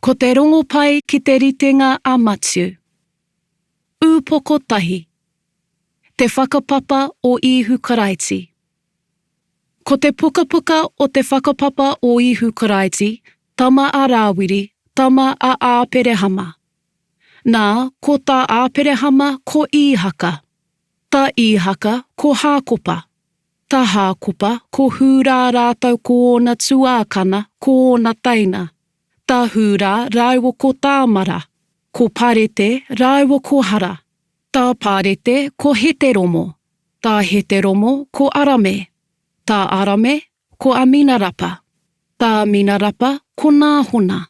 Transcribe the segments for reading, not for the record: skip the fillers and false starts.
Ko te Rongopai ki te ritenga a Matiu. Ūpoko tahi. Te whakapapa o Īhu Karaiti. Ko te pukapuka o te whakapapa o Īhu Karaiti, tama a Rāwiri, tama a Āperehama. Nā, ko tā Āperehama ko Īhaka. Tā Īhaka ko Hākopa. Tā Hākopa ko Hūrā rātou ko ōna tuākana, ko ōna teina. Tā Hūrā rāua ko Tāmara, ko Parete rāua ko Hara. Tā Parete ko Heteromo, tā Heteromo ko Arame, tā Arame ko Aminarapa, tā Aminarapa ko Nāhona,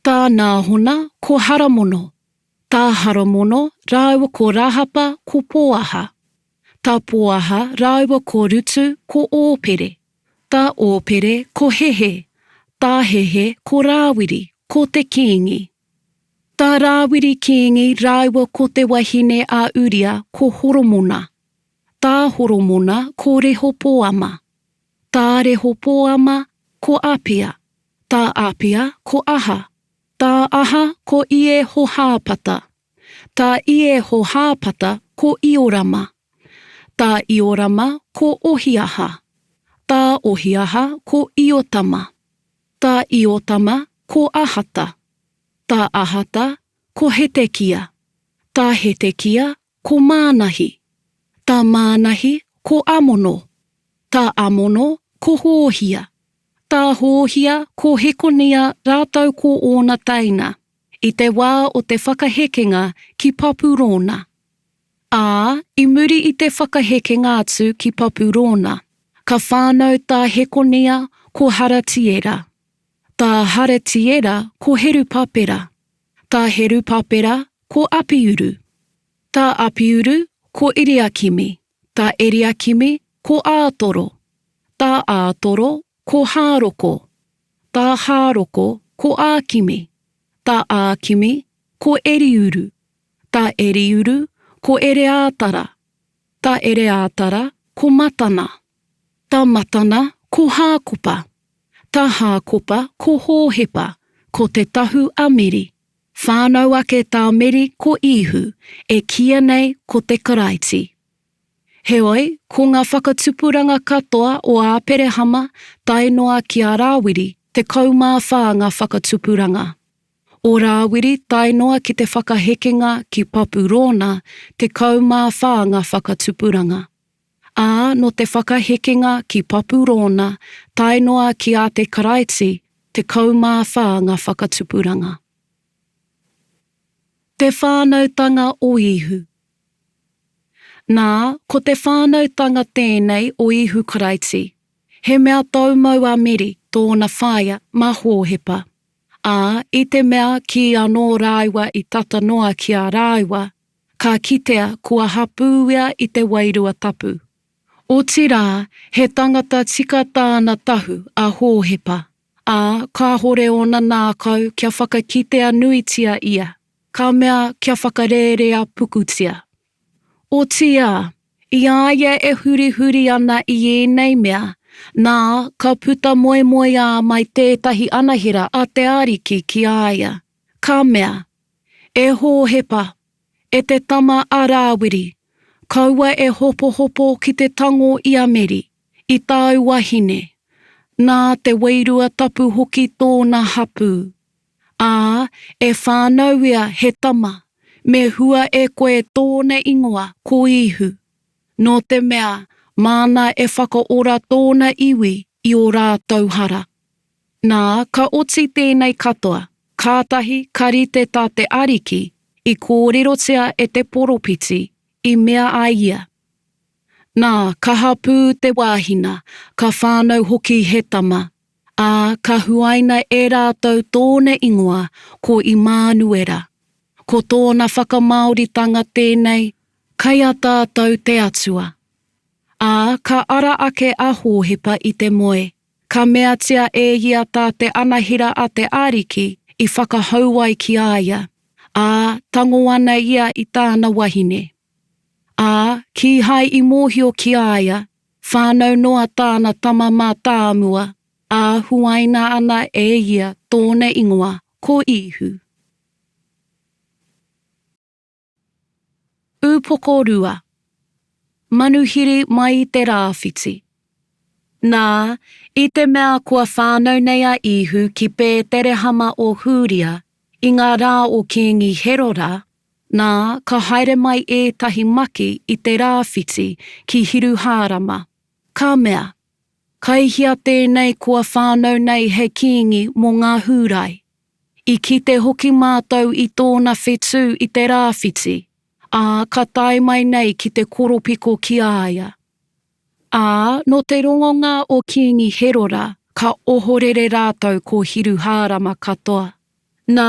tā Nāhona ko Haramono, tā Haramono rāua ko Rahapa ko Pōaha, tā Pōaha rāua ko Rutu ko Ōpere, tā Ōpere ko Hehe, tā Hehe ko Rāwiri, ko te kīngi. Tā Rāwiri kīngi rāua ko te wahine a Uria ko Horomona, tā Horomona ko Rehopōama, tā Rehopōama ko Apia, tā Apia ko Aha, tā Aha ko Iehohāpata, tā Iehohāpata ko Iorama, tā Iorama ko Ohiaha, tā Ohiaha ko Iotama, tā Iotama ko Ahata, tā Ahata ko Hetekia, tā Hetekia ko Mānahi, tā Mānahi ko Amono, tā Amono ko Hōhia, tā Hōhia ko Hekonia rātou ko ōna teina, i te wā o te whakahekenga ki Papurōna. Ā, i muri i te whakahekenga atu ki Papurōna, ka whānau tā Hekonia ko Haratiera. Tā Haratiera ko Herupapera. Tā Herupapera ko Apiuru. Tā Apiuru ko Eriakimi. Tā Eriakimi ko Ātoro. Tā Ātoro ko Hāroko. Tā Hāroko ko Ākimi. Tā Ākimi ko Eriuru. Tā Eriuru ko Ereātara. Tā Ereātara ko Matana. Tā Matana ko Hākopa. Tā Hākopa ko Hōhepa, ko Te Tahu a Meri. Whānau ake tā Meri ko Īhu, e kīia nei ko te Karaiti. Heoi, ko ngā whakatupuranga katoa o Āperehama tae noa ki a Rāwiri, 14 ngā whakatupuranga. O Rāwiri tae noa ki te whakahekenga ki Papurōna, 14 ngā whakatupuranga. Ā, nō te whakahekenga ki Papurōna tae noa ki a te Karaiti, 14 ngā whakatupuranga. Te whānautanga o Īhu. Nā, ko te whānautanga tēnei o Īhu Karaiti. He mea taumau a Meri, tōna whaea, mā Hōhepa. Ā, i te mea kī anō rāua i tata noa ki a rāua, ka kitea kua hapū ia i te Wairua Tapu. Otirā, he tangata tika tāna tahu a Hōhepa, ā, kāhore ōna nākau kia whakakitea nuitia ia, ka mea kia whakarērea pukutia. Otiia, i a ia e hurihuri ana i ēnei mea, nā, ka puta moemoeā mai tētahi anahera a te Ariki ki a ia, ka mea, E Hōhepa, e te tama a Rāwiri, kaua e hopohopo ki te tango i a Meri, i tāu wahine, nā te Wairua Tapu hoki tōna hapū. Ā, e whānau ia he tama, me hua e koe tōna ingoa ko Īhu, nō te mea māna e whakaora tōna iwi i ō rātou hara. Nā, ka oti tēnei katoa, kātahi ka rite tā te Ariki i kōrerotia e te poropiti, i mea ai ia. Nā, ka hapū te wāhina, ka whānau hoki he tama, ā, ka huaina e rātou tōna ingoa ko Imānuera. Ko tōna whakamāoritanga tēnei, Kei a tātou te Atua. Ā, ka ara ake a Hōhepa i te moe, Ka meatia e ia tā te anahera a te Ariki i whakahau ai ki a ia, ā, tango ana ia i tāna wahine. Ā, kīhai i mōhio ki a ia, whānau noa tāna tama mātāmua, ā, huaina ana e ia tōna ingoa. ko Īhu. Ūpoko 2. Manuhiri mai i te rāwhiti. Nā, i te mea kua whānau nei a Īhu ki Pēterehama o Hūria i ngā rā o Kīngi Herora, nā, ka haere mai ētahi maki i te rāwhiti ki Hiruhārama, ka mea, Kai hea tēnei kua whānau nei he kīngi mō ngā Hūrai? I kite hoki mātou i tōna whetū i te rāwhiti, ā, ka tae mai nei ki te koropiko ki a ia. Ā, nō te rongonga o Kīngi Herora, ka ohorere rātou ko Hiruhārama katoa. Nā,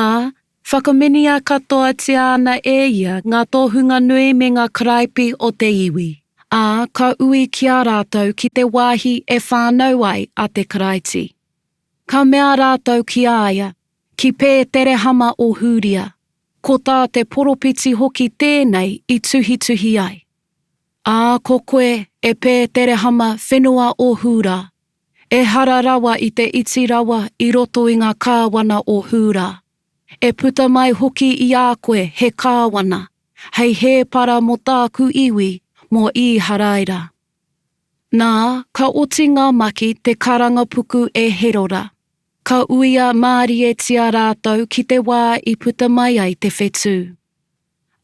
whakaminea katoatia ana e ia ngā tohunga nui me ngā karaipi o te iwi, ā, ka ui ki a rātou ki te wāhi e whānau ai a te Karaiti. Ka mea rātou ki a ia, Ki Pēterehama o Hūria, ko tā te poropiti hoki tēnei i tuhituhi ai. Ā, ko koe, e Pēterehama whenua o Hūrā, ehara rawa i te iti rawa i roto i ngā kāwana o Hūrā, e puta mai hoki i a koe he kāwana, hei hēpara mō tāku iwi, mō Īharaira. Nā, ka oti ngā maki te karanga puku e Herora. Ka uia mārietia rātou ki te wā i puta mai ai te whetū.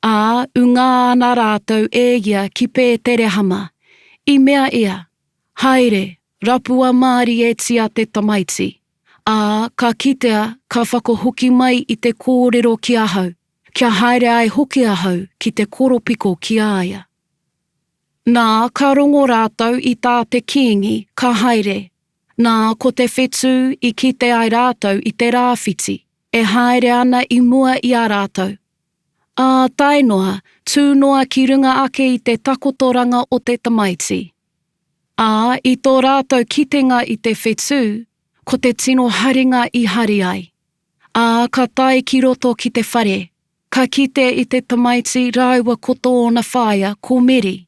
Ā, ungā ana rātou e ia ki Pēterehama. I mea ia, Haere, rapua mārietia te tamaiti. Ā, ka kitea, ka whakahoki mai i te kōrero ki ahau, kia haere ai hoki ahau ki te koropiko ki a ia. Nā, ka rongo rātou i tā te kīngi, ka haere. Nā, ko te whetū i kite ai rātou i te rāwhiti, e haere ana i mua i a rātou. Ā, tae noa, tū noa ki runga ake i te takotoranga o te tamaiti. Ā, i tō rātou kitenga i te whetū, ko te tino haringa i hari ai. Ā, ka tae ki roto ki te whare, Ka kite i te tamaiti rāua ko tōna whaea, ko Meri.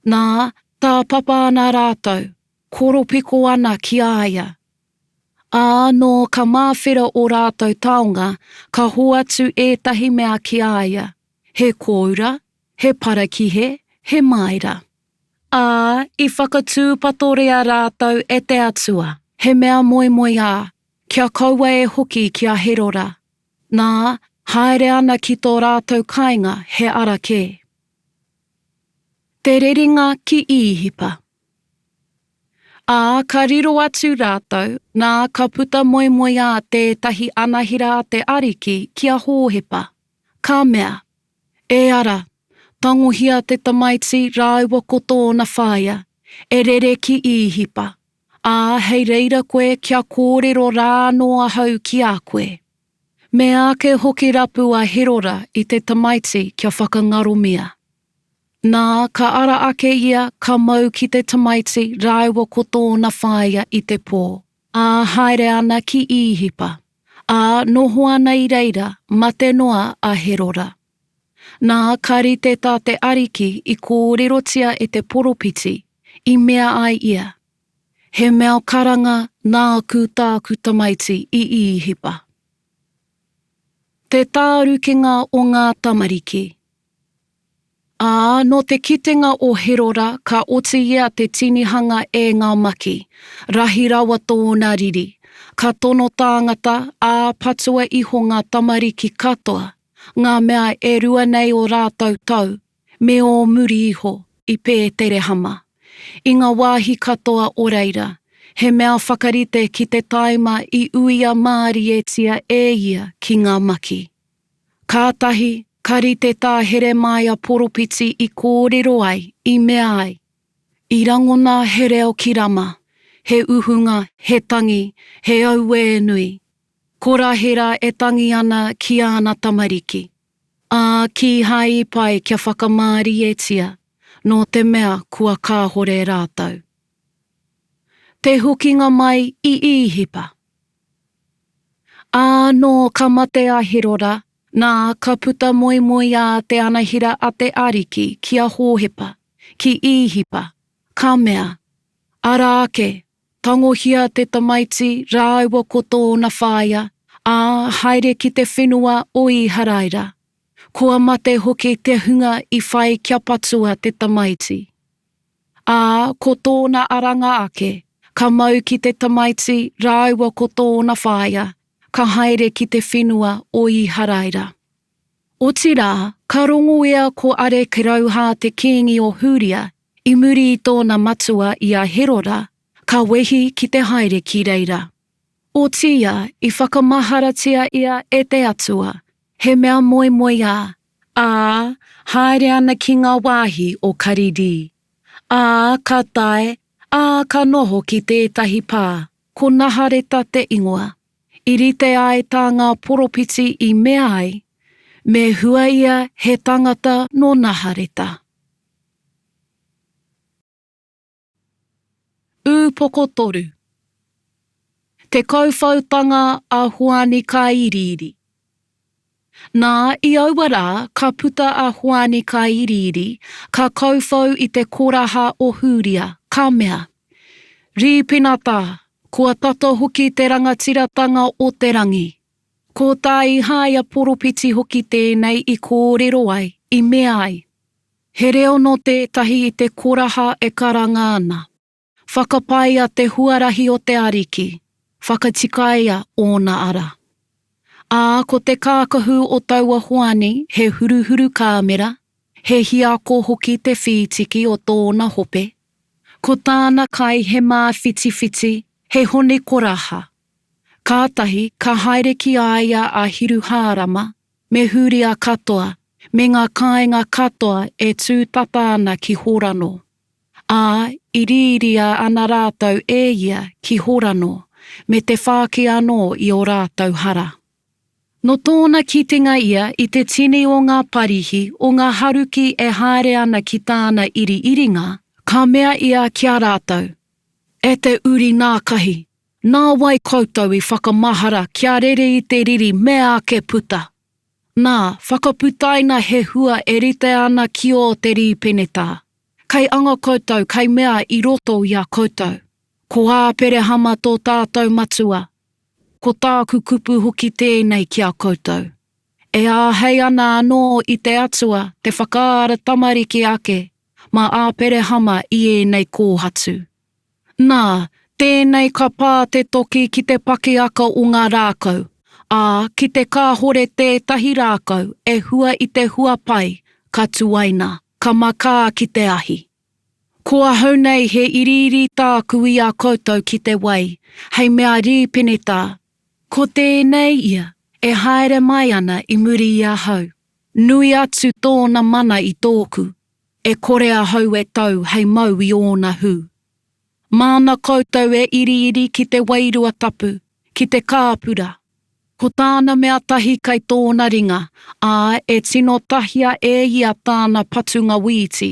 Nā, tāpapa ana rātou, koropiko ana ki a ia. Ā, nō ka māwhera ō rātou taonga, ka hoatu ētahi mea ki a ia, he kōura, he parakihe, he māera. Ā, i whakatūpatoria rātou e te Atua, he mea moemoeā, kia kaua e hoki ki a Herora. Nā, haere ana ki tō rātou kāinga he ara kē. Te rerenga ki Īhipa. Ā, ka riro atu rātou, nā, ka puta moemoeā tētahi anahera a te Ariki ki a Hōhepa, ka mea, E ara, tangohia te tamaiti rāua ko tōna whaea, e rere ki Īhipa, ā, hei reira koe kia kōrero rā anō ahau ki a koe. Me ake hoki rapu a Herora i te tamaiti kia whakangaromia. Nā, ka ara ake ia ka mau ki te tamaiti rāua ko tōna whaea i te pō, ā, haere ana ki Īhipa, ā, noho ana i reira, mate noa a Herora. Nā, ka rite tā te Ariki i kōrerotia e te poropiti, i mea ai ia, He mea karanga nāku tāku tamaiti i Īhipa. Te tārukenga o ngā tamariki. Ā, nō te kitenga o Herora ka oti ia te tinihanga e ngā maki, rahi rawa tōna riri, ka tono tāngata, ā, patua iho ngā tamariki katoa, ngā mea e rua nei ō rātou tau, me ō muri iho, i Pēterehama, i ngā wāhi katoa o reira, he mea whakarite ki te taima i uia mārietia e ia ki ngā maki. Kātahi, ka rite tā Heremaia poropiti i kōrero ai, i mea ai, I rangona he reo ki Rama, he uhunga, he tangi, he auē nui. Ko Rahera e tangi ana ki āna tamariki. Ā, kīhai i pai kia whakamārietia, nō te mea kua kāhore rātou. Te hokinga mai i Īhipa. Ā, nō ka mate a Herora, nā, ka puta moemoeā te anahera a te Ariki ki a Hōhepa, ki Īhipa, ka mea, Ara ake, Tangohia te tamaiti rāua ko tōna whaea, Ā, haere ki te whenua o Īharaira. Kua mate hoki te hunga i whai kia patua te tamaiti. Ā, ko tōna aranga ake, ka mau ki te tamaiti rāua ko tōna whaea, ka haere ki te whenua o Īharaira. Otirā, ka rongo ia ko Arekerauhā te kīngi o Hūria, i muri i tōna matua i a Herora, ka wehi ki te haere ki reira. Otiia, i whakamaharatia ia e te Atua, he mea moemoeā, ā, haere ana ki ngā wāhi o Karirī. Ā, ka tae, ā, ka noho ki tētahi pā, ko Nahareta te ingoa. I rite ai tā ngā poropiti i mea ai, Me hua ia he tangata nō Nahareta. Ūpoko 3. Te kauwhautanga a Hoani Kaiiriiri. Nā, i aua rā, ka puta a Hoani Kaiiriiri, ka kauwhau i te koraha o Hūria, ka mea, Rīpenatā, kua tata hoki te rangatiratanga o te rangi. Ko tā Īhāia poropiti hoki tēnei i kōrero ai, i mea ai, He reo nō tētahi i te koraha e karanga ana, Whakapaia te huarahi o te Ariki, whakatikaia ōna ara. Ā, ko te kākahu o taua Hoani he huruhuru kāmera, he hiako hoki te whītiki o tōna hope, ko tāna kai he māwhitiwhiti, he honi koraha. Kātahi ka haere ki a ia a Hiruhārama, me Hūria katoa, me ngā kāinga katoa e tū tata ana ki Horano. Ā, iriiria ana rātou e ia ki Horano, me te whāki anō i ō rātou hara. Nō tōna kitenga ia i te tini o ngā Parihi, o ngā Haruki e haere ana ki tāna iriiringa, ka mea ia ki a rātou, E te uri nākahi, nā wai koutou i whakamahara kia rere i te riri meāke puta? Nā, whakaputaina he hua e rite ana ki ō te rīpenetā. Kei anga koutou kei mea i roto i a koutou, Ko Āperehama tō tātou matua. Ko tāku kupu hoki tēnei ki a koutou. E āhei ana anō i te Atua te whakaara tamariki ake mā Āperehama i ēnei kōhatu. Nā, tēnei ka pā te toki ki te pakiaka o ngā rākau, ā, ki te kāhore tētahi rākau e hua i te hua pai, ka tuaina, ka makā ki te ahi. Ko ahau nei he iriiri tāku i a koutou ki te wai, hei mea rīpenetā, ko tēnei ia e haere mai ana i muri i ahau, nui atu tōna mana i tōku, E kore ahau e tau hei mau i ōna hū. Māna koutou e iriiri ki te Wairua Tapu, ki te kāpura. Ko tāna mea tahi kei tōna ringa, ā, e tino tahia e ia tāna patunga wīti,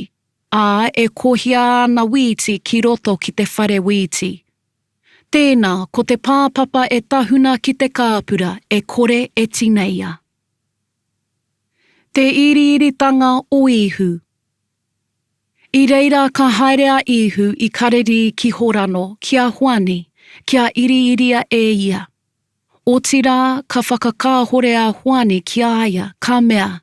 ā, e kohia ana wīti ki roto ki te whare wīti. Tēnā, ko te pāpapa e tahuna ki te kāpura e kore e tineia. Te iriiritanga o Īhu. I reira ka haere a Īhu i Karerī ki Horano ki a Hoani, kia iriiria e ia. Otirā ka whakakāhore a Hoani ki a ia, ka mea,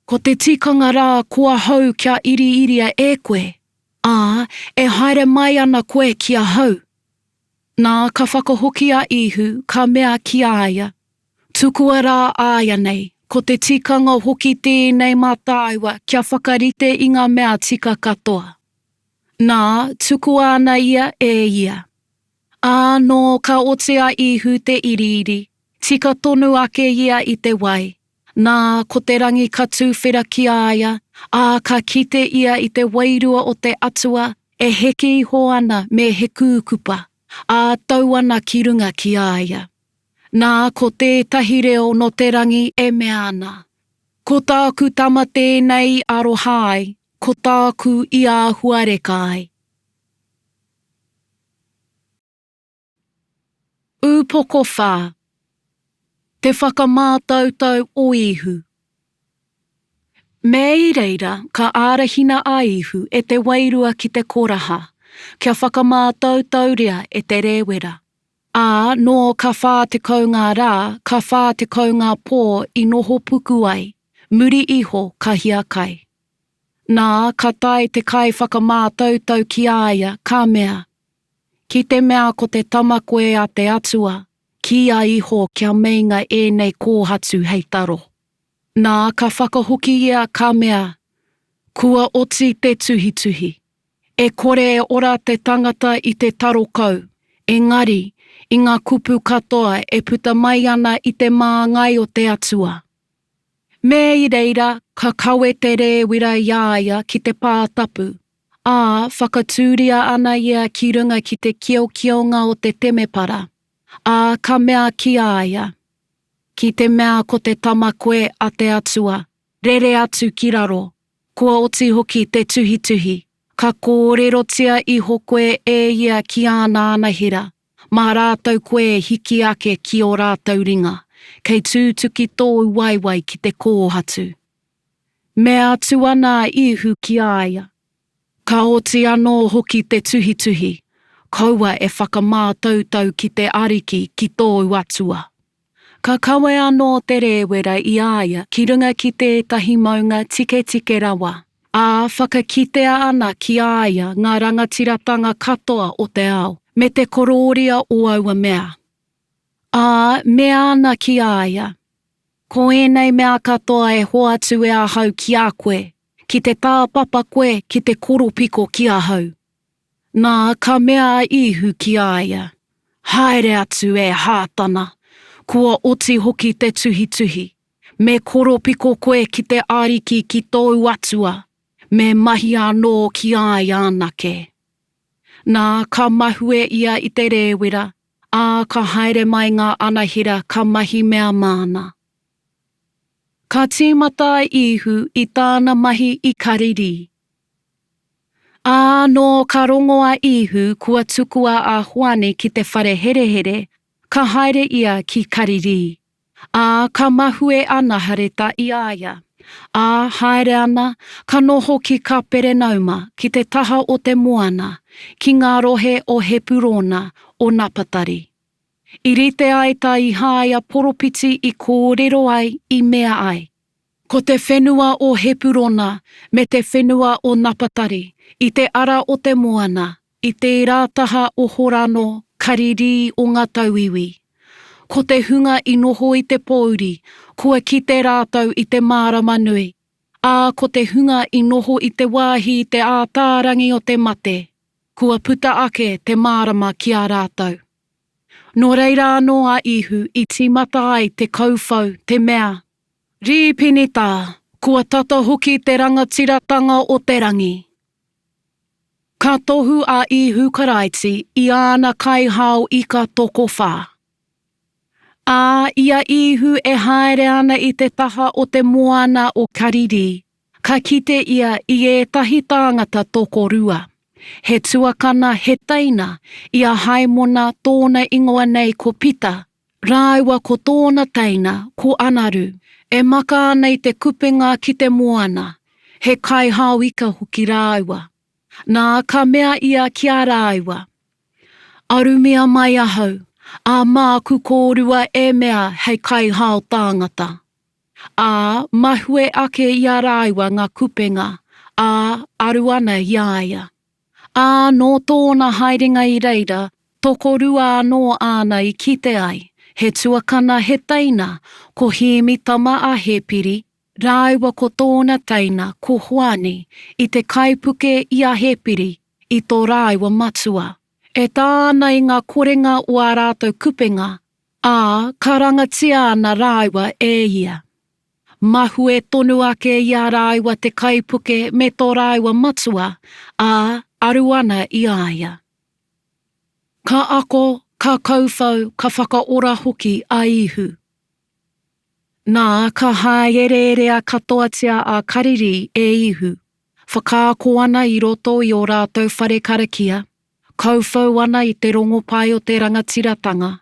Ko te tikanga rā ko ahau kia iriiria e koe, ā, e haere mai ana koe ki ahau. Nā, ka whakahoki a Īhu, ka mea ki a ia, Tukua rā āianei, ko te tikanga hoki tēnei mā tāua kia whakarite i ngā mea tika katoa. Nā, tukua ana ia e ia. Ā, nō ka oti a Īhu te iriiri, tika tonu ake ia i te wai, nā, ko te rangi ka tūwhera ki a ia, ā, ka kite ia i te Wairua o te Atua e heke iho ana me he kūkupa, ā, tau ana ki runga ki a ia. Nā, ko tētahi reo nō te rangi e mea ana, Ko tāku tama tēnei i aroha ai, ko tāku i āhuareka ai. Ūpoko 4. Te whakamātautau o Īhu. Me i reira ka ārahina a Īhu e te Wairua ki te koraha, kia whakamātautauria e te rēwera. Ā, nō ka 40 ngā rā, ka 40 ngā pō i noho puku ai, muri iho ka hiakai. Nā, ka tae te kaiwhakamātautau ki a ia, ka mea, Ki te mea ko te tama koe a te Atua, kīia iho kia meinga ēnei kōhatu hei taro. Nā, ka whakahoki ia, ka mea, Kua oti te tuhituhi. E kore e ora te tangata i te taro kau, engari, i ngā kupu katoa e puta mai ana i te māngai o te Atua. Me i reira, ka kawe te rēwira i a ia ki te pā tapu, ā, whakatūria ana ia ki runga ki te kiokionga o te temepara, ā, ka mea ki a ia, Ki te mea ko te Tama koe a te Atua, rere atu ki raro, kua oti hoki te tuhituhi, ka kōrerotia iho koe e ia ki āna anahera, mā rātou koe e hiki ake ki ō rātou ringa, kei tūtuki tōu waewae ki te kōhatu. Mea atu ana a Īhu ki a ia, Ka oti anō hoki te tuhituhi, kaua e whakamātautau ki te Ariki ki tōu Atua. Ka kawe anō te rēwera i a ia ki runga ki tētahi maunga tiketike rawa, ā, whakakitea ana ki a ia ngā rangatiratanga katoa o te ao, me te korōria o aua mea. Ā, mea ana ki a ia, Ko ēnei mea katoa e hoatu e ahau ki a koe, ki te tāpapa koe ki te koropiko ki ahau. Nā, ka mea a Īhu ki a ia, Haere atu, e Hātana, kua oti hoki te tuhituhi, me koropiko koe ki te Ariki ki tōu Atua, me mahi anō ki a ia anake. Nā, ka mahue ia i te rēwera, ā, ka haere mai ngā anahera ka mahi mea māna. Ka tīmata a Īhu i tāna mahi i Karirī. Ā, nō ka rongo a Īhu kua tukua a Hoani ki te whare herehere, ka haere ia ki Karirī. Ā, ka mahue a Nahareta i a ia. Ā, haere ana, ka noho ki Kaperenauma, ki te taha o te moana, ki ngā rohe o Hepurōna, o Napatari. I rite ai tā Ihāia poropiti i kōrero ai, i mea ai. Ko te whenua o Hepurona me te whenua o Napatari, i te ara o te moana, i tērā taha o Horano, Karirī o ngā tauiwi. Ko te hunga i noho i te pōuri, kua kite rātou i te mārama nui, ā, ko te hunga i noho i te wāhi i te ātārangi o te mate, kua puta ake te mārama ki a rātou. Nō reira anō a Īhu i tīmata ai te kauwhau, te mea, Rīpenetā, kua tata hoki te rangatiratanga o te rangi. Ka tohu a Īhu Karaiti i āna kaihao ika tokowhā. Ā, i a Īhu e haere ana i te taha o te moana o Karirī, ka kite ia i ētahi tāngata tokorua, he tuakana, he teina, i a Haimona tōna ingoa nei ko Pita, rāua ko tōna teina, ko Anaru, e maka ana i te kupenga ki te moana, he kaihao ika hoki rāua. Nā, ka mea ia ki a rāua, Arumia mai ahau, ā, māku kōrua e mea hei kaihao tāngata. Ā, mahue ake i a rāua ngā kupenga, ā, aru ana i a ia. Ā, nō tōna haerenga i reira, tokorua anō āna i kite ai, he tuakana, he teina, ko Hēmi tama a Hēpiri, rāua ko tōna teina, ko Hoani, i te kaipuke i a Hēpiri, i tō rāua matua. E tā ana i ngā korenga o ā rātou kupenga, ā, karangatia ana rāua e ia. Mahue tonu ake i a rāua te kaipuke me tō rāua matua, ā, aru ana i a ia. Ka ako, ka kauwhau, ka whakaora hoki a Īhu. Nā, ka hāereerea katoatia a Karirī e Īhu, whakaako ana i roto i ō rātou whare karakia, kauwhau ana i te rongopai o te rangatiratanga,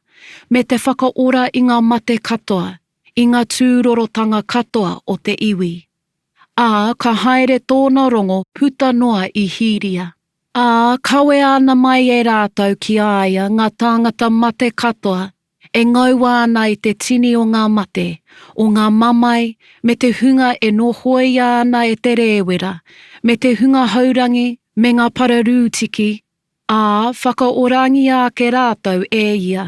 me te whakaora i ngā mate katoa, i ngā tūrorotanga katoa o te iwi. Ā, ka haere tōna rongo puta noa i Hīria. Ā, kawea ana mai e rātou ki a ia ngā tāngata mate katoa, e ngaua ana i te tini o ngā mate, o ngā mamae, me te hunga e nohoia ana e te rēwera, me te hunga haurangi, me ngā pararūtiki, ā, whakaorangia ake rātou e ia.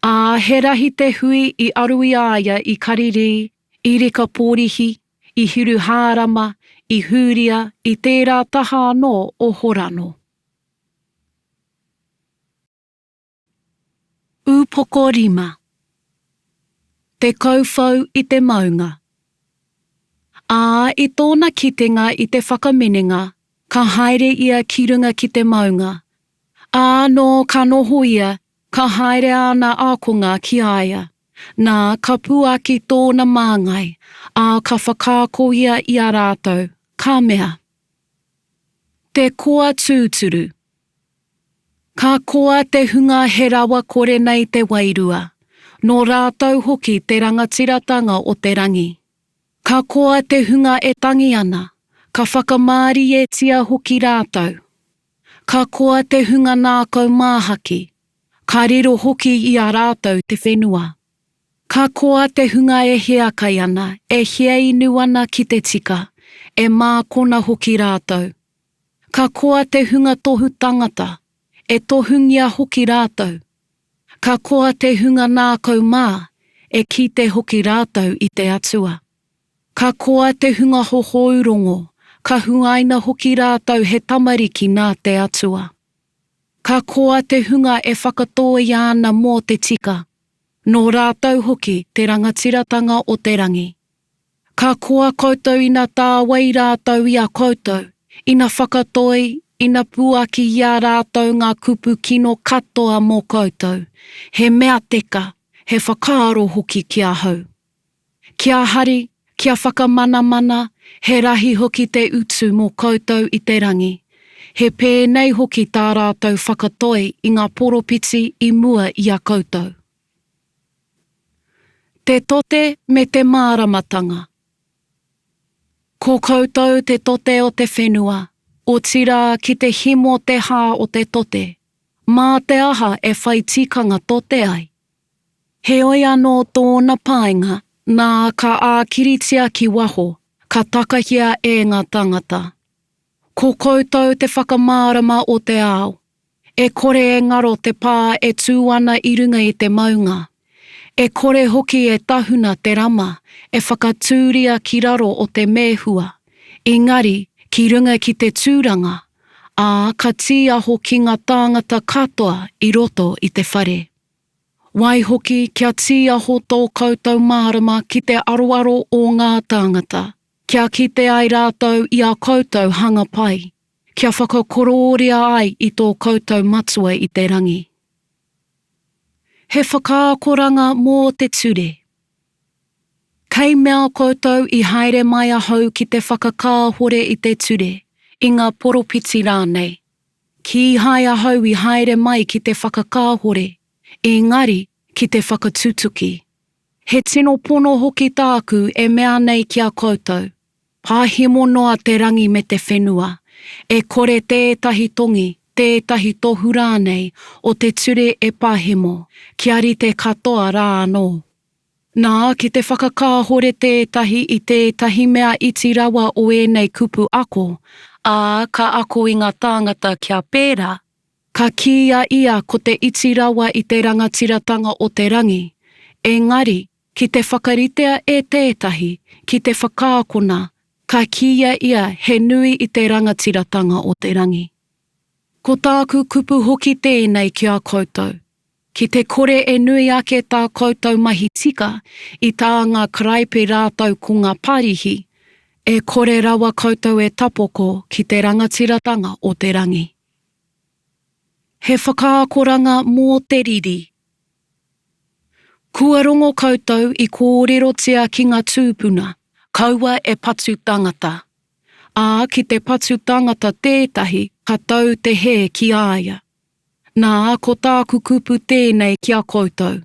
Ā, he rahi te hui i aru i a ia i Karirī, i Rikaporihi, i Hiruhārama, i Hūria, i tērā taha anō o Horano. Ūpoko 5 Te kauwhau i te maunga. Ā, i tōna kitenga i te whakaminenga, ka haere ia ki runga ki te maunga. Ā, nō ka noho ia, ka haere āna ākonga ki a ia. Nā, ka puaki tōna māngai, ā, ka whakaako ia i a rātou, ka mea, Te koa tūturu. Ka koa te hunga he rawa kore nei te wairua, nō rātou hoki te rangatiratanga o te rangi. Ka koa te hunga e tangi ana, ka whakamārietia hoki rātou. Ka koa te hunga nākau māhaki, ka riro hoki i a rātou te whenua. Ka koa te hunga e hiakai ana, e hiainu ana ki te tika, e mākona hoki rātou. Ka koa te hunga tohu tangata, e tohungia hoki rātou. Ka koa te hunga nākau mā, e kite hoki rātou i te Atua. Ka koa te hunga hohou rongo, ka huaina hoki rātou he tamariki nā te Atua. Ka koa te hunga e whakatōia ana mō te tika, nō rātou hoki te rangatiratanga o te rangi. Ka koa koutou ina tāwai rātou i a koutou, ina whakatoi, ina puaki i a rātou ngā kupu kino katoa mō koutou, he mea teka, he whakaaro hoki ki ahau. Kia hari, kia whakamanamana, he rahi hoki te utu mō koutou i te rangi. He pēnei hoki tā rātou whakatoi i ngā poropiti i mua i a koutou. Te tote me te māramatanga. Ko koutou te tote o te whenua, otirā ki te himo te hā o te tote, mā te aha e whai tikanga tote ai? Heoi anō tōna painga, nā ka ākiritia ki waho, ka takahia e ngā tangata. Ko koutou te whakamārama o te ao. E kore e ngaro te pā e tū ana i runga i te maunga. E kore hoki e tahuna te rama e whakatūria ki raro o te mēhua, engari ki runga ki te tūranga, ā, ka tīaho ki ngā tāngata katoa i roto i te whare. Waihoki kia tīaho tō koutou mārama ki te aroaro o ngā tāngata, kia kite ai rātou i ā koutou hanga pai. Kia whakakorōria ai i tō koutou Matua i te rangi. He whakaakoranga mō te ture. Kei mea koutou i haere mai ahau ki te whakakāhore i te ture, i ngā poropiti rānei. Kīhai ahau i haere mai ki te whakakāhore, engari ki te whakatutuki. He tino pono hoki tāku e mea nei ki a koutou, Pahemo noa te rangi me te whenua, e kore tētahi tongi, tētahi tohu rānei o te ture e pahemo, kia rite katoa rā anō. Nā, ki te whakakāhore tētahi i tētahi mea iti rawa o ēnei kupu ako, ā, ka ako i ngā tāngata kia pērā, ka kīia ia ko te iti rawa i te rangatiratanga o te rangi, engari, Ki te whakaritea e tētahi, ki te whakaakona, ka kīia ia he nui i te rangatiratanga o te rangi. Ko tāku kupu hoki tēnei ki a koutou, ki te kore e nui ake tā koutou mahi tika i tā ngā Karaipi rātou ko ngā Parihi, e kore rawa koutou e tapoko ki te rangatiratanga o te rangi. He whakaakoranga mō te riri. Kua rongo koutou i kōrerotia ki ngā tūpuna, kaua e patu tangata. Ā, ki te patu tangata tētahi, ka tau te hē ki a ia. Nā, ko tāku kupu tēnei ki a koutou,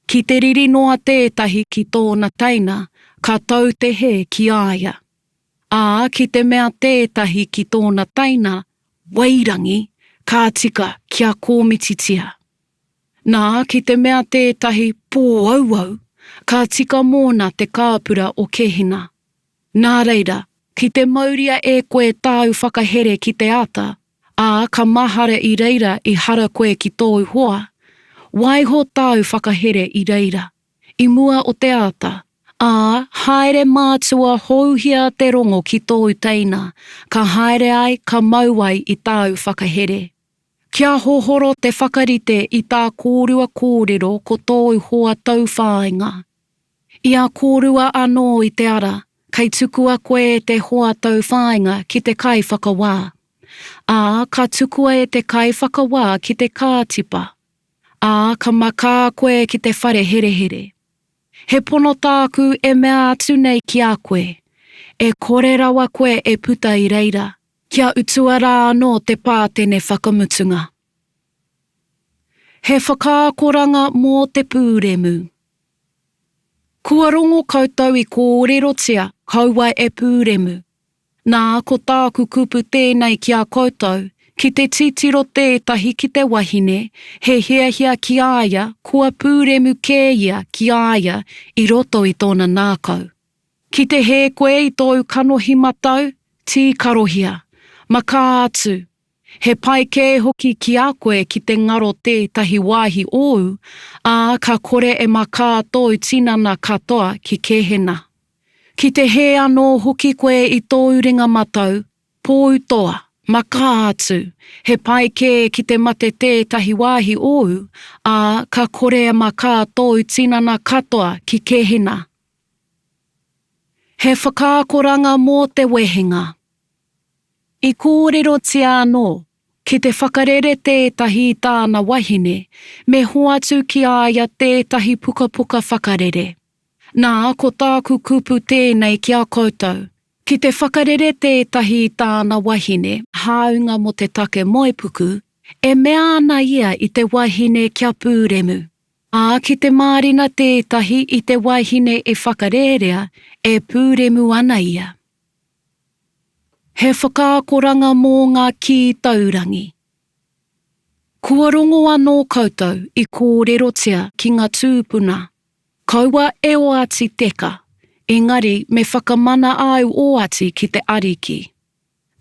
ki te riri noa tētahi ki tōna teina, ka tau te hē ki a ia. Ā, ki te mea tētahi ki tōna teina, Wairangi, ka tika kia kōmititia. Nā, ki te mea tētahi pōauau, ka tika mōna te kāpura o Kehena. Nā reira, ki te mauria e koe tāu whakahere ki te āta, ā, ka mahara i reira i hara koe ki tōu hoa, waiho tāu whakahere i reira, i mua o te āta, ā, haere mātua houhia te rongo ki tōu teina, ka haere ai ka mau ai i tāu whakahere. Kia hohoro te whakarite i tā kōrua kōrero ko tōu hoa tauwhāinga. I a kōrua anō i te ara, kei tukua koe e te hoa tauwhāinga ki te kaiwhakawā. Ā, ka tukua e te kaiwhakawā ki te kātipa. Ā, ka makā koe ki te whare herehere. He pono tāku e mea atu nei ki a koe, e kore rawa koe e puta i reira, kia utua rā anō te pātene whakamutunga. He whakaakoranga mō te pūremu. Kua rongo koutou i kōrerotia, kaua e pūremu. Nā, ko tāku kupu tēnei ki a koutou, ki te titiro tētahi ki te wahine, he hiahia ki a ia, kua pūremu kē ia ki a ia i roto i tōna nākau. Ki te hē koe i tōu kanohi matau, tīkarohia, makā atu, He pai kē hoki ki a koe ki te ngaro tētahi wāhi ōu, ā, ka kore e makā tōu tinana katoa ki Kehena. Ki te hē anō hoki koe i tōu ringa matau, pōu toa, makā atu, he pai kē ki te mate tētahi wāhi ōu, ā, ka kore e makā tōu tinana katoa ki Kehena. He whakaakoranga mō te wehenga. I kōrerotia anō, ki te whakarere tētahi i tāna wahine, me hoatu ki a ia tētahi pukapuka whakarere. Nā, ko tāku kupu tēnei ki a koutou, ki te whakarere tētahi i tāna wahine, hāunga mō te take moepuku, e mea ana ia i te wahine kia pūremu. Ā, ki te mārina tētahi i te wahine e whakarērea, e pūremu ana ia. He whakaakoranga mō ngā kī taurangi. Kua rongo anō koutou i kōrerotia ki ngā tūpuna, Kaua e oati teka, engari me whakamana āu oati ki te Ariki.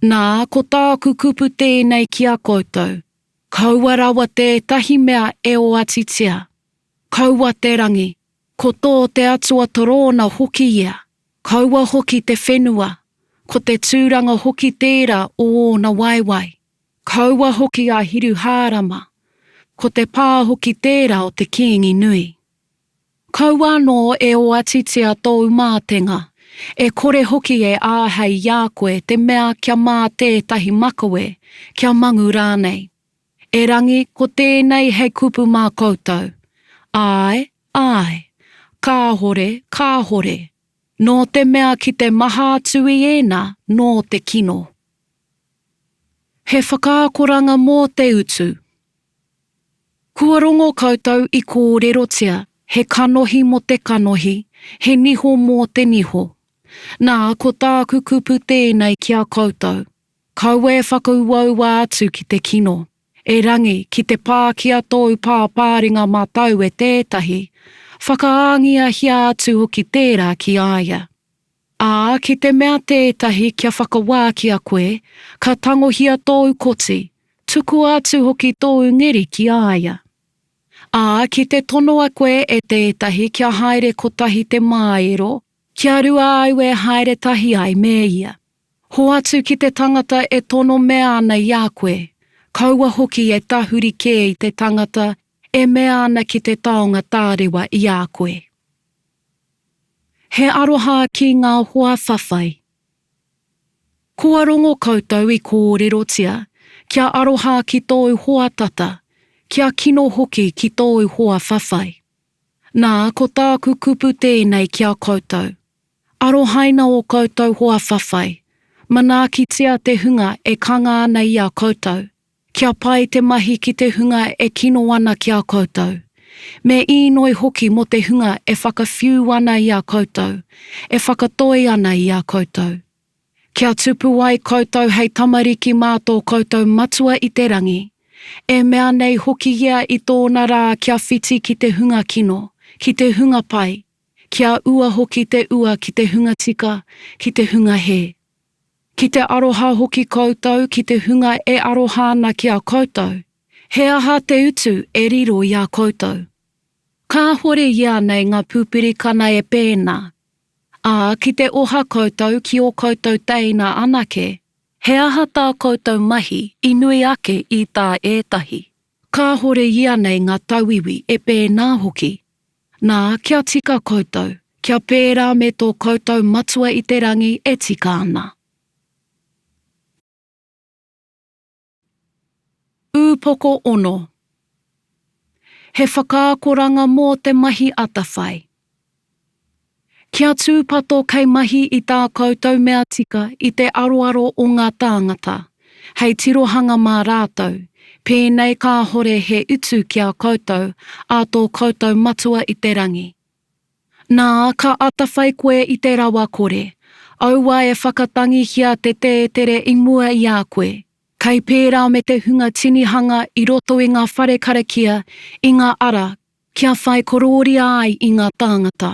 Nā, ko tāku kupu tēnei ki a koutou, kaua rawa tētahi mea e oatitia. Kaua te rangi, ko tō te Atua torōna hoki ia. Kaua hoki te whenua, ko te tūranga hoki tērā o ōna waewae. Kaua hoki a Hiruhārama, ko te pā hoki tērā o te Kīngi nui. Kaua anō e oatitia tōu mātenga, e kore hoki e āhei i a koe te mea kia mā tētahi makawe, kia mangu rānei. Erangi, ko tēnei hei kupu mā koutou, Āe, āe, kāhore, kāhore, nō te mea ki te maha atu i ēnā nō te kino. He whakaakoranga mō te utu. Kua rongo koutou i kōrerotia, he kanohi mō te kanohi, he niho mō te niho. Nā, ko tāku kupu tēnei ki a koutou, Kaua e whakauaua atu ki te kino. Erangi, ki te pākia tōu pāpāringa matau e tētahi, whakaāngiahia atu hoki tērā ki a ia. Ā, ki te mea tētahi kia whakawākia koe, ka tangohia tōu koti, tukua atu hoki tōu ngeri ki a ia. Ā, ki te tonoa koe e tētahi kia haere kotahi te māero, kia ruaau e haere tahi ai me ia. Hoatu ki te tangata e tono mea ana i a koe, kaua hoki e tahuri kē i te tangata e mea ana ki te taonga tārewa i a koe. He aroha ki ngā hoa whawhai. Kua rongo koutou i kōrerotia, kia aroha ki tōu hoa tata, kia kino hoki ki tōu hoa whawhai. Nā, ko tāku kupu tēnei ki a koutou, Arohaina ō koutou hoa whawhai, manaakitia te hunga e kanga ana i a koutou, kia pai te mahi ki te hunga e kino ana ki a koutou. Me īnoi hoki mō te hunga e whakawhiu ana i a koutou, e whakatoi ana i a koutou. Kia tupu ai koutou hei tamariki mā tō koutou Matua i te rangi, e mea nei hoki ia i tōna rā kia whiti ki te hunga kino, ki te hunga pai, kia ua hoki te ua ki te hunga tika, ki te hunga hē. Ki te aroha hoki koutou ki te hunga e aroha ana ki a koutou, he aha te utu e riro i a koutou? Kāhore ianei ngā pupurikana e pēnā? Ā, ki te oha koutou ki ō koutou teina anake, he aha tā koutou mahi i nui ake i tā ētahi? Kāhore ianei ngā tauiwi e pēnā hoki? Nā, kia tika koutou, kia pērā me tō koutou Matua i te rangi e tika ana. Ūpoko ono. He whakaakoranga mō te mahi atawhai. Kia tūpato kei mahi i tā koutou mea tika i te aroaro o ngā tāngata, hei tirohanga mā rātou, pēnei kāhore he utu ki a koutou ā tō koutou Matua i te rangi. Nā, ka atawhai koe i te rawakore, aua e whakatangihia te tētere i mua i a koe, kei pērā me te hunga tinihanga i roto i ngā whare karakia, i ngā ara, kia whai korōria ai i ngā tāngata.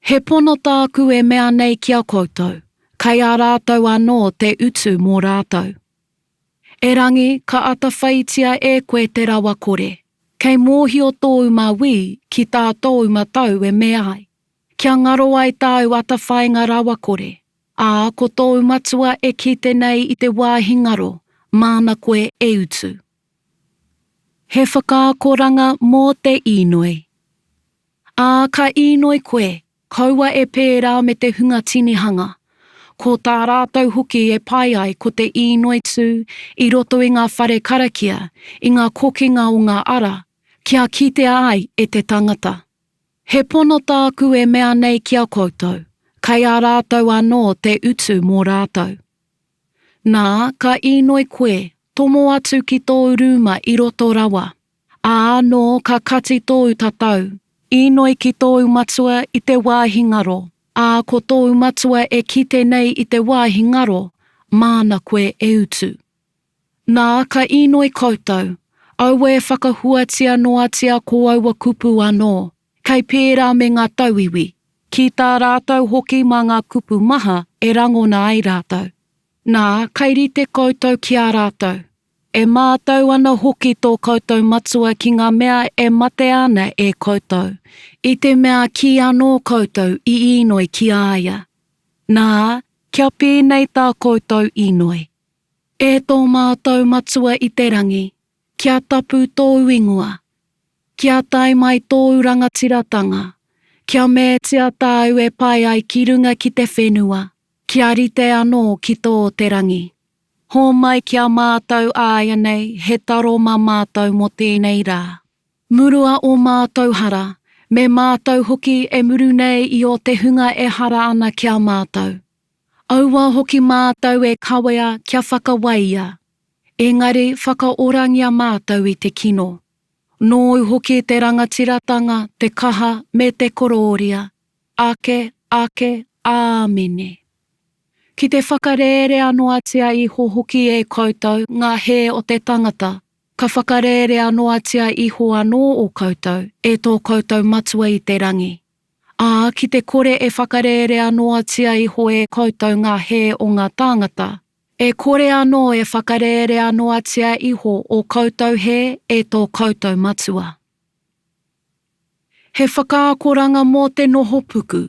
He pono tāku e mea nei ki a koutou, kei a rātou anō te utu mō rātou. Erangi, ka atawhaitia e koe te rawakore, kei mōhio tōu mawī ki tā tōu matau e mea ai, kia ngaro ai tāu atawhainga rawakore, ā, ko tōu Matua e kite nei i te wāhi ngaro, māna koe e utu. He whakaakoranga mō te īnoi. Ā, ka īnoi koe, kaua e pērā me te hunga tinihanga. Ko tā rātou hoki e pai ai ko te īnoi tū i roto i ngā whare karakia, i ngā kokenga o ngā ara, kia kitea ai e te tangata. He pono tāku e mea nei ki a koutou, kei a rātou anō te utu mō rātou. Nā, ka īnoi koe, tomo atu ki tōu rūma i roto rawa. Ā, nō ka kati tōu tatau, īnoi ki tōu matua i te wāhi ngaro, ā, ko tōu matua e kite nei i te wāhi ngaro, māna koe e utu. Nā, ka īnoi koutou, aua e whakahuatia noatia ko aua kupu anō, kei pērā me ngā tauiwi, ki tā rātou hoki mā ngā kupu maha e rangona ai rātou. Nā, kei rite koutou ki a rātou. E mātau ana hoki tō koutou Matua ki ngā mea e matea ana e koutou, i te mea kīanō koutou i īnoi ki a ia. Nā, kia pēnei tā koutou īnoi, E tō mātou Matua i te rangi, kia tapu tōu ingoa, Kia tae mai tōu rangatiratanga, kia meatia tāu e pai ai ki runga ki te whenua, kia rite anō ki tō te rangi. Hōmai ki a mātou āianei he taro mā mātou mō tēnei rā. Murua ō mātou hara, me mātou hoki e muru nei i ō te hunga e hara ana ki a mātou. Aua hoki mātou e kawea kia whakawaia, engari whakaorangia mātou i te kino. Nōu hoki te rangatiratanga, te kaha, me te korōria, ake, ake, āmine. Ki te whakarērea noatia iho hoki e koutou ngā hē o te tangata, ka whakarērea noatia iho anō ō koutou e tō koutou Matua i te rangi. Ā, ki te kore e whakarērea noatia iho e koutou ngā hē o ngā tāngata, E kore anō e whakarērea noatia iho ō koutou hē e tō koutou Matua. He whakaakoranga mō te noho puku.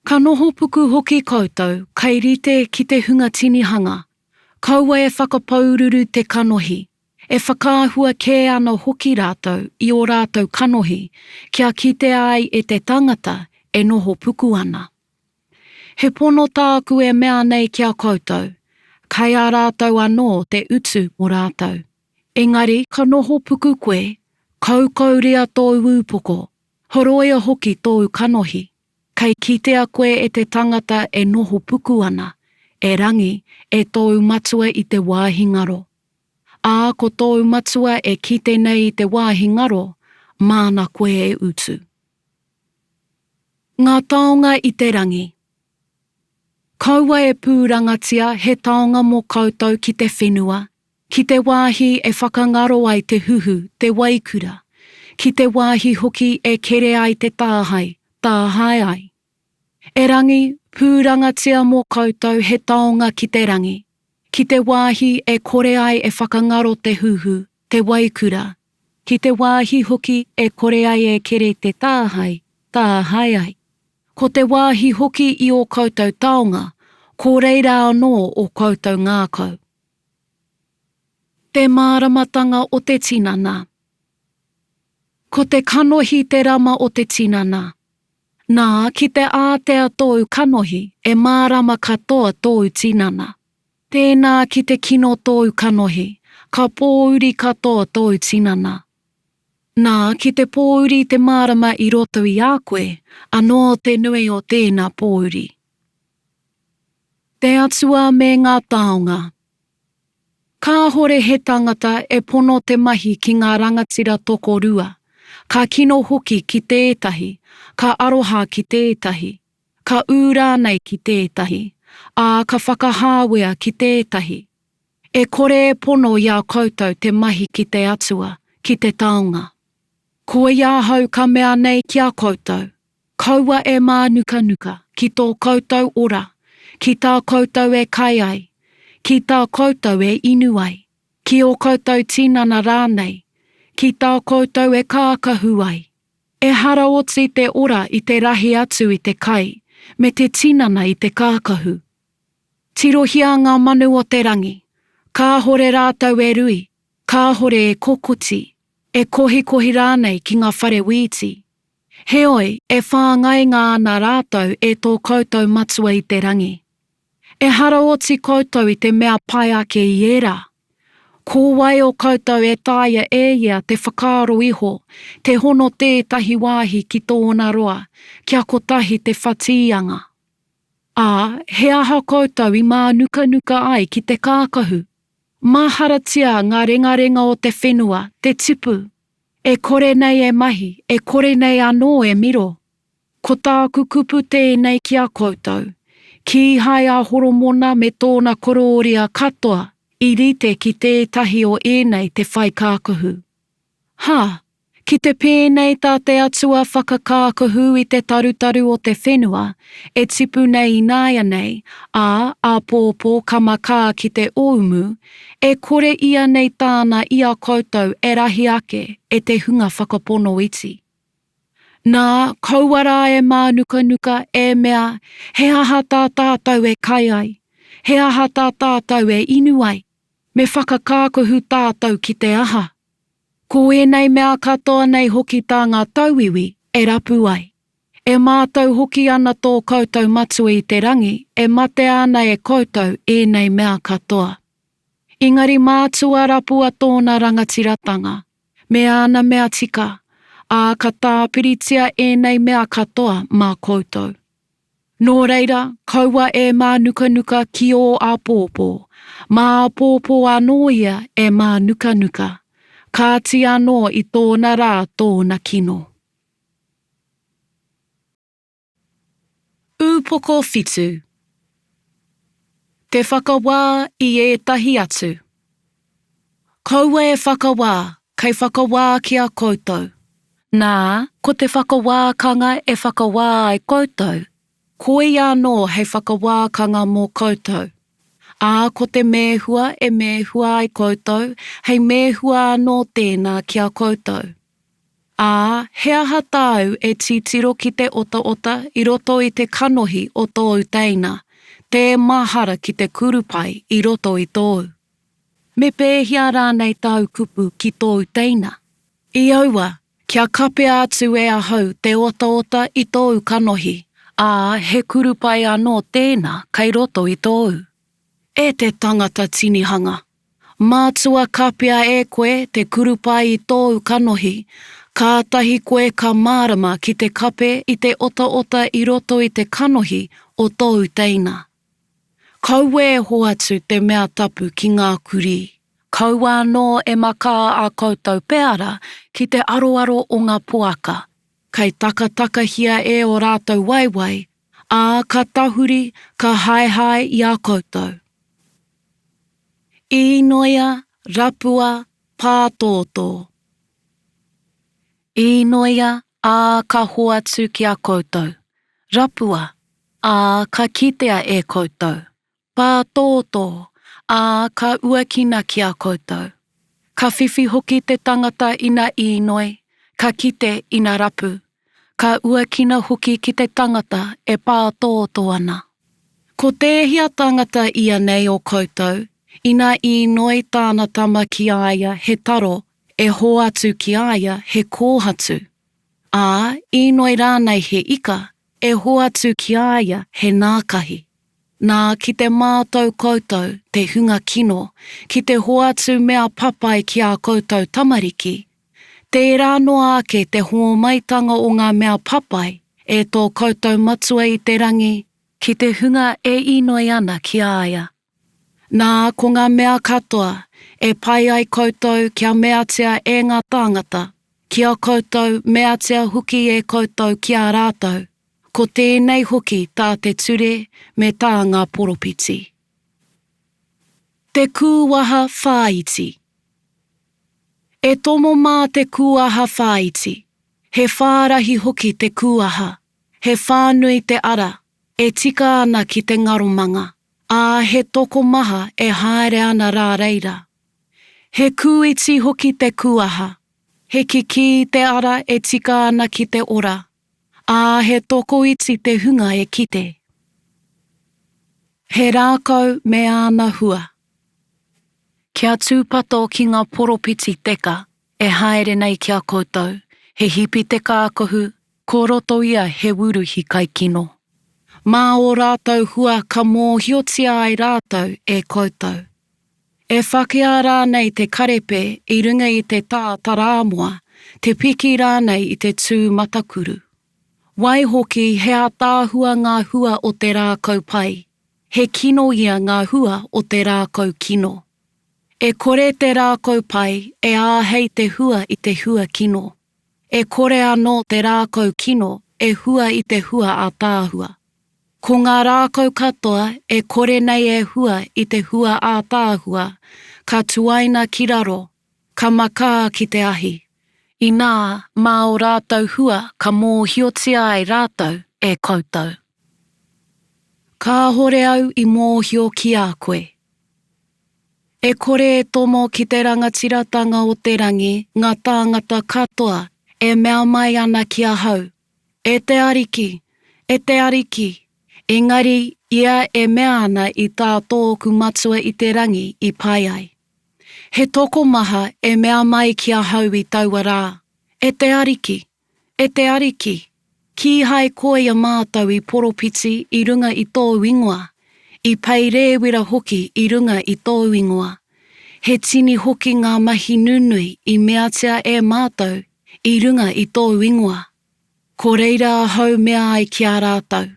Ka noho puku hoki koutou, kei rite ki te hunga tinihanga, kaua e whakapōururu te kanohi, e whakaahua kē ana hoki rātou i ō rātou kanohi kia kitea ai e te tangata e noho puku ana. He pono tāku e mea nei ki a koutou, kei a rātou anō te utu mō rātou. Engari ka noho puku koe, kaukauria tōu upoko, horoia hoki tōu kanohi, kei kitea koe e te tangata e noho puku ana, erangi e tōu Matua i te wāhi ngaro. Ā, ko tōu Matua e kite nei i te wāhi ngaro, māna koe e utu. Ngā taonga i te rangi. Kaua e pūrangatia he taonga mō koutou ki te whenua, ki te wāhi e whakangaro ai te huhu, te waikura, ki te wāhi hoki e kere ai te tāhae, tāhae ai. Erangi, pūrangatia mō koutou he taonga ki te rangi, ki te wāhi e kore ai e whakangaro te huhu, te waikura, ki te wāhi hoki e kore ai e kere te tāhae, tāhae ai. Ko te wāhi hoki i ō koutou taonga, ko reira anō ō koutou ngākau. Te māramatanga o te tinana. Ko te kanohi te rama o te tinana. Nā, ki te ātea tōu kanohi, e mārama katoa tōu tinana. Tēnā ki te kino tōu kanohi, ka pōuri katoa tōu tinana. Nā, ki te pōuri te mārama i roto i a koe, anō te nui o tēnā pōuri. Te Atua me ngā taonga. Kāhore he tangata e pono te mahi ki ngā rangatira tokorua, ka kino hoki ki tētahi, ka aroha ki tētahi, ka ū rānei ki tētahi, ā, ka whakahāwea ki tētahi. E kore e pono i a koutou te mahi ki te Atua, ki te taonga. Koia ahau ka mea nei ki a koutou, Kaua e mānukanuka ki tō koutou ora, ki tā koutou e kai ai, ki tā koutou e inu ai, ki ō koutou tinana rānei, ki tā koutou e kākahu ai. Ehara oti te ora i te rahi atu i te kai, me te tinana i te kākahu. Tirohia ngā manu o te rangi, kāhore rātou e rui, kāhore e kokoti, e kohikohi rānei ki ngā whare wīti. Heoi, e whāngainga ana rātou e tō koutou Matua i te rangi. Ehara oti koutou i te mea pai ake i ērā? Ko wai o koutou e taea e ia te whakaaro iho, te hono tētahi wāhi ki tōna roa, kia kotahi te whatīanga? Ā, he aha koutou i mānukanuka ai ki te kākahu? Maharatia ngā rengarenga o te whenua, te tipu, E kore nei e mahi, e kore nei anō e miro. Ko tāku kupu tēnei ki a koutou, kīhai a Horomona me tōna korōria katoa i rite ki tētahi o ēnei te whai kākahu. Ha! Ki te pēnei tā te Atua whakakākahu i te tarutaru o te whenua, e tipu nei ināianei, ā, āpōpō ka makā ki te oumu, E kore ianei tāna i a koutou e rahi ake e te hunga whakapono iti? Nā, kaua rā e mānukanuka, e mea, He aha tā tātou e kai ai? He aha tā tātou e inu ai? Me whakakākahu tātou ki te aha? Ko ēnei mea katoa nei hoki tā ngā tauiwi e rapu ai. E mātau hoki ana tō koutou Matua i te rangi e matea ana e koutou ēnei mea katoa. Engari mātua rapua tōna rangatiratanga, me āna mea tika, ā, ka tāpiritia ēnei mea katoa mā koutou. Nō reira, kaua e mānukanuka ki ō āpōpō, mā āpōpō anō ia e mānukanuka, kāti anō i tōna rā tōna kino. Ūpoko whitu. Te whakawā i ētahi atu. Kaua e whakawā, kei whakawākia koutou. Nā, ko te whakawākanga e whakawā ai koutou, koia anō hei whakawākanga mō koutou. Ā, ko te mēhua e mēhua ai koutou, hei mēhua anō tēnā ki a koutou. Ā, he aha tāu e titiro ki te otaota i roto i te kanohi o tōu teina, tē mahara ki te kurupae i roto i tōu? Me pēhea rānei tāu kupu ki tōu teina? I aua, kia kapea atu e ahau te otaota i tōu kanohi, ā, he kurupae anō tēnā kei roto i tōu. E te tangata tinihanga! Mātua kapea e koe te kurupae i tōu kanohi, kātahi koe ka mārama ki te kape i te otaota i roto i te kanohi o tōu teina. Kaua e hoatu te mea tapu ki ngā kurī. Kaua anō e makā ā koutou peara ki te aroaro o ngā poaka, kei takatakahia e ō rātou waewae, Ā, ka tahuri, ka haehae i a koutou. Īnoia, rapua, pātōtō. Īnoia, ā, ka hoatu ki a koutou. Rapua, ā, ka kitea e koutou. Pātōtō, ā, ka uakina ki a koutou. Ka whiwhi hoki te tangata ina īnoi, ka kite ina rapu, ka uakina hoki ki te tangata e pātōtō ana. Ko tēhea tangata ianei o koutou, ina īnoi tāna tama ki a ia he taro, e hoatu ki a ia he kōhatu? Ā, īnoi rānei he ika, e hoatu ki a ia he nākahi? Nā, ki te mātau koutou, te hunga kino, ki te hoatu mea papai ki ā koutou tamariki, tērā noa ake te hōmaitanga o ngā mea papai e tō koutou Matua i te rangi ki te hunga e inoi ana ki a ia. Nā, ko ngā mea katoa e pai ai koutou kia meatia e ngā tāngata, ki a koutou meatia hoki e koutou ki a rātou, Ko tēnei hoki tā te ture me tā ngā poropiti. Te kūwaha whāiti E tomo mā te kūaha whāiti, he whārahi hoki te kūaha, he whānui te ara, e tika ana ki te ngaromanga, ā, he tokomaha e haere ana rā reira. He kūiti hoki te kūaha, he kikī te ara e tika ana ki te ora, Ā, he tokoiti te hunga e kite. He rākau me āna hua. Kia tūpato ki ngā poropiti teka e haere nei ki a koutou, he hipi te kākahu, ko roto ia he wuruhi kaikino. Mā ō rātou hua ka mōhiotia ai rātou e koutou. E whakea rānei te karepe i runga i te tātarāmoa, te piki rānei i te tūmatakuru. Waihoki he ātaahua ngā hua o te rākau pai, he kino ia ngā hua o te rākau kino. E kore te rākau pai e āhei te hua i te hua kino, e kore anō te rākau kino e hua i te hua ātaahua. Ko ngā rākau katoa e kore nei e hua i te hua ātaahua, ka tuaina ki raro, ka makā ki te ahi. Inā, mā ō rātou hua ka mōhiotia ai rātou e koutou. Kāhore au i mōhio ki a koe. E kore e tomo ki te rangatiratanga o te rangi ngā tāngata katoa e mea mai ana ki ahau, E te Ariki, e te Ariki, engari ia e mea ana i tā tōku Matua i te rangi i pai ai. He tokomaha e mea mai ki ahau i taua rā, E te Ariki, e te Ariki, kīhai koia mātou i poropiti i runga i tōu ingoa, i pei rēwera hoki i runga i tōu ingoa, he tini hoki ngā mahi nunui i meatia e mātou i runga i tōu ingoa. Ko reira ahau mea ai ki a rātou,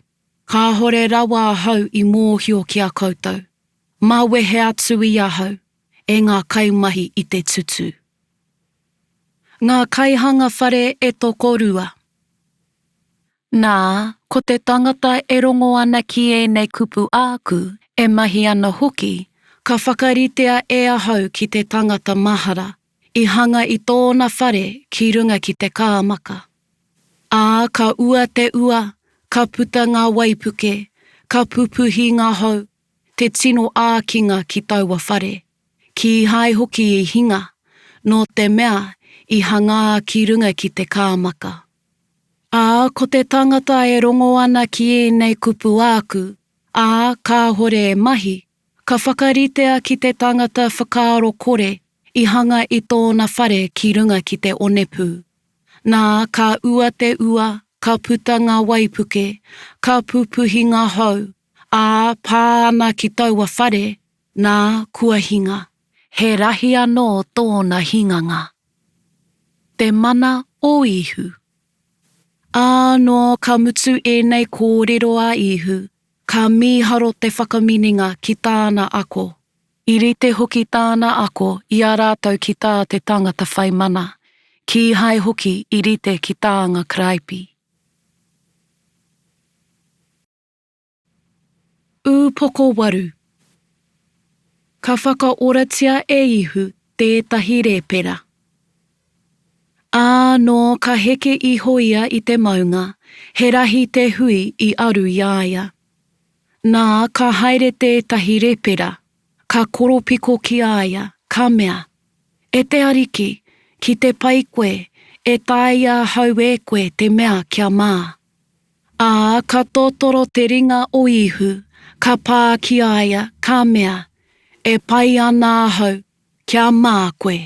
Kāhore rawa ahau i mōhio ki a koutou. Mawehe atu i ahau, e ngā kaimahi i te tutū. Ngā kaihanga whare e tokorua. Nā, ko te tangata e rongo ana ki ēnei kupu āku, e mahi ana hoki, ka whakaritea e ahau ki te tangata mahara, i hanga i tōna whare ki runga ki te kāmaka. Ā, ka ua te ua, ka puta ngā waipuke, ka pupuhi ngā hau, te tino ākinga ki taua whare. Kīhai hoki i hinga, nō te mea i hangā ki runga ki te kāmaka. Ā, ko te tangata e rongo ana ki ēnei kupu āku, ā, kāhore e mahi, ka whakaritea ki te tangata whakaaro kore i hanga i tōna whare ki runga ki te onepū. Nā, ka ua te ua, ka puta ngā waipuke, ka pupuhi ngā hau, ā, pā ana ki taua whare, nā, kua hinga. He rahi anō tōna hinganga. Te mana o Īhu. Ā, nō ka mutu ēnei kōrero a Īhu, Ka mīharo te whakaminenga ki tāna ako. I rite hoki tāna ako i a rātou ki tā te tangata whai mana, kīhai hoki i rite ki tā ngā karaipi. Ūpoko 8. Ka whakaoratia e Ihu tētahi rēpera. Ā, nō ka heke iho ia i te maunga, he rahi te hui i aru i a ia. Nā, ka haere tētahi repera, ka koropiko ki a ia, ka mea, E te Ariki, ki te pai koe, e taea ahau e koe te mea kia mā. Ā, ka totoro te ringa o Īhu, ka pā ki a ia, ka mea, E pai ana ahau, kia mā koe.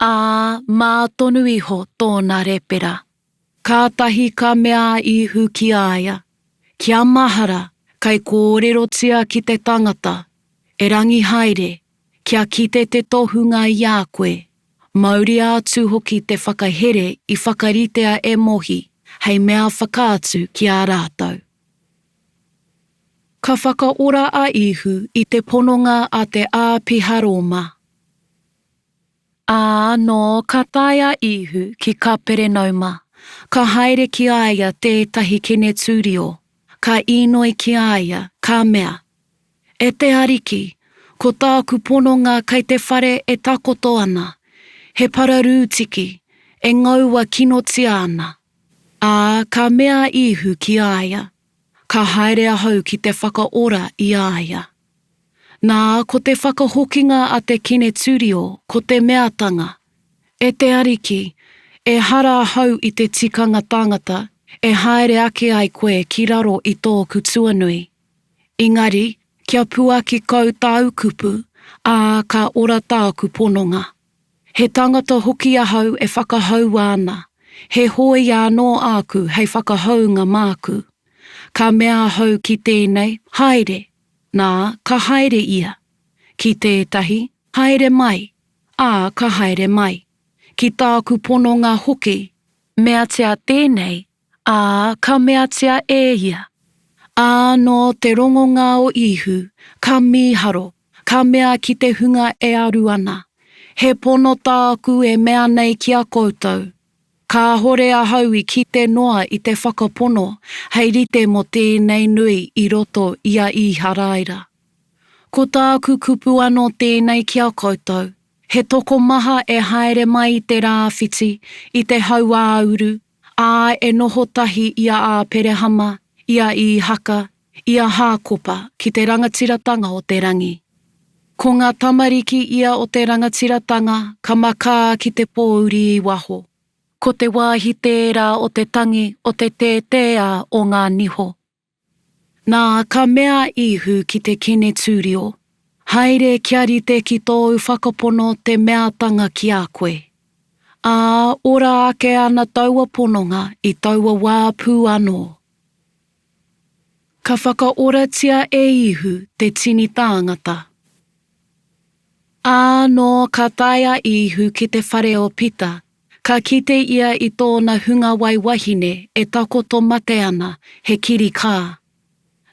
Ā, mā tonu iho tōna repera. Kātahi ka mea a Īhu ki a ia, Kia mahara, kei kōrerotia ki te tangata, Erangi haere, kia kite te tohunga i a koe, mauria atu hoki te whakahere i whakaritea e Mohi hei mea whakaatu ki a rātou. Ka whakaora a Īhu i te pononga a te āpiha Rōma. Ā, nō ka tae a Īhu ki Kaperenauma, ka haere ki a ia tētahi kenetūrio, ka īnoi ki a ia, ka mea, E te Ariki, ko tāku pononga kei te whare e takoto ana, he pararūtiki, e ngaua kinotia ana. Ā, ka mea a Īhu ki a ia, Ka haere ahau ki te whakaora i a ia. Nā, ko te whakahokinga a te Keneturio, ko te meatanga, E te Ariki, ehara ahau i te tikanga tangata e haere ake ai koe ki raro i tōku tuanui. Engari, kia puaki kau tāu kupu, ā, ka ora tāku pononga. He tangata hoki ahau e whakahaua ana, he hōia anō āku hei whakahounga māku. Ka mea ahau ki tēnei, Haere! Nā, ka haere ia. Ki tētahi, Haere mai! Ā, ka haere mai. Ki tāku pononga hoki, Meatia tēnei, ā, ka meatia e ia. Ā, nō te rongonga o Īhu, ka mīharo, ka mea ki te hunga e aru ana, He pono tāku e mea nei ki a koutou, Kāhore ahau i kite noa i te whakapono hei rite mō tēnei nui i roto i a Īharaira. Ko tāku kupu anō tēnei ki a koutou, he tokomaha e haere mai i te rāwhiti, i te hauāuru, ā, e noho tahi i a Āperehama, i a Īhaka, i a Hākopa ki te rangatiratanga o te rangi. Ko ngā tamariki ia o te rangatiratanga ka makā ki te pōuri i waho. Ko te wāhi tērā o te tangi o te tētēā o ngā niho. Nā, ka mea a Īhu ki te Kenetūrio, Haere kia rite ki tōu whakapono te meatanga ki a koe. Ā, ora ake ana taua pononga i taua wā pū anō. Ka whakaoratia e Īhu te tini tāngata. Ā, nō ka tae a Īhu ki te whare o Pita, ka kite ia i tōna hungawai wahine e takoto mate ana, he kirikā.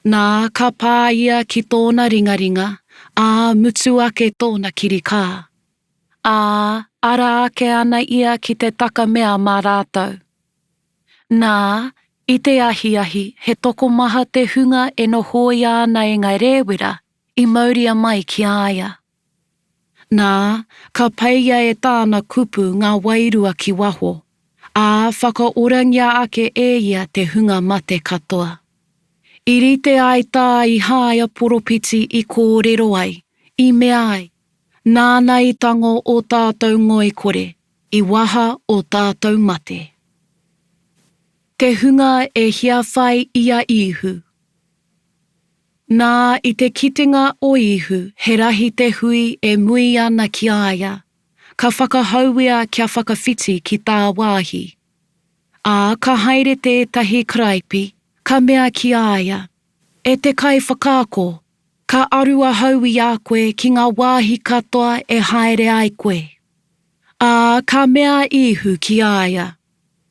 Nā, ka pā ia ki tōna ringaringa, ā, mutu ake tōna kirikā. Ā, ara ake ana ia ki te taka mea mā rātou. Nā, i te ahiahi he tokomaha te hunga e nohoia ana e ngā rēwera i mauria mai ki a ia. Nā, ka peia e tāna kupu ngā wairua ki waho, ā, whakaorangia ake e ia te hunga mate katoa. I rite ai tā Ihāia poropiti i kōrero ai, i mea ai, Nāna i tango ō tātou ngoikore, i waha ō tātou mate. Te hunga e hiawhai i a Īhu. Nā, i te kitenga o Īhu he rahi te hui e mui ana ki a ia, ka whakahauia kia whakawhiti ki tāwāhi. Ā, ka haere tētahi karaipi, ka mea ki a ia, E te Kaiwhakaako, ka aru ahau i a koe ki ngā wāhi katoa e haere ai koe. Ā, ka mea a Īhu ki a ia,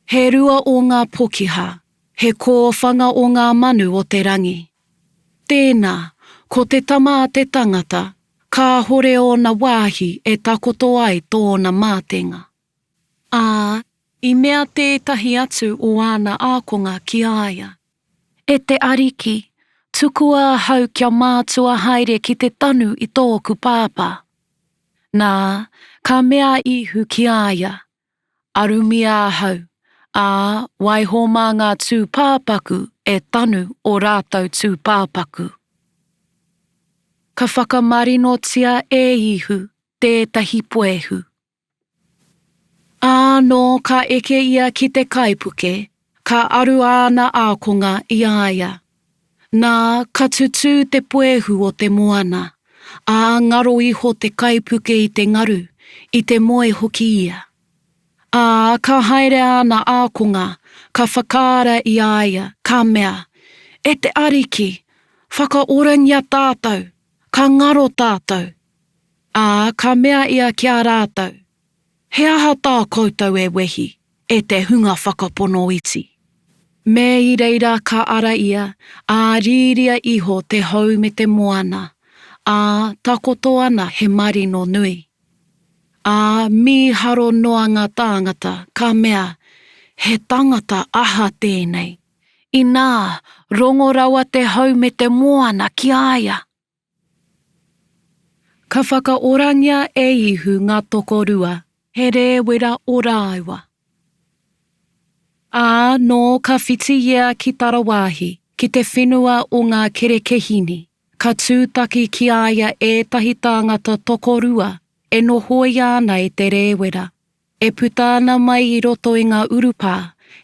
He rua o ngā pokiha, he kōwhanga o ngā manu o te rangi. Tēnā, ko te Tama a te tangata, kāhore ōna wāhi e takoto ai tōna mātenga. Ā, i mea tētahi atu o āna ākonga ki a ia, E te Ariki, Tukua ahau kia mātua haere ki te tanu i tōku pāpā. Nā, ka mea a Īhu ki a ia, Arumia ahau, ā, waiho mā ngā tūpāpaku e tanu ō rātou tūpāpaku. Ka whakamarinotia e Īhu tētahi puehu. Ā, nō ka eke ia ki te kaipuke, ka aru āna ākonga i a ia. Nā, ka tutū te puehu o te moana, ā, ngaro iho te kaipuke i te ngaru, i te moe hoki ia. Ā, ka haere āna ākonga, ka whakaara i a ia, ka mea, E te Ariki, whakaorangia tātou, ka ngaro tātou. Ā, ka mea ia ki a rātou, He aha tā koutou e wehi, e te hunga whakapono iti? Me i reira ka ara ia, ā, rīria iho te hau me te moana, ā, takoto ana he marino nui. Ā, mīharo noa ngā tāngata, ka mea, He tangata aha tēnei? Inā, rongo rawa te hau me te moana ki a ia! Ka whakaorangia e Ihu ngā tokorua, he rēwera o rāua. Ā, nō ka whiti ia ki tarawāhi, ki te whenua o ngā Kerekehini, ka tūtaki ki a ia ētahi tāngata tokorua e nohoia ana e te rēwera, e puta ana mai i roto i ngā urupā,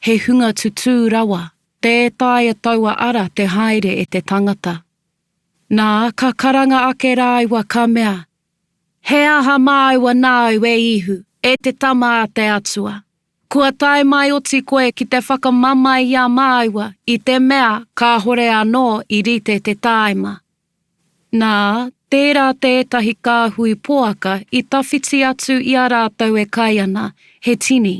he hunga tutū rawa, tē taea taua ara te haere e te tangata. Nā, ka karanga ake rāua, ka mea, He aha māua nāu, e Īhu, e te Tama a te Atua? Kua tae mai oti koe ki te whakamamae i a māua, i te mea kāhore anō i rite te tāima. Nā, tērā tētahi kāhui poaka i tawhiti atu i a rātou e kai ana, he tini.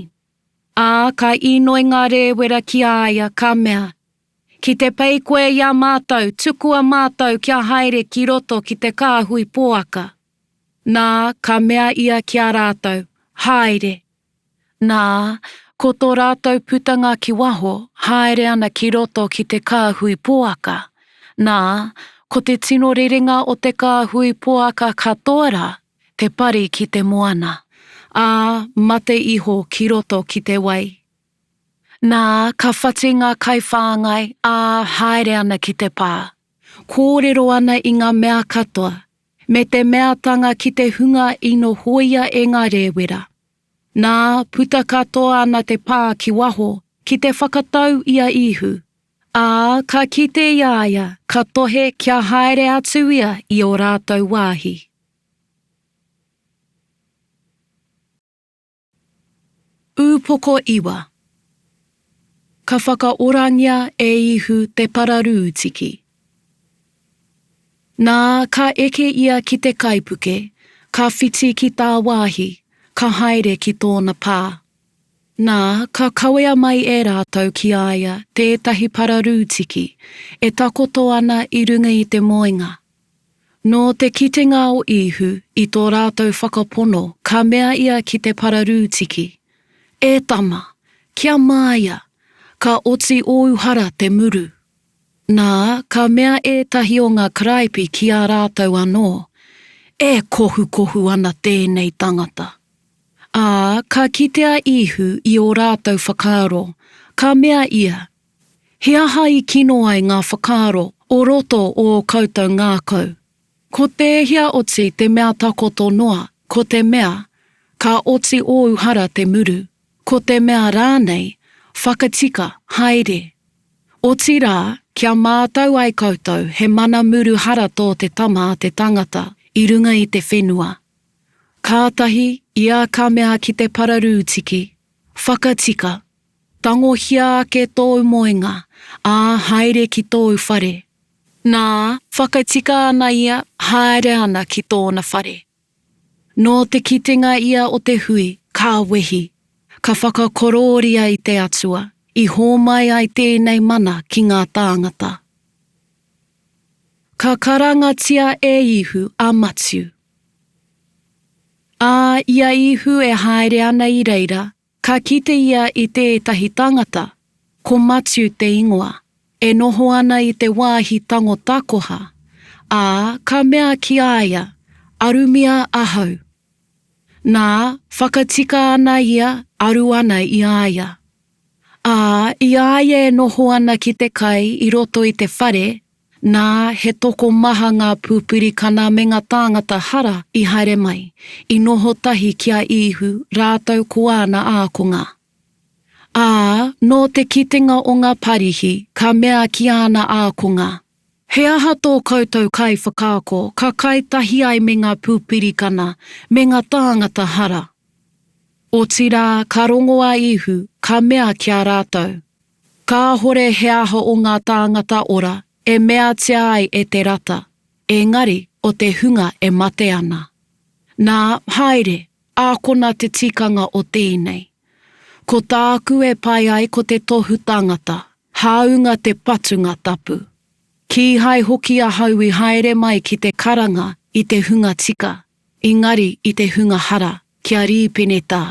Ā, ka īnoi ngā rēwera ki a ia, ka mea, Ki te pei koe i a mātou, tukua mātou kia haere ki roto ki te kāhui poaka. Nā, ka mea ia ki a rātou, Haere. Nā, ko tō rātou putanga ki waho, haere ana ki roto ki te kāhui poaka. Nā, ko te tino rerenga o te kāhui poaka katoa rā, te pari ki te moana, ā, mate iho ki roto ki te wai. Nā, ka whati ngā kaiwhāngai, ā, haere ana ki te pā. Kōrero ana i ngā mea katoa, me te meatanga ki te hunga i nohoia e ngā rēwera. Nā, puta katoa ana te pā ki waho, ki te whakatau i a Īhu. Ā, ka kite i a ia, ka tohe kia haere atu ia i ō rātou wāhi. Ūpoko iwa. Ka whakaorangia e Īhu te pararūtiki. Nā, ka eke ia ki te kaipuke, ka whiti ki tāwāhi, ka haere ki tōna pā. Nā, ka kawea mai e rātou ki a ia tētahi pararūtiki e takoto ana i runga i te moenga. Nō te kitenga o Īhu i tō rātou whakapono ka mea ia ki te pararūtiki, E tama, kia māia, ka oti ōu hara te muru. Nā, ka mea ētahi o ngā karaipi ki a rātou anō, E kohukohu ana tēnei tangata. Ā, ka kite a Īhu i ō rātou whakaaro, ka mea ia, He aha i kino ai ngā whakaaro o roto o ō koutou ngākau? Ko tēhea oti te mea takoto noa, ko te mea, Ka oti ōu hara te muru, ko te mea rānei, Whakatika, haere? Otirā, kia mātau ai koutou he mana muru hara tō te Tama a te tangata i runga i te whenua. Kātahi ia ka mea ki te pararūtiki, Whakatika, Tangohia ake tōu moenga, ā, haere ki tōu whare. Nā, whakatika ana ia, haere ana ki tōna whare. Nō te kitenga ia o te hui, ka wehi, ka whakakorōria i te Atua, i hōmai ai tēnei mana ki ngā tāngata. Ka karangatia e Īhu a Matiu. Ā, i a Īhu e haere ana i reira, Ka kite ia i tētahi tangata, ko Matiu te ingoa, e noho ana i te wāhi tango takoha, ā, ka mea ki a ia, Arumia ahau. Nā, whakatika ana ia, aru ana i a ia. Ā, i a ia e noho ana ki te kai i roto i te whare, nā, he tokomaha ngā pūpirikana me ngā tāngata hara i haere mai, i noho tahi ki a Īhu rātou ko āna ākonga. Ā, nō te kitenga o ngā Parihi, ka mea ki āna ākonga, He aha tō koutou kaiwhakaako ka kai tahi ai me ngā pūpirikana, me ngā tāngata hara? Otirā, ka rongo a Īhu, ka mea ki a rātou, Kāhore he aha o ngā tāngata ora e meatia ai e te rata, engari o te hunga e mate ana. Nā, haere, ākona te tikanga o tēnei. Ko tāku e pai ai ko te tohu tangata, hāunga te patunga tapu. Kīhai hoki ahau i haere mai ki te karanga i te hunga tika, engari i te hunga hara, kia rīpenetā.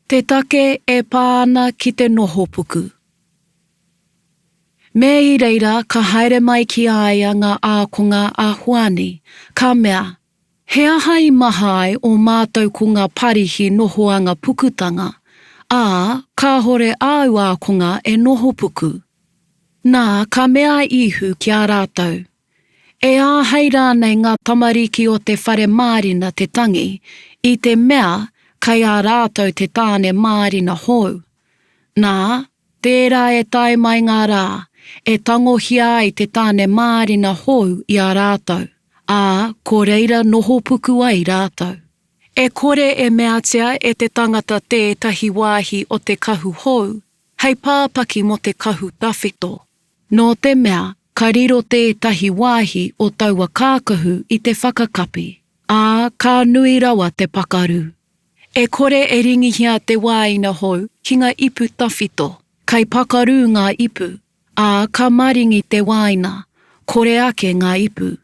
Te take e pā ana ki te nohopuku. Me i reira ka haere mai ki a ia ngā ākonga a Hoani, ka mea, He aha i maha ai ō mātou ko ngā Parihi nohoanga pukutanga, ā, kāhore āu ākonga e nohopuku? Nā, ka mea a Īhu ki a rātou, E āhei rānei ngā tamariki o te whare mārina te tangi, i te mea kei a rātou te tāne mārina hou? Nā, tērā e tae mai ngā rā, e tangohia ai te tāne mārina hou i a rātou, ā, ko reira nohopuku ai rātou. E kore e meatia e te tangata tētahi wāhi o te kahu hou hei pāpaki mō te kahu tawhito. Nō te mea ka riro tētahi wāhi o taua kākahu i te whakakapi, ā, ka nui rawa te pakaru. E kore e ringihia te wāina hou ki ngā ipu tawhito, kai pakaru ngā ipu, ā, ka maringi te wāina, kore ake ngā ipu.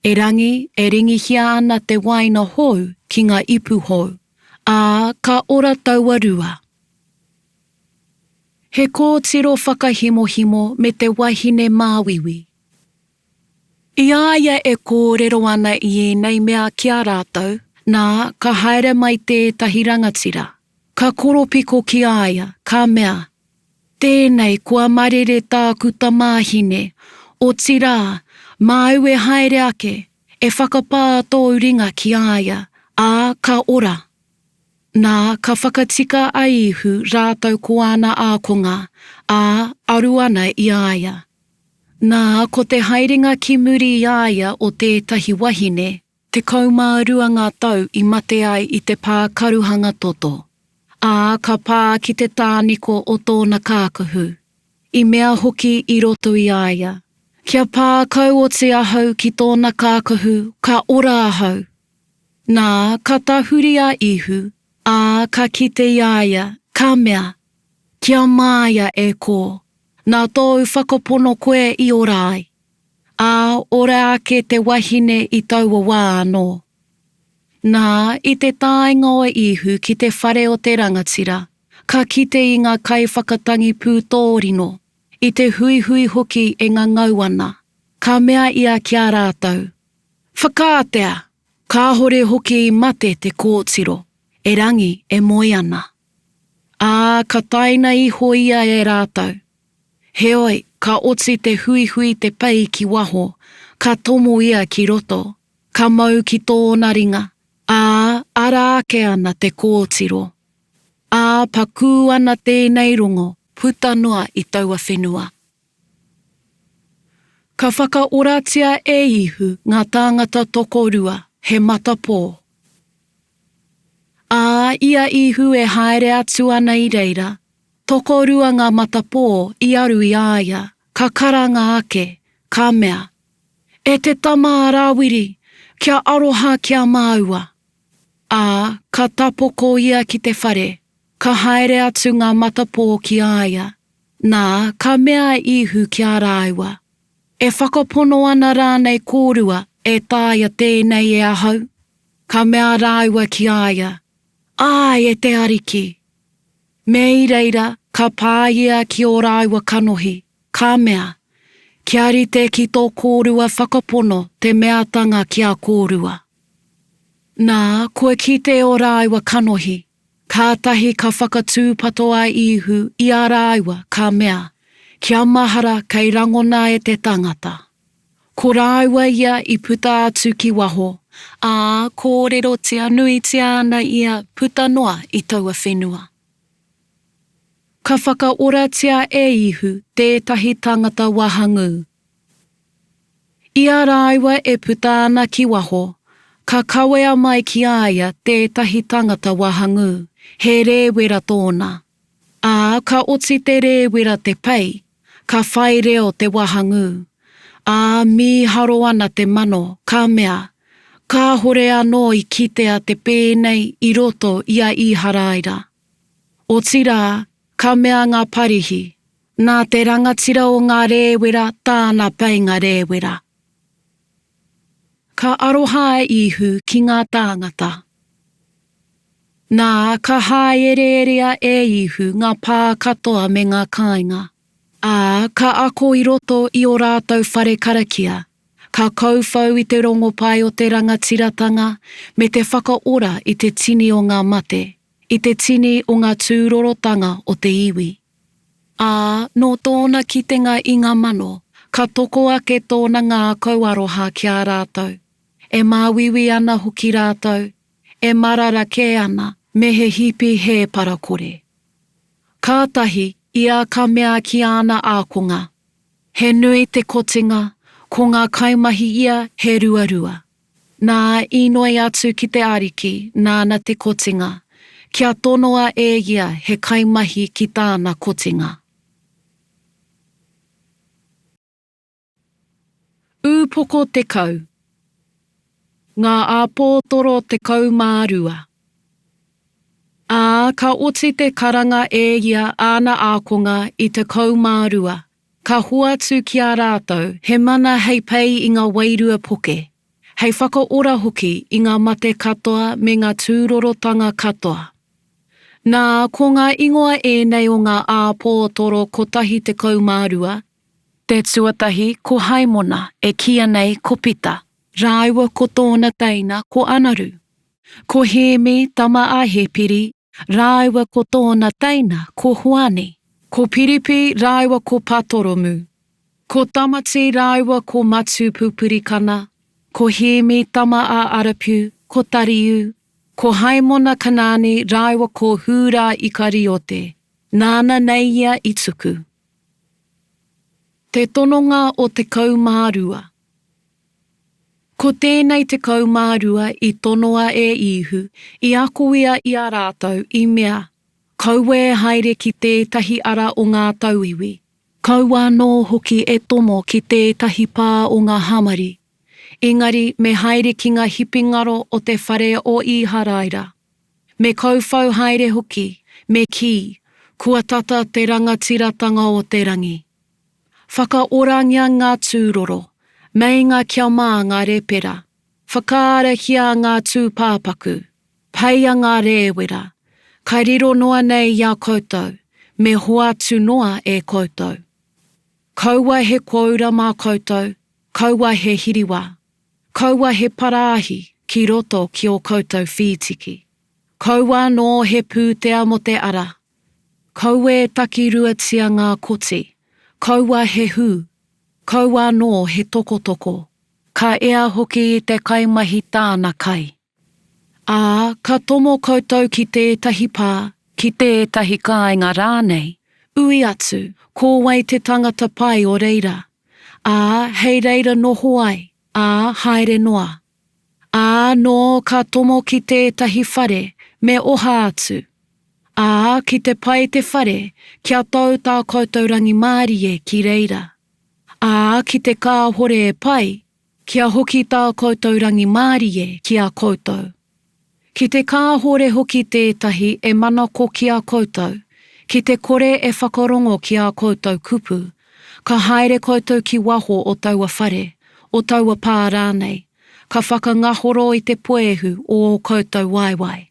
Erangi, e ringihia ana te wāina hou ki ngā ipu hou, ā, ka ora taua rua. He kōtiro whakahimohimo me te wahine māuiui. I a ia e kōrero ana i ēnei mea ki a rātou, nā, ka haere mai tētahi rangatira, ka koropiko ki a ia, ka mea, Tēnei kua marere tāku tamāhine, otirā, māu e haere ake, e whakapā tōu ringa ki a ia, ā, ka ora. Nā, ka whakatika a Īhu rātou ko āna ākonga, ā, aru ana i a ia. Nā, ko te haerenga ki muri i a ia o tētahi wahine, 12 ngā tau i mate ai i te pā karuhanga toto, ā, ka pā ki te tāniko o tōna kākahu, i mea hoki i roto i a ia, Kia pā kau oti ahau ki tōna kākahu, ka ora ahau. Nā, ka tahuri a Īhu, ā, ka kite i a ia, ka mea, Kia māia, e kō, nā tōu whakapono koe i ora ai. Ā, ora ake te wahine i taua wā anō. Nā, i te taenga o Īhu ki te whare o te rangatira, ka kite i ngā kaiwhakatangi pūtōrino, i te huihui hoki e ngangau ana, ka mea ia ki a rātou, Whakaatea! Kāhore hoki i mate te kōtiro, erangi e moe ana. Ā, ka taina iho ia e rātou. Heoi, ka oti te huihui te pei ki waho, ka tomo ia ki roto, ka mau ki tōna ringa, ā, ara ake ana te kōtiro. Ā, pakū ana tēnei rongo puta noa i taua whenua. Ka whakaoratia e Īhu ngā tāngata tokorua, he matapō. Ā, i a Īhu e haere atu ana i reira, tokorua ngā matapō i aru i a ia, ka karanga ake, ka mea, E te tama a Rāwiri, kia aroha ki a māua! Ā, ka tapoko ia ki te whare, ka haere atu ngā matapō ki a ia. Nā, ka mea a Īhu ki a rāua, E whakapono ana rānei kōrua e taea tēnei e ahau? Ka mea rāua ki a ia, Āe, e te Ariki. Me i reira, ka pā ia ki ō rāua kanohi, ka mea, Kia rite ki tō kōrua whakapono te meatanga ki a kōrua. Nā, kua kite ō rāua kanohi, kātahi ka whakatūpato a Īhu i a rāua, ka mea, Kia mahara kei rangona e te tangata. Ko rāua ia i puta atu ki waho, ā, kōrerotia nuitia ana ia puta noa i taua whenua. Ka whakaoratia e Īhu tētahi tangata wahangū. I a rāua e puta ana ki waho, ka kawea mai ki a ia tētahi tangata wahangū, he rēwera tōna. Ā, ka oti te rēwera te pei, ka whai reo te wahangū. Ā, mīharo ana te mano, ka mea, Kāhore anō i kitea te pēnei i roto i a Īharaira. Otirā, ka mea ngā Parihi, Nā te rangatira o ngā rēwera tāna peinga rēwera. Ka aroha a Īhu ki ngā tāngata. Nā, ka hāereerea e Īhu ngā pā katoa me ngā kāinga, ā, ka ako i roto i ō rātou whare karakia, ka kauwhau i te rongopai o te rangatiratanga me te whakaora i te tini o ngā mate, i te tini o ngā tūrorotanga o te iwi. Ā, nō tōna kitenga i ngā mano, ka toko ake tōna ngākau aroha ki a rātou, e māuiui ana hoki rātou, e marara kē ana me he hipi hēpara-kore. Kātahi ia ka mea ki āna ākonga, He nui te kotinga, ko ngā kaimahi ia he ruarua. Nā, īnoi atu ki te Ariki nāna te kotinga, kia tonoa e ia he kaimahi ki tāna kotinga. Ūpoko 10. Ngā Āpōtoro 12. Ā, ka oti te karanga e ia āna ākonga i 12, ka hoatu ki a rātou he mana hei pei i ngā wairua poke, hei whakaora hoki i ngā mate katoa me ngā tūrorotanga katoa. Nā, ko ngā ingoa ēnei o ngā āpōtoro kotahi 12, Te tuatahi ko Haimona e kīia nei ko Pita, rāua ko tōna teina ko Anaru. Ko Hēmi tama a Hepiri, rāua ko tōna teina ko Hoani. Ko Piripi rāua ko Patoromu. Ko Tamati rāua ko Matiu Pupurikana, ko Hēmi tama a Arapiu, ko Tariu, ko Haimona Kanaani rāua ko Hūrā Ikariote, nāna nei ia i tuku. Te tononga o 12. Ko tēnei 12 i tonoa e Īhu, i ako ia i a rātou, i mea, Kaua e haere ki tētahi ara o ngā tauiwi, kaua anō hoki e tomo ki tētahi pā o ngā Hamari, engari me haere ki ngā hipi ngaro o te whare o Īharaira. Me kauwhau haere hoki, me kī, kua tata te rangatiratanga o te rangi. Whakaorangia ngā tūroro, meinga kia mā ngā repera, whakaarahia ngā tūpāpaku, peia ngā rēwera, ka riro noa nei i a koutou, me hoatu noa e koutou. Kaua he kōura mā koutou, kaua he hiriwā. Kaua he parāhi ki roto ki ō koutou whītiki. Kaua anō he pūtea mō te ara. Kaua e takiruatia ngā koti. Kaua he hū. Kaua anō he tokotoko. Ka ea hoki i te kaimahi tāna kai. Ā, ka tomo koutou ki tētahi pā, ki tētahi kāinga rānei, ui atu, ko wai te tangata pai o reira? Ā, hei reira noho ai, ā, haere noa. Ā, nō ka tomo ki tētahi whare, me oha atu. Ā, ki te pai te whare, kia tau tā koutou rangimārie ki reira. Ā, ki te kāhore e pai, Kia hoki tā koutou rangimārie ki a koutou. Ki te kāhore hoki tētahi e manako ki a koutou, ki te kore e whakarongo ki ā koutou kupu, ka haere koutou ki waho o taua whare, o taua pā rānei, ka whakangahoro i te puehu o ō koutou waewae.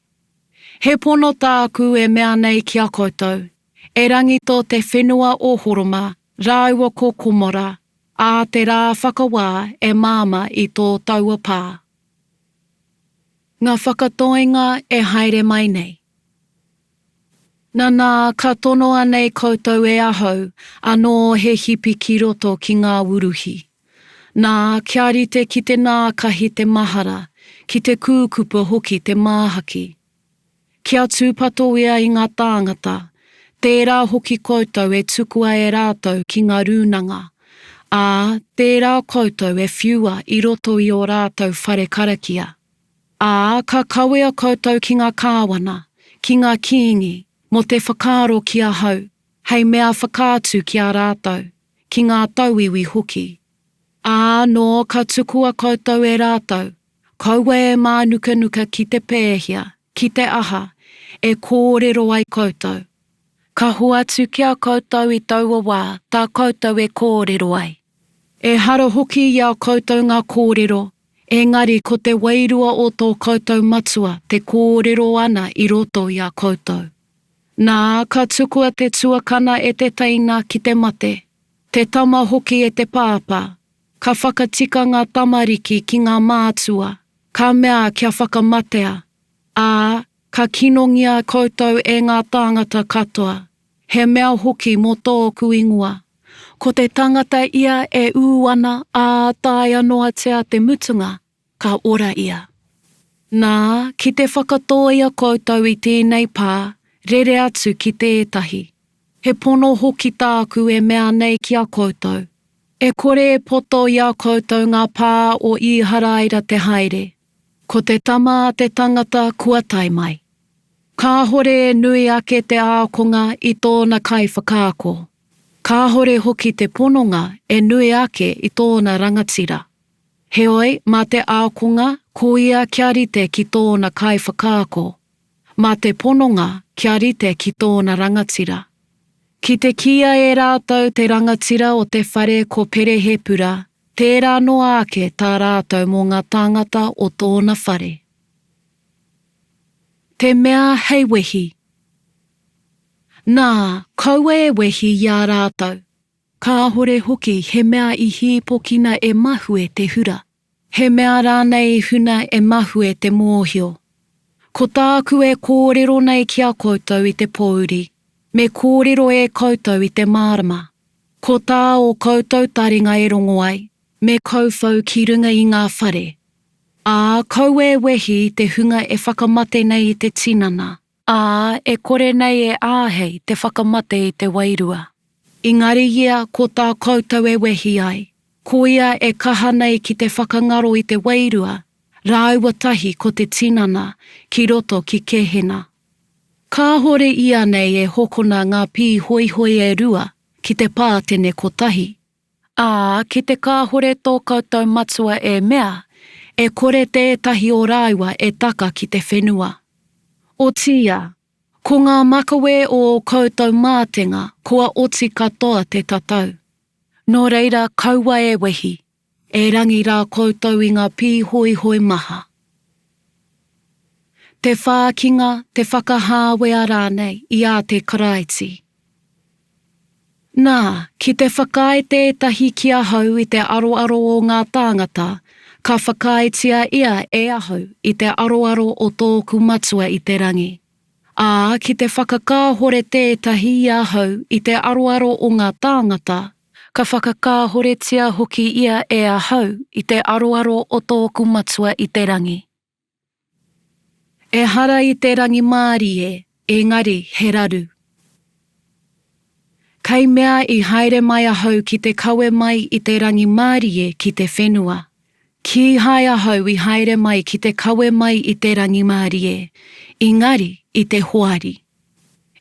He pono tāku e mea nei ki a koutou, erangi tō te whenua o Horoma rāua ko Komora ā te rā whakawā e māmā i tō taua pā. Ngā whakatoinga e haere mai nei. Nanā, ka tonoa nei koutou e ahau, anō he hipi ki roto ki ngā wuruhi. Nā, kia rite ki te nākahi te mahara, ki te kūkupa hoki te māhaki. Kia tūpato ia i ngā tāngata, tērā hoki koutou e tukua e rātou ki ngā rūnanga, ā, tērā koutou e whiua i roto i ō rātou whare karakia. Ā, ka kawea koutou ki ngā kāwana, ki ngā kīngi, mō te whakaaro ki ahau, hei mea whakaatu ki a rātou, ki ngā tauiwi hoki. Ā, nō ka tukua koutou e rātou, kaua e mānukanuka ki te pēhea, ki te aha, e kōrero ai koutou. Ka hoatu ki a koutou i taua wā tā koutou e kōrero ai. Ehara hoki i a koutou ngā kōrero, Engari ko te Wairua o tō koutou Matua te kōrero ana i roto i a koutou. Nā, ka tukua te tuakana e te teina ki te mate, te tama hoki e te pāpā, ka whakatika ngā tamariki ki ngā mātua, ka mea kia whakamatea, ā, ka kinongia koutou e ngā tāngata katoa, he mea hoki mō tōku ingoa. Ko te tangata ia e ū ana ā taea noatia te mutunga, ka ora ia. Nā, ki te whakatōia koutou i tēnei pā, rere atu ki tētahi. He pono hoki tāku e mea nei ki a koutou, e kore e poto i a koutou ngā pā o Īharaira te haere, ko te Tama a te tangata kua tae mai. Kāhore e nui ake te ākonga i tōna kaiwhakaako. Kāhore hoki te pononga e nui ake i tōna rangatira. Heoi, mā te ākonga, ko ia kia rite ki tōna kaiwhakaako, mā te pononga kia rite ki tōna rangatira. Ki te kīia e rātou te rangatira o te whare ko Perehepura, tērā noa ake tā rātou mō ngā tāngata o tōna whare. Te mea hei wehi. Nā, kaua e wehi i a rātou. Kāhore hoki he mea i hīpokina e mahue te hura, he mea rānei i huna e mahue te mōhio. Ko tāku e kōrero nei ki a koutou i te pōuri, me kōrero e koutou i te mārama. Ko tā ō koutou taringa e rongo ai, me kauwhau ki runga i ngā whare. Ā, kaua e wehi i te hunga e whakamate nei i te tinana. Ā, e kore nei e āhei te whakamate i te wairua. Engari ia ko tā koutou e wehi ai, ko ia e kaha nei ki te whakangaro i te wairua, rāua tahi ko te tinana, ki roto ki Kehena. Kāhore ianei e hokona ngā pīhoihoi e rua ki te pātene kotahi? Ā, ki te kāhore tō koutou Matua e mea, e kore tētahi o rāua e taka ki te whenua. Otiia, ko ngā makawe o ō koutou mātenga kua oti katoa te tatau. Nō reira kaua e wehi, erangi rā koutou i ngā pīhoihoi maha. Te whākinga, te whakahāwea rānei i a te Karaiti. Nā, ki te whakaae tētahi ki ahau i te aroaro o ngā tāngata, ka whakaaetia ia e ahau i te aroaro o tōku Matua i te rangi. Ā, ki te whakakāhore tētahi i ahau i te aroaro o ngā tāngata, ka whakakāhoretia hoki ia e ahau i te aroaro o tōku Matua i te rangi. Ehara i te rangimārie, engari he raru. Kei mea i haere mai ahau ki te kawe mai i te rangimārie ki te whenua. Kīhai ahau i haere mai ki te kawe mai i te rangimārie, engari i te hoari.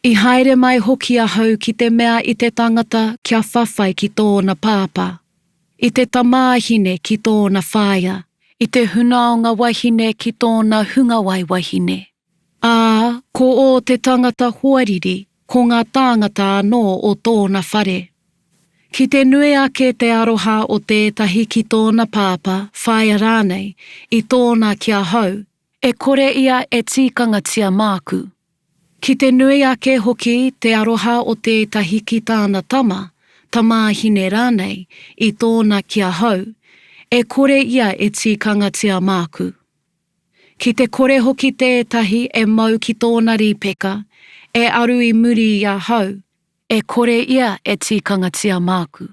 I haere mai hoki ahau ki te mea i te tangata kia whawhai ki tōna pāpā. I te tamāhine ki tōna whaea. I te hunaonga wahine ki tōna hungawai wahine. Ā, ko ō te tangata hoariri, ko ngā tāngata anō o tōna whare. Ki te nui ake te aroha o tētahi ki tōna pāpā, whaea rānei, i tōna ki ahau, e kore ia e tīkangatia māku. Ki te nui ake hoki te aroha o tētahi ki tāna tama, tamāhine rānei, i tōna ki ahau, e kore ia e tīkangatia māku. Ki te kore hoki tētahi e mau ki tōna rīpeka, e aru i muri i ahau, e kore ia e tīkangatia māku.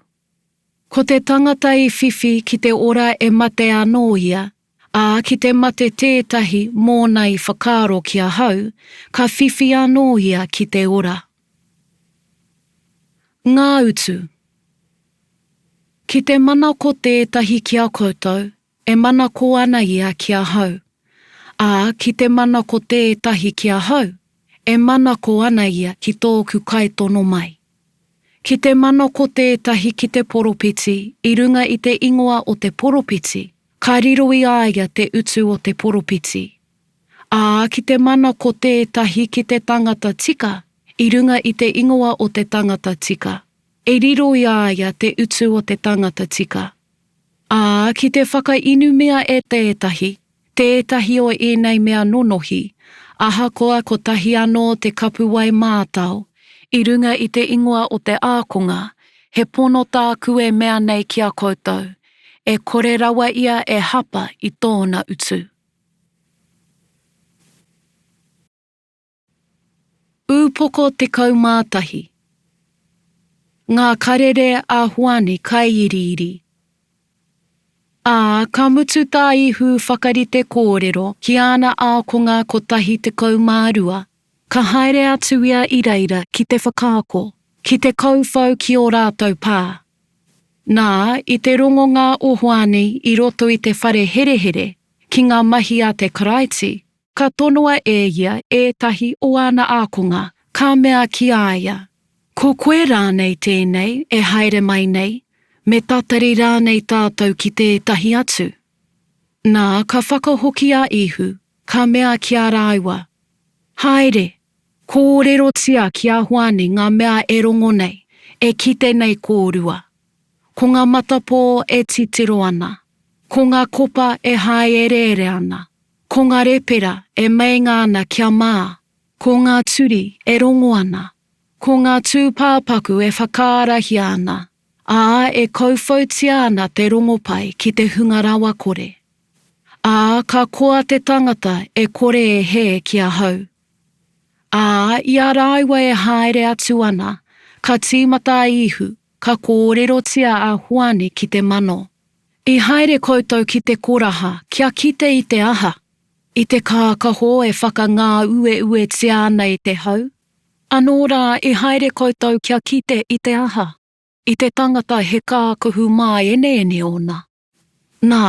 Ko te tangata i whiwhi ki te ora e mate anō ia, Ā, ki te mate tētahi mōna i whakaaro ki ahau, ka whiwhi anō ia ki te ora. Ngā utu. Ki te manako tētahi ki a koutou, e manako ana ia ki ahau. Ā, ki te manako tētahi ki ahau, e manako ana ia ki tōku kaitono mai. Ki te manako tētahi ki te poropiti i runga i te ingoa o te poropiti, ka riro i a ia te utu o te poropiti. Ā, ki te manako tētahi ki te tangata tika i runga i te ingoa o te tangata tika, e riro i a ia te utu o te tangata tika. Ā, ki te whakainumia e tētahi, tētahi o ēnei mea nonohi, ahakoa kotahi anō te kapuwai mātao, i runga i te ingoa o te ākonga, he pono tāku e mea nei ki a koutou, e kore rawa ia e hapa i tōna utu. Ūpoko 11. Ngā karere a Hoani Kaiiriiri. Ā, ka mutu tā Īhu whakarite kōrero ki āna ākonga 12, ka haere atu ia i reira ki te whakaako, ki te kauwhau ki ō rātou pā. Nā, i te rongonga o Hoani i roto i te whare herehere ki ngā mahi a te Karaiti, ka tonoa e ia ētahi o āna ākonga, ka mea ki a ia, Ko koe rānei tēnei e haere mai nei, me tatari rānei tātou ki tētahi atu? Nā, ka whakahoki a Īhu, ka mea ki a rāua, Haere, Kōrerotia ki a Hoani ngā mea e rongo nei, e kite nei kōrua. Ko ngā matapō e titiro ana, ko ngā kopa e hāereere ana, ko ngā repera e meinga ana kia mā, ko ngā turi e rongo ana, ko ngā tūpāpaku e whakaarahia ana, ā, e kauwhautia ana te rongopai ki te hunga rawakore. Ā, ka koa te tangata e kore e hē ki ahau. Ā, i a rāua e haere atu ana, ka tīmata a Īhu, ka kōrerotia a Hoani ki te mano. I haere koutou ki te koraha kia kite i te aha? I te kākaho e whakangāueuetia ana e te hau? Anō rā i haere koutou kia kite i te aha? I te tangata he kākahu māeneene ōna? Nā,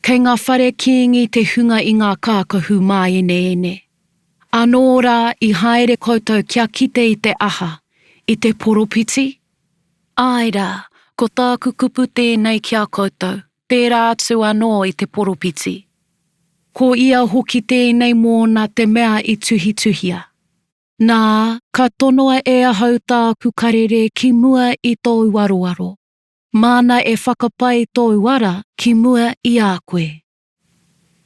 kei ngā whare kīngi te hunga i ngā kākahu māeneene. Anō rā i haere koutou kia kite i te aha, i te poropiti? Āe rā, ko tāku kupu tēnei ki a koutou, tērā atu anō i te poropiti. Ko ia hoki tēnei mōna te mea i tuhituhia. Nā, ka tonoa e ahau tāku karere ki mua i tōu aroaro. Māna e whakapai tōu ara ki mua i a koe.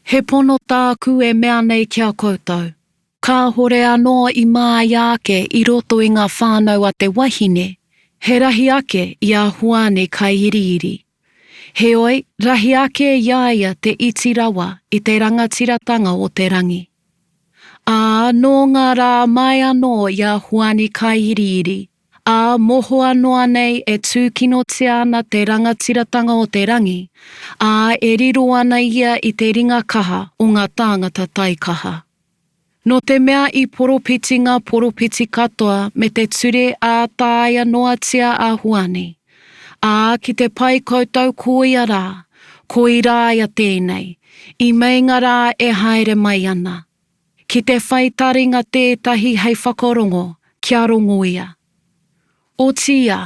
He pono tāku e mea nei ki a koutou, kāhore anō i māia ake i roto i ngā whānau a te wahine, he rahi ake i a Hoani Kaiiriiri. Heoi, rahi ake i a ia te iti rawa i te rangatiratanga o te rangi. Ā, nō ngā rā mai anō i a Hoani Kaiiriiri, Ā, mohoa noa nei e tūkinotia ana te rangatiratanga o te rangi, ā, e riro ana ia i te ringa kaha o ngā tāngata taikaha. Nō te mea i poropiti ngā poropiti katoa me te ture ā taea noatia a Hoani. Ā, ki te pai koutou ko ia rā, ko Irāia tēnei, i meinga rā e haere mai ana. Ki te whai taringa tētahi hei whakarongo, kia rongo ia. Otiia,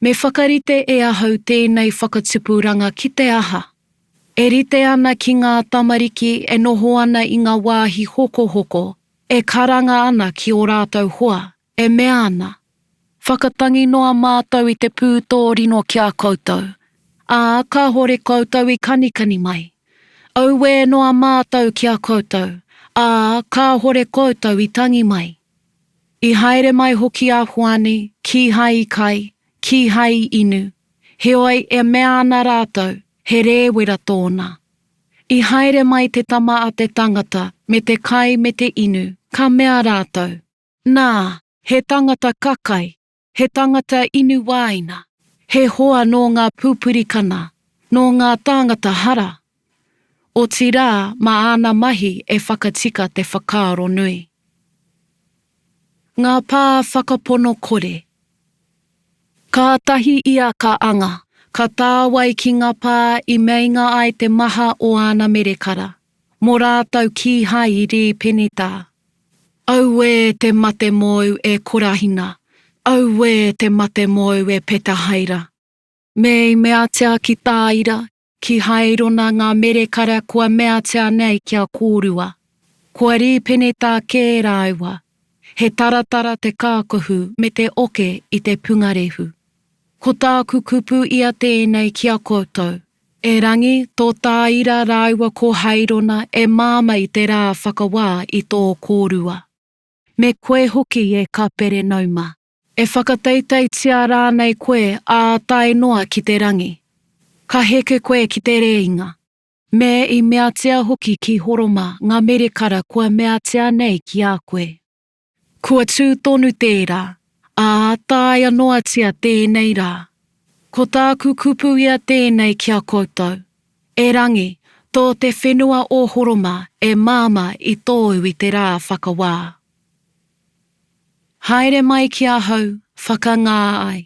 me whakarite e ahau tēnei whakatupuranga ki te aha? E rite ana ki ngā tamariki e noho ana i ngā wāhi hokohoko, e karanga ana ki ō rātou hoa, e mea ana, Whakatangi noa mātou i te pūtōrino ki a koutou, ā, kāhore koutou i kanikani mai. Auē noa mātou ki a koutou, ā, kāhore koutou i tangi mai. I haere mai hoki a Hoani, kīhai i kai, kīhai i inu, heoi e mea ana rātou, he rēwera tōna. I haere mai te Tama a te Tangata me te kai me te inu, ka mea rātou, Nā, he tangata kakai, he tangata inu wāina, he hoa nō ngā pupurikana, nō ngā tāngata hara. Otirā, mā āna mahi e whakatika te whakaaro nui. Ngā pā whakapono kore. Kātahi ia ka anga, ka tāwai ki ngā pā i meinga ai te maha o āna merekara, mō rātou kīhai i rīpenetā. Auē te mate mōu e Korahina! Auē te mate mōu e Petahaira! Me i meatia ki Tāira, ki Hairona ngā merekara kua meatia nei ki a kōrua. Kua rīpenetā kē rāua, he taratara te kākahu me te oke i te pungarehu. Ko tāku kupu ia tēnei ki a koutou, Erangi, tō Tāira rāua ko Hairona e māma i te rā whakawā i tō kōrua. Me koe hoki e Kaperenauma. E whakateiteitia rānei koe ā tae noa ki te rangi? Ka heke koe ki te rēinga. Me i meatia hoki ki Horoma ngā merekara kua meatia nei ki a koe. Kua tū tonu tērā, ā, taea noatia tēnei rā. Ko tāku kupu ia tēnei ki a koutou, Erangi, tō te whenua o Horoma e māmā i tōu i te rā whakawā. Haere mai ki ahau, whakangā ai.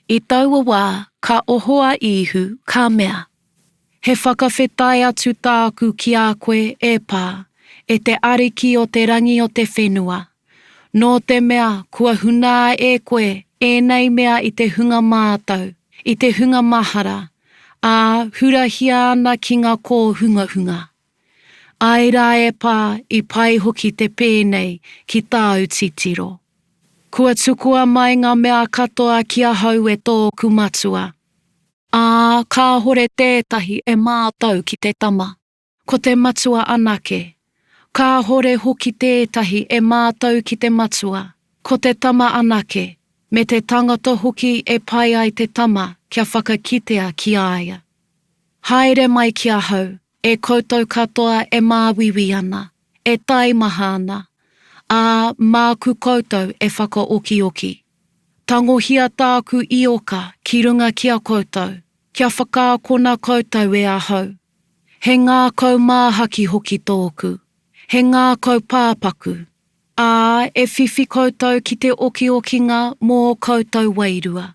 I taua wā, ka oho a Īhu, ka mea, He whakawhetai atu tāku ki a koe, e Pā, e te Ariki o te rangi o te whenua, nō te mea kua hunā e koe ēnei mea i te hunga mātau, i te hunga mahara, ā, hurahia ana ki ngā kōhungahunga. Āe rā e Pā, i pai hoki te pēnei ki tāu titiro. Kua tukua mai ngā mea katoa ki ahau e tōku Matua. Ā, kāhore tētahi e mātau ki te Tama, ko te Matua anake. Kāhore hoki tētahi e mātau ki te Matua, ko te Tama anake, me te tangata hoki e pai ai te Tama kia whakakitea ki a ia. Haere mai ki ahau, e koutou katoa e māuiui ana, e taimaha ana, ā, māku koutou e whakaokioki. Tangohia tāku ioka ki runga ki a koutou, kia whakaakona koutou e ahau. He ngākau māhaki hoki tōku, he ngākau pāpaku, ā, e whiwhi koutou ki te okiokinga mō ō koutou wairua.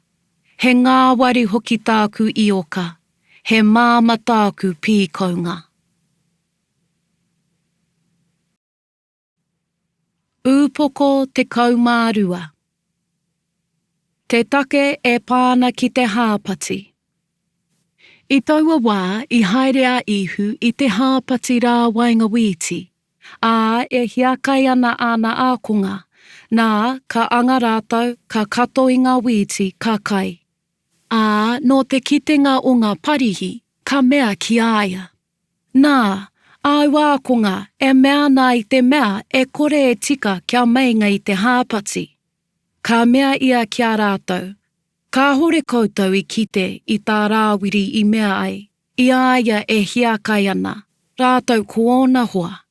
He ngāwari hoki tāku ioka, he māmā tāku pīkaunga. Ūpoko 12. Te take e pā ana ki te hāpati. I taua wā i haere a Īhu i te hāpati rā waenga wīti, ā, e hiakai ana āna ākonga, nā, ka anga rātou, ka kato i ngā wīti, ka kai. Ā, nō te kitenga o ngā Parihi, ka mea ki a ia, Nā, āu ākonga e mea ana i te mea e kore e tika kia meinga i te hāpati. Ka mea ia ki a rātou, Kāhore koutou i kite i tā Rāwiri i mea ai, i a ia e hiakai ana, rātou ko ōna hoa.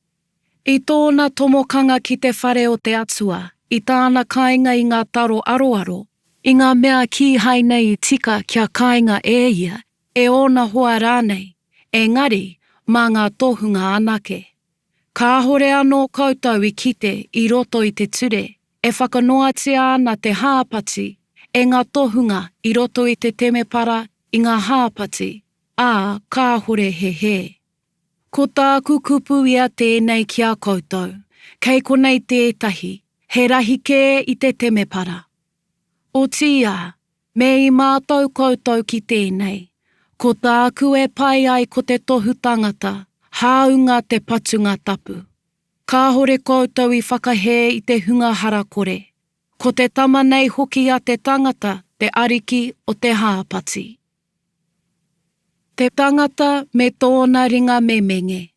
I tōna tomokanga ki te whare o te Atua, i tāna kainga i ngā taro aroaro, i ngā mea kīhai nei i tika kia kainga e ia, e ōna hoa rānei, engari mā ngā tohunga anake. Kāhore anō koutou i kite i roto i te ture e whakanoatia ana te hāpati e ngā tohunga i roto i te temepara i ngā hāpati, ā, kāhore he hē. Ko tāku kupu ia tēnei ki a koutou, kei konei tētahi, he rahi kē i te temepara. Otiia, Me i mātau koutou ki tēnei, ko tāku e pai ai ko te tohu tangata, hāunga te patunga tapu. Kāhore koutou i whakahē i te hunga harakore. Ko te Tama nei hoki a te tangata te Ariki o te hāpati. Te tangata me tōna ringa memenge.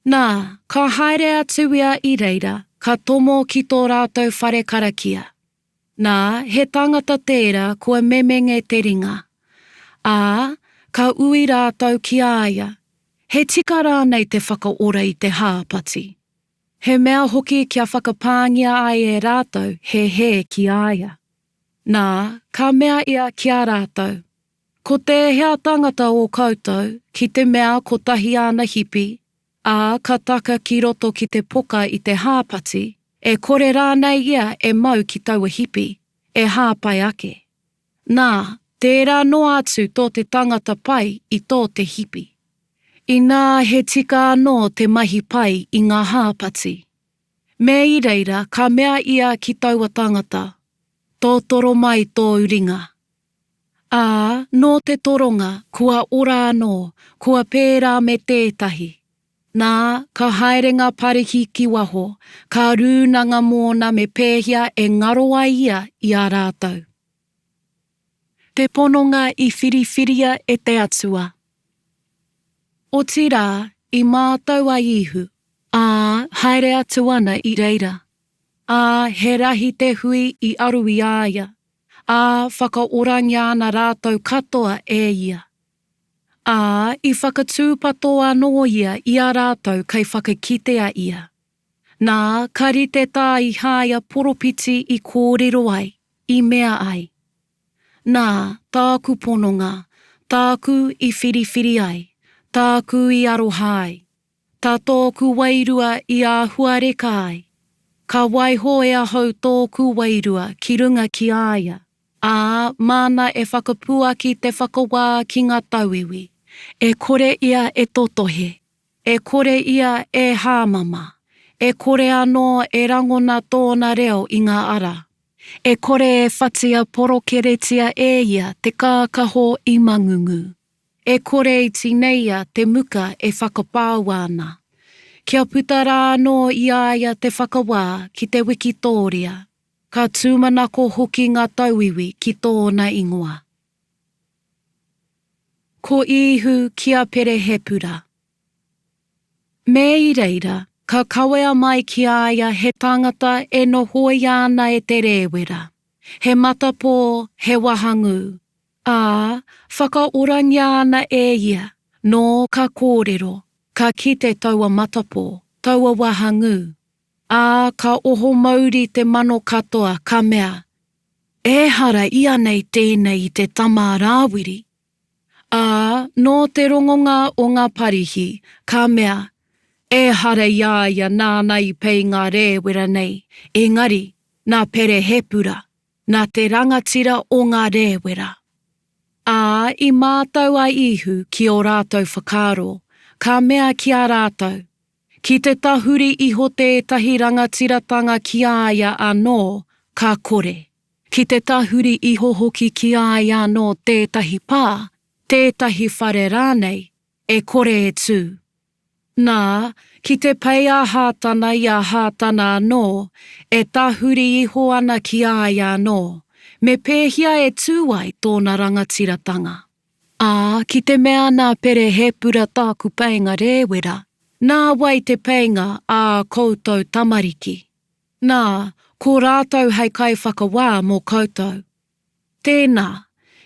Nā, ka haere atu ia i reira. ka tomo ki tō rātou whare karakia. Nā, he tangata tērā kua memenge te ringa. Ā, ka ui rātou ki a ia, He tika rānei te whakaora i te hāpati? He mea hoki kia whakapāngia ai e rātou he hē ki a ia. Nā, ka mea ia ki a rātou, Ko tēhea tangata o koutou, ki te mea kotahi āna hipi, ā, ka taka ki roto ki te poka i te hāpati, e kore rānei ia e mau ki taua hipi, e hāpai ake? Nā, tērā noa atu tō te tangata pai i tō te hipi. Inā he tika anō te mahi pai i ngā hāpati. Me i reira ka mea ia ki taua tangata, Tōtoro mai tōu ringa. Ā, nō te toronga, kua ora anō, kua pērā me tētahi. Nā, ka haere ngā Parihi ki waho, ka rūnanga mōna me pēhea e ngaro ai ia i a rātou. Te pononga i whiriwhiria e te Atua. Otirā, i mātau a Īhu, ā, haere atu ana i reira. Ā, he rahi te hui i aru i a ia. Ā, whakaorangia ana rātou katoa e ia. Ā, i whakatūpato anō ia i a rātou kei whakakitea ia. Nā, ka rite tā Ihāia poropiti i kōrero ai, i mea ai, Nā, tāku pononga, tāku i whiriwhiri ai, tāku i aroha ai. Tā tōku wairua i āhuareka ai. Ka waiho e ahau tōku wairua ki runga ki a ia, ā, māna e whakapuaki te whakawā ki ngā tauiwi. E kore ia e totohe, e kore ia e hāmama, e kore anō e rangona tōna reo i ngā ara. E kore e whatia porokeretia e ia te kākaho i mangungu. E kore i tineia te muka e whakapāua ana. Kia puta rā anō i a ia te whakawā ki te wikitōria, ka tūmanako hoki ngā tauiwi ki tōna ingoa. Ko Īhu ki a Perehepura. Me i reira, ka kawea mai ki a ia he tangata e nohoia ana e te rēwera, he matapō, he wahangū, Ā, whakaorangia ana e ia, nō ka kōrero, ka kite taua matapō, taua wahangū. Ā, ka oho mauri te mano katoa, ka mea, Ehara ianei tēnei i te tama a Rāwiri? Ā, nō te rongonga o ngā Parihi, ka mea, Ehara i a ia nāna i pei ngā rēwera nei, engari, nā Perehepura. Nā te rangatira o ngā rēwera. Ā, i mātau a Īhu ki ō rātou whakaaro, ka mea ki a rātou, Ki te tahuri iho tētahi rangatiratanga ki a ia anō, ka kore. Ki te tahuri iho hoki ki a ia anō tētahi pā, tētahi whare rānei, e kore e tū. Nā, ki te pei a Hātana i a Hātana anō, e tahuri iho ana ki a ia anō, me pēhea e tū ai tōna rangatiratanga? Ā, ki te mea nā Perehepura tāku peinga rēwera, nā wai te peinga ā koutou tamariki? Nā, ko rātou hei kaiwhakawā mō koutou. Tēnā,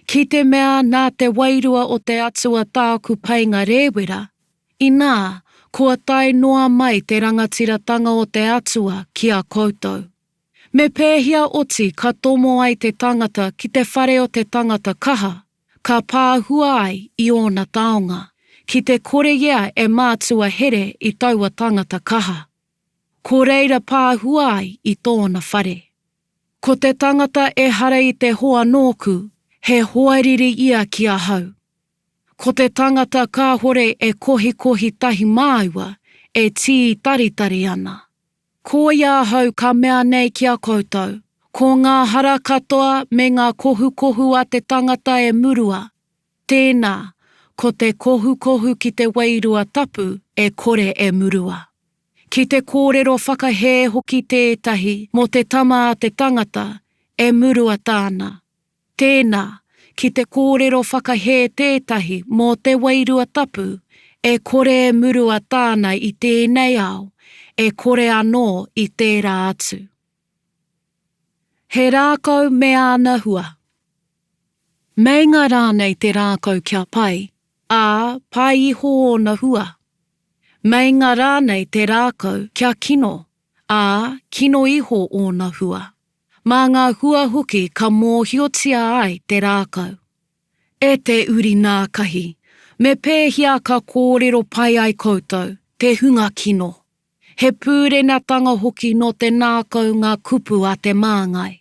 ki te mea nā te Wairua o te Atua tāku painga rēwera, inā, kua tae noa mai te rangatiratanga o te Atua ki a koutou. Me pēhea oti ka tomo ai te tangata ki te whare o te tangata kaha, ka pāhua ai i ōna taonga, ki te kore ia e mātua here i taua tangata kaha? Ko reira pāhua ai i tōna whare. Ko te tangata ehara i te hoa nōku, he hoariri ia ki ahau. Ko te tangata kāhore e kohikohi tahi māua, e tītaritari ana. Koia ahau ka mea nei ki a koutou, ko ngā hara katoa me ngā kohukohu a te tangata e murua, tēnā, ko te kohukohu ki te Wairua Tapu e kore e murua. Ki te kōrero whakahē hoki tētahi mō te Tama a te tangata, e murua tāna. Tēnā, ki te kōrero whakahē tētahi mō te Wairua Tapu, e kore e murua tāna i tēnei ao, e kore anō i tērā atu. He rākau me āna hua. Meinga rānei te rākau kia pai, ā, pai iho ōna hua? Meinga rānei te rākau kia kino, ā, kino iho ōna hua? Mā ngā hua hoki ka mōhiotia ai te rākau. E te uri nākahi, me pēhea ka kōrero pai ai koutou, te hunga kino? He pūrenatanga hoki nō te nākau ngā kupu a te māngai.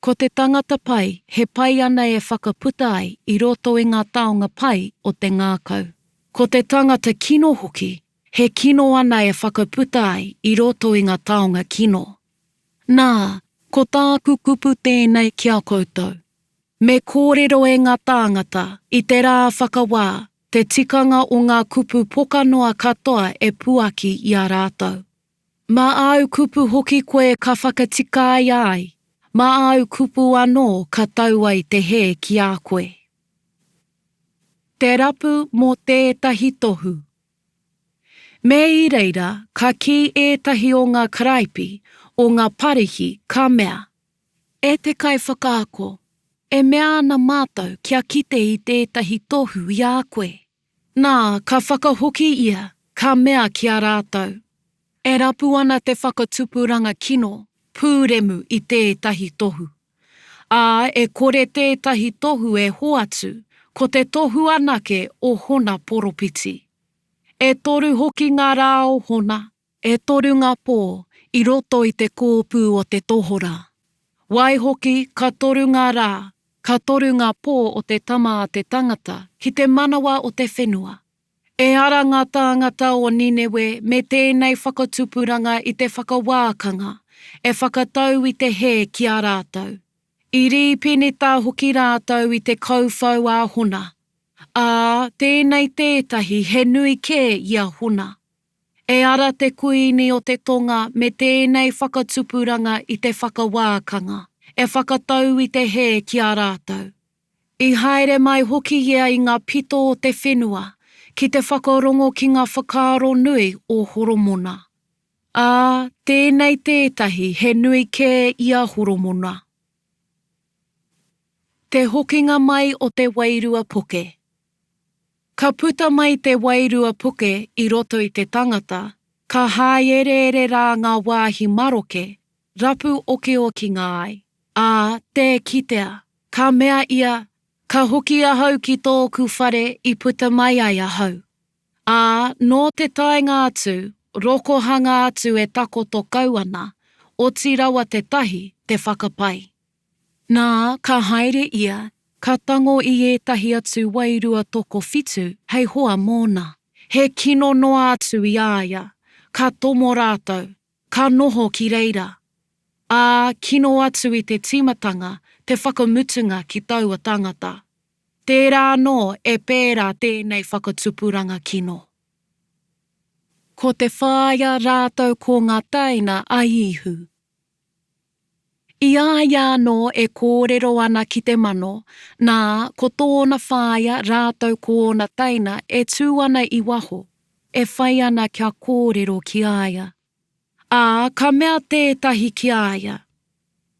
Ko te tangata pai, he pai ana e whakaputa ai i roto i ngā taonga pai o te ngākau. Ko te tangata kino hoki, he kino ana e whakaputa ai i roto i ngā taonga kino. Nā, ko tāku kupu tēnei ki a koutou, Me kōrero e ngā tāngata, i te rā whakawā, te tikanga o ngā kupu pokanoa katoa e puaki i a rātou. Mā āu kupu hoki koe ka whakatikaia ai, mā āu kupu anō ka tau ai te hē ki a koe. Te rapu mō tētahi tohu. Me i reira, ka kī ētahi o ngā karaipi, o ngā Parihi, ka mea, E te Kaiwhakaako, e mea ana mātou kia kite i tētahi tohu i a koe. Nā, ka whakahoki ia, ka mea ki a rātou, E rapu ana te whakatupuranga kino, pūremu i tētahi tohu. Ā, e kore tētahi tohu e hoatu, ko te tohu anake o Hona poropiti. E toru hoki ngā rā o Hona, E toru ngā pō i roto i te kōpū o te tohorā. Waihoki, ka toru ngā rā, ka toru ngā pō o te Tama a te Tangata ki te manawa o te whenua. E ara ngā tāngata o Ninewe me tēnei whakatupuranga i te whakawākanga, e whakatau i te hē ki a rātou. I rīpenetā hoki rātou i te kauwhau a Hona. Ā, tēnei tētahi he nui kē i a Hona. E ara te Kuini o te Tonga me tēnei whakatupuranga i te whakawākanga, e whakatau i te hē ki a rātou. I haere mai hoki ia i ngā pito o te whenua, ki te whakarongo ki ngā whakaaro nui o Horomona. Ā, tēnei tētahi he nui kē i a Horomona. Te hokinga mai o te wairua poke. Ka puta mai te wairua puke i roto i te tangata, ka hāereere rā ngā wāhi maroke, rapu okiokinga ai, ā, tē kitea. Ka mea ia, Ka hoki ahau ki tōku whare i puta mai ai ahau. Ā, nō te taenga atu, rokohanga atu e takoto kau ana, oti rawa te tahi te whakapai. Nā, ka haere ia, ka tango i ētahi atu wairua tokowhitu hei hoa mōna. He kino noa atu i a ia, ka tomo rātou, ka noho ki reira. Ā, kino atu i te tīmatanga te whakamutunga ki taua tangata. Tērā anō e pērā tēnei whakatupuranga kino. Ko te whāia rātou ko ngā teina a Īhu. I a ia anō e kōrero ana ki te mano, nā, ko tōna whaea rātou ko ōna teina e tū ana i waho, e whai ana kia kōrero ki a ia. Ā, ka mea tētahi ki a ia,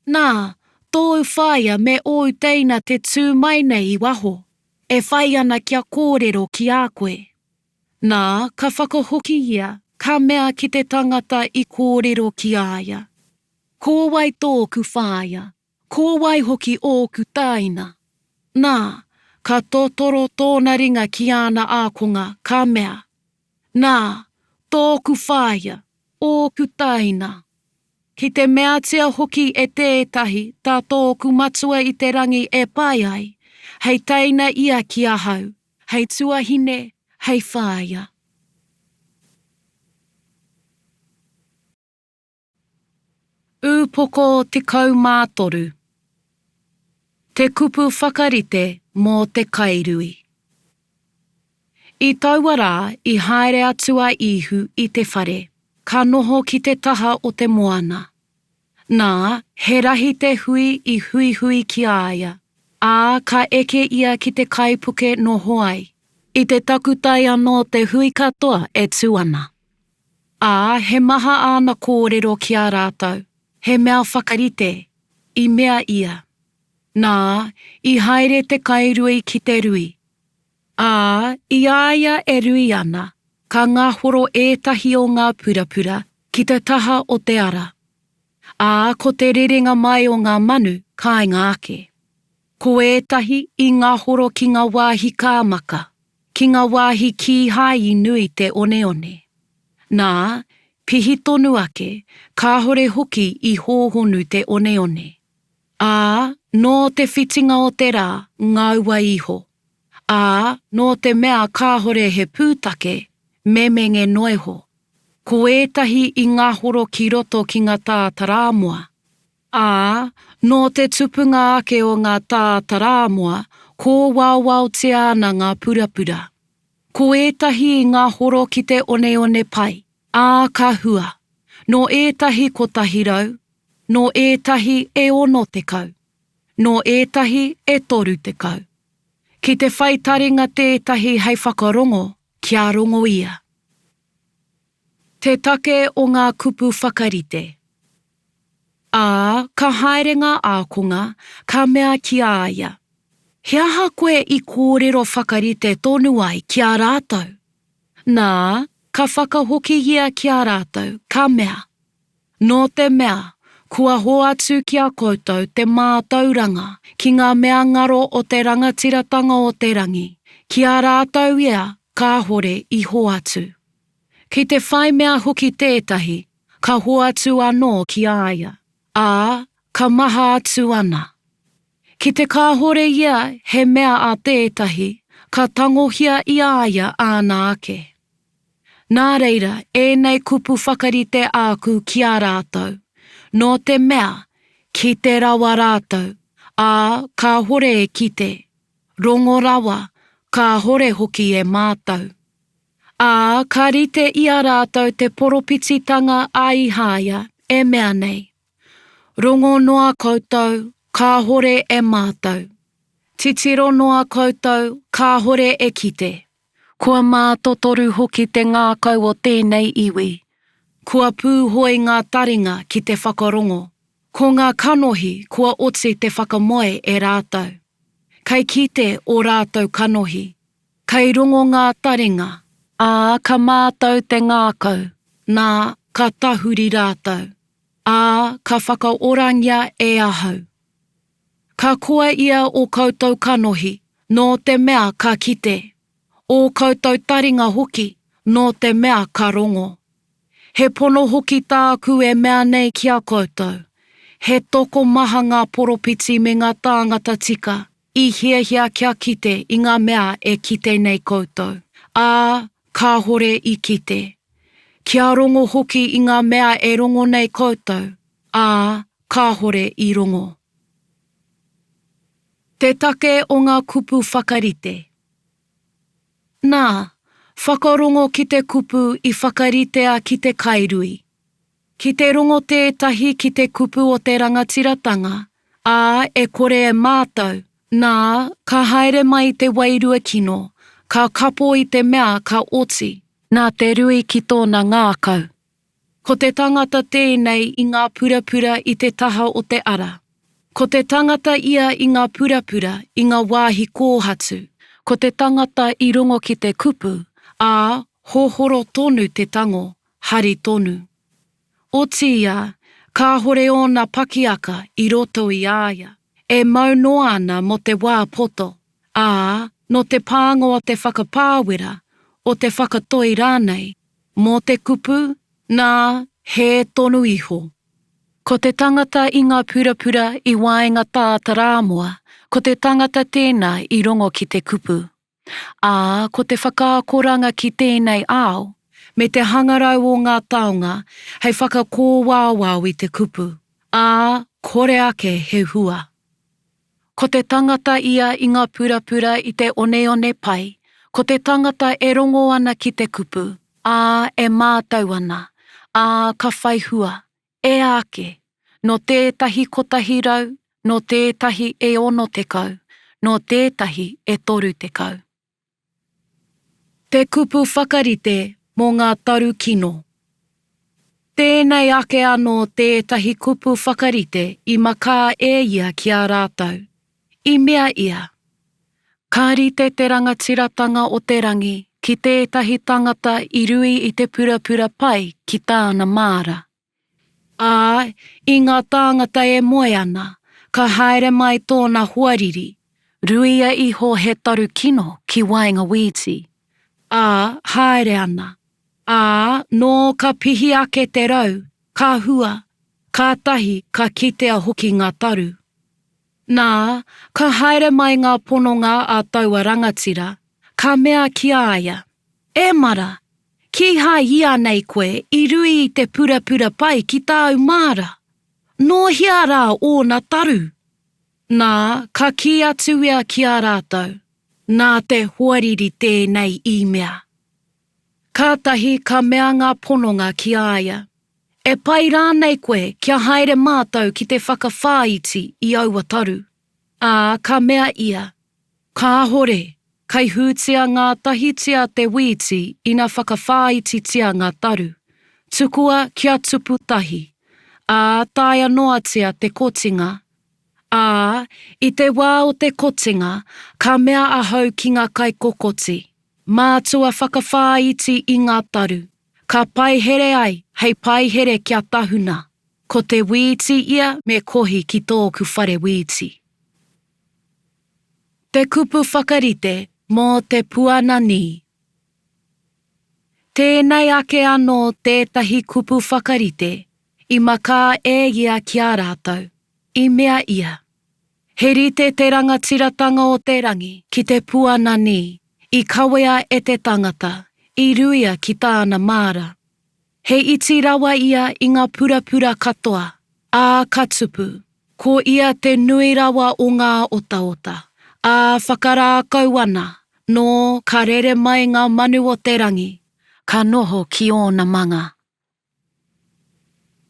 Nā, tōu whaea me ōu teina te tū mai nei i waho, e whai ana kia kōrero ki a koe. Nā, ka whakahoki ia, ka mea ki te tangata i kōrero ki a ia, Ko wai tōku whaea, ko wai hoki ōku tāina? Nā, ka totoro tōna ringa ki āna ākonga, ka mea, Nā, tōku whaea, ōku tāina! Ki te meatia hoki e tētahi tā tōku Matua i te rangi e pai ai, hei teina ia ki ahau, hei tuahine, hei whaea. Ūpoko 13 Te kupu whakarite mō te kairui I taua rā i haere atu a Īhu i te whare, ka noho ki te taha o te moana. Nā, he rahi te hui i huihui ki a ia, ā, ka eke ia ki te kaipuke noho ai. I te takutai anō te hui katoa e tū ana. Ā, he maha āna kōrero ki a rātou, he mea whakarite, i mea ia, Nā, i haere te kairui ki te rui. Ā, i a ia e rui ana, ka ngahoro ētahi o ngā purapura ki te taha o te ara. Ā, ko te rerenga mai o ngā manu kāinga ake. Ko ētahi i ngahoro ki ngā wāhi kāmaka, ki ngā wāhi kīhai i nui te oneone. Nā, pihi tonu ake, kāhore hoki i hōhonu te oneone. Ā, nō te whitinga o te rā, ngaua iho. Ā, nō te mea kāhore he pūtake, memenge noa iho. Ko ētahi i ngahoro ki roto ki ngā tātarāmoa. Ā, nō te tupunga ake o ngā tātarāmoa, kōwaowaotia ana ngā purapura. Ko ētahi i ngahoro ki te oneone pai, ā, ka hua, nō ētahi 100, nō ētahi e 60, nō ētahi e 30. Ki te whai taringa tētahi hei whakarongo, kia rongo ia. Te take o ngā kupu whakarite. Ā, ka haere ngā ākonga, ka mea ki a ia, He aha koe i kōrero whakarite tonu ai ki a rātou? Nā, ka whakahoki ia ki a rātou, ka mea, Nō te mea, kua hoatu ki a koutou te mātauranga ki ngā mea ngaro o te rangatiratanga o te rangi, ki a rātou ia kāhore i hoatu. Ki te whai mea hoki tētahi, ka hoatu anō ki a ia, ā, ka maha atu ana. Ki te kāhore ia he mea a tētahi, ka tangohia i a ia āna ake. Nā reira ēnei kupu whakarite āku ki a rātou, nō te mea, kite rawa rātou, ā, kāhore e kite, rongo rawa, kāhore hoki e mātau. Ā, ka rite i a rātou te poropititanga a Ihāia, e mea nei, Rongo noa koutou, kāhore e mātau. Titiro noa koutou, kāhore e kite. Kua mātotoru hoki te ngākau o tēnei iwi. Kua pūhoi ngā taringa ki te whakarongo. Ko ngā kanohi kua oti te whakamoe e rātou. Kei kite ō rātou kanohi. Kei rongo ngā taringa, ā, ka mātau te ngākau, nā, ka tahuri rātou, ā, ka whakaorangia e ahau. Ka koa ia ō koutou kanohi, nō te mea ka kite, ō koutou taringa hoki, nō te mea ka rongo. He pono hoki tāku e mea nei ki a koutou, he tokomaha ngā poropiti me ngā tāngata tika i hiahia kia kite i ngā mea e kite nei koutou, ā, kāhore i kite. Kia rongo hoki i ngā mea e rongo nei koutou, ā, kāhore i rongo. Te take o ngā kupu whakarite. Nā, whakarongo ki te kupu i whakaritea ki te kairui. Ki te rongo tētahi ki te kupu o te rangatiratanga, ā, e kore e mātau, nā, ka haere mai te wairua kino, ka kapo i te mea ka oti. Nā te rui ki tōna ngākau. Ko te tangata tēnei i ngā purapura i te taha o te ara. Ko te tangata ia i ngā purapura i ngā wāhi kōhatu. Ko te tangata i rongo ki te kupu, ā, hohoro tonu te tango, hari tonu. Otiia, kāhore ōna pakiaka i roto i a ia, e mau noa ana mō te wā poto, ā, nō te pānga o te whakapāwera, o te whakatoi rānei, mō te kupu, nā, hē tonu iho. Ko te tangata i ngā purapura i waenga tātarāmoa, ko te tangata tēnā i rongo ki te kupu. Ā, ko te whakaakoranga ki tēnei ao, me te hangarau o ngā taonga hei whakakōwaowao i te kupu, ā, kore ake he hua. Ko te tangata ia i ngā purapura i te oneone pai, ko te tangata e rongo ana ki te kupu, ā, e mātau ana, ā, ka whai hua, E ake, nō tētahi 100, nō tētahi e 60, nō tētahi e 30. Te kupu whakarite mō ngā taru kino. Tēnei ake anō tētahi kupu whakarite i makā e ia ki a rātou. I mea ia, Ka rite te rangatiratanga o te rangi ki tētahi tangata i rui i te purapura pai ki tāna māra. Ā, i ngā tāngata e moe ana, ka haere mai tōna hoariri, ruia iho he taru kino ki waenga wīti, ā, haere ana. Ā, nō ka pihi ake te rau, ka hua, kātahi ka kitea hoki ngā taru. Nā, ka haere mai ngā pononga a taua rangatira, ka mea ki a ia, E mara, kīhai ianei koe i rui i te purapura pai ki tāu māra? Nō hea rā ōna taru? Nā, ka kī atu ia ki a rātou, Nā te hoariri tēnei i mea. Kātahi ka mea ngā pononga ki a ia, E pai rānei koe kia haere mātou ki te whakawhāiti i aua taru? Ā, ka mea ia, Kāhore, kai hūtia ngātahitia te wīti ina whakawhāititia ngā taru. Tukua kia tupu tahi, ā, taea noatia te kotinga. Ā, i te wā o te kotinga, ka mea ahau ki ngā kaikokoti, Mātua whakawhāiti i ngā taru, ka paihere ai hei paihere kia tahuna, ko te wīti ia me kohi ki tōku whare wīti. Te kupu whakarite mō te puananī. Tēnei ake anō tētahi kupu whakarite i makā e ia ki a rātou, i mea ia, He rite te rangatiratanga o te rangi ki te puananī i kawea e te tangata, i ruia ki tāna māra. He iti rawa ia i ngā purapura katoa, ā, ka tupu, ko ia te nui rawa o ngā otaota, ā, whakarākau ana, nō ka rere mai ngā manu o te rangi, ka noho ki ōna manga.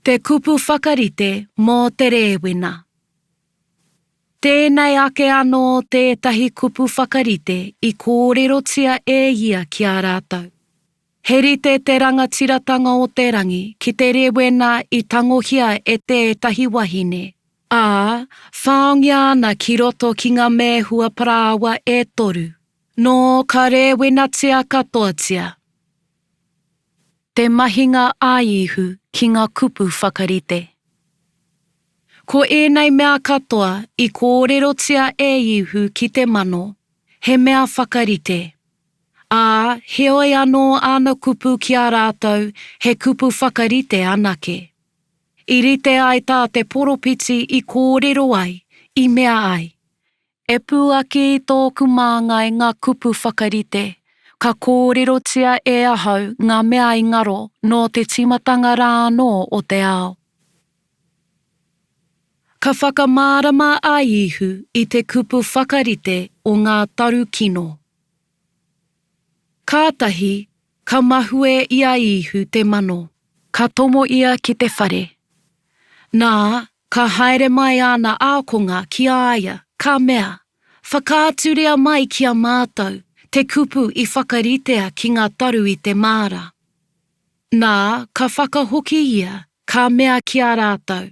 Te kupu whakarite mō te rēwena. Tēnei ake anō tētahi kupu whakarite i kōrerotia e ia ki a rātou. He rite te rangatiratanga o te rangi ki te rewena i tangohia e tētahi wahine, ā, whaongia ana ki roto ki ngā mēhua parāoa e toru, nō ka rēwenatia katoatia. Te mahinga a Īhu ki ngā kupu whakarite. Ko ēnei mea katoa i kōrerotia e Īhu ki te mano, he mea whakarite. Ā, heoi anō āna kupu ki a rātou he kupu whakarite anake. I rite ai tā te poropiti i kōrero ai, i mea ai, E puaki i tōku māngai ngā kupu whakarite, ka kōrerotia e ahau ngā mea i ngaro nō te tīmatanga rā anō o te ao. Ka whakamārama a Īhu i te kupu whakarite o ngā taru kino. Kātahi ka mahue i a Īhu te mano, ka tomo ia ki te whare. Nā, ka haere mai āna ākonga ki a ia, ka mea, Whakaaturia mai ki a mātou te kupu i whakaritea ki ngā taru i te māra. Nā, ka whakahoki ia, ka mea ki a rātou,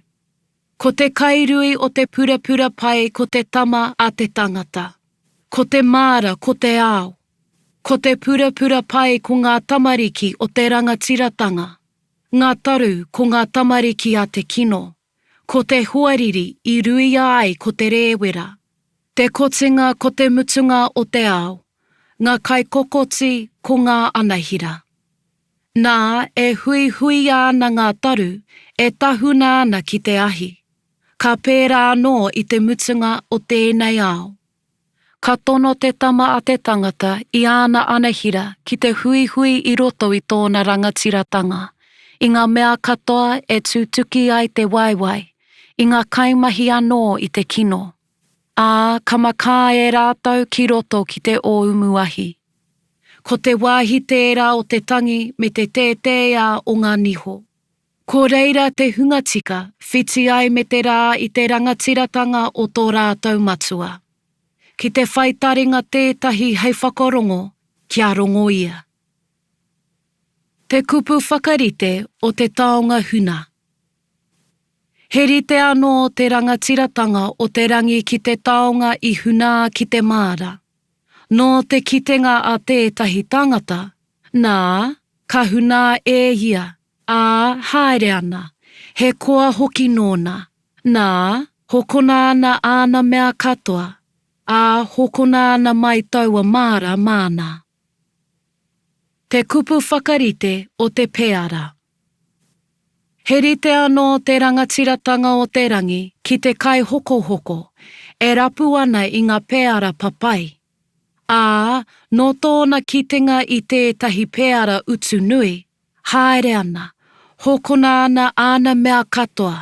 Ko te kairui o te purapura pai ko te Tama a te tangata. Ko te māra ko te ao. Ko te purapura pai ko ngā tamariki o te rangatiratanga. Ngā taru ko ngā tamariki a te kino. Ko te hoariri i ruia ai ko te rēwera. Te kotinga ko te mutunga o te ao. Ngā kaikokoti ko ngā anahira. Nā, e huihuia ana ngā taru, e tahuna ana ki te ahi. Ka pērā anō i te mutunga o tēnei ao. Ka tono te Tama a te Tangata i āna anahira ki te huihui i roto i tōna rangatiratanga, i ngā mea katoa e tūtuki ai te waewae, i ngā kaimahi anō i te kino. Ā, ka makā e rātou ki roto ki te ōumu ahi. Ko te wāhi tērā o te tangi me te tētēā o ngā niho. Ko reira te hunga tika whiti ai me te rā i te rangatiratanga o tō rātou Matua. Ki te whai taringa tētahi hei whakarongo, kia rongo ia. Te kupu whakarite o te taonga huna. He rite anō te rangatiratanga o te rangi ki te taonga i hunā ki te māra. Nō te kitenga a tētahi tangata, nā, ka hunā e ia, ā, haere ana, he koa hoki nōna, nā, hokona ana āna mea katoa, ā, hokona ana mai taua māra māna. Te kupu whakarite o te peara. He rite anō te rangatiratanga o te rangi ki te kaihokohoko e rapu ana i ngā peara papai. Ā, nō tōna kitenga i tētahi peara utu nui, haere ana, hokona ana āna mea katoa,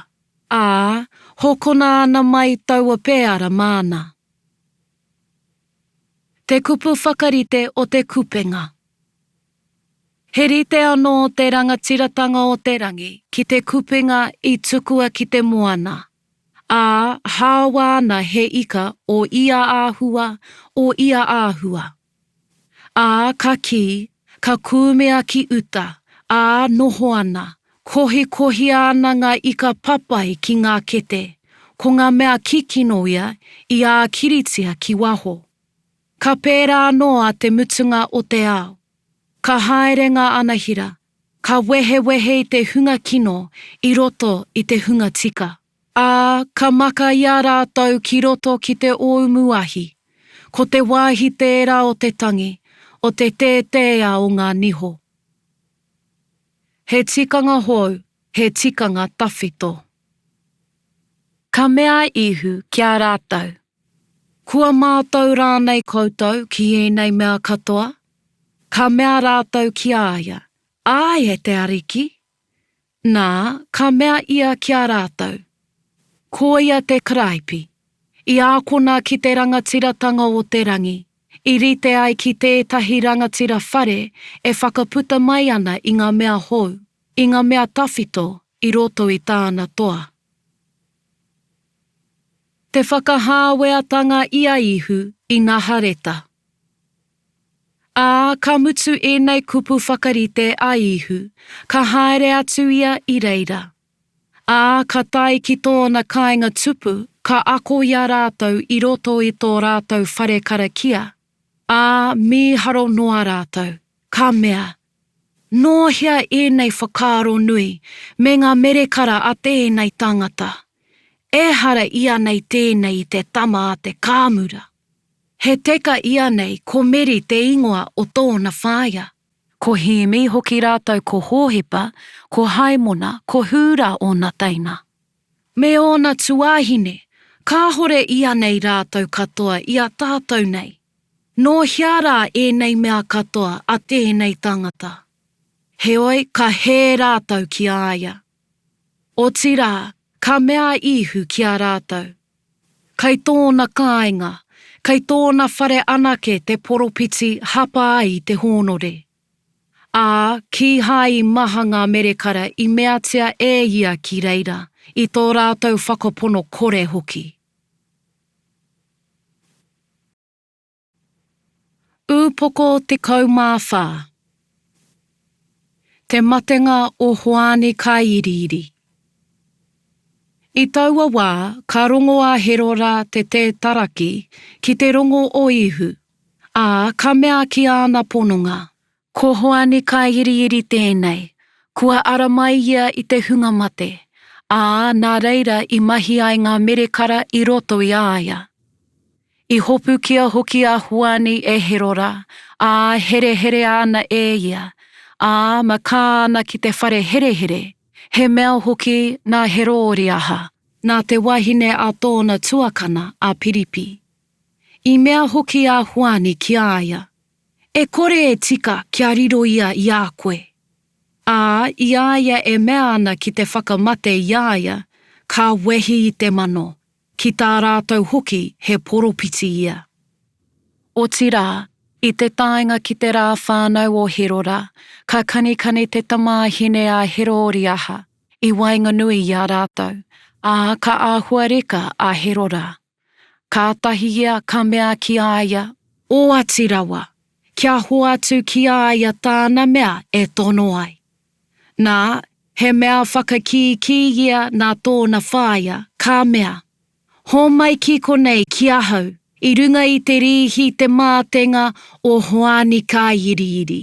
ā, hokona ana mai taua peara māna. Te kupu whakarite o te kupenga. He rite anō te rangatiratanga o te rangi ki te kupenga i tukua ki te moana, ā, hāoa ana he ika o ia āhua, o ia āhua. Ā, ka kī, ka kūmea ki uta, ā, noho ana, kohikohia ana ngā ika papai ki ngā kete, ko ngā mea kikino ia i ākiritia ki waho. Ka pērā anō a te mutunga o te ao. Ka haere ngā anahira, ka wehewehe i te hunga kino i roto i te hunga tika. Ā, ka maka i a rātou ki roto ki te oumu ahi. Ko te wāhi tērā o te tangi, o te tētēa o ngā niho. He tikanga hou, he tikanga tawhito. Ka mea a Īhu ki a rātou, Kua mātau rānei koutou ki ēnei mea katoa? Ka mea rātou ki a ia, Āe, e te Ariki. Nā, ka mea ia ki a rātou, Ko ia te Karaipi, i ākona ki te rangatiratanga o te rangi, i rite ai ki tētahi rangatira whare e whakaputa mai ana i ngā mea hou, i ngā mea tawhito i roto i tāna toa. Te whakahāweatanga i a Īhu i Nahareta. Ā, ka mutu ēnei kupu whakarite a Īhu, ka haere atu ia i reira. Ā, ka tae ki tōna kāinga tupu, ka ako i a rātou i roto i tō rātou whare karakia, ā, mīharo noa rātou, ka mea, Nō hea ēnei whakaaro nui me ngā merekara a tēnei tangata? Ehara ianei tēnei i te tama a te kāmura? He teka ianei ko Meri te ingoa o tōna whaea? Ko Hēmi hoki rātou ko Hōhepa, ko Haimona, ko Hūrā ōna teina. Me ōna tuāhine, kāhore ianei rātou katoa i a tātou nei? Nō hea rā ēnei mea katoa a tēnei tangata? Heoi, ka hē rātou ki a ia. Otirā, ka mea a Īhu ki a rātou, Kei tōna kāinga, kei tōna whare anake te poropiti hapa ai i te hōnore. Ā, kīhai i maha ngā merekara i meatia e ia ki reira, i tō rātou whakapono kore hoki. Ūpoko 14. Te matenga o Hoani Kaiiriiri. I taua wā, ka rongo a Herora te Tētaraki ki te rongo o Īhu, ā, ka mea ki āna pononga, Ko Hoani Kaiiriiri tēnei, kua ara mai ia i te hunga mate, ā, nā reira i mahi ai ngā merekara i roto i a ia. I hopukia hoki a Hoani e Herora, ā, hereherea ana e ia, ā, makā ana ki te whare herehere, he mea hoki nā Herōriaha, nā te wahine a tōna tuakana a Piripi. I mea hoki a Hoani ki a ia, E kore e tika kia riro ia i a koe. Ā, i a ia e mea ana ki te whakamate i a ia, ka wehi i te mano, ki tā rātou hoki he poropiti ia. Otirā, i te taenga ki te rā whānau o Herora, ka kanikani te tamāhine a Herōriaha i waenganui i a rātou, ā, ka āhuareka a Herora. Kātahi ia ka mea ki a ia, Oati rawa, kia hoatu ki a ia tāna mea e tono ai. Nā, he mea whakakīkī ia nā tōna whaea, ka mea, Hōmai ki konei ki ahau, i runga i te rīhi te mātenga o Hoani Kāiriiri.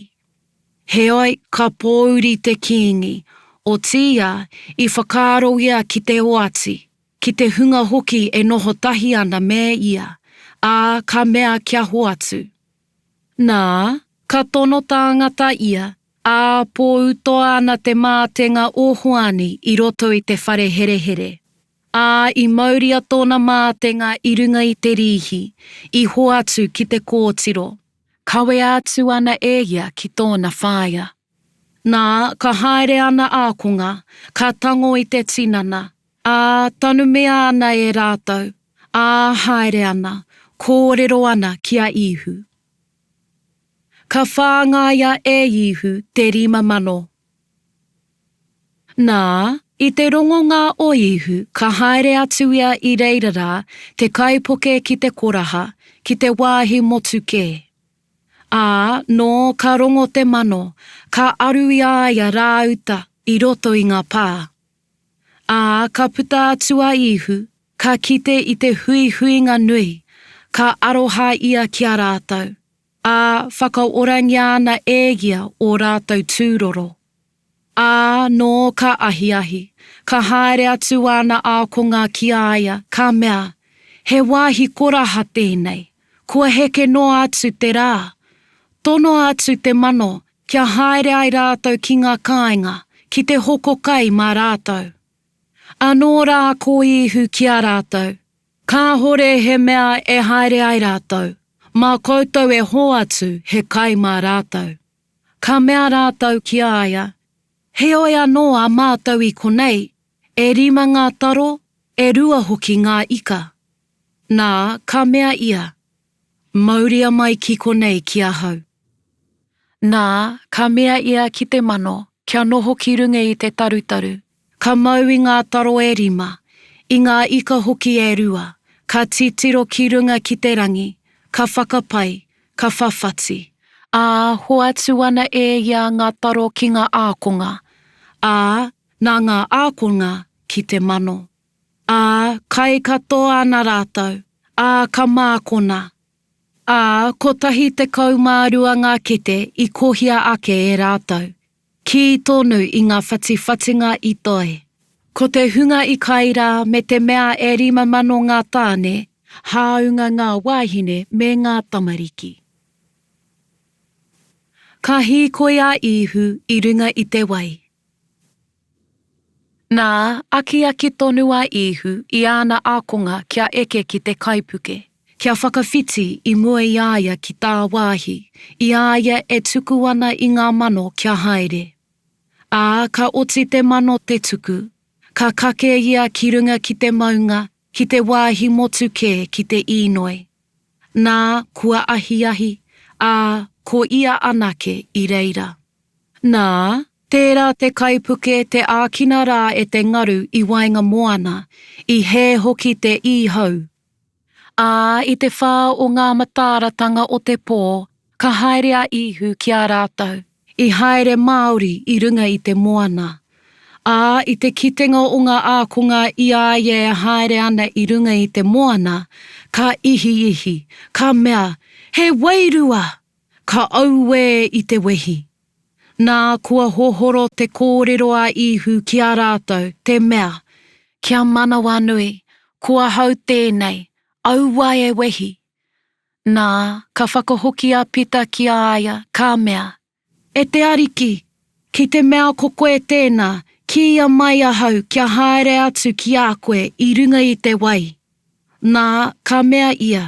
Heoi, ka pōuri te kīngi, otiia, i whakaaro ia ki te oati, ki te hunga hoki e noho tahi ana me ia, ā, ka mea kia hoatu. Nā, ka tono tāngata ia, ā, pōutoa ana te mātenga o Hoani i roto i te whare herehere. Ā, i mauria tōna mātenga i runga i te rīhi, i hoatu ki te kōtiro. Kawea atu ana e ia ki tōna whaea. Nā, ka haere ana ākonga, ka tango i te tinana, ā, tanumia ana e rātou, ā, haere ana, kōrero ana ki a Īhu. Ka whāngaia e Īhu te 5000. Nā, i te rongonga o Īhu, ka haere atu ia i reira rā, te kaipuke ki te koraha, ki te wāhi motu kē. Ā, nō ka rongo te mano, ka aru i a ia rāuta i roto i ngā pā. Ā, ka puta atu a Īhu, ka kite i te huihuinga nui, ka aroha ia ki a rātou, ā, whakaorangia ana e ia ō rātou tūroro. Ā, nō ka ahiahi, ka haere atu āna ākonga ki a ia, ka mea, He wāhi koraha tēnei, kua heke noa atu te rā. Tonoa atu te mano, kia haere ai rātou ki ngā kāinga, ki te hoko kai mā rātou. Anō rā ko Īhu ki a rātou, Kāhore he mea e haere ai rātou, mā koutou e hoatu he kai mā rātou. Ka mea rātou ki a ia, Heoi anō a mātou i konei, e rima ngā taro, e rua hoki ngā ika. Nā, ka mea ia, Mauria mai ki konei ki ahau. Nā, ka mea ia ki te mano, kia noho ki runga i te tarutaru, ka mau i ngā taro e rima, i ngā ika hoki e rua, ka titiro ki runga ki te rangi, ka whakapai, ka whawhati. Ā, hoatu ana e ia ngā taro ki ngā ākonga, ā, nā ngā ākonga ki te mano. Ā, kai katoa ana rātou, ā, ka mākona. Ā, kotahi 12 ngā kete i kohia ake e rātou, kī tonu i ngā whatiwhatinga i toe. Ko te hunga i kai rā me te mea e 5000 ngā tāne, hāunga ngā wāhine me ngā tamariki. Ka hīkoi a Īhu i runga i te wai. Nā, akiaki tonu a Īhu i āna ākonga kia eke ki te kaipuke, kia whakawhiti i mua i a ia ki tāwāhi, i a ia e tuku ana i ngā mano kia haere. Ā, ka oti te mano te tuku, ka kake ia ki runga ki te maunga, ki te wāhi motu kē ki te īnoi. Nā, kua ahiahi, ā, ko ia anake i reira. Nā, tērā te kaipuke te ākina rā e te ngaru i waenga moana, i hē hoki te īhau. Ā, i te whā o ngā matāratanga o te pō, ka haere a Īhu ki a rātou, i haere māori i runga i te moana. Ā, i te kitenga o ngā ākonga i a ia e haere ana i runga i te moana, ka ihiihi, ka mea, He wairua! Ka auē i te wehi. Nā, kua hohoro te kōrero a Īhu ki a rātou, te mea, Kia manawanui, ko ahau tēnei, aua e wehi. Nā, ka whakahoki a Pita ki a ia, ka mea, E te Ariki, ki te mea ko koe tēnā, kīia mai ahau kia haere atu ki a koe i runga i te wai. Nā, ka mea ia,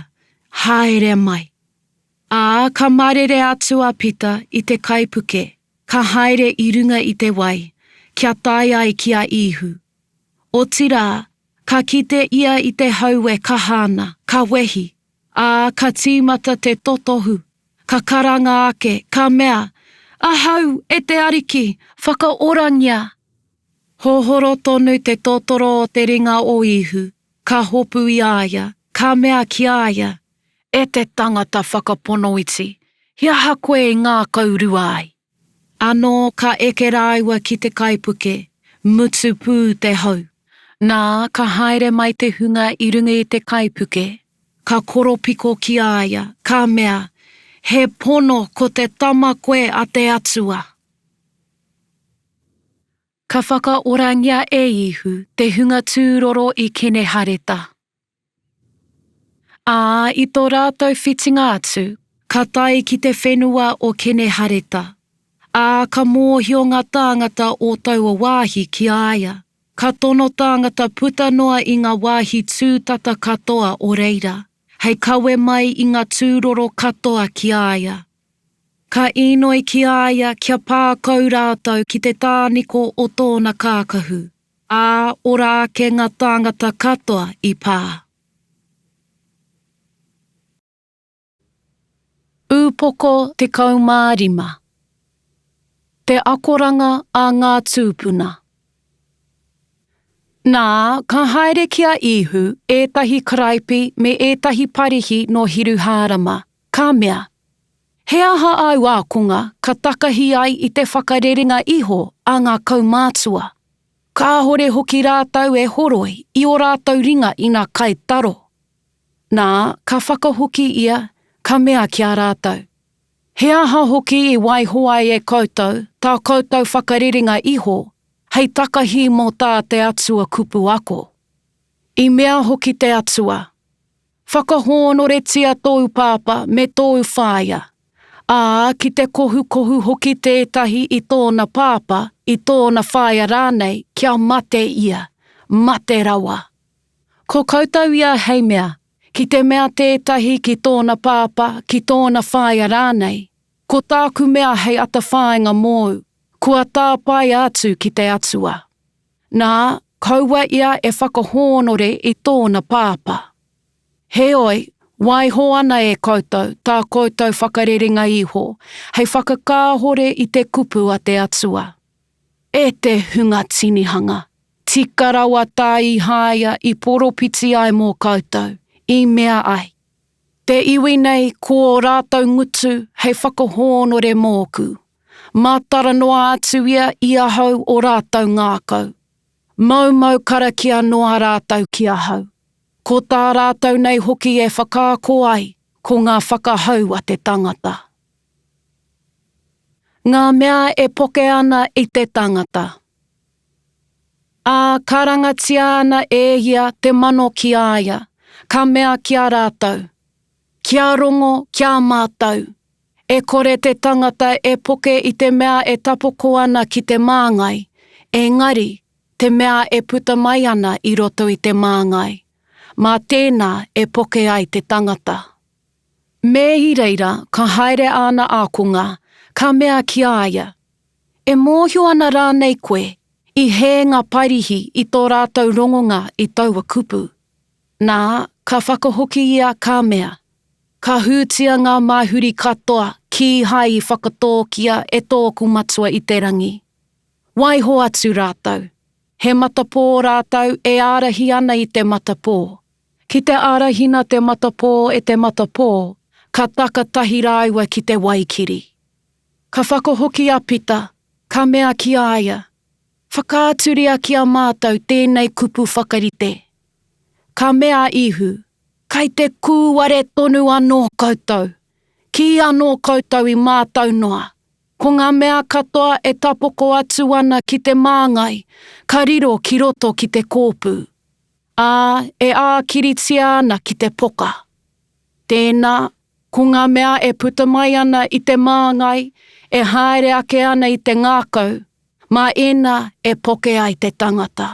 Haere mai. Ā, ka marere atu a Pita i te kaipuke, ka haere i runga i te wai, kia tae ai ki a Īhu. Otirā, ka kite ia i te hau e kaha ana, ka wehi, ā, ka tīmata te totohu, ka karanga ake, ka mea, Ahau, e te Ariki, whakaorangia! Hohoro tonu te totoro o te ringa o Īhu, ka hopu i a ia, ka mea ki a ia, E te tangata whakapono iti, he aha koe i ngākau rua ai? Anō ka eke rāua ki te kaipuke, mutu pū te hau. Nā, ka haere mai te hunga i runga i te kaipuke, ka koropiko ki a ia, ka mea, He pono ko te Tama koe a te Atua. Ka whakaorangia e Īhu te hunga tūroro i Kenehareta. Ā, i tō rātou whitinga atu, ka tae ki te whenua o Kenehareta. Ā, ka mōhio ngā tāngata o taua wāhi ki a ia, ka tono tāngata puta noa i ngā wāhi tūtata katoa o reira, hei kawe mai i ngā tūroro katoa ki a ia. Ka īnoi ki a ia kia pā kau rātou ki te tāniko o tōna kākahu, ā, ora ake ngā tāngata katoa i pā. Ūpoko 15 Te akoranga a ngā tūpuna Nā, ka haere ki a Īhu ētahi karaipi me ētahi Parihi nō Hiruhārama, ka mea, He aha āu ākonga ka takahi ai i te whakarerenga iho a ngā kaumātua? Kāhore hoki rātou e horoi i ō rātou ringa ina kai taro. Nā, ka whakahoki ia, ka mea ki a rātou, He aha hoki i waiho ai e koutou tā koutou whakarerenga iho hei takahi mō tā te Atua kupu ako? I mea hoki te Atua, Whakahōnoretia tōu pāpā me tōu whaea, ā, ki te kohukohu hoki tētahi i tōna pāpā, i tōna whaea rānei, kia mate ia, mate rawa. Ko koutou ia hei mea, ki te mea tētahi ki tōna pāpā, ki tōna whaea rānei, ko tāku mea hei atawhāinga mōu, kua tāpaea atu ki te Atua. Nā, kaua ia e whakahōnore i tōna pāpā. Heoi, waiho ana e koutou tā koutou whakarerenga iho hei whakakāhore i te kupu a te Atua. E te hunga tinihanga, tika rawa tā Īhāia i poropiti ai mō koutou, i mea ai, Te iwi nei ko ō rātou ngutu hei whakahōnore mōku. Mātara noa atu ia i ahau o rātou ngākau. Moumou karakia noa rātou ki ahau. Ko tā rātou nei hoki e whakaako ai ko ngā whakahau a te tangata. Ngā mea e poke ana i te tangata. Ā, karangatia ana e ia te mano ki a ia, ka mea ki a rātou, Kia rongo, kia mātau, e kore te tangata e poke i te mea e tapoko ana ki te māngai, engari, te mea e puta mai ana i roto i te māngai, mā tēnā e poke ai te tangata. Me i reira ka haere āna ākonga, ka mea ki a ia, E mōhio ana rānei koe, i hē ngā Pairihi i tō rātou rongonga i taua kupu? Nā, ka whakahoki ia ka mea, Ka hūtia ngā māhuri katoa kīhai i whakatōkia e tōku Matua i te rangi. Waiho atu rātou. He matapō rātou e ārahi ana i te matapō. Ki te ārahina te matapō e te matapō, ka taka tahi rāua ki te waikiri. Ka whakahoki a Pita, ka mea ki a ia, Whakaaturia ki a mātou tēnei kupu whakarite. Ka mea a Īhu, Kei te kūware tonu anō koutou! Kīanō koutou i mātau noa, ko ngā mea katoa e tapoko atu ana ki te māngai, ka riro ki roto ki te kōpū, ā, e ākiritia ana ki te poka. Tēnā, ko ngā mea e puta mai ana i te māngai, e haere ake ana i te ngākau, mā ēnā e poke ai te tangata.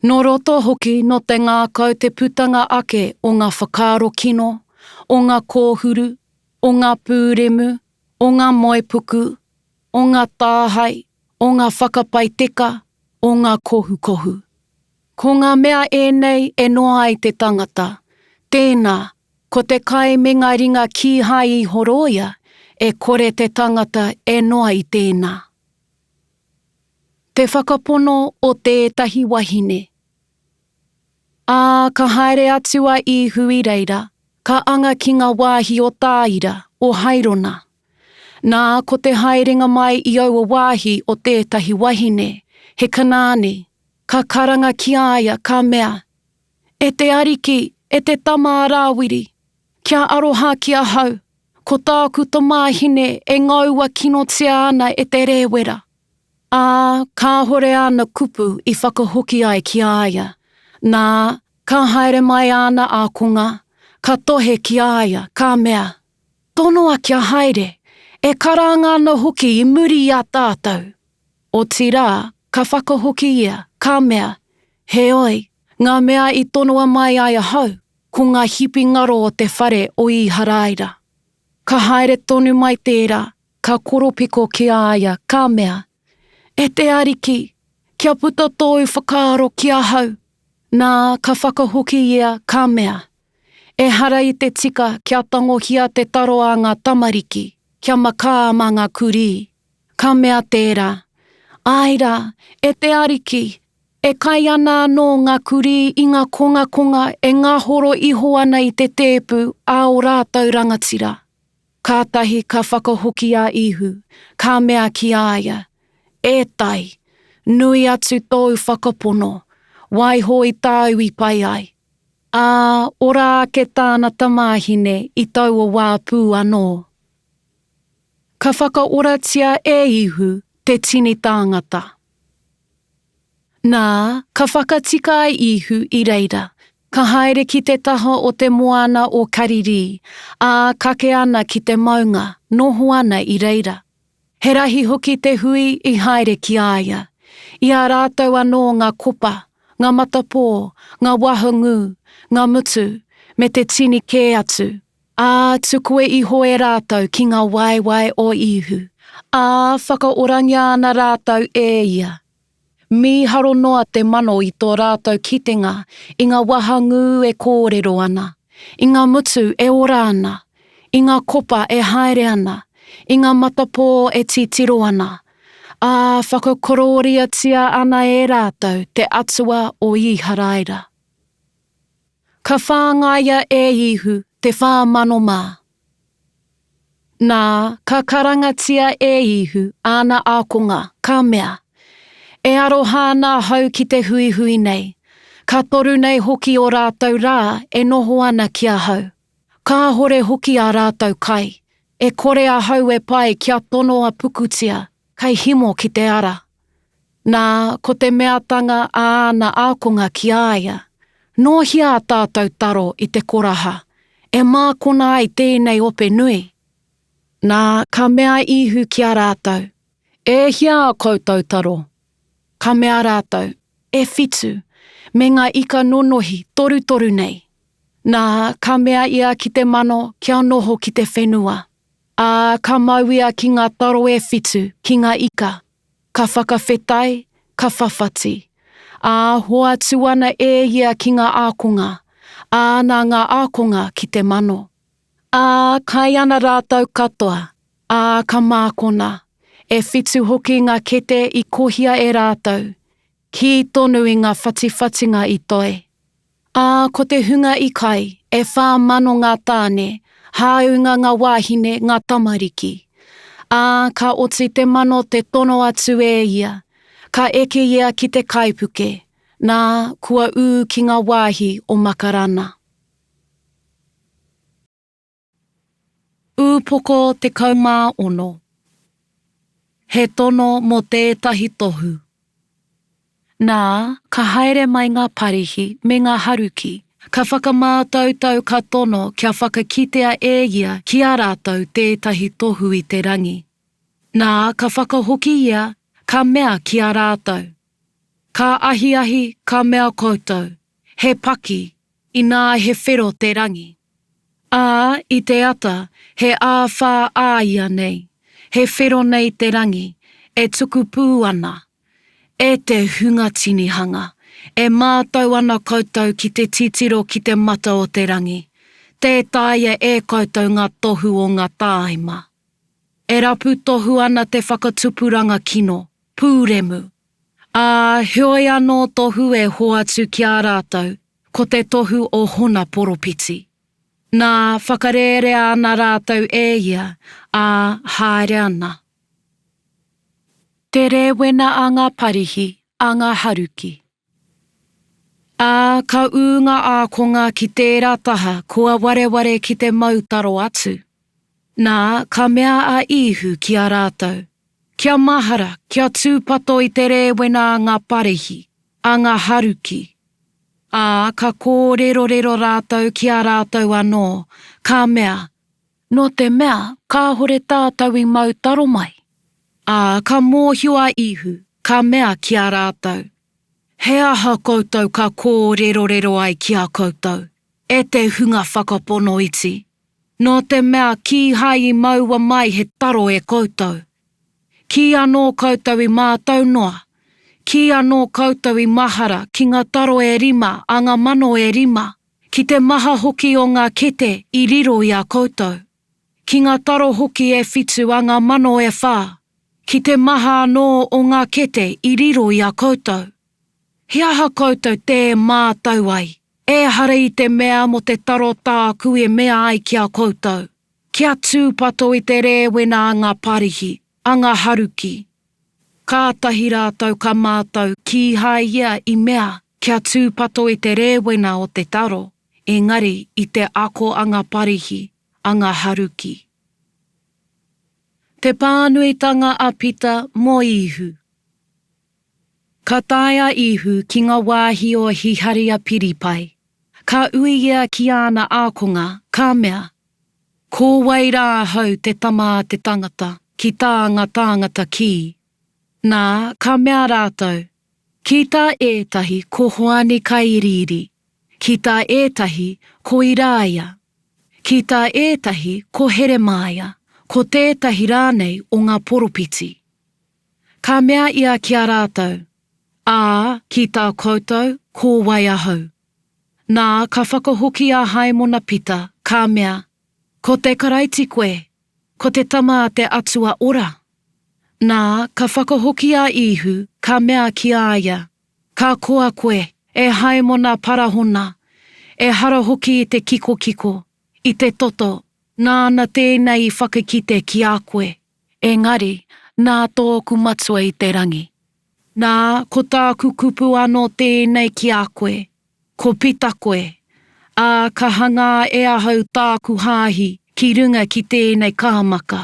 Nō roto hoki nō te ngākau te putanga ake o ngā whakaaro kino, o ngā kōhuru, o ngā pūremu, o ngā moepuku, o ngā tāhae, o ngā whakapae teka, o ngā kohukohu. Ko ngā mea ēnei e noa ai te tangata, tēnā, ko te kai me ngā ringa kīhai i horoia, e kore te tangata e noa i tēnā. Te whakapono o tētahi wahine. Ā, ka haere atu a Īhu i reira, ka anga ki ngā wāhi o Tāira, o Hairona. Nā, ko te haerenga mai i aua wāhi o tētahi wahine, he Kanaani, ka karanga ki a ia, ka mea, E te Ariki, e te Tama a Rāwiri, kia aroha ki ahau, ko tāku tamāhine e ngaua kinotia ana e te rēwera. Ā, kāhore āna kupu i whakahoki ai ki a ia. Nā, ka haere mai āna ākonga, ka tohe ki a ia, ka mea, Tonoa kia haere, e karanga ana hoki i muri i a tātou. Otirā, ka whakahoki ia, ka mea, Heoi, ngā mea i tonoa mai ai ahau, ko ngā hipi ngaro o te whare o Īharaira. Ka haere tonu mai tērā, ka koropiko ki a ia, ka mea, E te Ariki, kia puta tōu whakaaro ki ahau. Nā, ka whakahoki ia, ka mea, Ehara i te tika kia tangohia te taro a ngā tamariki, kia makā mā ngā kurī. Ka mea tērā, Āe rā, e te Ariki, e kai ana anō ngā kurī i ngā kongakonga e ngahoro iho ana i te tēpu a ō rātou rangatira. Kātahi ka whakahoki a Īhu, ka mea ki a ia, E tai, nui atu tōu whakapono, waiho i tāu i pai ai. Ā, ora ake tāna tamāhine i taua wā pū anō. Ka whakaoratia e Īhu te tini tāngata. Nā, ka whakatika a Īhu i reira, ka haere ki te taha o te moana o Karirī, ā, kake ana ki te maunga, noho ana i reira. He rahi hoki te hui i haere ki a ia. I a rātou anō ngā kopa, ngā matapō, ngā wahangū, ngā mutu, me te tini kē atu, ā, tukua iho e rātou ki ngā waewae o Īhu, ā, whakaorangia ana rātou e ia. Mīharo noa te mano i tō rātou kitenga i ngā wahangū e kōrero ana, i ngā mutu e ora ana, i ngā kopa e haere ana, i ngā matapō e titiro ana, ā, whakakorōriatia ana e rātou te Atua o Īharaira. Ka whāngaia e Īhu te 4000 mā. Nā, ka karangatia e Īhu āna ākonga, ka mea, E aroha ana ahau ki te huihui nei, ka toru nei hoki ō rātou rā e noho ana ki ahau. Kāhore hoki ā rātou kai, e kore ahau e pai kia tonoa pukutia, kei himo ki te ara. Nā, ko te meatanga a āna ākonga ki a ia, Nō hea ā tātou taro i te koraha, e mākona ai tēnei ope nui? Nā, ka mea a Īhu ki a rātou, E hia ā koutou taro? Ka mea rātou, E whitu, me ngā ika nonohi torutoru nei. Nā, ka mea ia ki te mano kia noho ki te whenua. Ā, ka mau ia ki ngā taro e whitu, ki ngā ika. Ka whakawhetai, ka whawhati. Ā, hoatu ana e ia ki ngā ākonga, ā, nā ngā ākonga ki te mano. Ā, kai ana rātou katoa, ā, ka mākona. E whitu hoki ngā kete i kohia e rātou, kī tonu i ngā whatiwhatinga i toe. Ā, ko te hunga i kai, e 4000 ngā tāne, hāunga ngā wāhine, ngā tamariki. Ā, ka oti te mano te tono atu e ia, ka eke ia ki te kaipuke, nā, kua ū ki ngā wāhi o Makarana. Ūpoko 16 He tono mō tētahi tohu. Nā, ka haere mai ngā Parihi me ngā Haruki, ka whakamātautau ka tono kia whakakitea e ia ki a rātou tētahi tohu i te rangi. Nā, ka whakahoki ia, ka mea ki a rātou, Ka ahiahi ka mea koutou, He paki, inā he whero te rangi. Ā, i te ata, he āwhā āianei, he whero nei te rangi, e tuku pū ana. E te hunga tinihanga, e mātau ana koutou ki te titiro ki te mata o te rangi, tē taea e koutou ngā tohu o ngā tāima. E rapu tohu ana te whakatupuranga kino, pūremu. Ā, heoi anō tohu e hoatu ki a rātou, ko te tohu o Hona poropiti. Nā, whakarērea ana rātou e ia, ā, haere ana. Te rēwena a ngā Parihi, a ngā Haruki. Ā, ka ū ngā ākonga ki tērā taha kua wareware ki te mau taro atu. Nā, ka mea a Īhu ki a rātou, Kia mahara, kia tūpato i te rēwena a ngā Parihi, a ngā Haruki. Ā, ka kōrerorero rātou ki a rātou anō, ka mea, Nō te mea kāhore tātou i mau taro mai. Ā, ka mōhio a Īhu, ka mea ki a rātou, He aha koutou ka kōrerorero ai ki a koutou, e te hunga whakapono iti? Nō te mea kīhai i maua mai he taro e koutou. Kīanō koutou i mātau noa, kīanō koutou i mahara ki ngā taro e rima a ngā mano e rima, ki te maha hoki o ngā kete i riro i a koutou, ki ngā taro hoki e whitu a ngā mano e whā, ki te maha anō o ngā kete i riro i a koutou. He aha koutou tē mātau ai? Ehara i te mea mō te taro tāku e mea ai ki a koutou, kia tūpato i te rēwena a ngā Parihi, a ngā Haruki. Kātahi rātou ka mātau kīhai ia i mea kia tūpato i te rēwena o te taro, engari i te ako a ngā Parihi, a ngā Haruki. Te pānuitanga a Pita mō Īhu. Ka tae a Īhu ki ngā wāhi o Hiharia Piripai. Ka ui ia ki āna ākonga, ka mea, Ko wai rā ahau te Tama a te tangata, ki tā ngā tāngata kī? Nā, ka mea rātou, Ki tā ētahi ko Hoani Kaiiriiri, ki tā ētahi ko Irāia, ki tā ētahi ko Heremāia, ko tētahi rānei o ngā poropiti. Ka mea ia ki a rātou, Ā, ki tā koutou, ko wai ahau? Nā, ka whakahoki a Haimona Pita, ka mea, Ko te Karaiti koe, ko te Tama a te Atua ora. Nā, ka whakahoki a Īhu, ka mea ki a ia, Ka koa koe, e Haimona Parahona, ehara hoki i te kikokiko, i te toto, nāna tēnei i whakakite ki a koe. Engari, nā tōku Matua i te rangi. Nā, ko tāku kupu anō tēnei ki a koe, ko Pita koe, ā, ka hangā e ahau tāku hāhi ki runga ki tēnei kāmaka.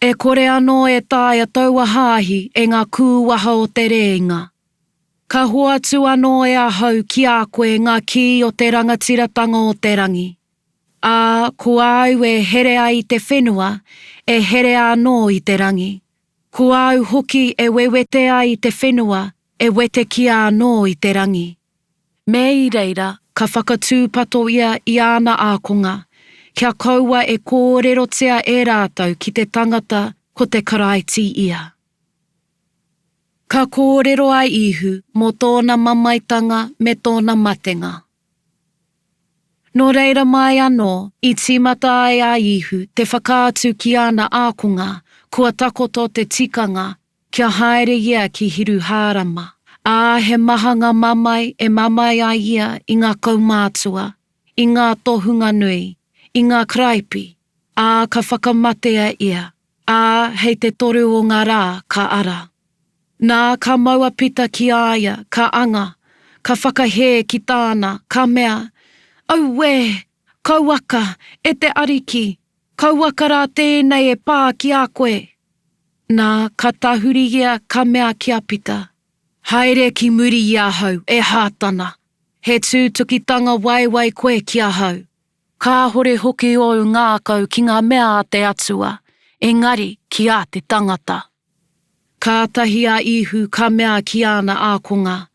E kore anō e taea taua hāhi e ngā kūwaha o te rēinga. Ka hoatu anō e ahau ki a koe ngā kī o te rangatiratanga o te rangi. Ā, ko āu e here ai i te whenua, e herea anō i te rangi. Ko āu hoki e wewete ai i te whenua, e wetekia anō i te rangi. Me i reira, ka whakatūpato ia i āna ākonga, kia kaua e kōrerotia e rātou ki te tangata ko te Karaiti ia. Ka kōrero a Īhu mō tōna mamaetanga me tōna matenga. Nō reira mai anō, i tīmata ai a Īhu te whakaatu ki āna ākonga kua takoto te tikanga kia haere ia ki Hiruhārama, ā, he maha ngā mamae e mamae ai ia i ngā kaumātua, i ngā tohunga nui, i ngā karaipi, ā, ka whakamatea ia. Ā, hei te toru o ngā rā ka ara. Nā, ka mau a Pita ki a ia, ka anga, ka whakahē ki tāna, ka mea, Auē! Kauaka, e te Ariki! Kauaka rā tēnei e pā ki a koe! Nā, ka tahuri ia, ka mea ki a Pita, Haere ki muri i ahau, e Hātana! He tūtukitanga waiwai koe ki ahau. Kāhore hoki ōu ngākau ki ngā mea a te Atua, engari ki ā te tangata. Kātahi a Īhu ka mea ki āna ākonga,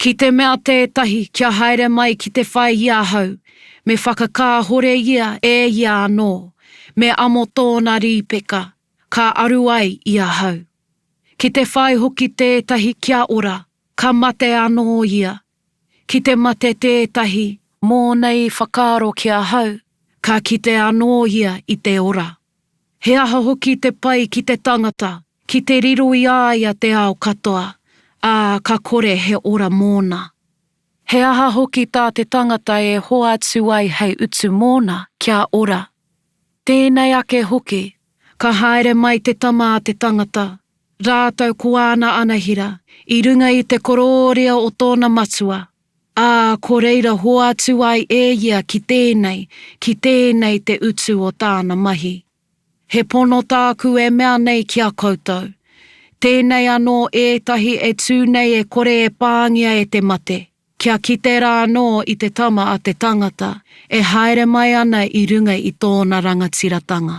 Ki te mea tētahi kia haere mai ki te whai i ahau, me whakakāhore ia e ia anō, me amo tōna rīpeka, ka aru ai i ahau. Ki te whai hoki tētahi kia ora, ka mate anō ia, Ki te mate tētahi mōna i whakaaro ki ahau, ka kite anō ia i te ora. He aha hoki te pai ki te tangata, ki te riro i a ia te ao katoa, ā, ka kore he ora mōna? He aha hoki tā te tangata e hoatu ai hei utu mōna kia ora? Tēnei ake hoki, ka haere mai te Tama a te tangata, rātou ko āna anahera, i runga i te korōria o tōna Matua, ā, ko reira hoatu ai e ia ki tēnei, ki tēnei te utu o tāna mahi. He pono tāku e mea nei ki a koutou, tēnei anō ētahi e tū nei e kore e pāngia e te mate, kia kite rā anō i te Tama a te Tangata e haere mai ana i runga i tōna rangatiratanga.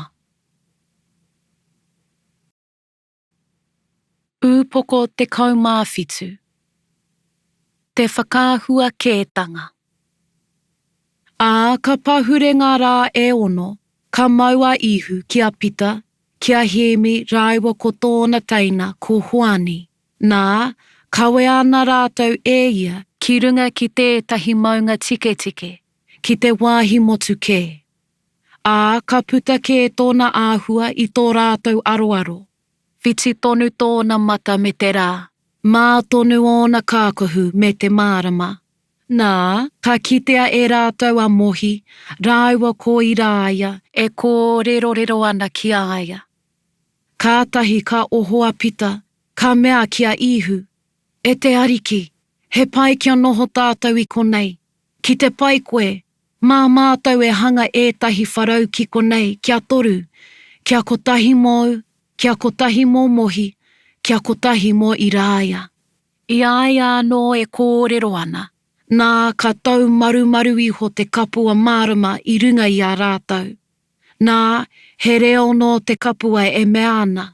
Ūpoko 17 Te whakaahua kētanga Ā, ka pahure ngā rā e ono, ka mau a Īhu ki a Pita, ki a Hēmi rāua ko tōna teina ko Hoani. Nā, kawea ana rātou e ia ki runga ki tētahi maunga tiketike, ki te wāhi motu kē. Ā, ka puta kē tōna āhua i tō rātou aroaro. Whiti tonu tōna mata me te rā. Mā tonu ōna kākahu me te mārama. Nā, ka kitea e rātou a Mohi rāua ko Irāia e kōrerorero ana ki a ia. Kātahi ka oho a Pita, ka mea ki a Īhu, E te Ariki, he pai kia noho tātou i konei. Ki te pai koe, mā mātou e hanga ētahi wharau ki konei kia toru, kia kotahi mōu, kia kotahi mō Mohi, kia kotahi mō Irāia. I a ia anō e kōrero ana, nā, ka taumarumaru iho te kapua mārama i runga i a rātou. Nā, he reo nō te kapua e mea ana,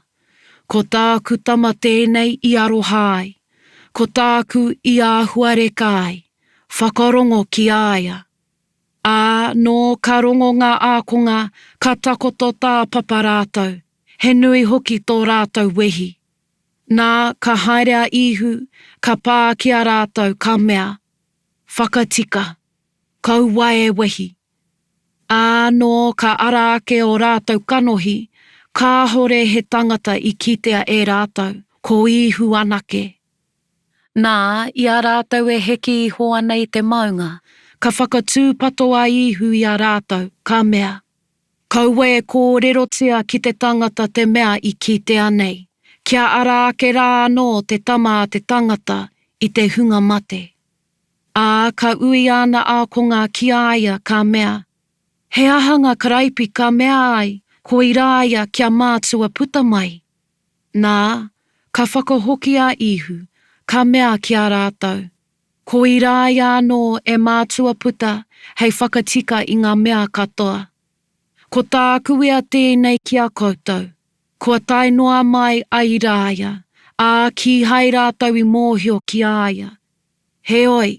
Ko tāku tama tēnei i aroha ai, ko tāku i āhuareka ai, whakarongo ki a ia. Ā, nō ka rongo ngā ākonga, ka takoto tāpapa rātou, he nui hoki tō rātou wehi. Nā, ka haere a Īhu, ka pā ki a rātou, ka mea, Whakatika, kaua e wehi. Ā, nō ka ara ake ō rātou kanohi, kāhore he tangata i kitea e rātou, ko Īhu anake. Nā, i a rātou e heke iho ana i te maunga, ka whakatūpato a Īhu i a rātou, ka mea, Kaua e kōrerotia ki te tangata te mea i kitea nei, kia ara ake rā anō te Tama a te tangata i te hunga mate. Ā, ka ui āna ākonga ki a ia, ka mea, He aha ngā karaipi ka mea ai, ko Irāia kia mātua puta mai? Nā, ka whakahoki a Īhu, ka mea ki a rātou, Ko Irāia anō e mātua puta hei whakatika i ngā mea katoa. Ko tāku ia tēnei ki a koutou, kua tae noa mai a Irāia, ā, kīhai rātou i mōhio ki a ia. Heoi,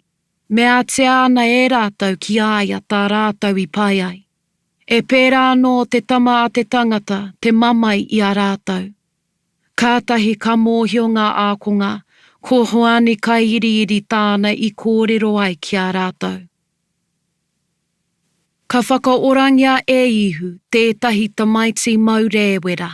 meatia ana e rātou ki a ia tā rātou i pai ai. E pērā anō te Tama a te tangata te mamae i a rātou. Kātahi ka mōhio ngā ākonga, ko Hoani Kaiiriiri tāna i kōrero ai ki a rātou. Ka whakaorangia e Īhu tētahi tamaiti mau rēwera.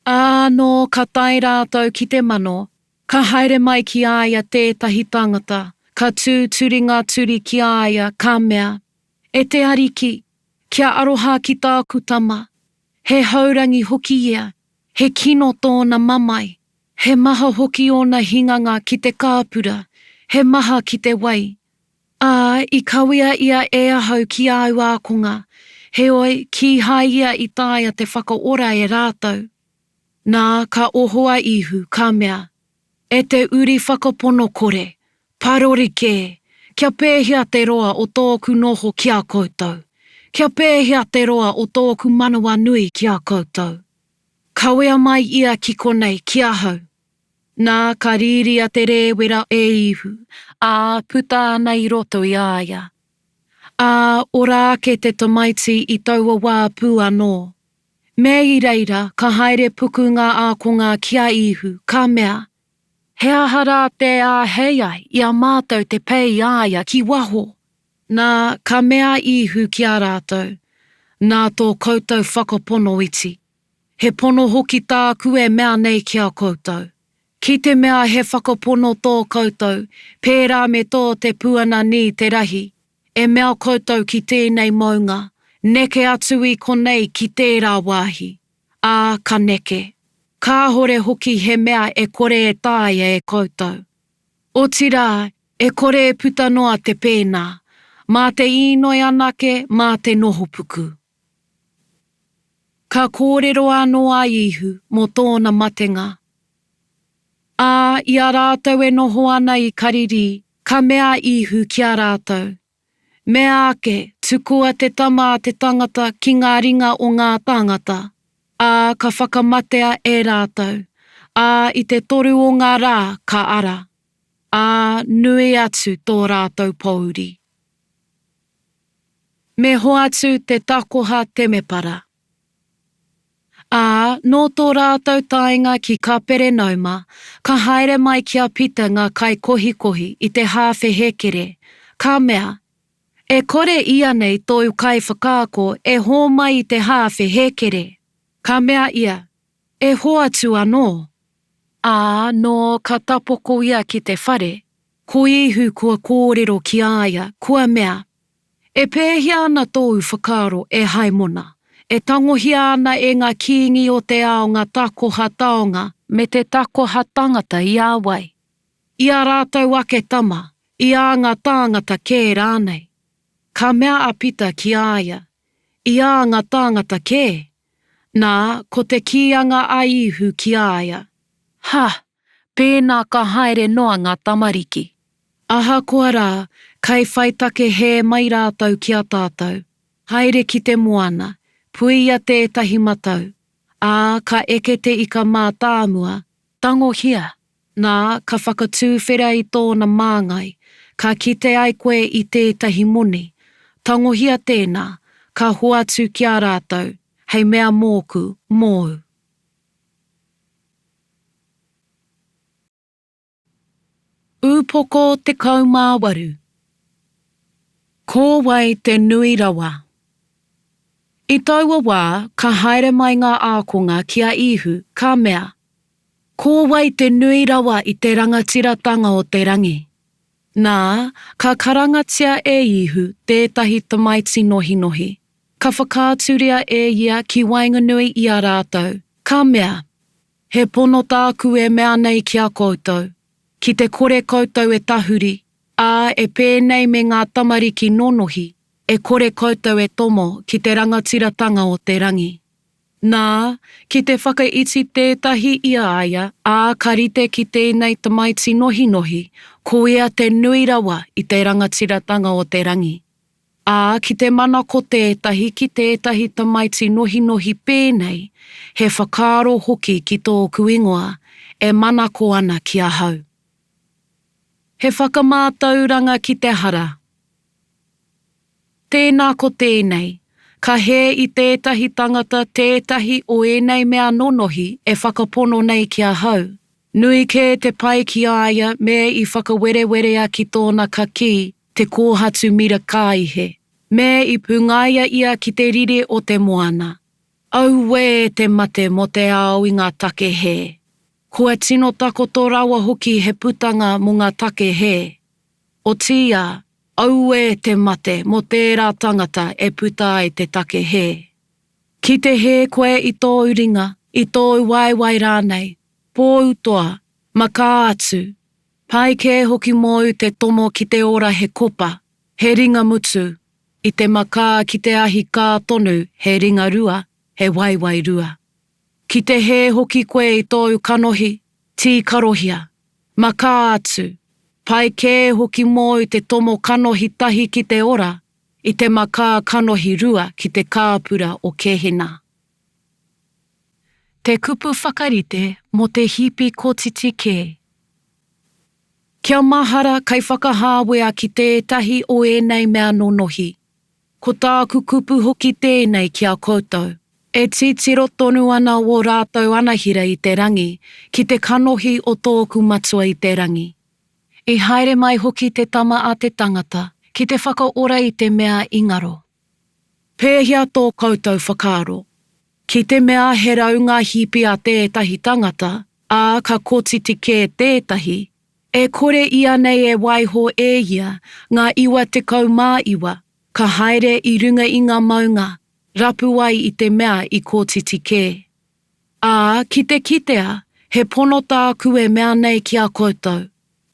Ā, nō ka tae rātou ki te mano, ka haere mai ki a ia tētahi tangata, ka tūturi ngā turi ki a ia, ka mea, E te Ariki, kia aroha ki tāku tama, he haurangi hoki ia, he kino tōna mamae, he maha hoki ōna hinganga ki te kāpura, he maha ki te wai. Ā, i kawea ia e ahau ki āu ākonga, heoi, kīhai ia i taea te whakaora e rātou. Nā, ka oho a Īhu, ka mea, E te uri whakapono kore, parori kē, kia pēhea te roa o tōku noho ki a koutou? Kia pēhea te roa o tōku manawanui ki a koutou? Kawea mai ia ki konei, ki ahau. Nā, ka rīria te rēwera e Īhu, ā, puta ana i roto i a ia. Ā, ora ake te tamaiti i taua wā pū anō. Me i reira ka haere puku ngā ākonga ki a Īhu, ka mea, He aha rā tē āhei ai i a mātou te pei i a ia ki waho? Nā, ka mea a Īhu ki a rātou, Nā tō koutou whakapono iti. He pono hoki tāku e mea nei ki a koutou. Ki te mea he whakapono tō koutou, pērā me tō te puana nī te rahi, e mea koutou ki tēnei maunga, Neke atu i konei ki tērā wāhi, ā, ka neke. Kāhore hoki he mea e kore e taea e koutou. Otirā, e kore e puta noa te pēnā, mā te īnoi anake, mā te nohopuku. Ka kōrero anō a Īhu mō tōna matenga. Ā, i a rātou e noho ana i Karirī, ka mea a Īhu ki a rātou, Mea ake, tukua te Tama a te tangata ki ngā ringa o ngā tāngata, ā, ka whakamatea e rātou, ā, i te toru o ngā rā ka ara. Ā, nui atu tō rātou pōuri. Me hoatu te takoha temepara. Ā, nō tō rātou taenga ki Kaperenauma, ka haere mai ki a Pita ngā kaikohikohi i te hāwhe hēkere, ka mea, E kore ianei tōu kaiwhakaako e hōmai i te hāwhe hēkere? Ka mea ia, E hoatu anō. Ā, nō ka tapoko ia ki te whare, ko Īhu kua kōrero ki a ia, kua mea, E pēhea ana tōu whakaaro, e Haimona? E tangohia ana e ngā kīngi o te ao ngā takoha taonga me te takoha tangata i a wai? I ā rātou ake tama, i ā ngā tāngata kē rānei? Ka mea a Pita ki a ia, I ā ngā tāngata kē. Nā, ko te kīanga a Īhu ki a ia, Ha! Pēnā ka haere noa ngā tamariki. Ahakoa rā, kai whai take hē mai rātou ki a tātou. Haere ki te moana, puia tētahi matau, ā, ka eke te ika mātāmua, tangohia, nā, ka whakatūwhera i tōna māngai, ka kite ai koe i tētahi moni, tangohia tēnā, ka hoatu ki a rātou, hei mea mōku, mōu. Ūpoko 18 Ko wai te nui rawa? I taua wā, ka haere mai ngā ākonga ki a Īhu, ka mea, Ko wai te nui rawa i te rangatiratanga o te rangi? Nā, ka karangatia e Īhu tētahi tamaiti nohinohi, ka whakaaturia e ia ki waenganui i a rātou, ka mea, He pono tāku e mea nei ki a koutou, ki te kore koutou e tahuri, ā, e pēnei me ngā tamariki nonohi, e kore koutou e tomo ki te rangatiratanga o te rangi. Nā, ki te whakaiti tētahi i a ia, ā, ka rite ki tēnei tamaiti nohinohi, ko ia te nui rawa i te rangatiratanga o te rangi. Ā, ki te manako tētahi ki tētahi tamaiti nohinohi pēnei, he whakaaro hoki ki tōku ingoa, e manako ana ki ahau. He whakamātauranga ki te hara. Tēnā ko tēnei, ka hē i tētahi tangata tētahi o ēnei mea nonohi e whakapono nei ki ahau, nui kē te pai ki a ia me i whakawerewerea ki tōna kakī te kōhatu mira kāihe, me i pungaia ia ki te rire o te moana. Auē te mate mō te ao i ngā take hē! Kua tino takoto rawa hoki he putanga mō ngā take hē. Otiia, auē te mate mō tērā tangata e puta ai te take hē. Ki te hē koe i tōu ringa, i tōu waewae rānei, pōu toa, makā atu, Pai kē hoki mōu te tomo ki te ora he kopa, he ringa mutu, i te makā ki te ahi kā tonu he ringa rua, he waewae rua. Ki te hē hoki koe i tōu kanohi, tīkarohia, makā atu, pai kē hoki mōu te tomo kanohi tahi ki te ora, i te makā kanohi rua ki te kāpura o Kehena. Te kupu whakarite mō te hipi kotiti kē. Kia mahara kei whakahāwea ki tētahi o ēnei mea nonohi. Ko tāku kupu hoki tēnei ki a koutou, e titiro tonu ana ō rātou anahira i te rangi ki te kanohi o tōku Matua i te rangi. I haere mai hoki te Tama a te Tangata ki te whakaora i te mea i ngaro. Pēhea tō koutou whakaaro? Ki te mea he rau ngā hipi a tētahi tangata, Ā, ka kotiti kē tētahi, e kore ianei e waiho e ia ngā 99, ka haere i runga i ngā maunga, rapu ai i te mea i kotiti kē. Ā, ki te kitea, he pono tāku e mea nei ki a koutou,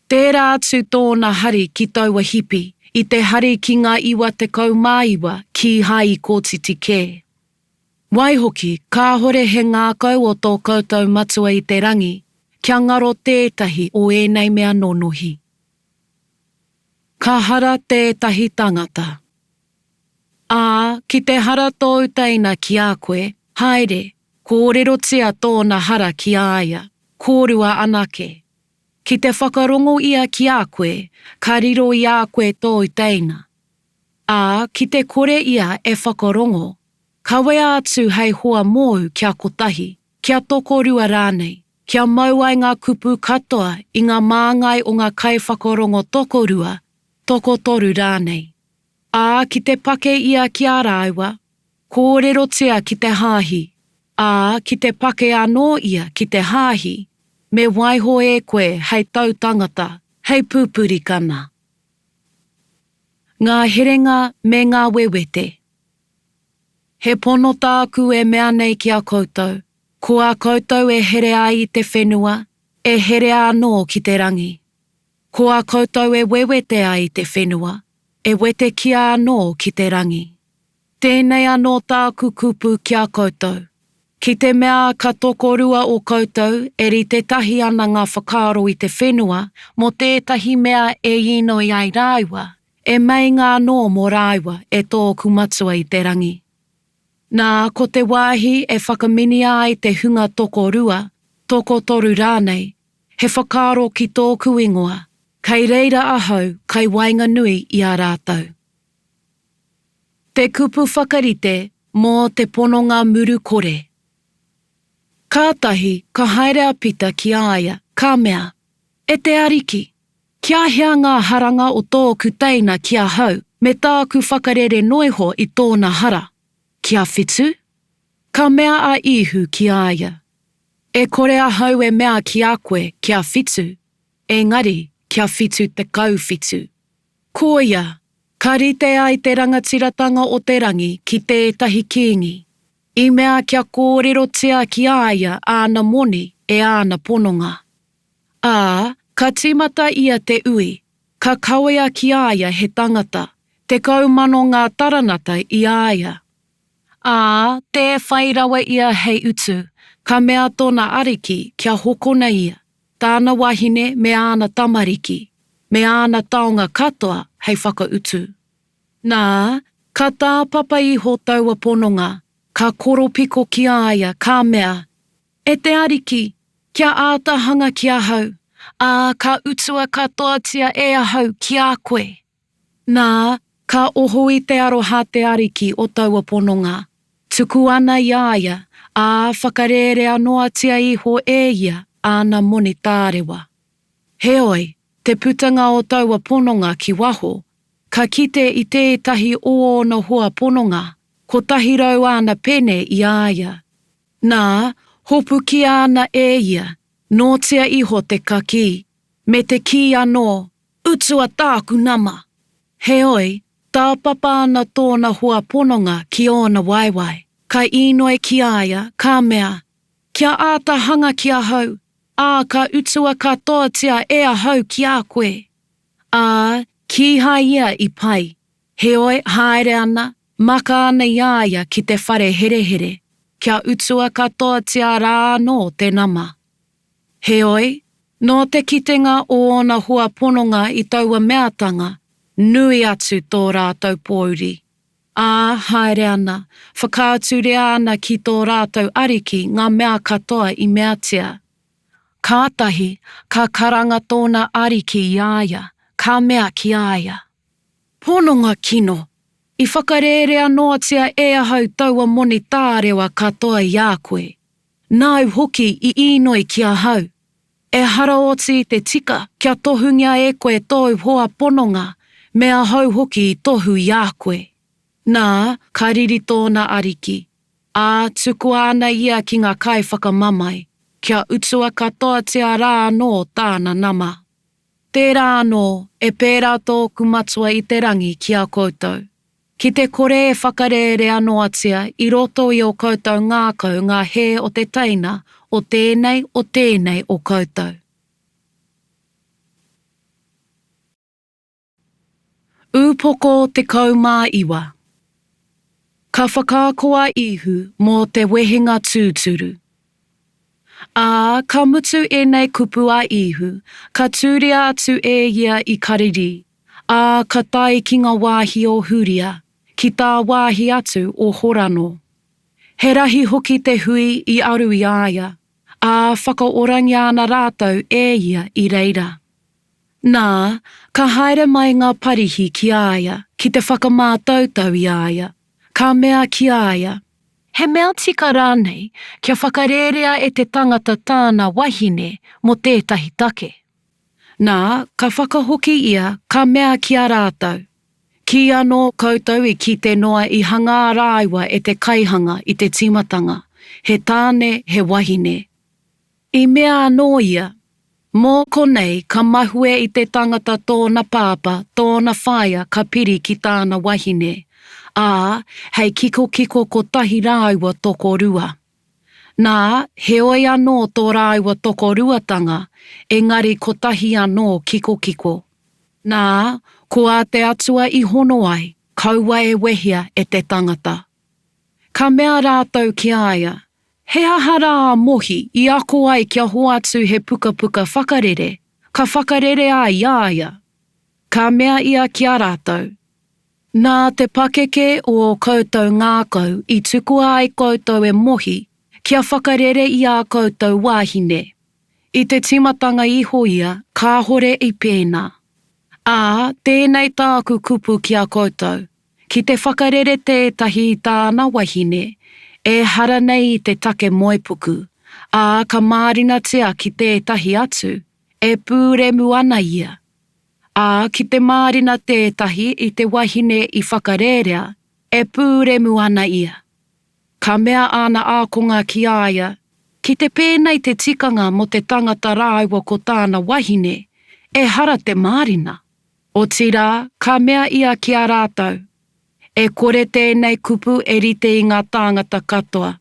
tērā atu tōna hari ki taua hipi, i te hari ki ngā 99 kīhai i kotiti kē. Waihoki, kāhore he ngākau o tō koutou Matua i te rangi, kia ngaro tētahi o ēnei mea nonohi. Ka hara tētahi tangata. Ā, ki te hara tōu teina ki a koe, haere, kōrerotia tōna hara ki a ia, kōrua anake. Ki te whakarongo ia ki a koe, ka riro i a koe tōu teina. Ā, ki te kore ia e whakarongo, kawea atu hei hoa mōu kia kotahi, kia tokorua rānei, kia mau ai ngā kupu katoa i ngā māngai o ngā kaiwhakarongo tokorua, tokotoru rānei. Ā, ki te pake ia ki a rāua, kōrerotia ki te hāhi, ā, ki te pake anō ia ki te hāhi, me waiho e koe hei tautangata, hei pupurikana. Ngā herenga me ngā wewete. He pono tāku e mea nei ki a koutou, ko ā koutou e here ai i te whenua, e herea anō ki te rangi. Ko ā koutou e wewete ai i te whenua, e wetekia anō ki te rangi. Tēnei anō tāku kupu ki a koutou, ki te mea ka tokorua o koutou e rite tahi ana ngā whakaaro i te whenua mō tētahi mea e inoi ai rāua, e meinga anō mō rāua e tōku Matua i te rangi. Nā, ko te wāhi e whakaminea ai te hunga tokorua, tokotoru rānei, he whakaaro ki tōku ingoa, kei reira ahau kai waenganui i a rātou. Te kupu whakarite mō te pononga muru kore. Kātahi ka haere a Pita ki a ia, ka mea, E te Ariki, kia hea ngā haranga o tōku teina ki ahau me tāku whakarere noiho i tōna hara? Kia whitu? Ka mea a Īhu ki a ia, E kore ahau e mea ki a koe kia whitu, engari kia 77. Koia, ka rite ai te rangatiratanga o te rangi ki tētahi kīngi, i mea kia kōrerotia ki a ia āna moni e āna pononga. Ā, ka tīmata ia te ui, ka kawea ki a ia he tangata, 10,000 ngā taranata i a ia. Ā, tē whai rawa ia hei utu, ka mea tōna ariki kia hokona ia, tāna wahine me āna tamariki, me āna taonga katoa hei whakautu. Nā, ka tāpapa iho taua pononga, ka koropiko ki a ia, ka mea, E te Ariki, kia āta hanga ki ahau, ā, ka utua katoatia e ahau ki a koe. Nā, ka oho i te aroha te Ariki o taua pononga, tuku ana i a ia, ā, whakarērea noatia iho e ia āna moni tārewa. Heoi, te putanga o taua pononga ki waho, ka kite i tētahi o ōna hoa pononga, 100 āna pene i a ia. Nā, hopukia ana e ia, nōtia iho te kakī, me te kī anō, Utua tāku nama! Heoi, tāpapa ana tōna hoa pononga ki ōna waewae, ka īnoi ki a ia, ka mea, Kia āta hanga ki ahau, ā, ka utua katoatia e ahau ki a koe. Ā, kīhai ia i pai, heoi, haere ana, maka ana i a ia ki te whare herehere, kia utua katoatia rā anō te nama. Heoi, nō te kitenga o ōna hoa pononga i taua meatanga, nui atu tō rātou pōuri. Ā, haere ana, whakaaturia ana ki tō rātou ariki ngā mea katoa i meatia. Kātahi ka karanga tōna ariki i a ia, ka mea ki a ia, Pononga kino! I whakarērea noatia e ahau taua moni tārewa katoa i a koe. Nāu hoki i īnoi ki ahau. Ehara oti i te tika kia tohungia e koe tōu hoa pononga, me ahau hoki i tohu i a koe. Nā, ka riri tōna ariki, ā, tukua ana ia ki ngā kaiwhakamamae. kia utua katoatia rā anō tāna nama. Tērā anō, e pērā tōku Matua i te rangi ki a koutou. Ki te kore e whakarērea noatia i roto i ō koutou ngākau ngā hē o te teina o tēnei o tēnei o koutou. Ūpoko 19 Ka whakaako a Īhu mō te wehenga tūturu. Ā, ka mutu ēnei kupu a Īhu, ka tūria atu e ia i Karirī, ā, ka tae ki ngā wāhi o Hūria, ki tāwāhi atu o Horano. He rahi hoki te hui i aru i a ia, ā, whakaorangia ana rātou e ia i reira. Nā, ka haere mai ngā Parihi ki a ia ki te whakamātautau i a ia, ka mea ki a ia, He mea tika rānei kia whakarērea e te tangata tāna wahine mō tētahi take? Nā, ka whakahoki ia, ka mea ki a rātou, Kīanō koutou i kite noa i hangā rāua e te Kaihanga i te tīmatanga, he tāne, he wahine. I mea anō ia, Mō konei ka mahue i te tangata tōna pāpā, tōna whaea ka piri ki tāna wahine, ā, hei kikokiko kotahi rāua tokorua. Nā, heoi anō tō rāua tokoruatanga, engari kotahi anō kikokiko. Nā, ko ā te Atua i hono ai, kaua e wehea e te tangata. Ka mea rātou ki a ia, He aha rā a Mohi i ako ai kia hoatu he pukapuka whakarere, ka whakarere ai i a ia? Ka mea ia ki a rātou, Nā te pakeke o ō koutou ngākau i tukua ai koutou e Mohi kia whakarere i ā koutou wāhine. I te tīmatanga iho ia kāhore i pēnā. Ā, tēnei tāku kupu ki a koutou, ki te whakarere tētahi i tāna wahine, ehara nei i te take moepuku, ā, ka mārinatia ki tētahi atu, e pūremu ana ia. Ā, ki te mārina tētahi i te wahine i whakarērea, e pūremu ana ia. Ka mea āna ākonga ki a ia, Ki te pēnei te tikanga mō te tangata rāua ko tāna wahine, ehara te mārina. Otirā, ka mea ia ki a rātou, E kore tēnei kupu e rite i ngā tāngata katoa,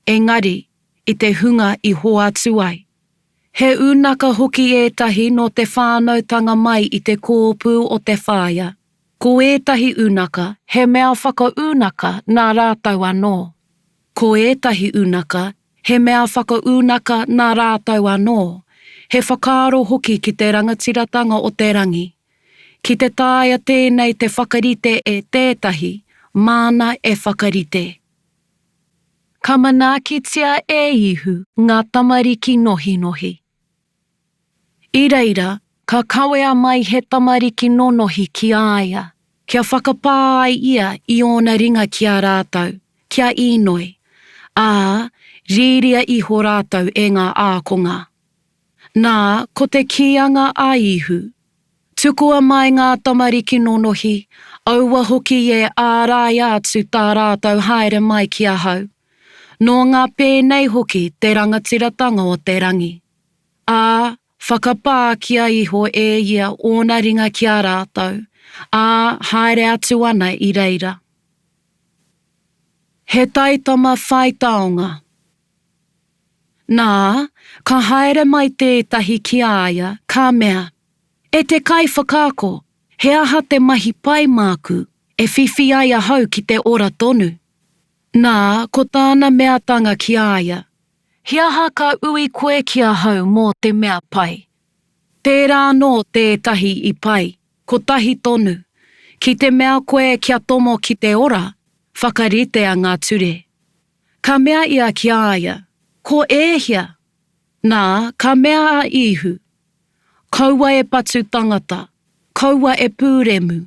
engari, i te hunga i hoatu ai. He ūnaka hoki ētahi nō te whānautanga mai i te kōpū o te whaea. Ko ētahi ūnaka he mea whakaūnaka nā rātou anō. Ko ētahi ūnaka he mea whakaūnaka nā rātou anō, he whakaaro hoki ki te rangatiratanga o te rangi. Ki te taea tēnei te whakarite e tētahi, māna e whakarite. Ka manaakitia e Ihu ngā tamariki nohinohi. I reira, ka kawea mai he tamariki nonohi ki a ia, kia whakapā ai ia i ōna ringa ki a rātou, kia īnoi, ā, rīria iho rātou e ngā ākonga. Nā, ko te kīanga a Ihu, Tukua mai ngā tamariki nonohi, aua hoki e āraia atu tā rātou haere mai ki ahau. Nō ngā pēnei hoki te rangatiratanga o te rangi. Ā, whakapākia iho e ia ōna ringa ki a rātou, ā, haere atu ana i reira. He taitama whai taonga. Nā, ka haere mai tētahi ki a ia, ka mea, E te Kaiwhakaako, he aha te mahi pai māku, e whiwhi ai ahau ki te ora tonu? Nā, ko tāna meatanga ki a ia, He aha ka ui koe ki ahau mō te mea pai? Tērā anō tētahi i pai, kotahi tonu. Ki te mea koe kia tomo ki te ora, whakaritea ngā ture. Ka mea ia ki a ia, Ko ēhea? Nā, ka mea a Īhu, Kaua e patu tangata, kaua e pūremu,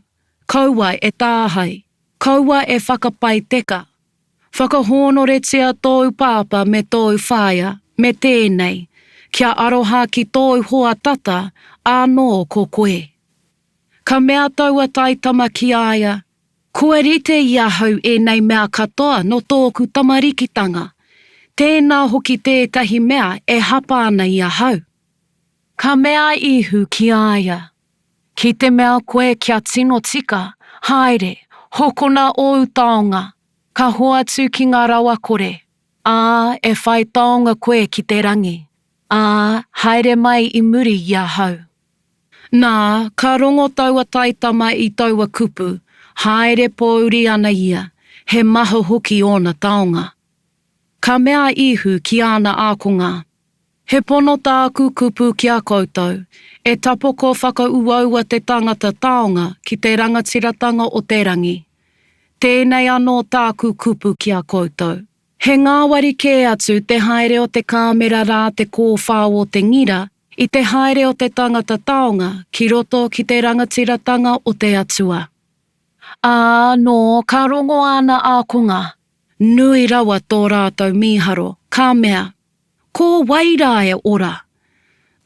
kaua e tāhae, kaua e whakapae teka. Whakahōnoretia tōu pāpā me tōu whaea, me tēnei, kia aroha ki tōu hoa tata ānō ko koe. Ka mea taua taitama ki a ia, Kua rite i ahau ēnei mea katoa nō tōku tamarikitanga. Tēnā hoki tētahi mea e hapa ana i ahau. Ka mea a Īhu ki a ia, Ki te mea koe kia tino tika, haere, hokona ōu taonga, ka hoatu ki ngā rawakore, ā, e whai taonga koe ki te rangi, ā, haere mai i muri i ahau. Nā, ka rongo taua taitama i taua kupu, haere pōuri ana ia, he maha hoki ōna taonga. Ka mea a Īhu ki āna ākonga, He pono tāku kupu ki a koutou, e tapoko whakauaua te tangata taonga ki te rangatiratanga o te rangi. Tēnei anō tāku kupu ki a koutou. He ngāwari kē atu te haere o te kāmera rā te kōwhao o te ngira i te haere o te tangata taonga ki roto ki te rangatiratanga o te Atua. Ā, nō ka rongo āna ākonga, nui rawa tō rātou mīharo, ka mea, Ko wai rā e ora?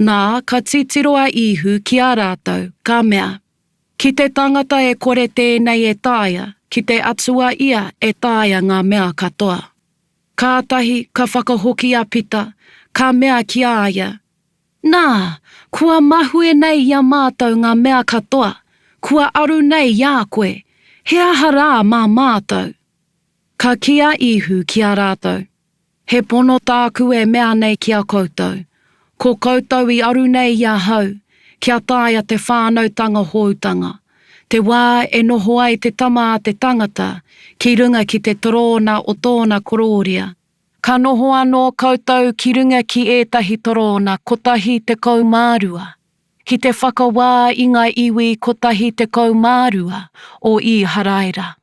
Nā, ka titiro a Īhu ki a rātou, ka mea, Ki te tangata e kore tēnei e taea, ki te Atua ia e taea ngā mea katoa. Kātahi ka whakahoki a Pita, ka mea ki a ia, Nā, kua mahue nei i a mātou ngā mea katoa, kua aru nei i a koe, he aha rā mā mātou? Ka kī a Īhu ki a rātou, He pono tāku e mea nei ki a koutou, ko koutou i aru nei i ahau, kia taea te whānautanga hōutanga, te wā e noho ai te Tama a te Tangata ki runga ki te torōna o tōna korōria, ka noho anō koutou ki runga ki ētahi torōna 12, ki te whakawā i ngā iwi 12 o Īharaira.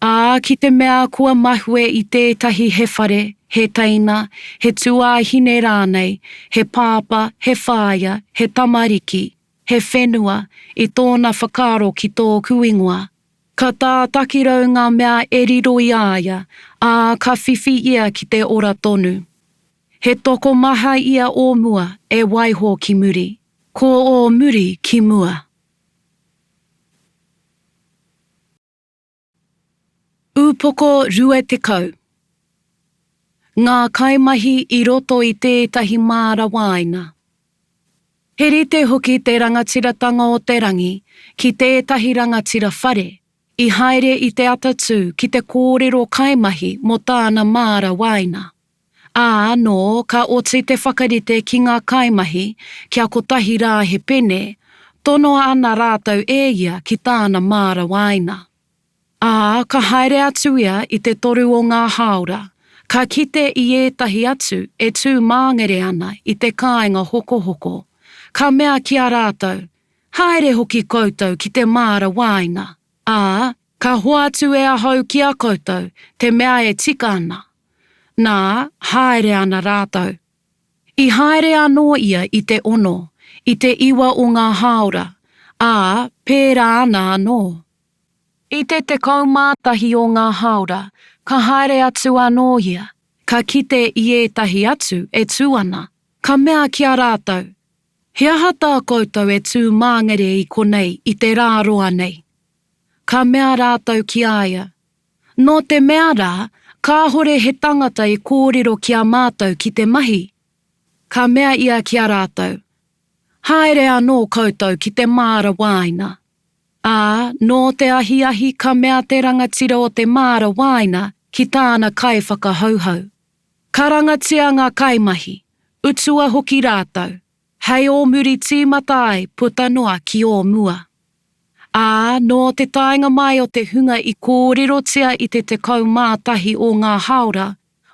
Ā, ki te mea kua mahue i tētahi he whare, he teina, he tuāhine rānei, he pāpā, he whāia, he tamariki, he whenua, i tōna whakaaro ki tōku ingoa, ka tātakirau ngā mea e riro i a ia, ā, ka whiwhi ia ki te ora tonu. He tokomaha ia o mua e waiho ki muri, ko ō muri ki mua. Ūpoko 20 Ngā kaimahi i roto i tētahi māra wāina. He rite hoki te rangatiratanga o te rangi ki tētahi rangatira whare i haere i te atatū ki te kōrero kaimahi mō tāna māra wāina. Ā, nō ka oti te whakarite ki ngā kaimahi kia kotahi rā he pene, tonoa ana rātou e ia ki tāna māra wāina. Ā, ka haere atu ia i te toru o ngā hāora, ka kite i ētahi atu e tū māngere ana i te kāinga hokohoko, ka mea ki a rātou, Haere hoki koutou ki te māra wāina, ā, ka hoatu e ahau ki a koutou te mea e tika ana. Nā, haere ana rātou. I haere anō ia i te ono, i te iwa o ngā hāora, ā, pērā ana anō. I te 11 o ngā hāora, ka haere atu anō ia, ka kite i ētahi atu e tū ana, ka mea ki a rātou, He aha tā koutou e tū māngere i konei i te rā roa nei? Ka mea rātou ki a ia, Nō te mea rā, kāhore he tangata i kōrero ki a mātou ki te mahi. Ka mea ia ki a rātou, Haere anō koutou ki te māra wāina. Ā, nō te ahiahi ka mea te rangatira o te māra wāina ki tāna kaiwhakahauhau, Karangatia ngā kaimahi, utua hoki rātou, hei ō muri tīmata ai puta noa ki ō mua. Ā, nō te taenga mai o te hunga i kōrerotia i te 11 o ngā hāora,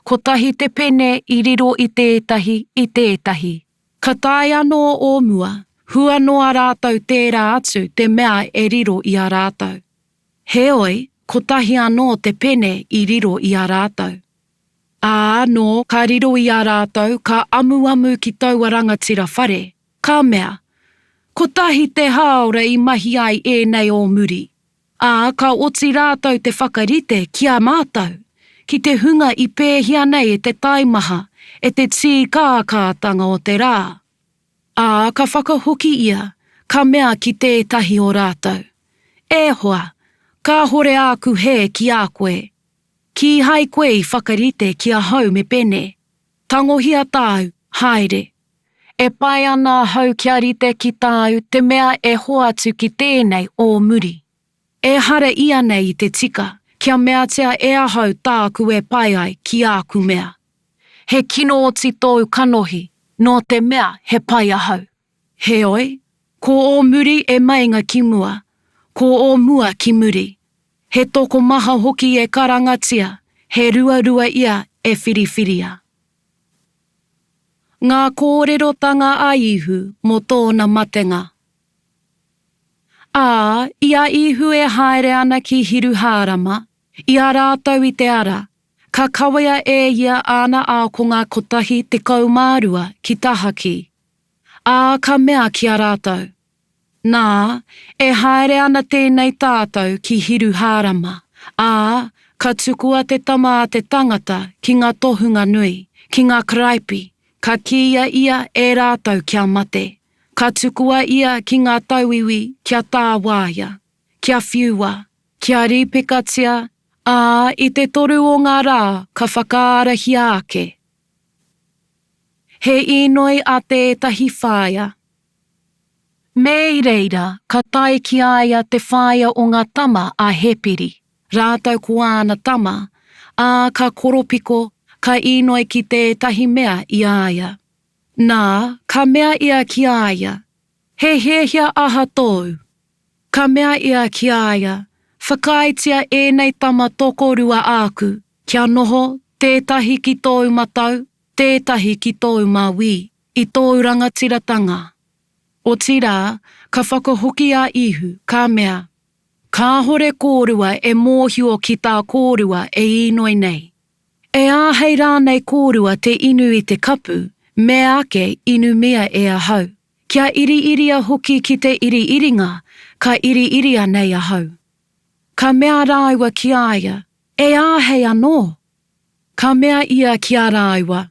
kotahi te pene i riro i tētahi, i tētahi. Ka tae anō ō mua, hua noa rātou tērā atu te mea e riro i a rātou. Heoi, kotahi anō te pene i riro i a rātou. Ā, nō ka riro i a rātou ka amuamu ki taua rangatira whare, ka mea, Kotahi te hāora i mahi ai ēnei ō muri, ā, ka oti rātou te whakarite ki a mātou, ki te hunga i pēhia nei e te taimaha, e te tīkākātanga o te rā. Ā, ka whakahoki ia, ka mea ki tētahi o rātou, E hoa, kāhore āku hē ki a koe. Kīhai koe i whakarite ki ahau me pēnei, Tangohia tāu, haere. E pai ana ahau kia rite ki tāu te mea e hoatu ki tēnei ō muri. Ehara ianei i te tika kia meatia e ahau tāku e pai ai ki āku mea? He kino oti tōu kanohi, nō te mea he pai ahau. Heoi, ko ō muri e meinga ki mua, ko ō mua ki muri. He tokomaha hoki e karangatia, he ruarua ia e whiriwhiria. Ngā kōrerotanga a Īhu mō tōna matenga. Ā, i a Īhu e haere ana ki Hiruhārama, i a rātou i te ara, ka kawea e ia āna ākonga 12 ki tahaki. Ā, ka mea ki a rātou, Nā, e haere ana tēnei tātou ki Hiruhārama, ā, ka tukua te Tama a te Tangata ki ngā tohunga nui, ki ngā karaipi, ka kīia ia e rātou kia mate. Ka tukua ia ki ngā tauiwi kia tāwāia, kia whiua, kia rīpekatia, ā, i te toru o ngā rā ka whakaarahia ake. He īnoi a tētahi whaea. Me i reira ka tae ki a ia te whaea o ngā tama a Hepiri, rātou ko āna tama, ā, ka koropiko, ka īnoi ki tētahi mea i a ia. Nā, ka mea ia ki a ia, He hiahia aha tōu? Ka mea ia ki a ia, Whakaaetia ēnei tama tokorua āku, kia noho, tētahi ki tōu matau, tētahi ki tōu māui, i tōu rangatiratanga. Otirā, ka whakahoki a Īhu, ka mea, Kāhore kōrua e mōhio ki tā kōrua e īnoi nei. E āhei rānei kōrua te inu i te kapu, meake inumia e ahau, kia iriiria hoki ki te iriiringa ka iriiria nei ahau? Ka mea rāua ki a ia, E āhei anō? Ka mea ia ki a rāua,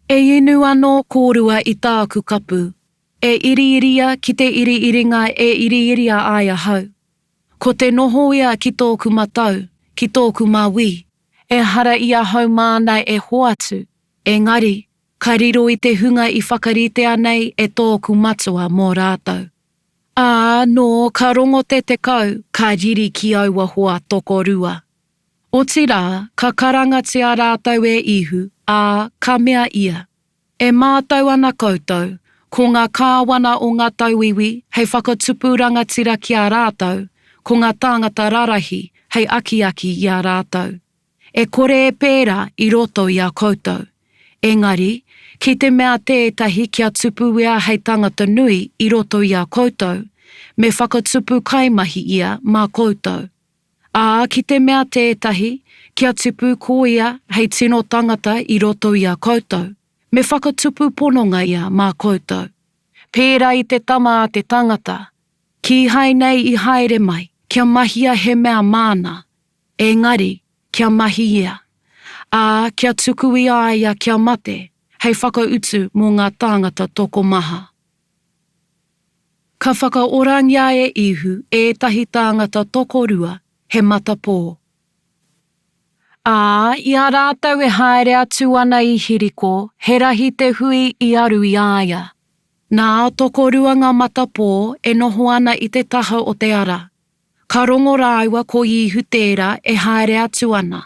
E inu anō kōrua i tāku kapu, e iriiria ki te iriiringa e iriiria ai ahau. Ko te noho ia ki tōku matau, ki tōku māui, ehara i ahau māna e hoatu, engari, ka riro i te hunga i whakaritea nei e tōku Matua mō rātou. Ā, nō ka rongo te tekau, ka riri ki aua hoa tokorua. Otirā, ka karangatia rātou e Īhu, ā, ka mea ia, E mātau ana koutou, ko ngā kāwana o ngā tauiwi hei whakatupu rangatira ki a rātou, ko ngā tāngata rarahi hei akiaki i a rātou. E kore e pērā i roto i a koutou. Engari, ki te mea tētahi kia tupu ia hei tangata nui i roto i a koutou, me whakatupu kaimahi ia mā koutou. Ā, ki te mea tētahi, kia tupu ko ia hei tino tangata i roto i a koutou, me whakatupu pononga ia mā koutou. Pērā i te Tama a te tangata, kīhai nei i haere mai kia mahia he mea māna, engari kia mahi ia, ā, kia tuku i a ia kia mate hei whakautu mō ngā tāngata tokomaha. Ka whakaorangia e Īhu ētahi tāngata tokorua he matapō. Ā, i a rātou e haere atu ana i Hiriko, he rahi te hui i aru i a ia. Nā, tokorua ngā matapō e noho ana i te taha o te ara. Ka rongo rāua ko Īhu tērā e haere atu ana.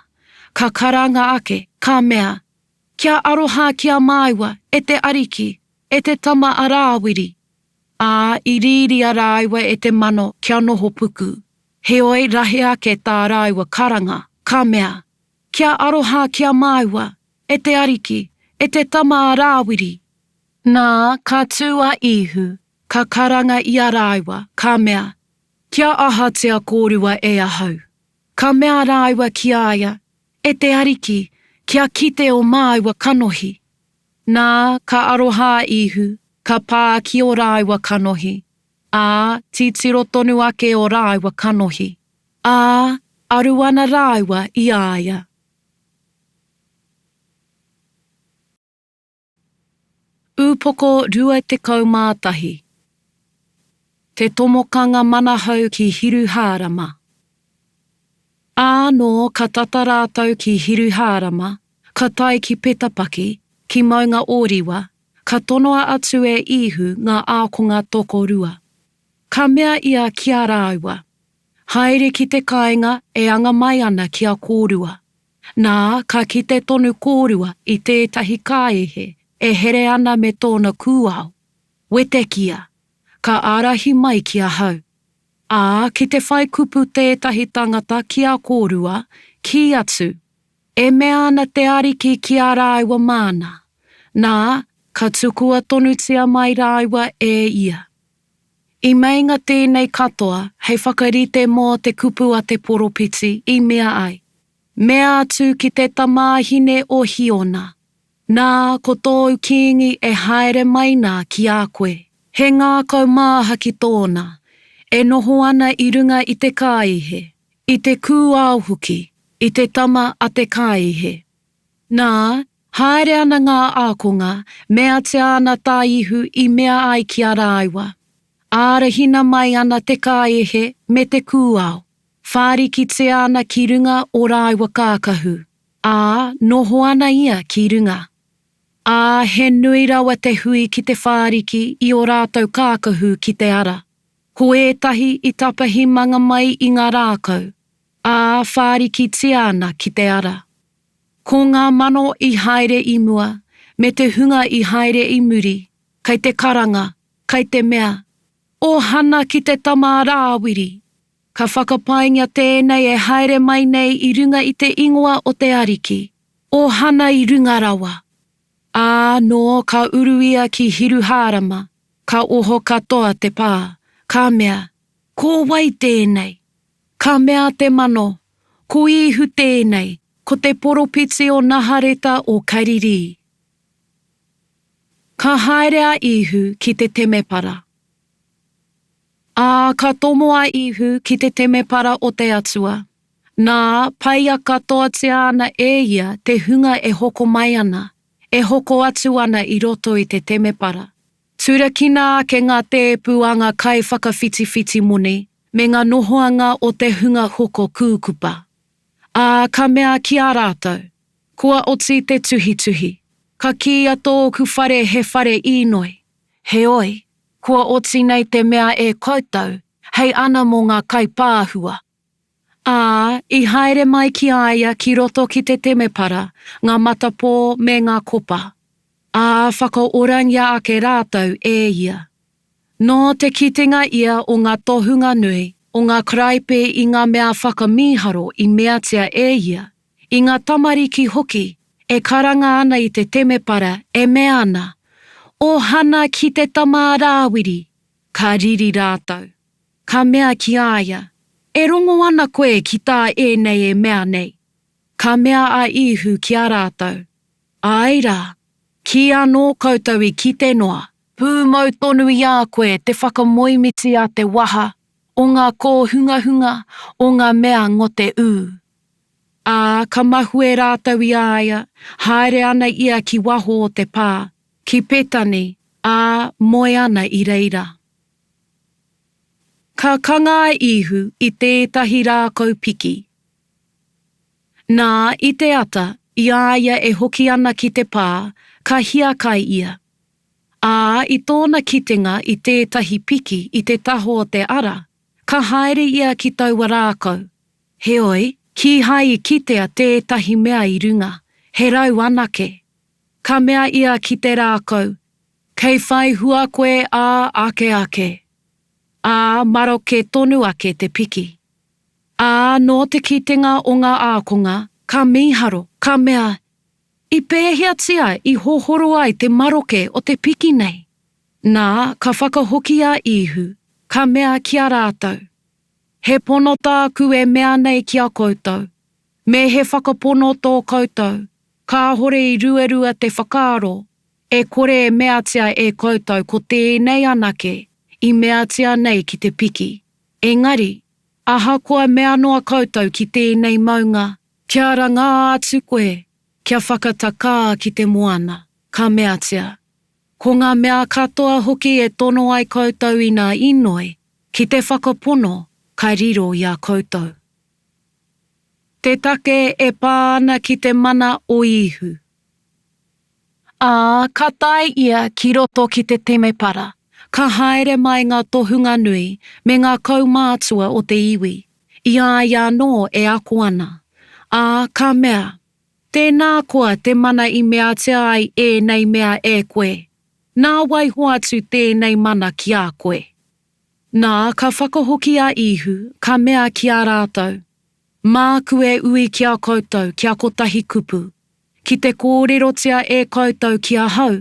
Ka karanga ake, ka mea, Kia aroha ki a māua, e te Ariki, e te tama a Rāwiri! Ā, i rīria rāua e te mano kia noho puku. Heoi rahi ake tā rāua karanga, ka mea, Kia aroha ki a māua, e te Ariki, e te tama a Rāwiri! Nā, ka tū a Īhu, ka karanga i a rāua, ka mea, Kia ahatia kōrua e ahau? Ka mea rāua ki a ia, E te Ariki, kia kite ō māua kanohi. Nā, ka aroha a Īhu, ka pā ki ō rāua kanohi, ā, titiro tonu ake ō rāua kanohi, ā, aru ana rāua i a ia. Ūpoko 21 Te Tomokanga Manahau ki Hiruhārama. Ā, nō ka tata rātou ki Hiruhārama, ka tae ki Petapaki, ki Maunga Ōriwa, ka tonoa atu e Īhu ngā ākonga tokorua. Ka mea ia ki a rāua, Haere ki te kāinga e anga mai ana ki a kōrua. Nā, ka kite tonu kōrua i tētahi kāihe e here ana me tōna kūao. Wetekia, ka ārahi mai ki ahau. Ā, ki te whai kupu tētahi tangata ki a kōrua, kī atu, E mea ana te Ariki ki a rāua māna. Nā, ka tukua tonutia mai rāua e ia. I meinga tēnei katoa hei whakarite mō te kupu a te poropiti i mea ai, Mea atu ki te tamāhine o Hiona, Nā, ko tōu kīngi e haere mai nā ki a koe, he ngākau māhaki tōna, e noho ana i runga i te kāihe, i te kūao hoki, i te tama a te kāihe. Nā, haere ana ngā ākonga, meatia ana tā Ihu i mea ai ki a rāua. Ārahina mai ana te kāihe me te kūao, whārikitia ana ki runga o rāua kākahu. Ā, noho ana ia ki runga. Ā, he nui rawa te hui ki te whāriki i ō rātou kākahu ki te ara. Ko ētahi i tapahi manga mai i ngā rākau, ā, whārikitia ana ki te ara. Ko ngā mano i haere i mua, me te hunga i haere i muri, kei te karanga, kei te mea, Ohana ki te tama a Rāwiri! Ka whakapaingia tēnei e haere mai nei i runga i te ingoa o te Ariki, o Hana i runga rawa. Ā, nō ka uru ia ki Hiruhārama, ka oho katoa te pā, ka mea, Ko wai tēnei? Ka mea te mano, Ko Īhu tēnei, ko te poropiti o Nahareta o Karirī. Ka haere a Īhu ki te temepara. Ā, ka tomo a Īhu ki te temepara o te Atua. Nā, paia katoatia ana e ia te hunga e hoko mai ana, e hoko atu ana i roto i te temepara. Turakina ake ngā tēpu a ngā kaiwhakawhitiwhiti moni, me ngā nohoanga o te hunga hoko kūkupa. Ā, ka mea ki a rātou, Kua oti te tuhituhi, ka kīia tōku whare he whare īnoi. Heoi, Kua oti nei te mea e koutou, hei ana mō ngā kaipāhua. Ā, i haere mai ki a ia ki roto ki te temepara ngā matapō me ngā kopa, ā, whakaorangia ake rātou e ia. Nō te kitenga ia o ngā tohunga nui, o ngā karaipe i ngā mea whakamīharo i meatia e ia, i ngā tamariki hoki e karanga ana i te temepara e mea ana, Ohana ki te tama a Rāwiri! Ka riri rātou. Ka mea ki a ia, E rongo ana koe ki tā ēnei e mea nei? Ka mea a Īhu ki a rātou, Āe rā, kīanō koutou i kite noa, pūmau tonu i a koe te whakamoemiti a te waha o ngā kōhungahunga o ngā mea ngote ū. Ā, ka mahue rātou i a ia, haere ana ia ki waho o te pā, ki Petani, ā, moe ana i reira. Ka kanga a Īhu i tētahi rākau piki. Nā, i te ata, i a ia e hoki ana ki te pā, ka hiakai ia. Ā, i tōna kitenga i tētahi piki i te taho o te ara, ka haere ia ki taua rākau, Heoi, kīhai i kitea tētahi mea i runga, he rau anake. Ka mea ia ki te rākau, Kei whai hua koe ā ake ake. Ā, maroke tonu ake te piki. Ā, nō te kitenga o ngā ākonga, ka mīharo, ka mea, I pēheatia i hohoro ai te maroke o te piki nei? Nā, ka whakahoki a Īhu, ka mea ki a rātou, He pono tāku e mea nei ki a koutou, me he whakapono tō koutou, kāhore i ruarua te whakaaro, e kore e meatia e koutou ko tēnei anake i meatia nei ki te piki, engari, ahakoa mea noa koutou ki tēnei maunga, kia rangā atu koe, kia whakatakā ki te moana, ka meatia. Ko ngā mea katoa hoki e tono ai koutou ina inoi, Ki te whakapono ka riro i a koutou. Te take e pā ana ki te mana o Īhu. Ā, ka tae ia ki roto ki te temepara, ka haere mai ngā tohunga nui me ngā kaumātua o te iwi, i a ia anō e ako ana. Ā, ka mea, Tēnā koa te mana i meatia ai ēnei mea e koe? Nā wai hoatu tēnei mana ki a koe? Nā, ka whakahoki a Īhu, ka mea ki a rātou, Māku e ui ki a koutou kia kotahi kupu, ki te kōrerotia e koutou ki ahau,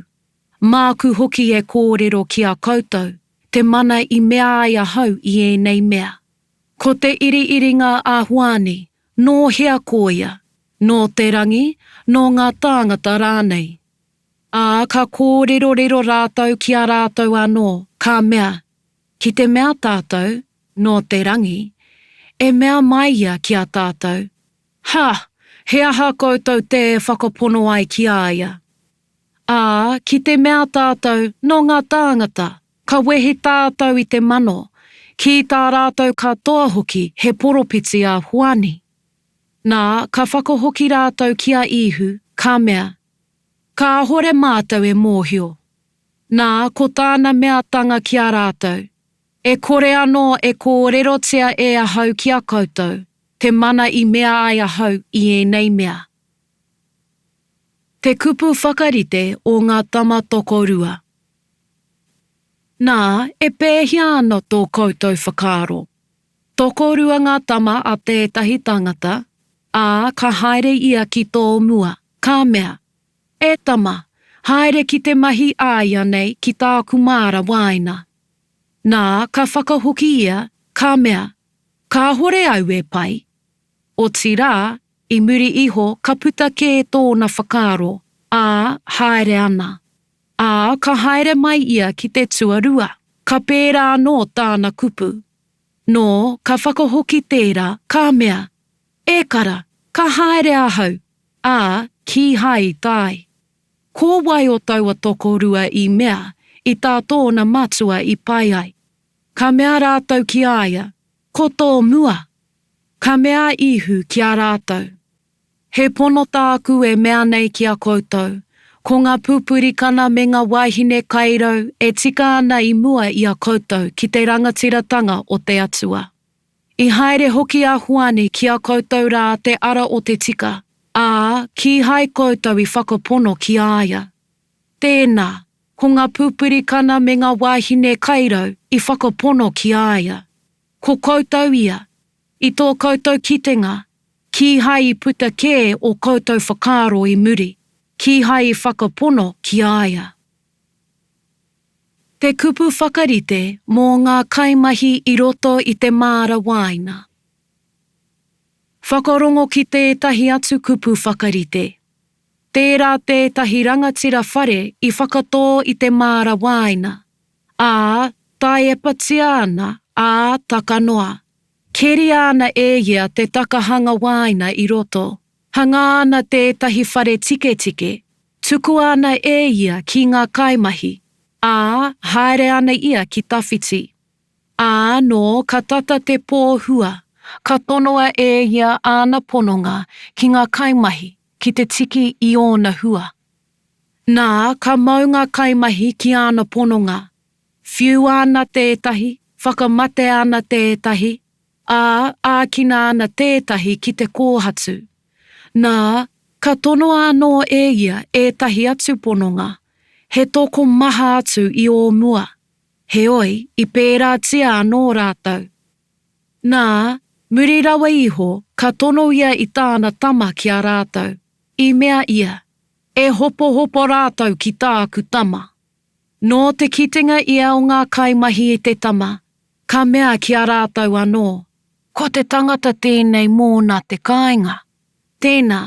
māku hoki e kōrero ki a koutou, te mana i mea ai ahau i ēnei mea. Ko te iriiringa a Hoani, nō hea koia? Nō te rangi, nō ngā tāngata rānei? Ā, ka kōrerorero rātou ki a rātou anō, ka mea, Ki te mea tātou, nō te rangi, e mea mai ia ki a tātou, Ha! He aha koutou tē whakapono ai ki a ia? Ā, ki te mea tātou, nō ngā tāngata, ka wehi tātou i te mano, ki tā rātou katoa hoki he poropiti a Hoani. Nā, ka whakahoki rātou ki a Īhu, ka mea, Kāhore mātou e mōhio. Nā, ko tāna meatanga ki a rātou, E kore anō e kōrerotia e ahau ki a koutou te mana i mea ai ahau i ēnei mea. Te kupu whakarite o ngā tama tokorua. Nā, e pēhea ana tō koutou whakaaro? Tokorua ngā tama a tētahi tangata, ā, ka haere ia ki tō mua, ka mea, E tama, haere ki te mahi āianei ki tāku māra wāina. Nā, ka whakahoki ia, ka mea, Kāhore au e pai. Otirā, i muri iho ka puta kē tōna whakaaro, ā, haere ana. Ā, ka haere mai ia ki te tuarua, ka pērā anō tāna kupu. Nō, ka whakahoki tērā, ka mea, E kara, ka haere ahau, ā, kīhai i tae. Ko wai o taua tokorua i mea, i tā tōna matua i pai ai? Ka mea rātou ki a ia, Ko tō mua. Ka mea a Īhu ki a rātou, He pono tāku e mea nei ki a koutou, ko ngā pupurikana me ngā wāhine kairau e tika ana i mua i a koutou ki te rangatiratanga o te Atua. I haere hoki a Hoani ki a koutou rā te ara o te tika, ā, kīhai koutou i whakapono ki a ia. Tēnā, ko ngā pupurikana me ngā wāhine kairau i whakapono ki a ia. Ko koutou ia, i tō koutou kitenga, kīhai i puta kē ō koutou whakaaro i muri, kīhai i whakapono ki a ia. Te kupu whakarite mō ngā kaimahi i roto i te māra wāina. Whakarongo ki tētahi atu kupu whakarite. Tērā tētahi rangatira whare i whakatō i te māra wāina, ā, taiepatia ana, ā, taka noa. Keria ana e ia te takahanga wāina i roto, hangā ana tētahi whare tiketike, tukua ana e ia ki ngā kaimahi, ā, haere ana ia ki tawhiti. Ā, nō ka tata te pō hua, ka tonoa e ia āna pononga ki ngā kaimahi ki te tiki i ōna hua. Nā, ka mau ngā kaimahi ki āna pononga, whiua ana tētahi, whakamatea ana tētahi, ā, ākina ana tētahi ki te kōhatu. Nā, ka tonoa anō e ia ētahi atu pononga, he tokomaha atu i ō mua, Heoi, i pērātia anō rātou. Nā, muri rawa iho, ka tono ia i tāna tama ki a rātou, i mea ia, E hopohopo rātou ki tāku tama. Nō te kitenga ia o ngā kaimahi i te tama, ka mea ki a rātou anō, Ko te tangata tēnei mōna te kāinga. Tēnā,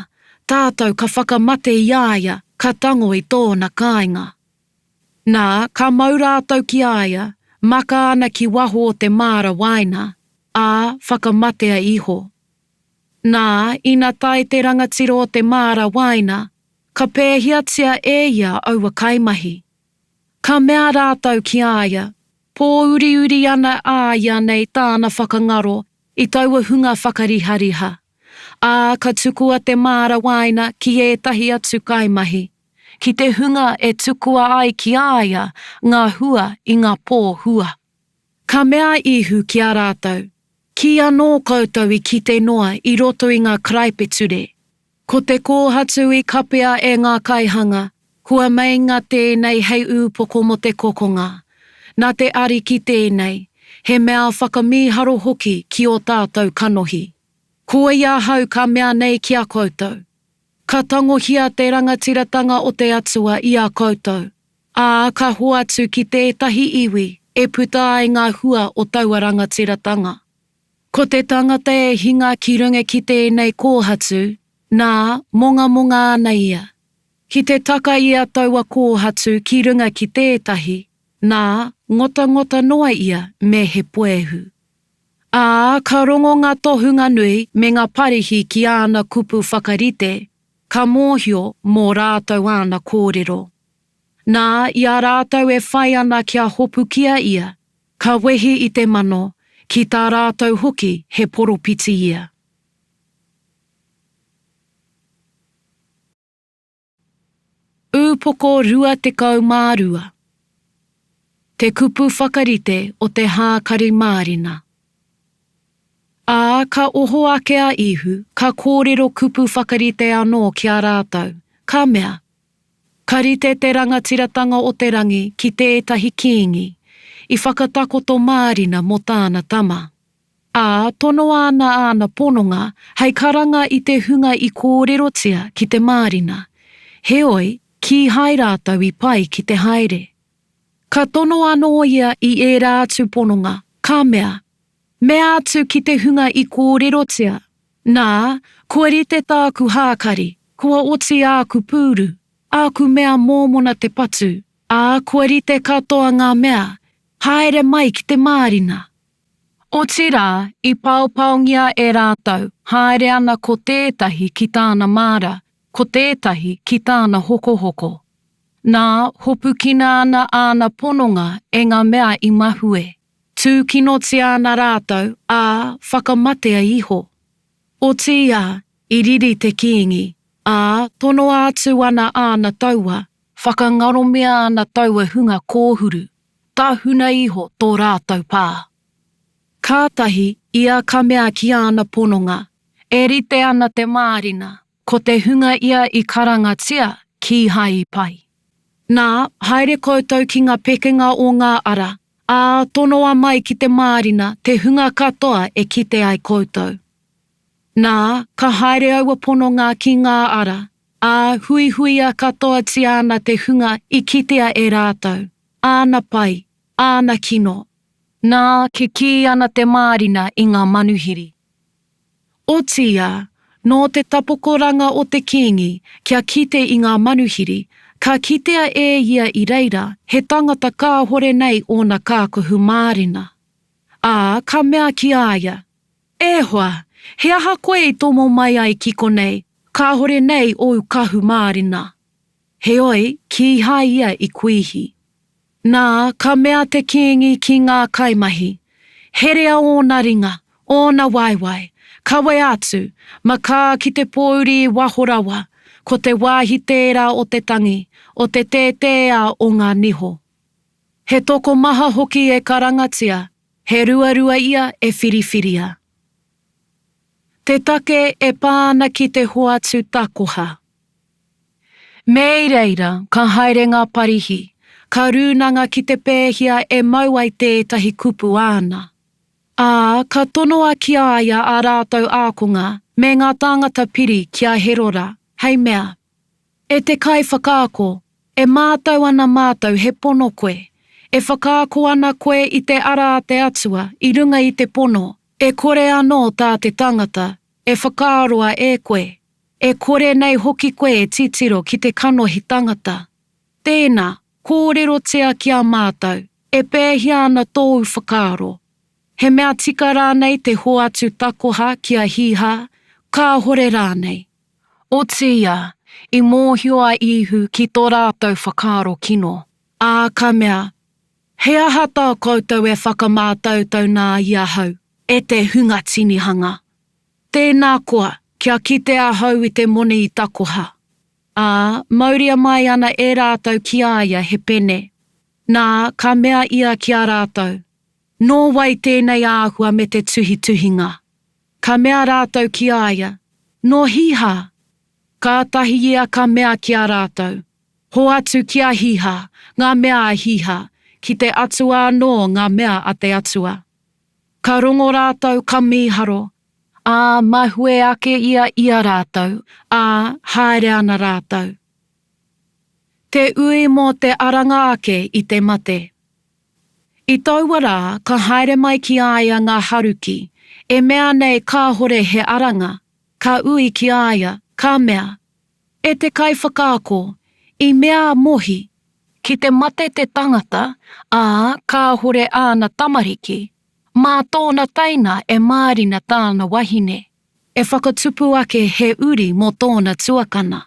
tātou ka whakamate i a ia, ka tango i tōna kāinga. Nā, ka mau rātou ki a ia, maka ana ki waho o te māra wāina, ā, whakamatea iho. Nā, ina tae te rangatira o te māra wāina, ka pēhiatia e ia aua kaimahi. Ka mea rātou ki a ia, Pōuriuri ana a ia nei tāna whakangaro i taua hunga whakarihariha. Ā, ka tukua te māra wāina ki ētahi atu kaimahi, ki te hunga e tukua ai ki a ia ngā hua i ngā pō hua. Ka mea a Īhu ki a rātou, Kīanō koutou i kite noa i roto i ngā karaipiture, Ko te kōhatu i kapea e ngā kaihanga, kua meinga tēnei hei ūpoko mō te kokonga. Nā te Ariki tēnei, he mea whakamīharo hoki ki ō tātou kanohi. Koia ahau ka mea nei ki a koutou, Ka tangohia te rangatiratanga o te Atua i a koutou, ā, ka hoatu ki tētahi iwi e puta ai ngā hua o taua rangatiratanga. Ko te tangata e hinga ki runga ki tēnei kōhatu, nā, mongamonga ana ia. Ki te taka ia taua kōhatu ki runga ki tētahi, nā, ngotangota noa ia me he puehu. Ā, ka rongo ngā tohunga nui me ngā Parihi ki āna kupu whakarite, ka mōhio mō rātou āna kōrero. Nā, i a rātou e whai ana kia hopukia ia, Ka wehi i te mano, ki tā rātou hoki he poropiti ia. Ūpoko 22 Te kupu whakarite o te hākari mārena. Ā, ka oho ake a Īhu, ka kōrero kupu whakarite anō ki a rātou, ka mea, Ka rite te rangatiratanga o te rangi ki tētahi kīngi, i whakatakoto mārina mō tāna tama. Ā, tonoa ana āna pononga hei karanga i te hunga i kōrerotia ki te mārina, heoi, kīhai rātou i pai ki te haere. Ka tono anō ia i ērā atu pononga, ka mea, Mea atu ki te hunga i kōrerotia, Nā, kua rite tāku hākari, kua oti āku pūru, āku mea mōmona te patu, ā, kua rite katoa ngā mea, haere mai ki te mārina. Otirā, i paopaongia e rātou, haere ana ko tētahi ki tāna māra, ko tētahi ki tāna hokohoko. Nā, hopukina ana āna pononga e ngā mea i mahue. Tūkinotia ana rātou, ā, whakamatea iho. Otiia, i riri te kīngi, ā, tonoa atu ana āna taua, whakangaromia ana taua hunga kōhuru, tahuna iho tō rātou pā. Kātahi ia ka mea ki āna pononga, E rite ana te mārina, ko te hunga ia i karangatia, kīhai i pai. Nā, haere koutou ki ngā pekenga o ngā ara, ā, tonoa mai ki te mārina te hunga katoa e kite ai koutou. Nā, ka haere aua pononga ki ngā ara, ā, huihuia katoatia ana te hunga i kitea e rātou, āna pai, āna kino. Nā, kikī ana te mārina i ngā manuhiri. Otiia, nō te tapokoranga o te kīngi kia kite i ngā manuhiri, ka kitea e ia i reira he tangata kāhore nei ōna kākahu mārena. Ā, ka mea ki a ia, E hoa, he aha koe i tomo mai ai ki konei, kāhore nei ōu kahu mārena? Heoi, kīhai ia i kuihi. Nā, ka mea te kīngi ki ngā kaimahi, Herea ōna ringa, ōna waewae, kawea atu, makā ki te pōuri i waho rawa, ko te wāhi tērā o te tangi, o te tētēā o ngā niho. He tokomaha hoki e karangatia, he ruarua ia e whiriwhiria. Te take e pā ana ki te hoatu takoha. Me i reira, ka haere ngā Parihi, ka rūnanga ki te pēhia e mau ai tētahi kupu āna. Ā, ka tonoa ki a ia ā rātou ākonga me ngā tāngata piri ki a Herora, hei mea, E te Kaiwhakaako, e mātau ana mātou he pono koe, e whakaako ana koe i te ara a te Atua i runga i te pono, e kore anō tā te tangata e whakaaroa e koe, E kore nei hoki koe e titiro ki te kanohi tangata. Tēnā, kōrerotia ki a mātou, e pēhea ana tōu whakaaro? He mea tika rānei te hoatu takoha ki a Hīhā, kāhore rānei? Otiia, i mōhio a Īhu ki tō rātou whakaaro kino, ā, ka mea, He aha tā koutou e whakamātautau nā i ahau, e te hunga tinihanga? Tēnā koa, Kia kite ahau i te moni i takoha. Ā, mauria mai ana e rātou ki a ia he pene. Nā, ka mea ia ki a rātou, Nō wai tēnei āhua me te tuhituhinga? Ka mea rātou ki a ia, Nō Hīhā. Kātahi ia ka mea ki a rātou, Hoatu ki a Hīhā ngā mea a Hīhā, ki te Atua anō ngā mea a te Atua. Ka rongo rātou ka mīharo, ā, mahue ake ia i a rātou, ā, haere ana rātou. Te ui mō te aranga ake i te mate. I taua rā ka haere mai ki a ia ngā Haruki, e mea nei kāhore he aranga, ka ui ki a ia, ka mea, E te Kaiwhakaako, i mea a Mohi, ki te mate te tangata, ā, kāhore āna tamariki, mā tōna teina e mārina tāna wahine, e whakatupu ake he uri mō tōna tuakana.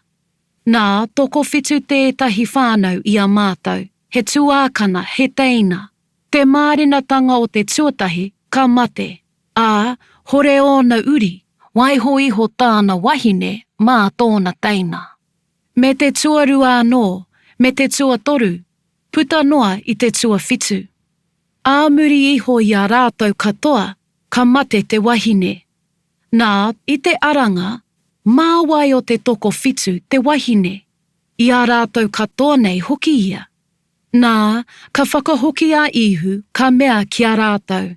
Nā, tokowhitu tētahi whānau i a mātou, he tuākana, he teina. Te mārinatanga o te tuatahi, ka mate, ā, hore ōna uri, waiho iho tāna wahine mā tōna teina. Me te tuarua anō, me te tuatoru, puta noa i te tuawhitu. Ā muri iho i a rātou katoa, ka mate te wahine. Nā, i te aranga, mā wai o te tokowhitu te wahine? I a rātou katoa nei hoki ia. Nā, ka whakahoki a Īhu, ka mea ki a rātou,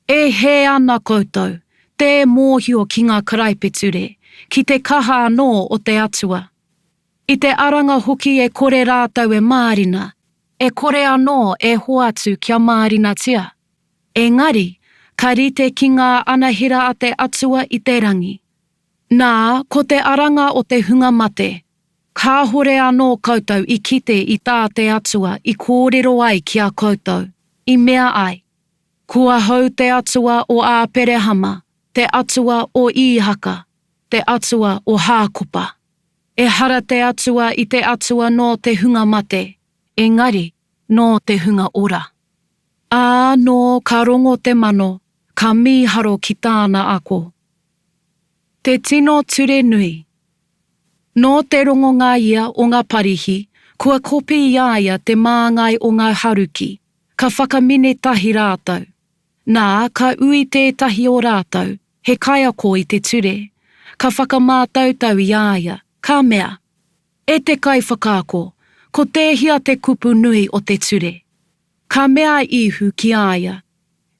E hē ana koutou, tē mōhio ki ngā karaipiture, ki te kaha anō o te Atua. I te aranga hoki e kore rātou e mārina, e kore anō e hoatu kia mārinatia. Engari, ka rite ki ngā anahera a te Atua i te rangi. Nā, ko te aranga o te hunga mate, kāhore anō koutou i kite i tā te Atua i kōrero ai ki a koutou, i mea ai, Ko ahau te Atua o Āperehama, te Atua o Īhaka, te Atua o Hākopa. Ehara te Atua i te Atua nō te hunga mate, engari nō te hunga ora. Ā, nō ka rongo te mano, ka mīharo ki tāna ako. Te tino ture nui. Nō te rongonga ia o ngā Parihi, kua kopi i a ia te māngai o ngā Haruki, ka whakamine tahi rātou. Nā, ka ui tētahi o rātou, he kaiako i te ture, ka whakamātautau i a ia, ka mea, E te Kaiwhakaako, ko tēhea te kupu nui o te ture? Ka mea a Īhu ki a ia,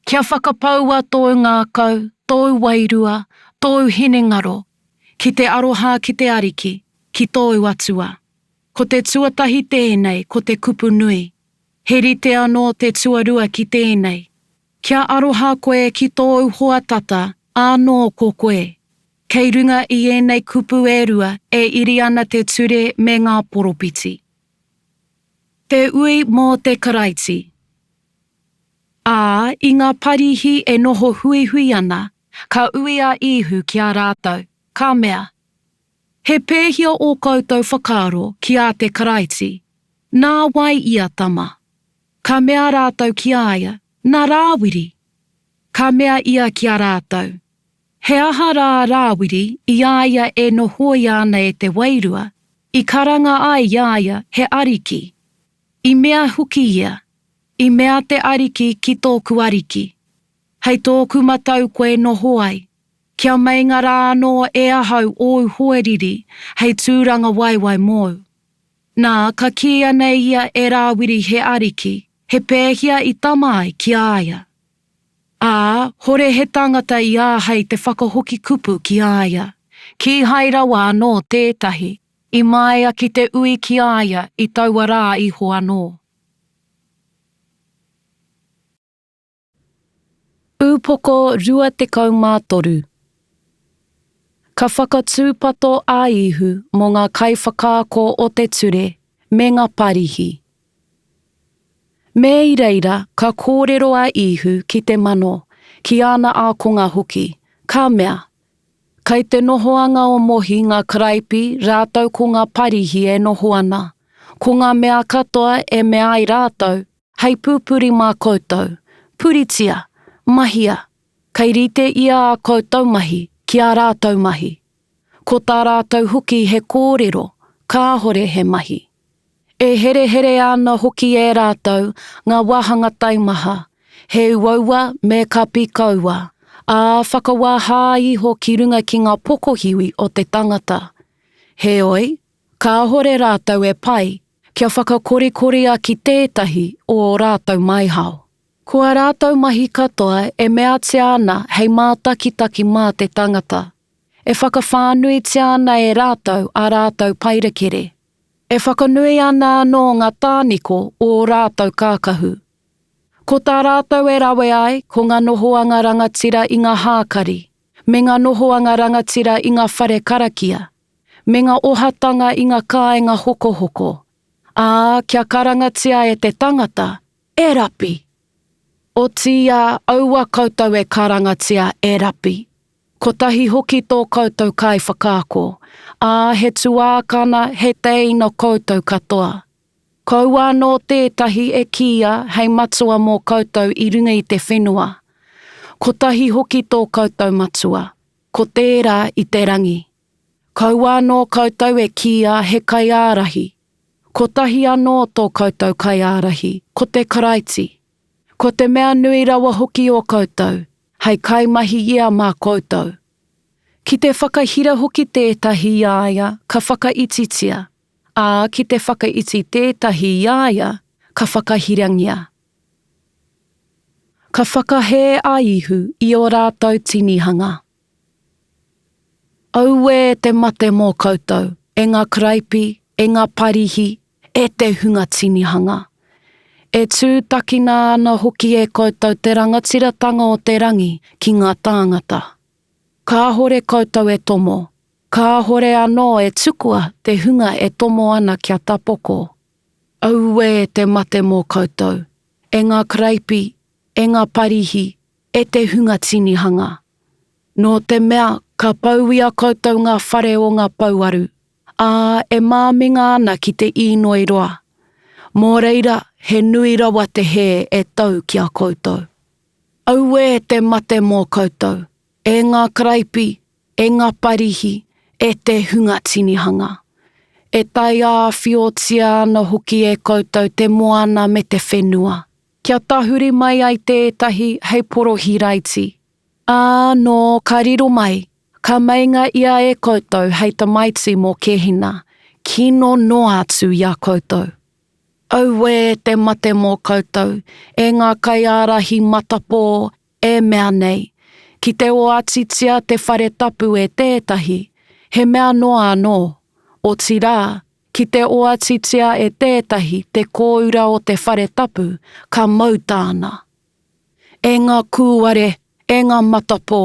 Kia whakapaua tōu ngākau, tōu wairua, tōu hinengaro, ki te aroha ki te Ariki, ki tōu Atua. Ko te tuatahi tēnei ko te kupu nui. He rite anō te tuarua ki tēnei, Kia aroha koe ki tōu hoa tata, ānō ko koe. Kei runga i ēnei kupu e rua e iri ana te ture me ngā poropiti. Te ui mō te Karaiti. Ā, i ngā Parīhi e noho huihui ana, ka ui a Īhu ki a rātou, ka mea, He pēhea ō koutou whakaaro ki ā te Karaiti? Nā wai ia tama? Ka mea rātou ki a ia, Nā Rāwiri. Ka mea ia ki a rātou, He aha rā a Rāwiri i a ia e nohoia ana e te Wairua, i karanga ai i a ia he Ariki? I mea hoki ia, I mea te Ariki ki tōku Ariki, Hei tōku matau koe noho ai, kia meinga rā anō e ahau ōu hoariri hei tūrangawaewae mōu. Nā, ka kīia nei ia e Rāwiri he Ariki, he pēhea i tama ai ki a ia? Ā, hore he tangata i āhei te whakahoki kupu ki a ia. Kīhai rawa anō tētahi i māia ki te ui ki a ia i taua rā iho anō. Ūpoko 23 Ka whakatūpato a Īhu mō ngā kaiwhakaako o te ture me ngā Parihi. Me i reira ka kōrero a Īhu ki te mano, ki āna ākonga hoki, ka mea, Kei te nohoanga o Mohi ngā karaipi rātou ko ngā Parihi e noho ana, ko ngā mea katoa e mea ai rātou hei pupuri mā koutou, puritia, mahia, kei rite ia ā koutou mahi ki ā rātou mahi. Ko tā rātou hoki he kōrero, kāhore he mahi. E hereherea ana hoki e rātou ngā wāhanga taimaha, he uaua me ka pīkaua, ā, whakawāhā iho ki runga ki ngā pokohiwi o te tangata. Heoi, kāhore rātou e pai kia whakakorikoria ki tētahi o ō rātou maihao. Ko ā rātou mahi katoa e meatia ana hei mātakitaki mā te tangata. E whakawhānuitia ana e rātou ā rātou pairekere. E whakanui ana anō ngā tāniko o ō rātou kākahu. Ko tā rātou e rawe ai ko ngā nohoanga rangatira i ngā hākari, me ngā nohoanga rangatira i ngā whare karakia, me ngā ohatanga i ngā kāinga hokohoko, ā, kia karangatia e te tangata, E Rapi! Otiia, aua koutou e karangatia, E Rapi! Kotahi hoki tō koutou kaiwhakaako, ā, he tuākana, he tēina koutou katoa. Kaua anō tētahi e kīia hei matua mō koutou i runga i te whenua. Kotahi hoki tō koutou Matua, ko tērā i te rangi. Kaua anō koutou e kīia he kaiārahi. Kotahi anō tō koutou kaiārahi, ko te Karaiti. Ko te mea nui rawa hoki o koutou, hei kaimahi ia mā koutou. Ki te whakahira hoki tētahi i a ia, ka whakaititia, ā, ki te whakaiti tētahi i a ia, ka whakahirangia. Ka whakahē a Ihu i ō rātou tinihanga. Auē te mate mō koutou, e ngā Karaipi, e ngā Parihi, e te hunga tinihanga! E tūtakina ana hoki e koutou te rangatiratanga o te rangi ki ngā tāngata. Kāhore koutou e tomo, kāhore anō e tukua te hunga e tomo ana kia tapoko. Auē te mate mō koutou, e ngā Karaipi, e ngā Parihi, e te hunga tinihanga! Nō te mea ka pau i a koutou ngā whare o ngā pouaru, ā, e māminga ana ki te īnoi roa. Mō reira, he nui rawa te hē e tau ki a koutou. Auē te mate mō koutou, e ngā karaipi, e ngā parihi, e te hunga tinihanga! E taiāwhiotia ana hoki e koutou te moana me te whenua, kia tahuri mai ai tētahi hei porohiraiti, Ā, nō ka riro mai, ka meinga ia e koutou hei tamaiti mō Kehena, kino noa atu i a koutou. Auē te mate mō koutou, e ngā kaiārahi matapō, e mea nei, Ki te oatitia te whare tapu e tētahi, he mea noa anō, otirā, ki te oatitia e tētahi te kōura o te whare tapu, ka mau tāna. E ngā kūare, e ngā matapō,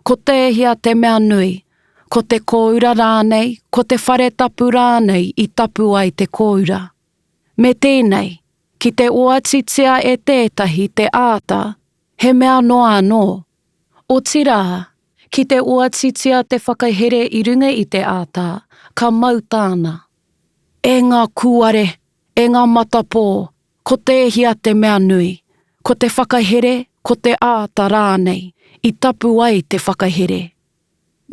ko tēhea te mea nui, ko te kōura rānei, ko te whare tapu rānei i tapu ai te kōura? Me tēnei, ki te oatitia e tētahi te āta, he mea noa anō. Otirā, ki te oatitia te whakahere i runga i te āta, ka mau tāna. E ngā kūare, e ngā matapō, Ko tēhea te mea nui, ko te whakahere, ko te āta rānei, i tapu ai te whakahere?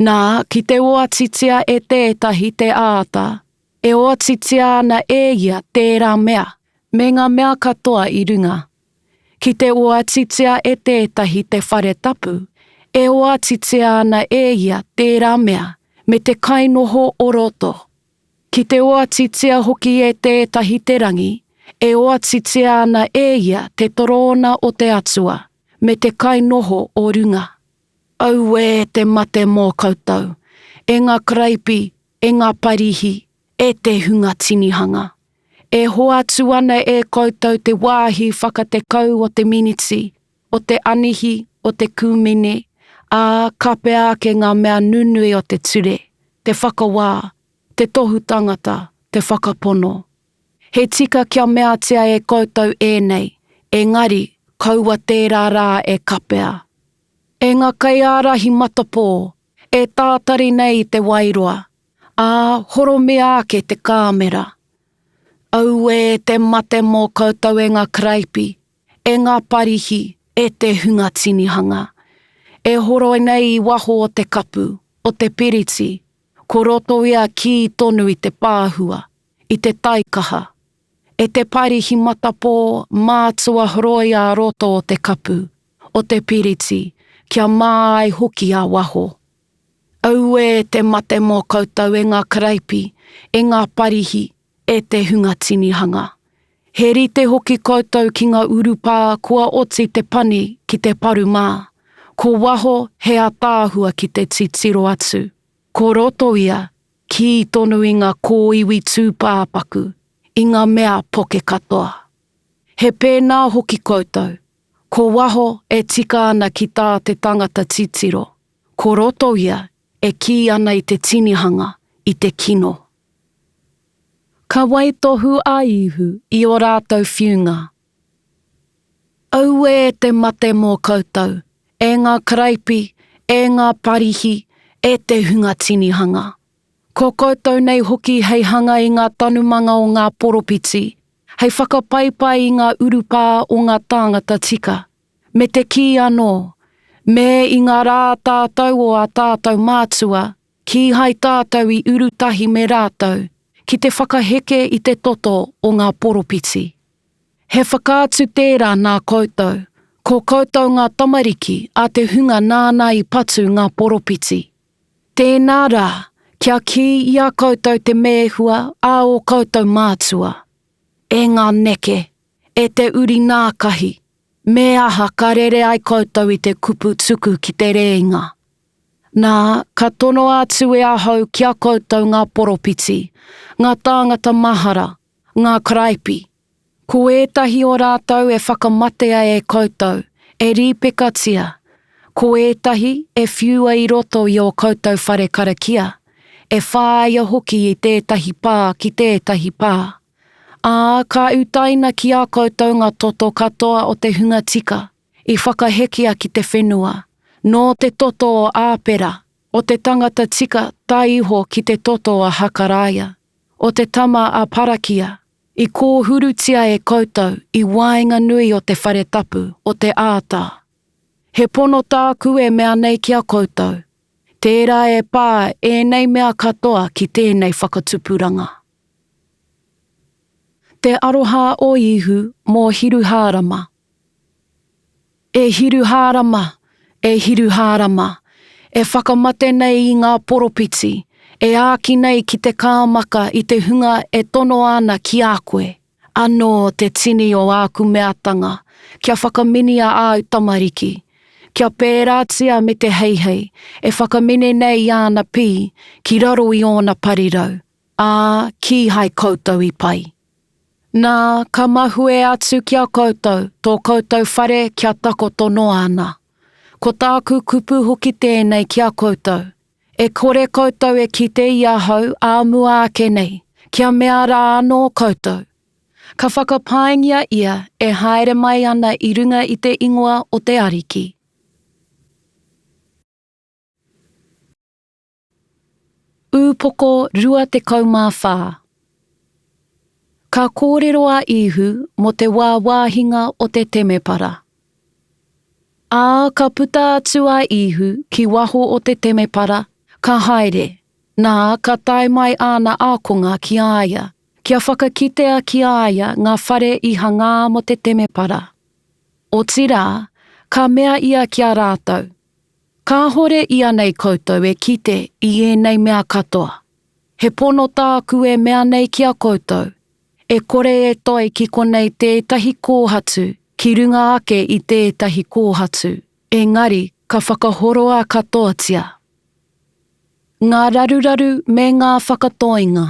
Nā, ki te oatitia e tētahi te āta, e oatitia ana e ia tērā mea, me ngā mea katoa i runga. Ki te oatitia e tētahi te whare tapu, e oatitia ana e ia tērā mea, me te kainoho o roto. Ki te oatitia hoki e tētahi te rangi, e oatitia ana e ia te torōna o te Atua, me te kainoho o runga. Auē te mate mō koutou, e ngā karaipi, e ngā Parihi, e te hunga tinihanga! E hoatu ana e koutou te wāhi whakatekau o te miniti, o te anihi, o te kūmine, ā, kapea ake ngā mea nunui o te ture, te whakawā, te tohu tangata, te whakapono. He tika kia meatia e koutou ēnei, engari kaua tērā rā e kapea. E ngā kaiārahi matapō, e tātari nei i te waeroa, ā, horomia ake te kāmera. Auē te mate mō koutou e ngā karaipi, e ngā parihi, e te hunga tinihanga. E horoi nei i waho o te kapu, o te piriti. Ko roto ia kī tonu i te pāhua, i te taikaha. E te parihi matapō, mātua horoi ā roto o te kapu, o te piriti, kia mā ai hoki a waho. Auē te mate mō koutou e ngā karaipi, e ngā parihi, e te hunga tinihanga. He rite hoki koutou ki ngā urupā kua oti te pani ki te paru mā. Ko waho he ataahua ki te titiro atu. Ko roto ia, kī tonu i ngā kōiwi tūpāpaku, i ngā mea poke katoa. He pēnā hoki koutou, ko waho e tika ana ki tā te tangata titiro, ko roto ia e kī ana i te tinihanga, i te kino. Ka waitohu a Īhu i ō rātou whiunga. Auē te mate mō koutou, e ngā karaipi, e ngā Parihi, e te hunga tinihanga! Ko koutou nei hoki hei hanga i ngā tanumanga o ngā poropiti, hei whakapaipai i ngā urupā o ngā tāngata tika, me te kī anō, Me i ngā rā tātou o ā tātou mātua, Kīhai tātou i uru tahi me rātou ki te whakaheke i te toto o ngā poropiti. He whakaatu tērā nā koutou, ko koutou ngā tamariki a te hunga nāna i patu ngā poropiti. Tēnā rā, kia kī i a koutou te mēhua a ō koutou mātua. E ngā neke, e te uri nākahi, me aha ka rere ai koutou i te kupu tuku ki te rēinga? Nā, ka tonoa atu e ahau ki a koutou ngā poropiti, ngā tāngata mahara, ngā karaipi. Ko ētahi o rātou e whakamatea e koutou, e rīpekatia, ko ētahi e whiua i roto i ō koutou whare karakia, e whāia hoki i tētahi pā ki tētahi pā. Ā, ka utaina ki a koutou ngā toto katoa o te hunga tika, i whakahekea ki te whenua, nō te toto o Āpera, o te tangata tika tae iho ki te toto a Hakaraia, o te tama a Parakia, i kōhurutia e koutou i waenganui o te whare tapu o te āta. He pono tāku e mea nei ki a koutou, tērā e pā ēnei mea katoa ki tēnei whakatupuranga. Te aroha o Īhu mō Hiruhārama. E Hiruhārama, e Hiruhārama, e whakamate nei i ngā poropiti, e āki nei ki te kāmaka i te hunga e tonoa ana ki a koe, anō te tini o āku meatanga, kia whakaminia āu tamariki, kia pērātia me te heihei e whakamine nei i āna pī ki raro i ōna parirau, ā, kīhai koutou i pai. Nā, ka mahue atu ki a koutou tō koutou whare kia takoto noa ana. Ko tāku kupu hoki tēnei ki a koutou, e kore koutou e kite i ahau ā mua ake nei, kia mea rā anō koutou, Ka whakapaingia ia e haere mai ana i runga i te ingoa o te Ariki. Ūpoko 24 Ka kōrero a Īhu mō te wāwāhinga o te temepara. Ā, ka puta atu a Īhu ki waho o te temepara, ka haere, nā, ka tae mai āna ākonga ki a ia, kia whakakitea ki a ia ngā whare i hangā mō te temepara. Otirā, ka mea ia ki a rātou, Kāhore ianei koutou e kite i ēnei mea katoa? He pono tāku e mea nei ki a koutou, e kore e toe ki konei tētahi kōhatu ki runga ake i tētahi kōhatu, engari ka whakahoroa katoatia. Ngā raruraru me ngā whakatoinga.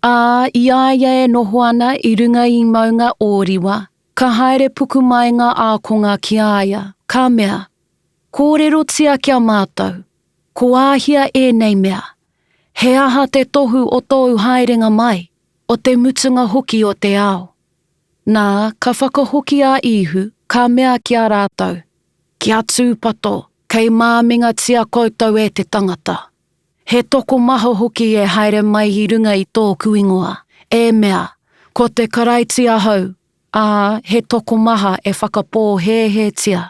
Ā, i a ia e noho ana i runga i Maunga Ōriwa, Ka haere puku mai ngā ākonga ki a ia, ka mea, Kōrerotia ki a mātou, ko āhea ēnei mea? He aha te tohu o tōu haerenga mai, o te mutunga hoki o te ao? Nā, ka whakahoki a Īhu, ka mea ki a rātou, Kia tūpato, kei māmingatia koutou e te tangata. He tokomaha hoki e haere mai i runga i tōku ingoa, e mea, Ko te Karaiti ahau, ā, he tokomaha e whakapōhēhētia.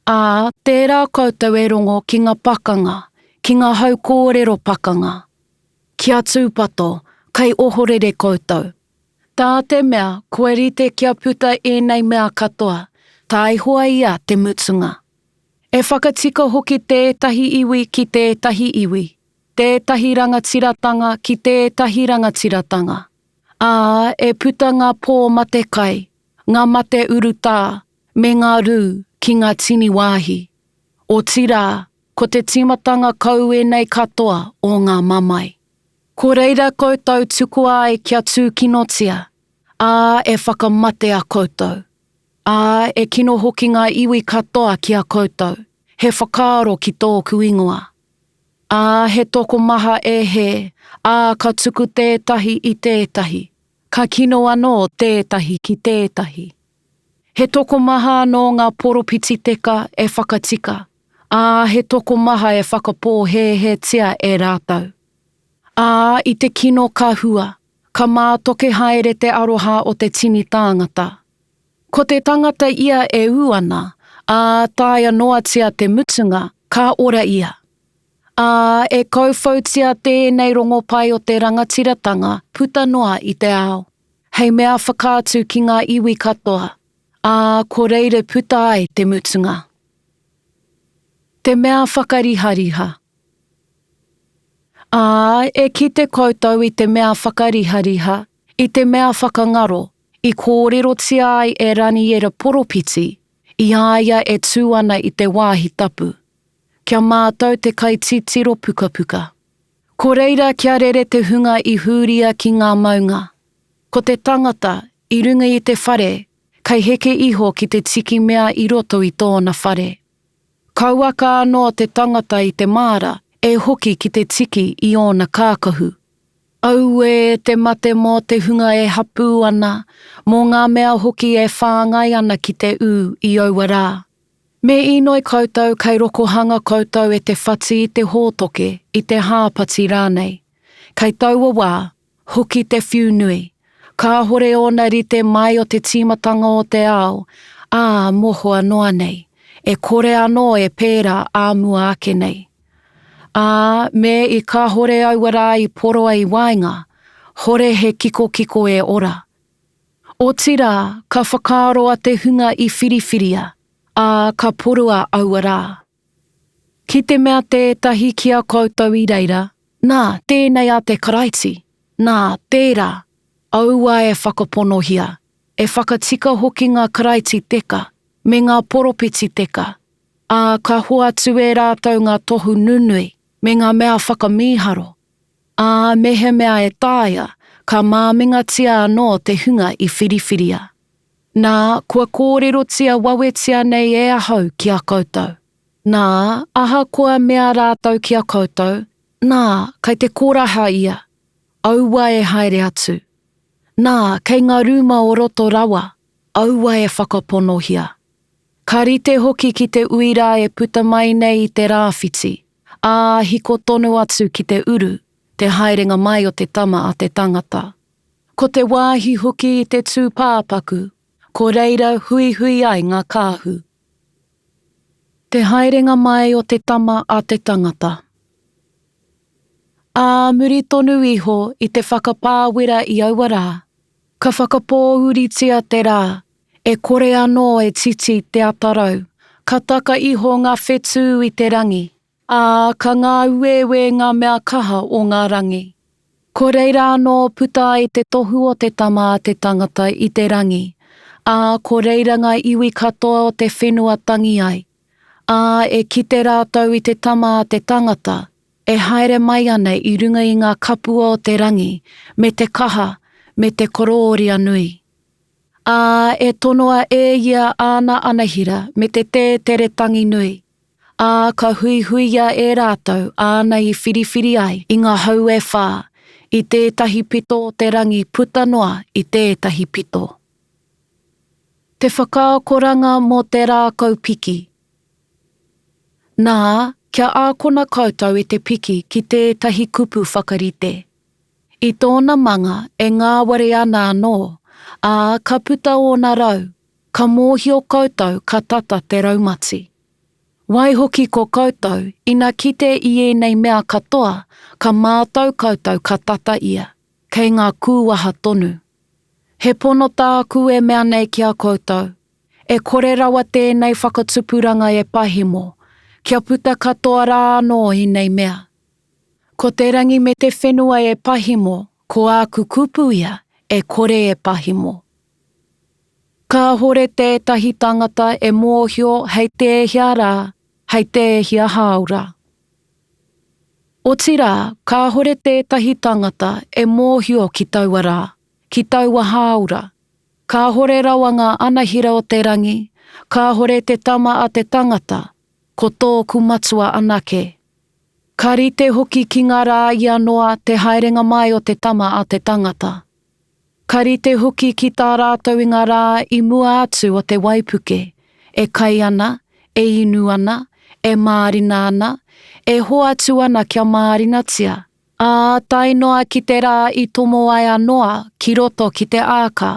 Ā, tērā koutou e rongo ki ngā pakanga, ki ngā hau kōrero pakanga. Kia tūpato, kei ohorere koutou. Tā te mea, kua rite kia puta ēnei mea katoa, taihoa ia te mutunga. E whakatika hoki tētahi iwi ki tētahi iwi, tētahi rangatiratanga ki tētahi rangatiratanga, ā, e puta ngā pō mate kai, ngā mate urutā, me ngā rū ki ngā tini wāhi. Otirā, ko te tīmatanga kau ēnei katoa o ngā mamae. Ko reira koutou tukua ai kia tūkinotia, ā, e whakamatea koutou. Ā, e kino hoki ngā iwi katoa ki a koutou, he whakaaro ki tōku ingoa. Ā, he tokomaha e hē, ā, ka tuku tētahi i tētahi, ka kino anō tētahi ki tētahi. He tokomaha anō ngā poropiti teka e whakatika, ā, he tokomaha e whakapōhēhētia e rātou. Ā, i te kino ka hua, ka mātoke haere te aroha o te tini tāngata. Ko te tangata ia e ū ana, ā, taea noatia te mutunga, ka ora ia. Ā, e kauwhautia tēnei rongopai o te rangatiratanga puta noa i te ao, hei mea whakaatu ki ngā iwi katoa, ā, ko reira puta ai te mutunga. Te mea whakarihariha. Ā, e kite koutou i te mea whakarihariha, i te mea whakangaro, i kōrerotia ai e Raniera poropiti, i a ia e tū ana i te wāhi tapu. Kia mātau te kaititiro pukapuka. Ko reira kia rere te hunga i hūria ki ngā maunga. Ko te tangata, i runga i te whare, kei heke iho ki te tiki mea i roto i tōna whare. Kauaka anō te tangata i te māra e hoki ki te tiki i ōna kākahu. Auē te mate mō te hunga e hapū ana, mō ngā mea hoki e whāngai ana ki te ū i aua rā. Me inoi koutou kei rokohanga koutou e te whati i te hōtoke, i te hāpati rānei. Kei taua wā, hoki te whiu nui. Kāhore ōna rite mai o te tīmatanga o te ao, ā, mohoa noa nei, e kore anō e pērā ā mua ake nei. Ā, me i kāhore aua rā i poroa i waenga, hore he kikokiko e ora. Otirā, ka whakaaroa te hunga i whiriwhiria, ā, ka poroa aua rā. Ki te mea tētahi ki a koutou i reira, Nā, tēnei a te Karaiti, nā, tērā, aua e whakaponohia, e whakatika hoki ngā Karaiti teka, me ngā poropiti teka, ā, ka hoatu e rātou ngā tohu nunui, me ngā mea whakamīharo, ā, mehemea e taea, ka māmingatia anō te hunga i whiriwhiria. Nā, kua kōrerotia wawetia nei e ahau ki a koutou. Nā, ahakoa mea rātou ki a koutou, nā, kei te koraha ia, aua e haere atu. Nā, kei ngā rūma o roto rawa, aua e whakaponohia. Ka rite hoki ki te uira e puta mai nei i te rāwhiti, ā, hiko tonu atu ki te uru, te haerenga mai o te Tama a te Tangata. Ko te wāhi hoki i te tūpāpaku, ko reira huihui ai ngā kāhu. Te haerenga mai o te Tama a te Tangata. Ā muri tonu iho i te whakapāwera i aua rā, ka whakapōuritia te rā, e kore anō e titi te atarau, ka taka iho ngā whetū i te rangi, Ā, ka ngāueue ngā mea kaha o ngā rangi. Ko reira anō puta ai te tohu o te Tama a te tangata i te rangi, ā, ko reira ngā iwi katoa o te whenua tangi ai. Ā, e kite rātou i te Tama a te tangata, e haere mai ana i runga i ngā kapua o te rangi, me te kaha, me te korōria nui. Ā, e tonoa e ia āna anahira me te tētere tangi nui. Ā, ka huihuia e rātou āna i whiriwhiri ai i ngā hau e whā, i tētahi pito o te rangi puta noa i tētahi pito. Te whakaakoranga mō te rākau piki. Nā, kia ākona koutou e te piki ki tētahi kupu whakarite. I tōna manga e ngāwari ana anō, ā, ka puta ōna rau, Ka mōhio koutou ka tata te raumati. Waihoki ko koutou, ina kite i ēnei mea katoa, ka mātau koutou ka tata ia, kei ngā kūwaha tonu. He pono tāku e mea nei ki a koutou, e kore rawa tēnei whakatupuranga e pahemo, kia puta katoa rā anō ēnei mea. Ko te rangi me te whenua e pahemo, ko āku kupu ia e kore e pahemo. Kāhore tētahi tangata e mōhio hei tēhea rā, hei tēhea hāora. Otirā, kāhore tētahi tangata e mōhio ki taua rā, ki taua hāora. Kāhore rawa ngā anahera o te rangi, kāhore te Tama a te tangata, ko tōku Matua anake. Ka rite hoki ki ngā rā i a Noa te haerenga mai o te Tama a te tangata. Ka rite hoki ki tā rātou i ngā rā i mua atu o te waipuke, e kai ana, e inu ana, e mārina ana, e hoatu ana kia mārinatia, ā, tae noa ki te rā i tomo ai a Noa ki roto ki te āka.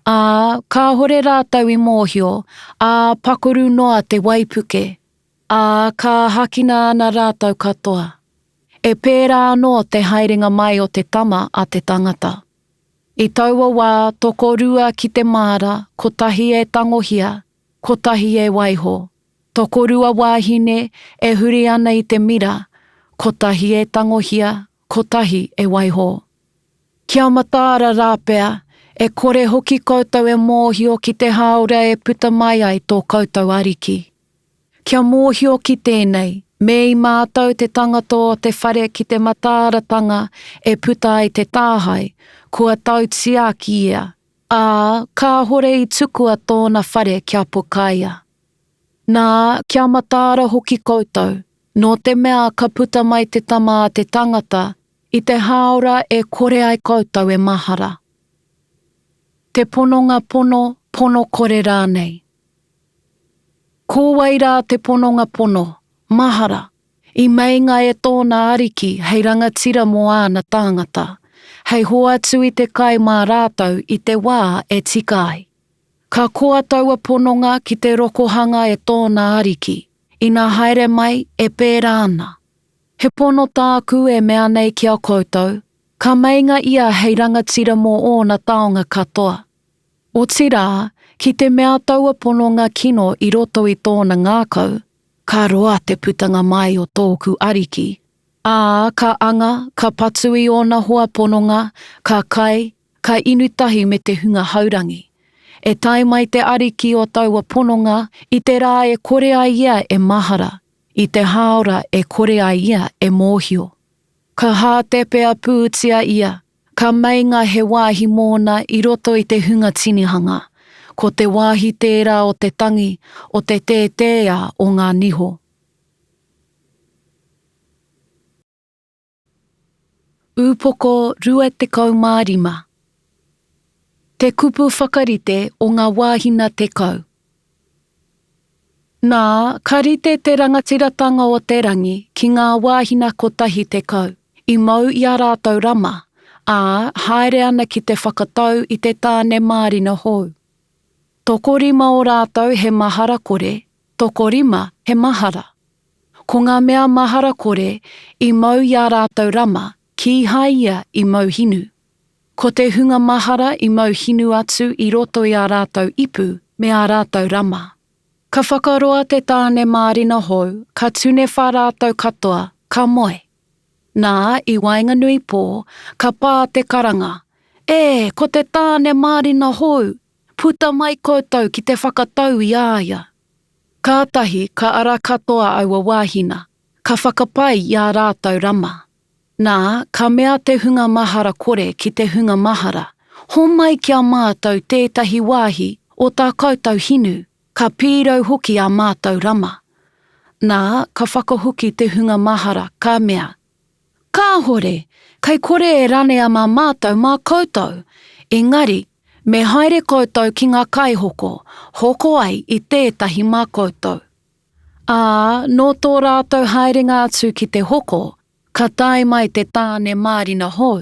Ā, kāhore rātou i mōhio, ā, pakaru noa te waipuke, ā, kāhakina ana rātou katoa. E pērā anō te haerenga mai o te Tama a te tangata. I taua wā, tokorua ki te māra, kotahi e tangohia, kotahi e waiho. Tokorua wāhine e huri ana i te mira, kotahi e tangohia, kotahi e waiho. Kia mataara rāpea, e kore hoki koutou e mōhio ki te hāora e puta mai ai tō koutou Ariki. Kia mōhio ki tēnei, me i mātau te tangata o te whare ki te mataaratanga e puta ai te tāhae, kua tautiaki ia, ā, kāhore i tukua tōna whare kia pokaia. Nā, kia mataara hoki koutou, nō te mea ka puta mai te Tama a te tangata i te hāora e kore ai koutou e mahara. Te pononga pono, pono kore rānei. Ko wai rā te pononga pono, mahara, i meinga e tōna ariki hei rangatira mō āna tāngata, hei hoatu i te kai mā rātou i te wā e tika ai? Ka koa taua pononga ki te rokohanga e tōna ariki, ina haere mai e pērā ana. He pono tāku e mea nei ki a koutou, ka meinga ia hei rangatira mō ōna taonga katoa. Otirā, ki te mea taua pononga kino i roto i tōna ngākau, ka roa te putanga mai o tōku ariki, ā, ka anga, ka patu i ōna hoa pononga, ka kai, ka inu tahi me te hunga haurangi. E tae mai te ariki o taua pononga i te rā e kore ai ia e mahara, i te hāora e kore ai ia e mōhio. Ka hātepea pūtia ia, Ka meinga he wāhi mōna i roto i te hunga tinihanga, ko te wāhi tērā o te tangi, o te tētēā o ngā niho. Ūpoko 25 Te kupu whakarite o ngā wāhina 10. Nā, ka rite te rangatiratanga o te rangi ki ngā wāhina kotahi 10, i mau i ā rātou rama, ā, haere ana ki te whakatau i te tāne mārina hou. Tokorima o rātou he mahara kore, tokorima he mahara. Ko ngā mea mahara kore, i mau i ā rātou rama, kīhai ia i mau hinu. Ko te hunga mahara i mau hinu atu i roto i ā rātou ipu me ā rātou rama. Ka whakaroa te tāne mārina hou, ka tunewha rātou katoa, ka moe. Nā, i waenganui pō, ka pā te karanga, E, ko te tāne mārina hou! Puta mai koutou ki te whakatau i a ia! Kātahi ka ara katoa aua wāhina, ka whakapai i ā rātou rama. Nā, ka mea te hunga mahara kore ki te hunga mahara, Homai ki a mātou tētahi wāhi o tā koutou hinu, ka pīrau hoki ā mātou rama. Nā, ka whakahoki te hunga mahara, ka mea, Kāhore, kei kore e ranea mā mātou mā koutou, engari, me haere koutou ki ngā kaihoko, hoko ai i tētahi mā koutou. Ā, nō tō rātou haerenga atu ki te hoko, ka tae mai te tāne mārina hou.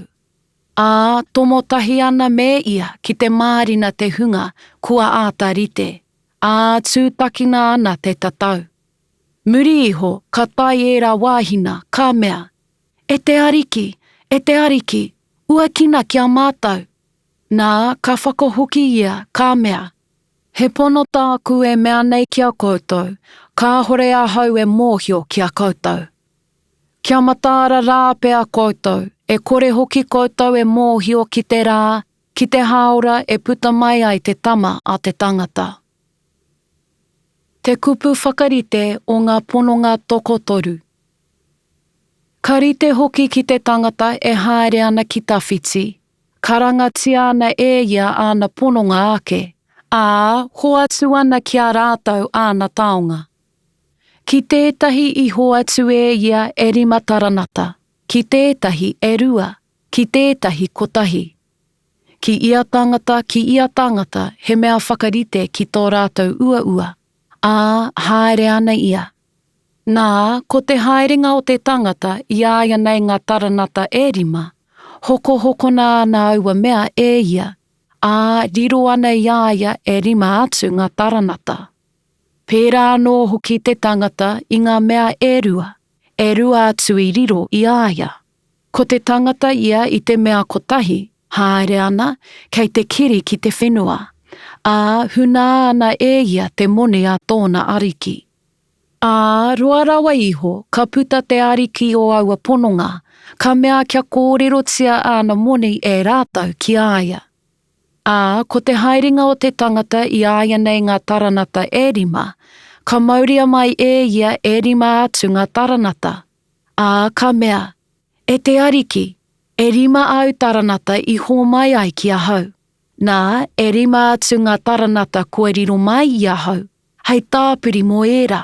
Ā, tomo tahi ana me ia ki te mārina te hunga kua āta rite, ā, tūtakina ana te tatau. Muri iho ka tae ērā wāhina, ka mea, E te Ariki, e te Ariki, uakina ki a mātou. Nā, ka whakahoki ia, ka mea, He pono tāku e mea nei ki a koutou, kāhore ahau e mōhio ki a koutou. Kia mataara rā pea koutou, e kore hoki koutou e mōhio ki te rā, ki te hāora e puta mai ai te Tama a te tangata. Te kupu whakarite o ngā pononga tokotoru. Ka rite hoki ki te tangata e haere ana ki tawhiti, karangatia ana e ia āna pononga ake, ā, hoatu ana ki a rātou āna taonga. Ki tētahi i hoatu e ia e rima taranata, ki tētahi e rua, ki tētahi kotahi. Ki ia tangata, ki ia tangata he mea whakarite ki tō rātou uaua, ā, haere ana ia. Nā, ko te haerenga o te tangata i a ia nei ngā taranata e rima, hokohokona ana aua mea e ia, ā, riro ana i a ia e rima atu ngā taranata. Pērā anō hoki te tangata i ngā mea e rua, e rua atu i riro i a ia. Ko te tangata ia i te mea kotahi, haere ana, kei te keri ki te whenua, ā, hunā ana e ia te moni a tōna ariki. Ā, roa rawa iho, ka puta te ariki o aua pononga, ka mea kia kōrerotia āna moni e rātou ki a ia. Ā, ko te haerenga o te tangata i a ia nei ngā taranata e rima, ka mauria mai e ia e rima atu ngā taranata, ā, ka mea, E te ariki, e rima āu taranata i hōmai ai ki ahau. Nā, e rima atu ngā taranata kua riro mai i ahau. Hei tāpiri mō ērā.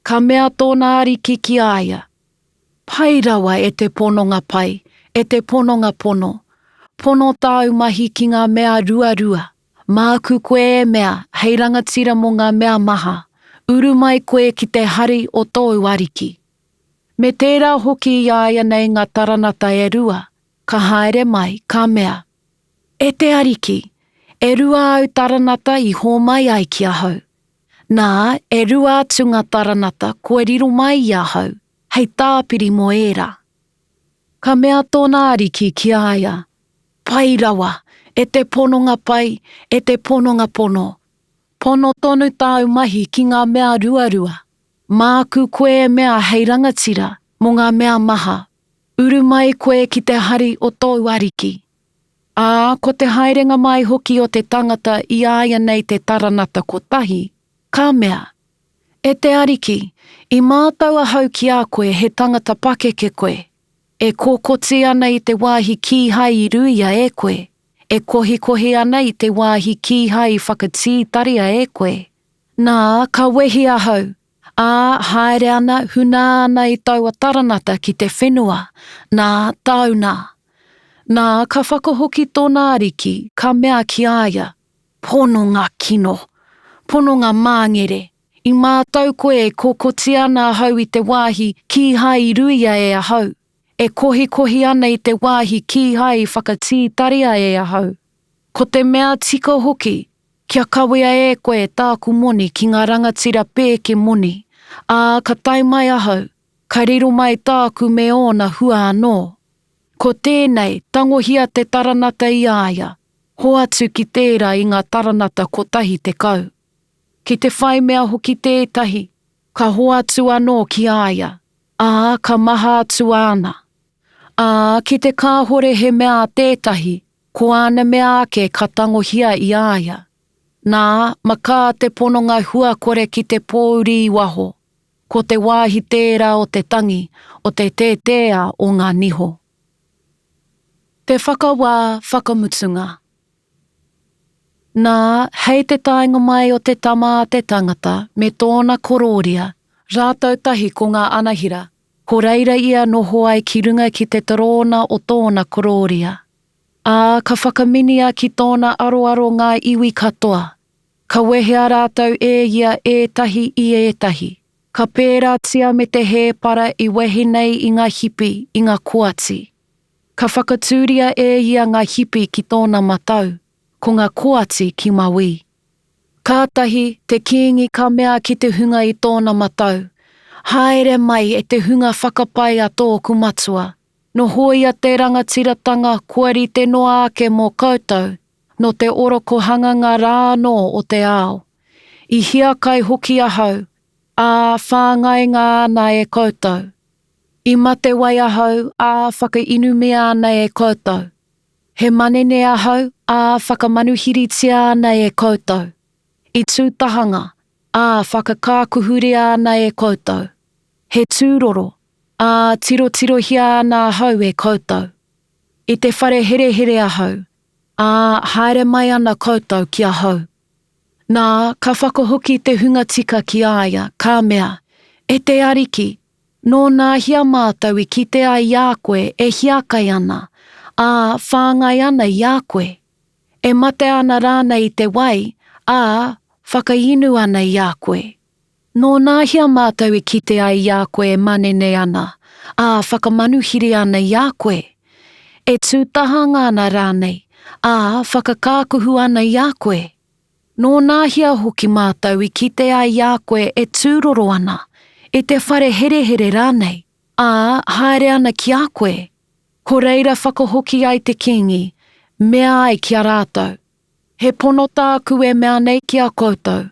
Ka mea tōna ariki ki a ia, Pai rawa e te pononga pai, e te pononga pono. Pono tāu mahi ki ngā mea ruarua. Māku koe e mea hei rangatira mō ngā mea maha. Uru mai koe ki te hari o tōu ariki. Me tērā hoki i a ia nei ngā taranata e rua, ka haere mai, ka mea, E te Ariki, e rua āu taranata i hōmai ai ki ahau. Nā, e rua atu ngā taranata kua riro mai i ahau, hei tāpiri mō ērā. Ka mea tōna ariki ki a ia, Pai rawa, e te pononga pai, e te pononga pono! Pono tonu tāu mahi ki ngā mea ruarua. Māku koe e mea hei rangatira mō ngā mea maha. Uru mai koe ki te hari o tōu ariki. Ā, ko te haerenga mai hoki o te tangata i a ia nei te taranata kotahi, ka mea, E te Ariki, i mātau ahau ki a koe he tangata pakeke koe, e kōkoti ana i te wāhi kīhai i ruia e koe, e kohikohi ana i te wāhi kīhai i whakatītaria e koe. Nā, ka wehi ahau, Ā, haere ana, hunā ana i taua taranata ki te whenua, nā, tāu nā. Nā, ka whakahoki tōna ariki, ka mea ki a ia, Pononga kino! Pononga māngere! I mātau koe e kokoti ana ahau i te wāhi kīhai i ruia e ahau, e kohikohi ana i te wāhi kīhai i whakatītaria e ahau. Ko te mea tika hoki, Kia kawea e koe tāku moni ki ngā rangatira pēke moni, ā, ka tae mai ahau, ka riro mai tāku me ōna hua anō. Ko tēnei, tangohia te taranata i a ia, hoatu ki tērā i ngā taranata 10. Ki te whai mea hoki tētahi, ka hoatu anō ki a ia, ā, ka maha atu āna. Ā, ki te kāhore he mea a tētahi, Ko āna mea ake ka tangohia i a ia. Nā, makā te pononga huakore ki te pōuri i waho, ko te wāhi tērā o te tangi, o te tētēa o ngā niho. Te whakawā whakamutunga. Nā, hei te taenga mai o te Tama a te Tangata me tōna korōria, rātou tahi ko ngā anahira, Ko reira ia noho ai ki runga ki te torōna o tōna korōria. Ā, ka whakaminea ki tōna aroaro ngā iwi katoa. Ka wehea rātou e ia ētahi i ētahi. Ka pērātia me te hēpara i wehe nei i ngā hipi, i ngā koati. Ka whakatūria e ia ngā hipi ki tōna matau, ko ngā koati ki mawī. Kātahi te kīngi ka mea ki te hunga i tōna matau, Haere mai e te hunga whakapai a tōku Matua, nohoia te rangatiratanga kua rite noa ake mō koutou, nō te orokohanganga rā anō o te ao. I hiakai hoki ahau, ā, whāngainga ana e koutou. I matewai ahau, ā, whakainumia ana e koutou. He manene ahau, ā, whakamanuhiritia ana e koutou. I tū tahanga, ā, whakakākuhuria ana e koutou. He tūroro, ā, tirotirohia ana ahau e koutou. I te whare herehere ahau, ā, haere mai ana koutou ki ahau. Nā, ka whakahoki te hunga tika ki a ia, ka mea, E te Ariki, Nōnāhia mātou i kite ai i a koe e hiakai ana, ā, whāngai ana i a koe? E mate ana rānei i te wai, ā, whakainu ana i a koe? Nōnāhia mātou i kite ai i a koe e manene ana, ā, whakamanuhiri ana i a koe? E tū tahanga ana rānei, ā, whakakākuhu ana i a koe? Nōnāhia hoki mātou i kite ai i a koe e tūroro ana, i te whare herehere rānei, ā, haere ana ki a koe? Ko reira whakahoki ai te Kīngi, mea ai ki a rātou, He pono tāku e mea nei ki a koutou,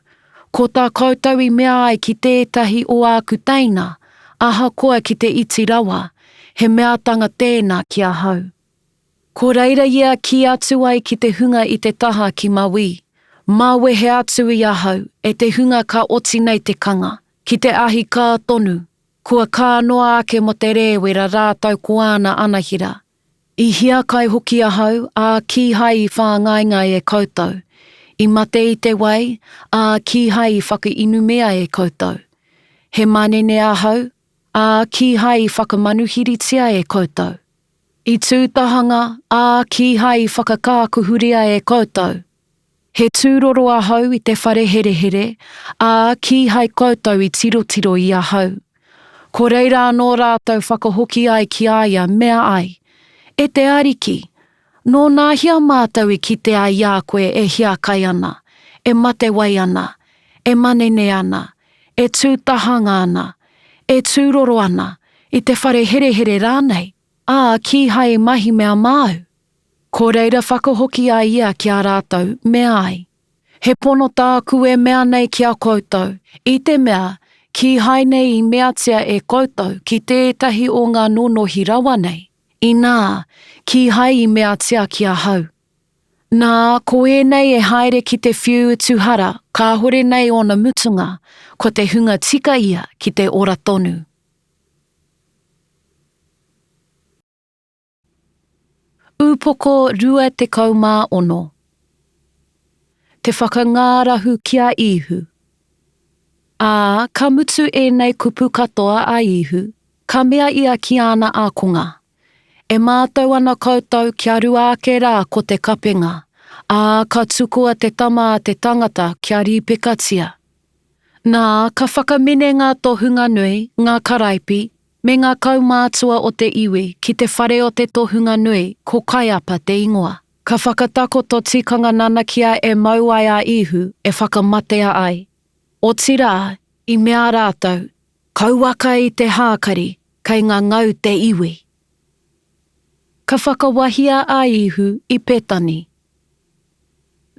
ko tā koutou i mea ai ki tētahi o āku teina, ahakoa ki te iti rawa, he meatanga tēnā ki ahau. Ko reira ia kī atu ai ki te hunga i te taha ki mauī, Mawehe atu i ahau, e te hunga ka oti nei te kanga, ki te ahi kā tonu, kua kā noa ake mo te rēwera rātou ko āna anahira. I hiakai hoki ahau, ā, kīhai i whāngaingai e koutou. I mate i te wai, ā, kīhai i whakainumia e koutou. He manene ahau, ā, kīhai i whakamanuhiritia e koutou. I tū tahanga, ā, kīhai i whakakākuhuria e koutou. He tūroro ahau i te whare herehere, ā, kīhai koutou i tirotiro i ahau. Ko reira anō rātou whakahoki ai ki a ia, mea ai, E te Ariki, nōnāhia mātou i kite ai i a koe e hiakai ana, e matewai ana, e manene ana, e tū tahanga ana, e tūroro ana, i te whare herehere rānei, ā, kīhai i mahi mea māu? Ko reira whakahoki ai ia ki a rātou, mea ai, He pono tāku e mea nei ki a koutou, i te mea, kīhai nei i meatia e koutou ki tētahi o ngā nonohi rawa nei, inā, kīhai i meatia ki ahau. Nā, ko ēnei e haere ki te whiu utu hara, kāhore nei ōna mutunga, ko te hunga tika ia ki te ora tonu. Ūpoko 26 Te whakangārahu ki a Īhu. Ā, ka mutu ēnei kupu katoa a Īhu, ka mea ia ki āna ākonga, E mātau ana koutou kia rua ake rā ko te kapenga, ā, ka tukua te Tama a te tangata kia rīpekatia. Nā, ka whakamine ngā tohunga nui, ngā karaipi, me ngā kaumātua o te iwi ki te whare o te tohunga nui, ko Kaiapa te ingoa. Ka whakatakoto tikanga nanakia e mau ai a Īhu, e whakamatea ai. Otirā, i mea rātou, Kauaka i te hākari, kei ngangau te iwi. Ka whakawahia a Īhu i Petani.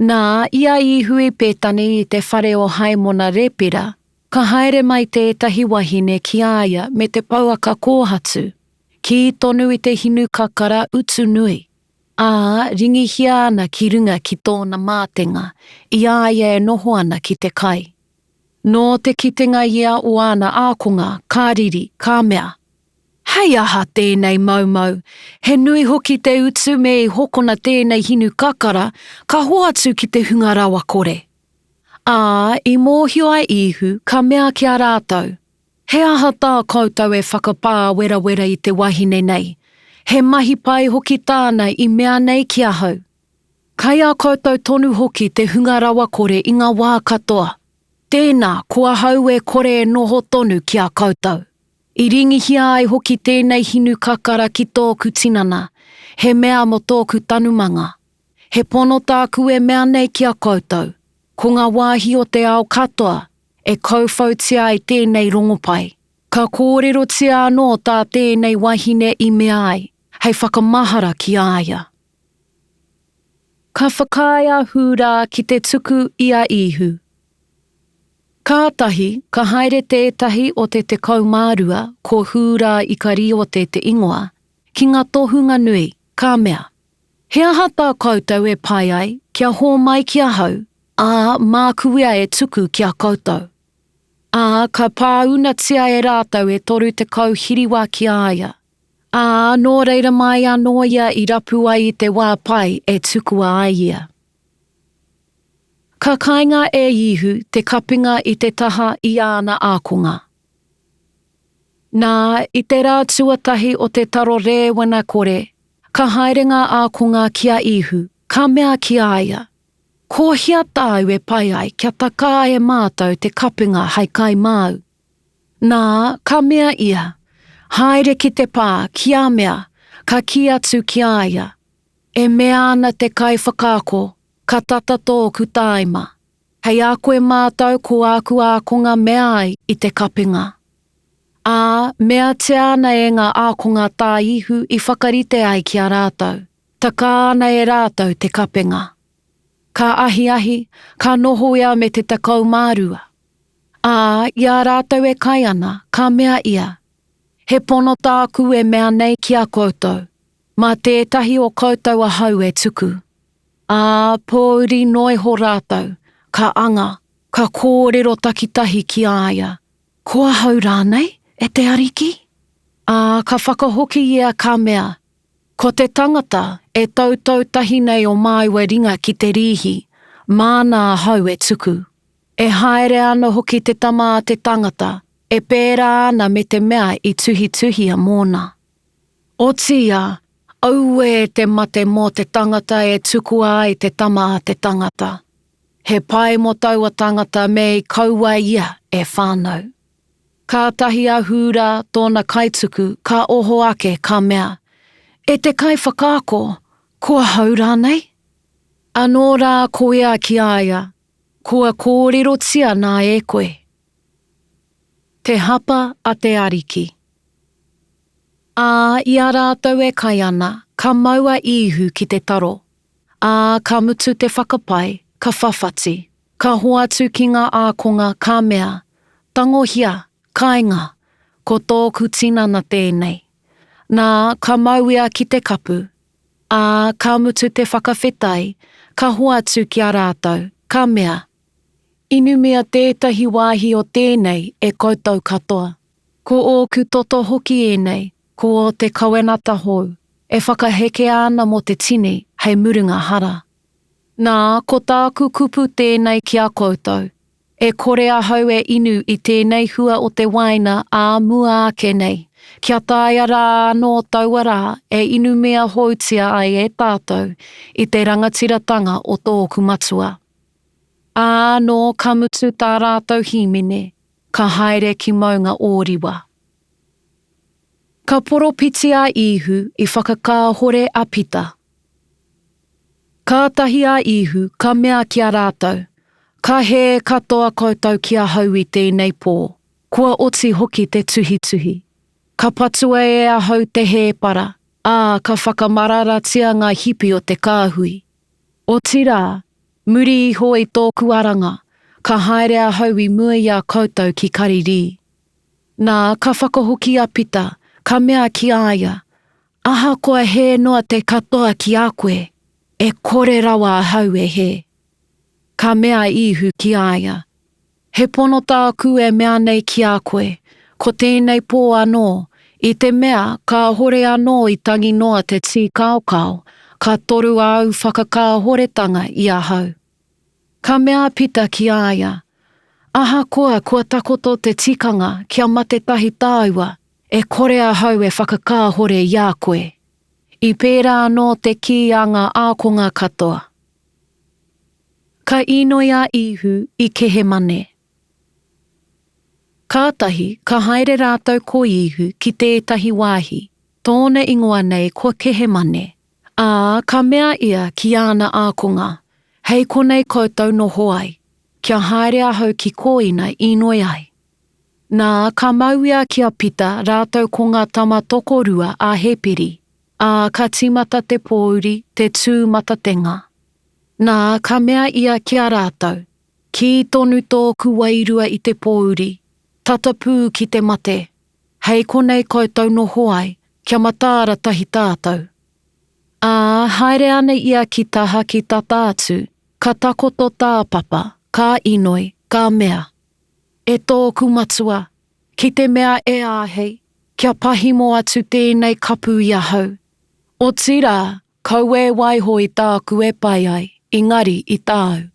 Nā, i a Īhu i Petani i te whare o Haimona Repera, ka haere mai tētahi wahine ki a ia me te pouaka kōhatu, kī tonu i te hinu kakara utu nui, ā, ringihia ana ki runga ki tōna mātenga, i a ia e noho ana ki te kai. Nō te kitenga ia o āna ākonga, ka riri, ka mea, Hei aha tēnei maumau? He nui hoki te utu me i hokona tēnei hinu kakara, ka hoatu ki te hunga rawakore. Ā, i mōhio a Īhu, ka mea ki a rātou, He aha tā koutou e whakapāwerawera i te wahine nei? He mahi pai hoki tāna i mea nei ki ahau. Kai a koutou tonu hoki te hunga rawakore i nga wā katoa. Tēnā, ko ahau e kore e noho tonu ki a koutou. I ringihia ai hoki tēnei hinu kakara ki tōku tinana, he mea mō tōku tanumanga. He pono tāku e mea nei ki a koutou, ko ngā wāhi o te ao katoa e kauwhautia ai tēnei rongopai. Ka kōrerotia anō tā tēnei wahine i mea ai, hei whakamahara ki a ia. Ka whakaae a Hūrā ki te tuku i a Īhu. Kātahi ka haere tētahi o te 12, ko Hūrā Ikariote te ingoa, ki ngā tohunga nui, ka mea, He aha tā koutou e pai ai kia hōmai ki ahau, ā, māku ia e tuku ki a koutou? Ā, ka pāunatia e rātou e 30 hiriwa ki a ia. Ā, nō reira mai anō ia i rapu ai i te wā pai e tukua ai ia. Ka kainga e Īhu te kapinga i te taha i āna ākonga. Nā, i te rā tuatahi o te taro rēwena kore, ka haere ngā ākonga ki a Īhu, ka mea ki a ia, Ko hea tāu e pai ai kia takā e mātou te kapinga hei kai māu? Nā, ka mea ia, Haere ki te pā, kia mea, ka kī atu ki a ia, E mea ana te Kaiwhakaako, Ka tata tōku tāima. Hei a koe mātou ko āku ākonga mea ai i te kapinga. Ā, meatia ana e ngā ākonga tā Īhu i whakarite ai ki a rātou. Takā ana e rātou te kapenga. Ka ahiahi, ka noho ia me te 12. Ā, i a rātou e kai ana, ka mea ia, He pono tāku e mea nei ki a koutou, mā tētahi o koutou ahau e tuku. Ā, pōuri noa iho rātou, ka anga, ka kōrero takitahi ki a ia, Ko ahau rānei, e te Ariki? Ā, ka whakahoki ia ka mea, Ko te tangata e toutou tahi nei o māua ringa ki te rīhi, māna ahau e tuku. E haere ana hoki te Tama a te tangata, e pērā ana me te mea i tuhituhia mōna. Otiia, auē te mate mō te tangata e tukua ai te Tama a te tangata! He pai mō taua tangata me i kaua ia e whānau. Kātahi a Hūrā, tōna kaituku, ka oho ake, ka mea, E te Kaiwhakaako, ko ahau rānei? Anō rā ko ia ki a ia, Kua kōrerotia nā e koe. Te hapa a te Ariki. Ā, i a rātou e kai ana, ka mau a Īhu ki te taro. Ā, ka mutu te whakapai, ka whawhati. Ka hoatu ki ngā ākonga, ka mea, Tangohia, kainga, ko tōku tinana tēnei. Nā, ka mau ia ki te kapu, ā, ka mutu te whakawhetai, ka hoatu ki a rātou, ka mea, Inumia tētahi wāhi o tēnei e koutou katoa. Ko ōku toto hoki ēnei, ko ō te kawenata hou, e whakahekea ana mō te tini hei murunga hara. Nā, ko tāku kupu tēnei ki a koutou, e kore ahau e inu i tēnei hua o te wāina ā mua ake nei, kia taea rā anō taua rā e inumia houtia ai e tātou i te rangatiratanga o tōku Matua. Ā, nō ka mutu tā rātou hīmene, ka haere ki Maunga Ōriwa. Ka poropiti a Īhu i whakakāhore a Pita. Kātahi a Īhu ka mea ki a rātou, Ka hē katoa koutou ki ahau i tēnei pō, kua oti hoki te tuhituhi. Ka patua e ahau te hēpara, ā, ka whakamararatia ngā hipi o te kāhui. Otirā, muri iho i tōku aranga, ka haere ahau i mua i a koutou ki Karirī. Nā, ka whakahoki a Pita, ka mea ki a ia, Ahakoa hē noa te katoa ki a koe, e kore rawa ahau e hē. Ka mea a Īhu ki a ia, He pono tāku e mea nei ki a koe, ko tēnei pō anō, i te mea kāhore anō i tangi noa te tīkaokao, ka toru āu whakakāhoretanga i ahau. Ka mea a Pita ki a ia, Ahakoa kua takoto te tikanga kia mate tahi tāua, E kore ahau e whakakāhore i a koe. I pērā anō te kī a ngā ākonga katoa. Ka inoi a Īhu i Kehemane. Kātahi ka haere rātou ko Īhu ki tētahi wāhi, tōna ingoa nei ko Kehemane, ā, ka mea ia ki āna ākonga, Hei konei koutou noho ai, kia haere ahau ki kōina inoi ai. Nā, ka mau ia ki a Pita rātou ko ngā tama tokorua a Heperi, ā, ka tīmata te pōuri, te tū matatenga. Nā, ka mea ia ki a rātou, Kī tonu tōku wairua i te pōuri, tata pū ki te mate. Hei konei koutou noho ai, kia mataara tahi tātou. Ā, haere ana ia ki tahaki tata atu, ka takoto tāpapa, ka inoi, ka mea, E tōku Matua, ki te mea e āhei, kia pahimo atu tēnei kapu i ahau. Otirā, kaua e waiho i tāku e pai ai, engari i tāu.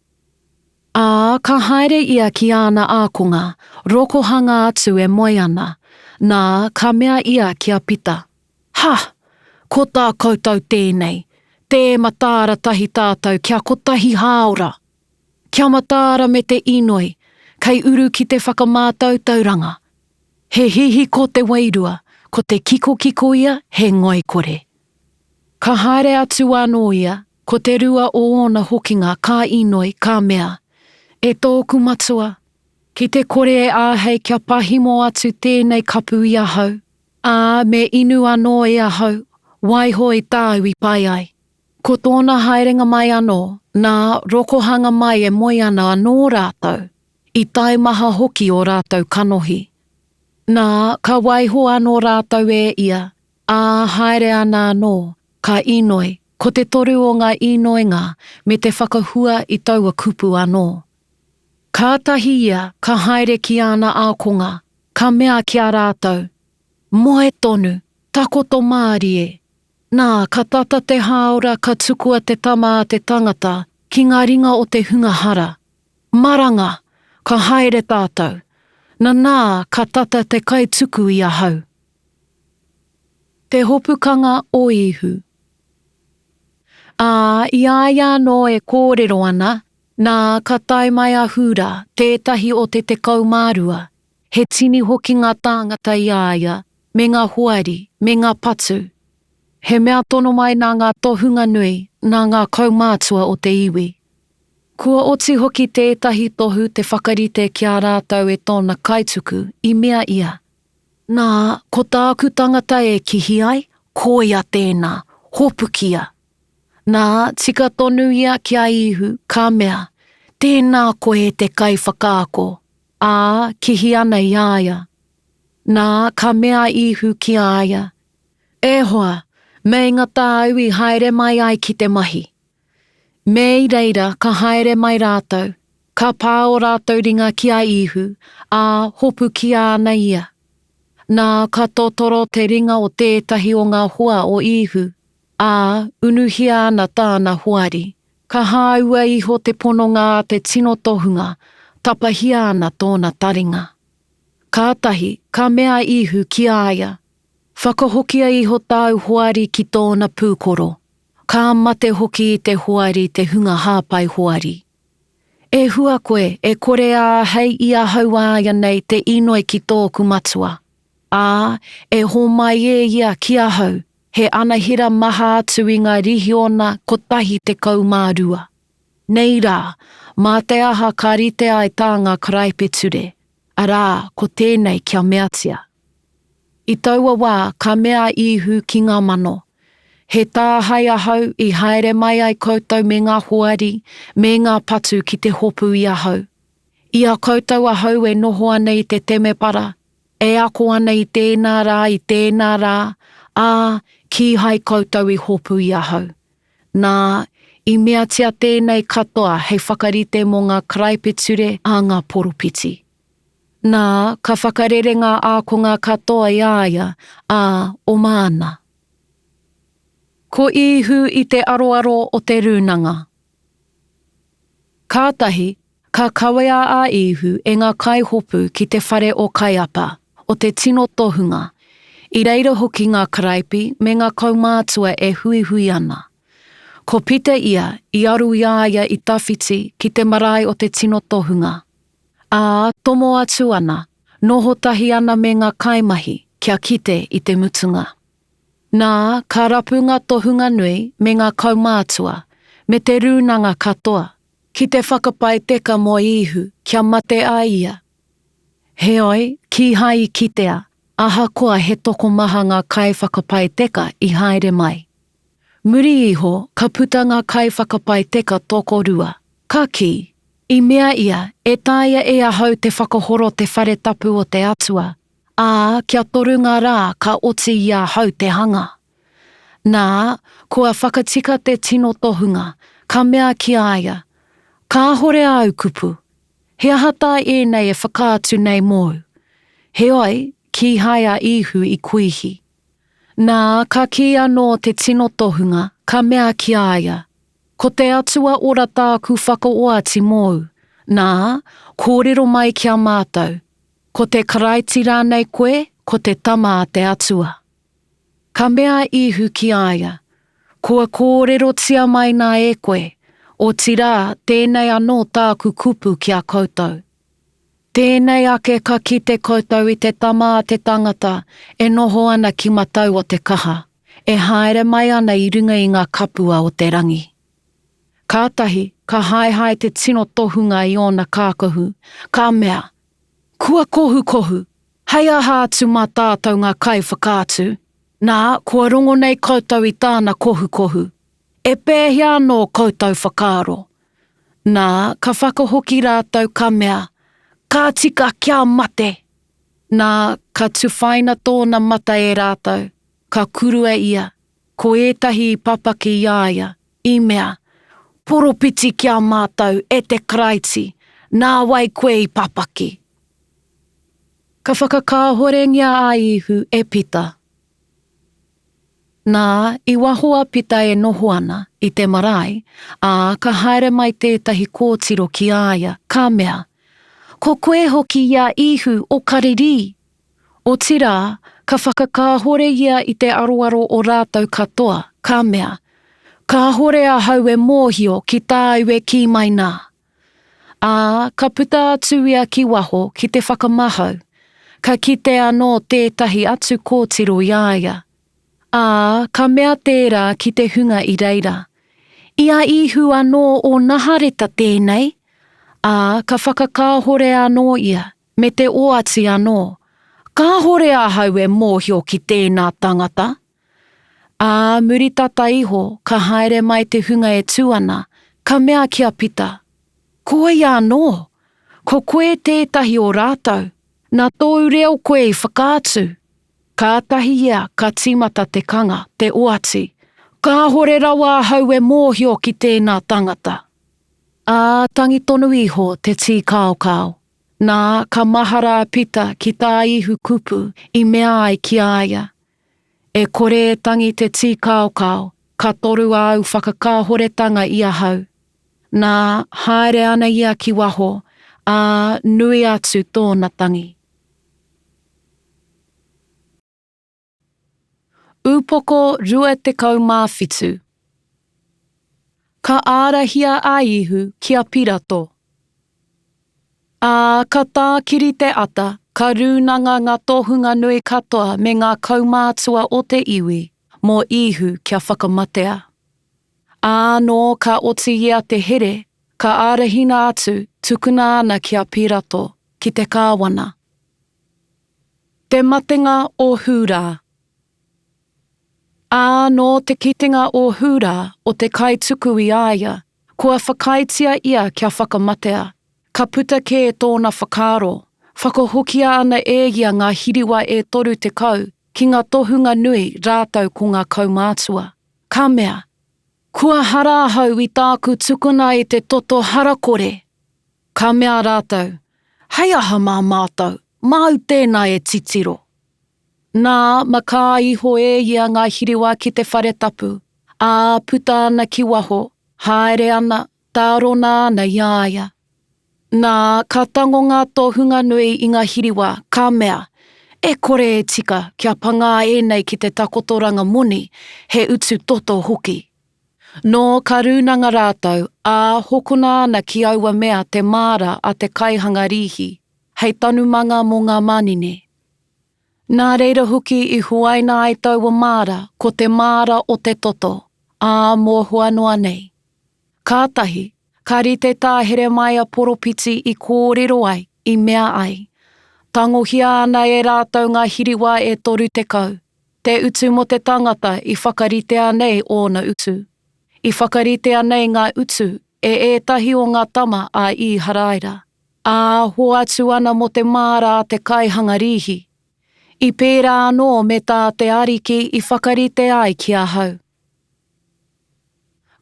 Ā, ka haere ia ki āna ākonga, rokohanga atu e moe ana. Nā, ka mea ia ki a Pita, Ha! Ko tā koutou tēnei, tē mataara tahi tātou kia kotahi hāora! Kia mataara me te inoi, kei uru ki te whakamātautauranga. He hihiko te wairua, ko te kikokiko ia he ngoikore. Ka haere atu anō ia, ko te rua o ōna hokinga ka inoi, ka mea, E tōku Matua, ki te kore e āhei kia pahimo atu tēnei kapu i ahau, ā, me inu anō e ahau, waiho i tāu i pai ai. Ko tōna haerenga mai anō, nā, rokohanga mai e moe ana anō rātou, i taimaha hoki ō rātou kanohi. Nā, ka waiho anō rātou e ia, Ā, haere ana anō, ka inoi, ko te toru o ngā inoinga me te whakahua i taua kupu anō. Kātahi ia ka haere ki āna ākonga, ka mea ki a rātou, Moe tonu, takoto mārie. Nā, ka tata te hāora ka tukua te Tama a te Tangata ki ngā ringa o te hunga hara. Maranga, ka haere tātou. Nanā, ka tata te kaituku i ahau. Te hopukanga o Īhu. Ā, i a ia anō e kōrero ana, nā, ka tae mai a Hūrā, tētahi o te 12, he tini hoki ngā tāngata i a ia, me ngā hoari, me ngā patu. He mea tono mai nā ngā tohunga nui, nā ngā kaumātua o te iwi. Kua oti hoki tētahi tohu te whakarite ki a rātou e tōna kaituku, i mea ia, Nā, ko tāku tangata e kihi ai, koia tēnā, hopukia. Nā, tika tonu ia ki a Īhu, ka mea, Tēnā koe e te Kaiwhakaako, ā, kihi ana i a ia. Nā, ka mea a Īhu ki a ia, E hoa, meinga tāu i haere mai ai ki te mahi. Me i reira ka haere mai rātou, ka pā ō rātou ringa ki a Īhu, ā, hopukia ana ia. Nā, ka totoro te ringa o tētahi o ngā hoa o Īhu, ā, unuhia ana tāna hoari. Ka hāua iho te pononga a te tino tohunga, tapahia ana tōna taringa. Kātahi, ka mea a Īhu ki a ia, Whakahokia iho tāu hoari ki tōna pūkoro. Ka mate hoki i te hoari te hunga hāpai hoari. E hua koe, e kore āhei i ahau āianei te inoi ki tōku Matua, ā, e hōmai e ia ki ahau he anahera maha atu i ngā rihiona 12. Nei rā, mā te aha ka rite ai tā ngā karaipiture, arā, ko tēnei kia meatia. I taua wā ka mea a Īhu ki ngā mano, He tāhae ahau i haere mai ai koutou me ngā hoari, me ngā patu ki te hopu i ahau. I a koutou ahau e noho ana i te temepara, e ako ana i tēnā rā i tēnā rā, ā, kīhai koutou i hopu i ahau. Nā, i meatia tēnei katoa hei whakarite mō ngā karaipiture a ngā poropiti. Nā, ka whakarere ngā ākonga katoa i a ia, ā, oma ana. Ko Īhu i te aroaro o te rūnanga. Kātahi, ka kawea a Īhu e ngā kaihopu ki te whare o Kaiapa, o te tino tohunga, i reira hoki ngā karaipi me ngā kaumātua e huihui ana. Ko Pita ia i aru i a ia i tawhiti ki te marae o te tino tohunga. Ā, tomo atu ana, noho tahi ana me ngā kaimahi, kia kite i te mutunga. Nā, ka rapu ngā tohunga nui me ngā kaumātua, me te rūnanga katoa, ki te whakapae teka mō Īhu, kia mate ai ia. Heoi, kīhai i kitea, ahakoa he tokomaha ngā kaiwhakapae teka i haere mai. Muri iho ka puta ngā kaiwhakapae teka tokorua, ka kī, I mea ia, e taea e ahau te whakahoro te whare tapu o te Atua, ā, kia toru ngā rā ka oti i ahau te hanga. Nā, kua whakatika te tino tohunga, ka mea ki a ia, Kāhore āu kupu. He aha tā ēnei e whakaatu nei mōu? Heoi, kīhai a Īhu i kuihi. Nā, ka kī anō te tino tohunga, ka mea ki a ia, Ko te Atua ora tāku whakaoati mōu, nā, kōrero mai ki a mātou, ko te Karaiti rānei koe, ko te Tama a te Atua? Ka mea a Īhu ki a ia, Kua kōrerotia mai nā e koe, otirā, tēnei anō tāku kupu ki a koutou. Tēnei ake ka kite koutou i te Tama a te tangata e noho ana ki matau o te kaha, e haere mai ana i runga i ngā kapua o te rangi. Kātahi ka haehae te tino tohunga i ōna kākahu, ka mea, Kua kohukohu! Hei aha atu mā tātou ngā kaiwhakaatu? Nā, kua rongo nei koutou i tāna kohukohu. E pēhea anō koutou whakaaro? Nā, ka whakahoki rātou ka mea, Ka tika kia mate! Nā, ka tuwhaina tōna mata e rātou, ka kurua ia, ko ētahi i papaki i a ia, i mea, Poropiti ki a mātou, e te Karaiti, nā wai koe i papaki? Ka whakakāhorengia a Īhu e Pita. Nā, i waho a Pita e noho ana, i te marae, ā, ka haere mai tētahi kōtiro ki a ia, ka mea, Ko koe hoki i a Īhu o Karirī! Otirā, ka whakakāhore ia i te aroaro o rātou katoa, ka mea, Kāhore ahau e mōhio ki tāu e kī mai nā. Ā, ka puta atu ia ki waho ki te whakamahau, ka kite anō tētahi atu kōtiro i a ia. Ā, ka mea tērā ki te hunga i reira, I a Īhu anō o Nahareta tēnei? Ā, ka whakakāhore anō ia, me te oati anō, Kāhore ahau e mōhio ki tēnā tangata. Ā, muri tata iho ka haere mai te hunga e tū ana, ka mea ki a Pita, Koia anō, ko koe tētahi o rātou, nā tōu reo koe i whakaatu. Kātahi ia ka tīmata te kanga, te oati, Kāhore rawa ahau e mōhio ki tēnā tangata. Ā, tangi tonu iho te tīkaokao. Nā, ka mahara a Pita ki tā Īhu kupu i mea ai ki a ia, E kore e tangi te tīkaokao, ka toru āu whakakāhoretanga i ahau. Nā, haere ana ia ki waho, ā, nui atu tōna tangi. Ūpoko 27 Ka ārahia a Īhu ki a Pirato. Ā, ka tākiri te ata, ka rūnanga ngā tohunga nui katoa me ngā kaumātua o te iwi mō Īhu kia whakamatea. Ā, nō ka oti ia te here, ka ārahina atu, tukuna ana ki a Pirato, ki te kāwana. Te matenga o Hūrā. Ā, nō te kitenga o Hūrā, o te kaituku i a ia, kua whakaaetia ia kia whakamatea, ka puta kē tōna whakaaro, whakahokia ana e ia ngā hiriwa e 30 ki ngā tohunga nui rātou ko ngā kaumātua, ka mea, Kua hara ahau i tāku tukuna i te toto harakore! Ka mea rātou, Hei aha mā mātou, māu tēnā e titiro. Nā, makā iho e ia ngā hiriwa ki te whare tapu, ā, puta ana ki waho, haere ana, tārona ana i a ia. Nā, ka tango ngā tohunga nui i ngā hiriwa, ka mea, E kore e tika kia pangā ēnei ki te takotoranga moni, he utu toto hoki. Nō ka rūnanga rātou, ā, hokona ana ki aua mea te māra a te kaihanga rīhi, hei tanumanga mō ngā manene. Nā reira hoki i huaina ai taua māra ko te māra o te toto, ā mohoa noa nei. Kātahi, ka rite tā Heremaia poropiti i kōrero ai, i mea ai. Tangohia ana e rātou ngā hiriwā e 30, te utu mō te tangata i whakaritea nei ōna utu. I whakaritea nei ngā utu e ētahi o ngā tama a Īharaira, ā, hoatu ana mō te māra a te kaihanga rīhi. I pērā anō me tā te Ariki i whakarite ai ki ahau.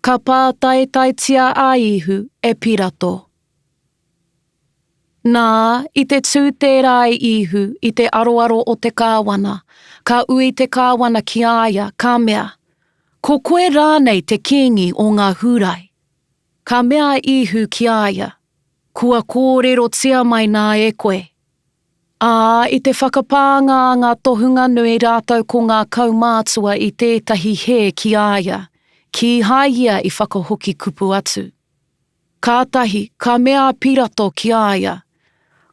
Ka pātaitaitia a Īhu e Pirato. Nā, i te tū tērā e Īhu i te aroaro o te kāwana, ka ui te kāwana ki a ia, ka mea, Ko koe rānei te Kīngi o ngā Hūrai? Ka mea a Īhu ki a ia, Kua kōrerotia mai nā e koe. Ā, i te whakapānga a ngā tohunga nui rātou ko ngā kaumātua i tētahi hē ki a ia, kīhai ia i whakahoki kupu atu. Kātahi, ka mea a Pirato ki a ia,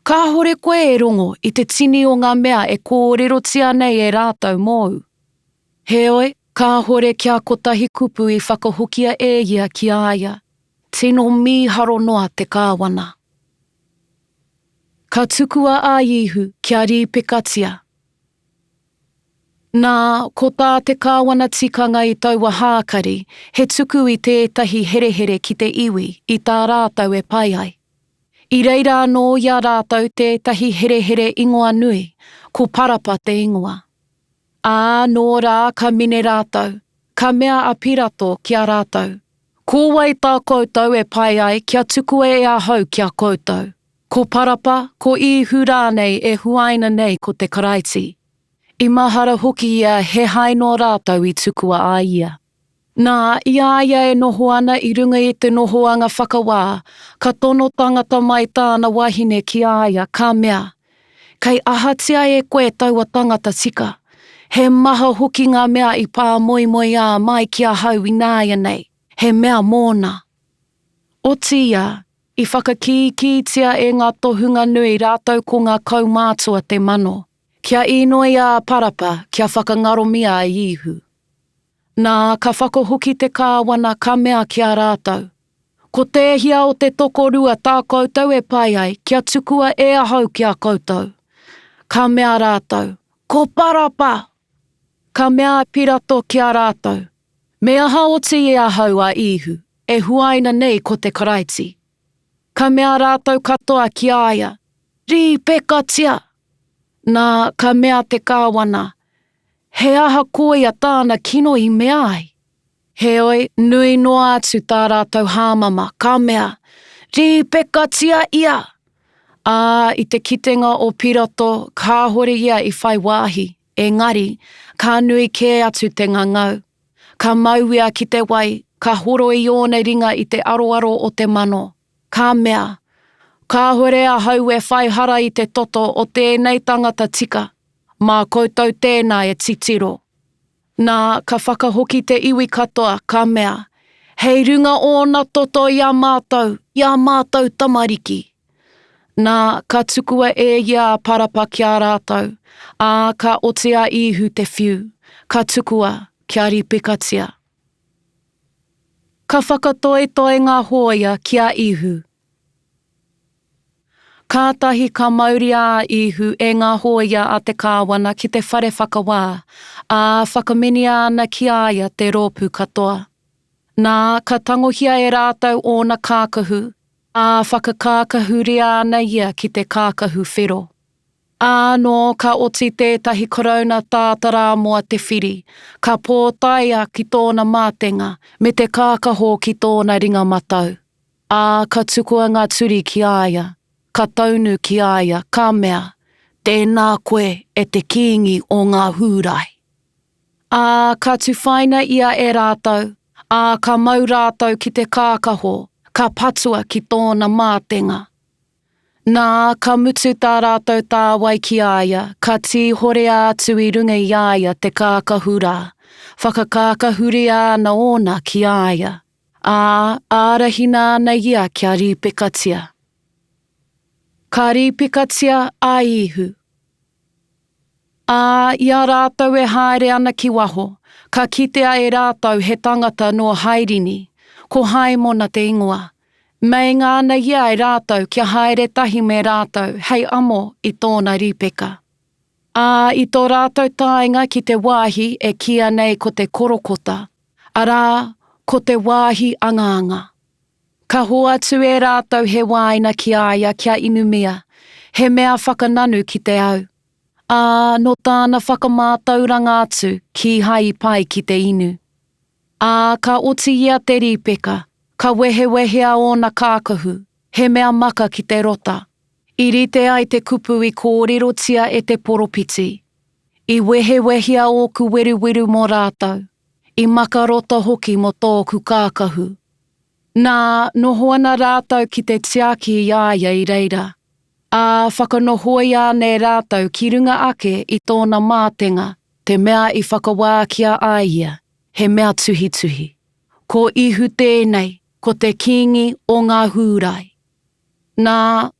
Kāhore koe e rongo i te tini o ngā mea e kōrerotia nei e rātou mōu? Heoi, kāhore kia kotahi kupu i whakahokia e ia ki a ia, tino mīharo noa te kāwana. Ka tukua a Īhu kia rīpekatia. Nā, ko tā te kāwana tikanga i taua hākari, he tuku i tētahi herehere ki te iwi i tā rātou e pai ai. I reira anō i a rātou tētahi herehere ingoa nui, ko Parapa te ingoa. Ā, nō rā ka mine rātou, ka mea a Pirato ki a rātou, Ko wai tā koutou e pai ai kia tukua e ahau ki a koutou? Ko Parapa, ko Īhu rānei e huaina nei ko te Karaiti? I mahara hoki ia he hae nō rātou i tukua a ia. Nā, i a ia e noho ana i runga i te nohoanga whakawā, ka tono tangata mai tāna wahine ki a ia, ka mea, Kei ahatia e koe taua tangata tika? He maha hoki ngā mea i pā moemoeā mai ki ahau ināianei, he mea mōna. Otiia, i whakakīkītia e ngā tohunga nui rātou ko ngā kaumātua te mano. Kia īnoia a Parapa kia whakangaromia a Īhu. Nā, ka whakahoki te kāwana ka mea ki a rātou, Ko tēhea o te tokorua tā koutou e pai ai kia tukua e ahau ki a koutou? Ka mea rātou, Ko Parapa! Ka mea a Pirato ki a rātou, Me aha oti e ahau a Īhu, e huaina nei ko te Karaiti? Ka mea rātou katoa ki a ia, Rīpekatia! Nā, ka mea te kāwana, He aha koia tāna kino i mea ai? Heoi, nui noa atu tā rātou hāmama, ka mea, Rīpekatia ia! Ā, i te kitenga o Pirato, kāhore ia i whai wāhi, engari, ka nui kē atu te ngangau. Ka mau ia ki te wai, ka horoi ōna ringa i te aroaro o te mano. Ka mea, Kāhore ahau e whai hara i te toto o tēnei tangata tika, mā koutou tēnā e titiro. Nā, ka whakahoki te iwi katoa, ka mea, Hei runga ōna toto i a mātou, i ā mātou tamariki. Nā, ka tukua e ia a Parapa ki a rātou, ā, ka oti a Īhu te whiu, ka tukua kia rīpekatia. Ka whakatoetoe ngā hōia ki a Īhu. Kātahi ka mauria a Īhu e ngā hōia a te kāwana ki te whare whakawā, ā, whakaminea ana ki a ia te rōpū katoa. Nā, ka tangohia e rātou ōna kākahu, ā, whakakākahuria ana ia ki te kākahu whero. Ā, nō ka oti tētahi korouna tātarāmoa te whiri, ka pōtaea ki tōna mātenga, me te kākaho ki tōna ringa matau. Ā, ka tukua ngā turi ki a ia, ka taunu ki a ia, ka mea, Tēnā koe, e te Kīngi o ngā Hūrai. Ā, ka tuwhaina ia e rātou, ā, ka mau rātou ki te kākaho, ka patua ki tōna mātenga. Nā, ka mutu tā rātou tāwai ki a ia, ka tīhorea atu i runga i a ia te kākahu rā, whakakākahuria ana ōna ki a ia, ā, ārahina ana ia kia rīpekatia. Ka rīpekatia a Īhu. Ā, i a rātou e haere ana ki waho, ka kitea e rātou he tangata nō Hairini, ko Haimona te ingoa. Meinga ana ia e rātou kia haere tahi me rātou hei amo i tōna rīpeka. Ā, i tō rātou taenga ki te wāhi e kīia nei ko te Korokota, arā, ko te wāhi angaanga. Ka hoatu e rātou he wāina ki a ia kia inumia, he mea whakananu ki te au. Ā, nō tāna whakamātauranga atu, kīhai i pai ki te inu. Ā, ka oti ia te rīpeka, ka wehewehea ōna kākahu, he mea maka ki te rota. I rite ai te kupu i kōrerotia e te poropiti, I wehewehea ōku weruweru mō rātou, i maka rota hoki mō tōku kākahu. Nā, noho ana rātou ki te tiaki i a ia i reira, ā, whakanohoia ana e rātou ki runga ake i tōna mātenga te mea i whakawākia ai ia, he mea tuhituhi. Ko Ihu tēnei, ko te Kīngi o ngā Hūrai. Nā,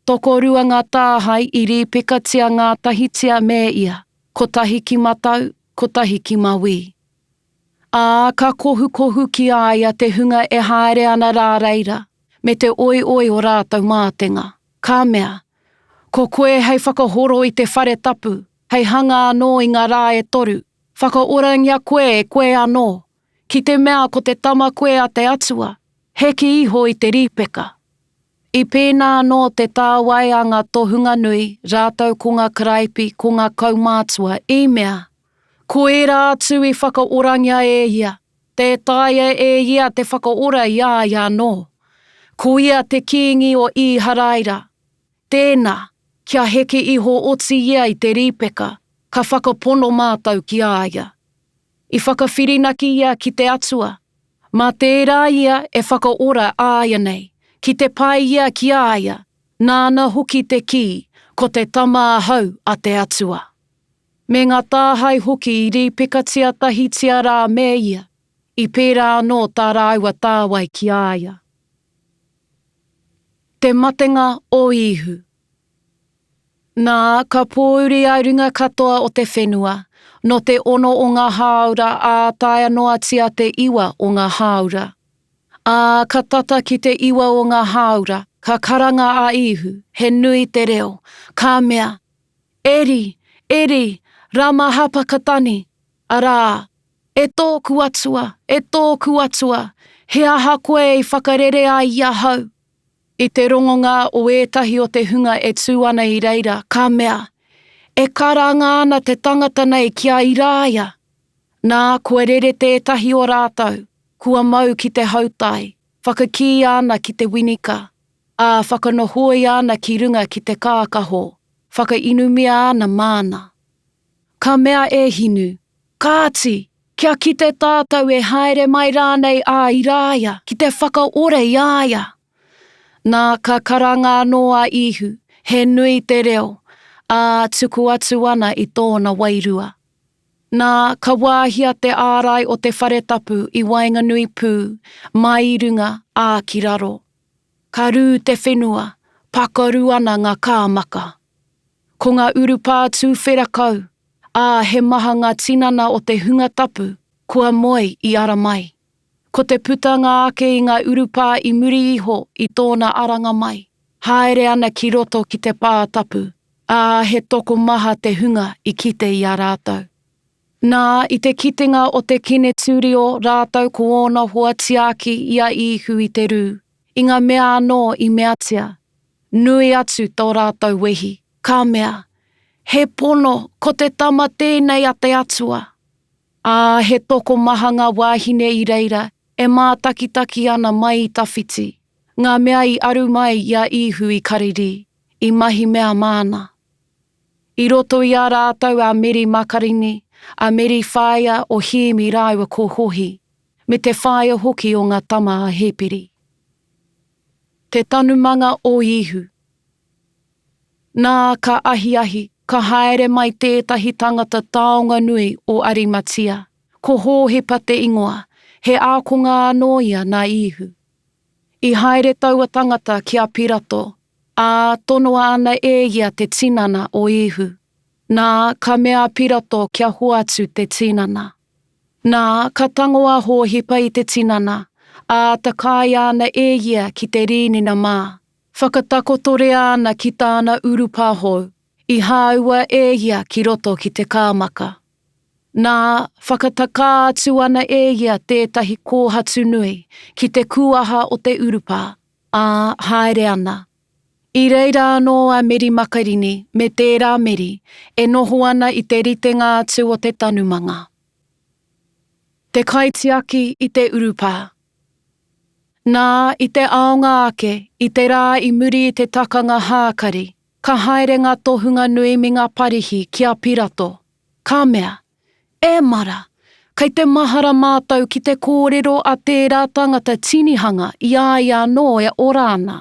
tokorua ngā tāhae i rīpekatia ngātahitia me ia, kotahi ki matau, kotahi ki mawī. Ā, ka kohukohu ki a ia te hunga e haere ana rā reira, me te oioi o rātou mātenga, ka mea, Ko koe hei whakahoro i te whare tapu, hei hanga anō i ngā rā e toru, whakaorangia koe e koe anō, ki te mea ko te Tama koe a te Atua, heke iho i te rīpeka. I pēnā anō te tāwai a ngā tohunga nui rātou ko ngā karaipi, ko ngā kaumātua, i mea, Ko ērā atu i whakaorangia e ia, tē taea e ia te whakaora i a ia anō. Ko ia te Kīngi o Īharaira. Tēnā, kia heke iho oti ia i te rīpeka, ka whakapono mātou ki a ia. I whakawhirinaki ia ki te Atua. Mā tērā ia e whakaora āianei, ki te pai ia ki a ia, nāna hoki te kī, Ko te Tama ahau a te Atua. Me ngā tāhae hoki i rīpekatia tahitia rā me ia, i pērā anō tā rāua tāwai ki a ia. Te matenga o Īhu. Nā, ka pōuri a runga katoa o te whenua, nō te ono o ngā hāora ā taea noatia te iwa o ngā hāora. Ā, ka tata ki te iwa o ngā hāora, ka karanga a Īhu, he nui te reo, ka mea, Eri, Eri, rama hapakatani, arā, E tōku Atua, e tōku Atua, he aha koe i whakarere ai i ahau? I te rongonga o ētahi o te hunga e tū ana i reira, ka mea, E karanga ana te tangata nei ki a Irāia. Nā, kua rere tētahi o rātou, kua mau ki te hautai, whakakīia ana ki te winika, ā, whakanohoia ana ki runga ki te kākaho, whakainumia ana māna. Ka mea e Hinu, Kāti, kia kite tātou e haere mai rānei a Irāia ki te whakaora i a ia. Nā, ka karanga anō a Īhu, he nui te reo, ā, tuku atu ana i tōna wairua. Nā, ka wāhia te ārai o te whare tapu i waenganui pū, mai i runga, ā, ki raro. Ka rū te whenua, pakaru ana ngā kāmaka. Ko ngā urupā tūwhera kau, ā, he maha ngā tinana o te hunga tapu kua moe i ara mai. Ko te putanga ake i ngā urupā i muri iho i tōna aranga mai, haere ana ki roto ki te pā tapu, ā, he tokomaha te hunga i kite i a rātou. Nā, i te kitenga o te Kenetūrio rātou ko ōna hoa tiaki i a Īhu i te rū, i ngā mea anō i meatia, nui atu tō rātou wehi, ka mea, He pono, ko te Tama tēnei a te Atua! Ā, he tokomaha ngā wāhine i reira e mātakitaki ana mai i tawhiti, ngā mea i aru mai i a Īhu i Karirī, i mahi mea māna. I roto i a rātou a Meri Makarini, a Meri whaea o Hēmi rāua ko Hohi, me te whaea hoki o ngā tama a Hēperi. Te tanumanga o Īhu. Nā, ka ahiahi, ka haere mai tētahi tangata taonga nui o Arimatia, ko Hōhepa te ingoa, he ākonga anō ia nā Īhu. I haere taua tangata ki a Pirato, ā, tonoa ana e ia te tinana o Īhu. Nā, ka mea a Pirato kia hoatu te tinana. Nā, ka tango a Hōhepa i te tinana, Ā, takaia ana e ia ki te rīnena mā, whakatakotoria ana ki tāna urupā hou, i hāua e ia ki roto ki te kāmaka. Nā, whakatakā atu ana e ia tētahi kōhatu nui ki te kūaha o te urupā, ā, haere ana. I reira anō a Meri Makarini me tērā Meri e noho ana i te ritenga atu o te tanumanga. Te kaitiaki i te urupā. Nā, i te aonga ake, i te rā i muri i te takanga hākari, ka haere ngā tohunga nui me ngā Parihi ki a Pirato, ka mea, E mara, kei te mahara mātou ki te kōrero a tērā tangata tinihanga i a ia anō e ora ana,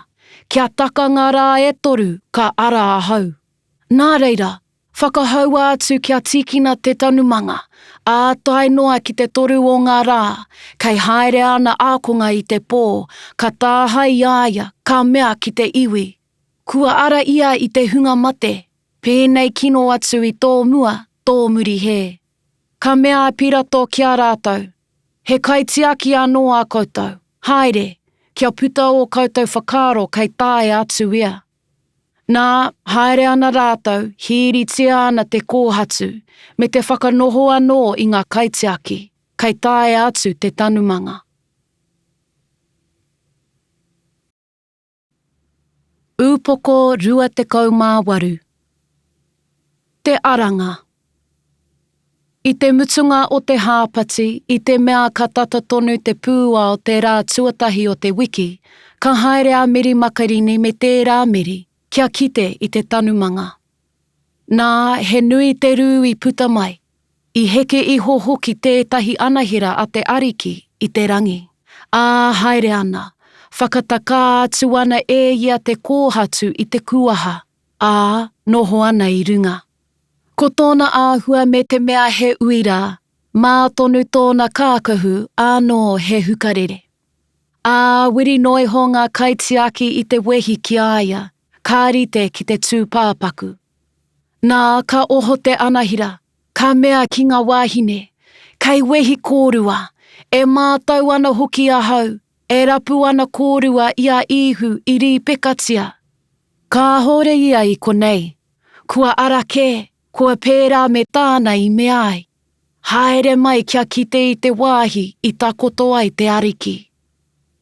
kia taka ngā rā e toru ka ara ahau. Nā reira, whakahaua atu kia tīkina te tanumanga, ā tae noa ki te toru o ngā rā, kei haere āna ākonga i te pō, ka tāhae i a ia, ka mea ki te iwi, Kua ara ia i te hunga mate, pēnei kino atu i tō mua, tō muri hē. Ka mea a Pirato ki a rātou, He kaitiaki anō ā koutou, haere, kia puta ō koutou whakaaro kei taea atu ia. Nā, haere ana rātou, hīritia ana te kōhatu, me te whakanoho anō i ngā kaitiaki, kei taea atu te tanumanga. Ūpoko 28 Te Aranga I te mutunga o te hāpati, i te mea ka tata tonu te pūao te rā tuatahi o te wiki, ka haere a Meri Makarini me tērā Meri kia kite i te tanumanga. Nā, he nui te rū i puta mai, I heke iho hoki tētahi anahera a te Ariki i te rangi, ā, haere ana, whakatakā atu ana e ia te kōhatu i te kūaha, ā, noho ana i runga. Ko tōna āhua me te mea he uira, mā tonu tōna kākahu ānō he hukarere. Ā, wiri noa iho ngā kaitiaki i te wehi ki a ia, ka rite ki te tūpāpaku. Nā, ka oho te anahira, ka mea ki ngā wāhine, Kei wehi kōrua, e mātau ana hoki ahau, e rapu ana kōrua i a Īhu i rīpekatia. Kāhore ia i konei, kua ara kē, kua pērā me tāna i mea ai. Haere mai kia kite i te wāhi i takoto ai te Ariki.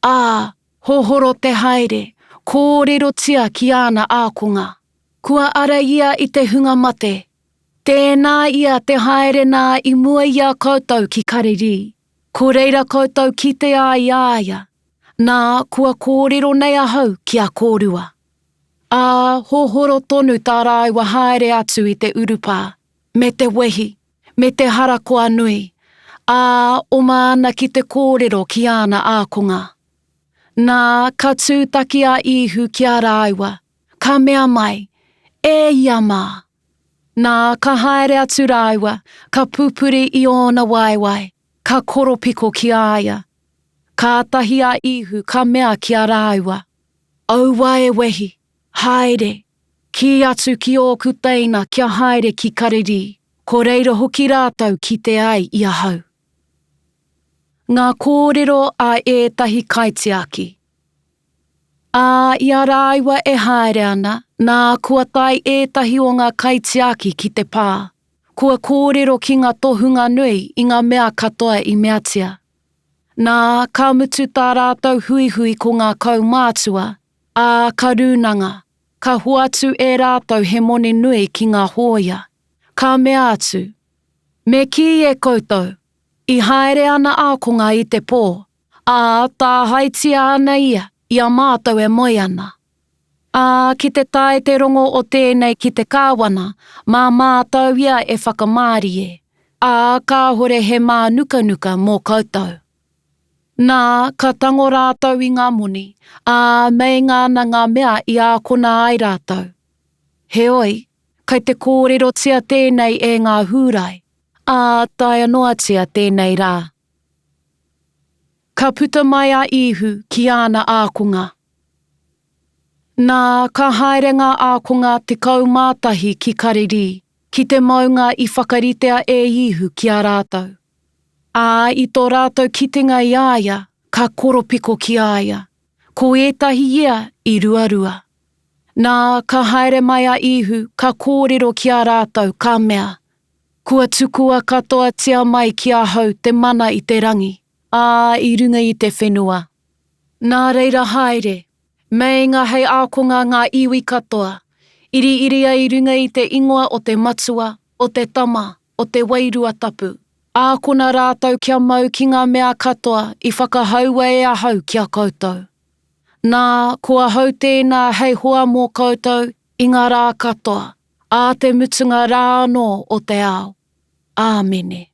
Ā, hohoro te haere, kōrerotia ki āna ākonga. Kua ara ia i te hunga mate. Tēnā ia te haere nā i mua i a koutou ki Karirī, ko reira koutou kite ai i a ia, nā, kua kōrero nei ahau ki a kōrua. Ā, hohoro tonu tā rāua haere atu i te urupā, me te wehi, me te harakoa nui, ā, oma ana ki te kōrero ki āna ākonga. Nā, ka tūtaki a Īhu ki a rāua, Ka mea mai, E ia mā! Nā, ka haere atu rāua, ka pupuri i ōna waewae, ka koropiko ki a ia. Kātahi a Īhu ka mea ki a rāua, Aua e wehi, haere, kī atu ki ōku teina kia haere ki Karirī, ko reira hoki rātou kite ai i ahau. Ngā kōrero a ētahi kaitiaki. Ā, i a rāua e haere ana, nā, kua tae ētahi o ngā kaitiaki ki te pā, kua kōrero ki ngā tohunga nui i ngā mea katoa i meatia. Nā, ka mutu tā rātou huihui ko ngā kaumātua, ā, ka rūnanga, ka hoatu e rātou he moni nui ki ngā hōia. Ka mea atu, Me kī e koutou, I haere ana ākonga i te pō, ā, tāhaetia ana ia i a mātou e moe ana. Ā, ki te tae te rongo o tēnei ki te kāwana, mā mātou ia e whakamārie, ā, kāhore he mānukanuka mō koutou. Nā, ka tango rātou i ngā moni, ā, meinga ana ngā mea i ākona ai rātou. Heoi, kei te kōrerotia tēnei e ngā Hūrai, ā, taea noatia tēnei rā. Ka puta mai a Īhu ki āna ākonga. Nā, ka haere ngā ākonga 11 ki Karirī, ki te maunga i whakaritea e Īhu ki a rātou. Ā, i tō rātou kitenga i a ia, ka koropiko ki a ia, ko ētahi ia i ruarua. Nā, ka haere mai a Īhu, ka kōrero ki a rātou, ka mea, Kua tukua katoatia mai ki ahau te mana i te rangi, ā, i runga i te whenua. Nā reira haere, meinga hei ākonga ngā iwi katoa, iriiria i runga i te ingoa o te Matua, o te Tama, o te Wairua Tapu. Ākona rātou kia mau ki ngā mea katoa i whakahaua e ahau ki a koutou. Nā, ko ahau tēnā hei hoa mō koutou i ngā rā katoa, ā te mutunga rā anō o te ao. Āmene.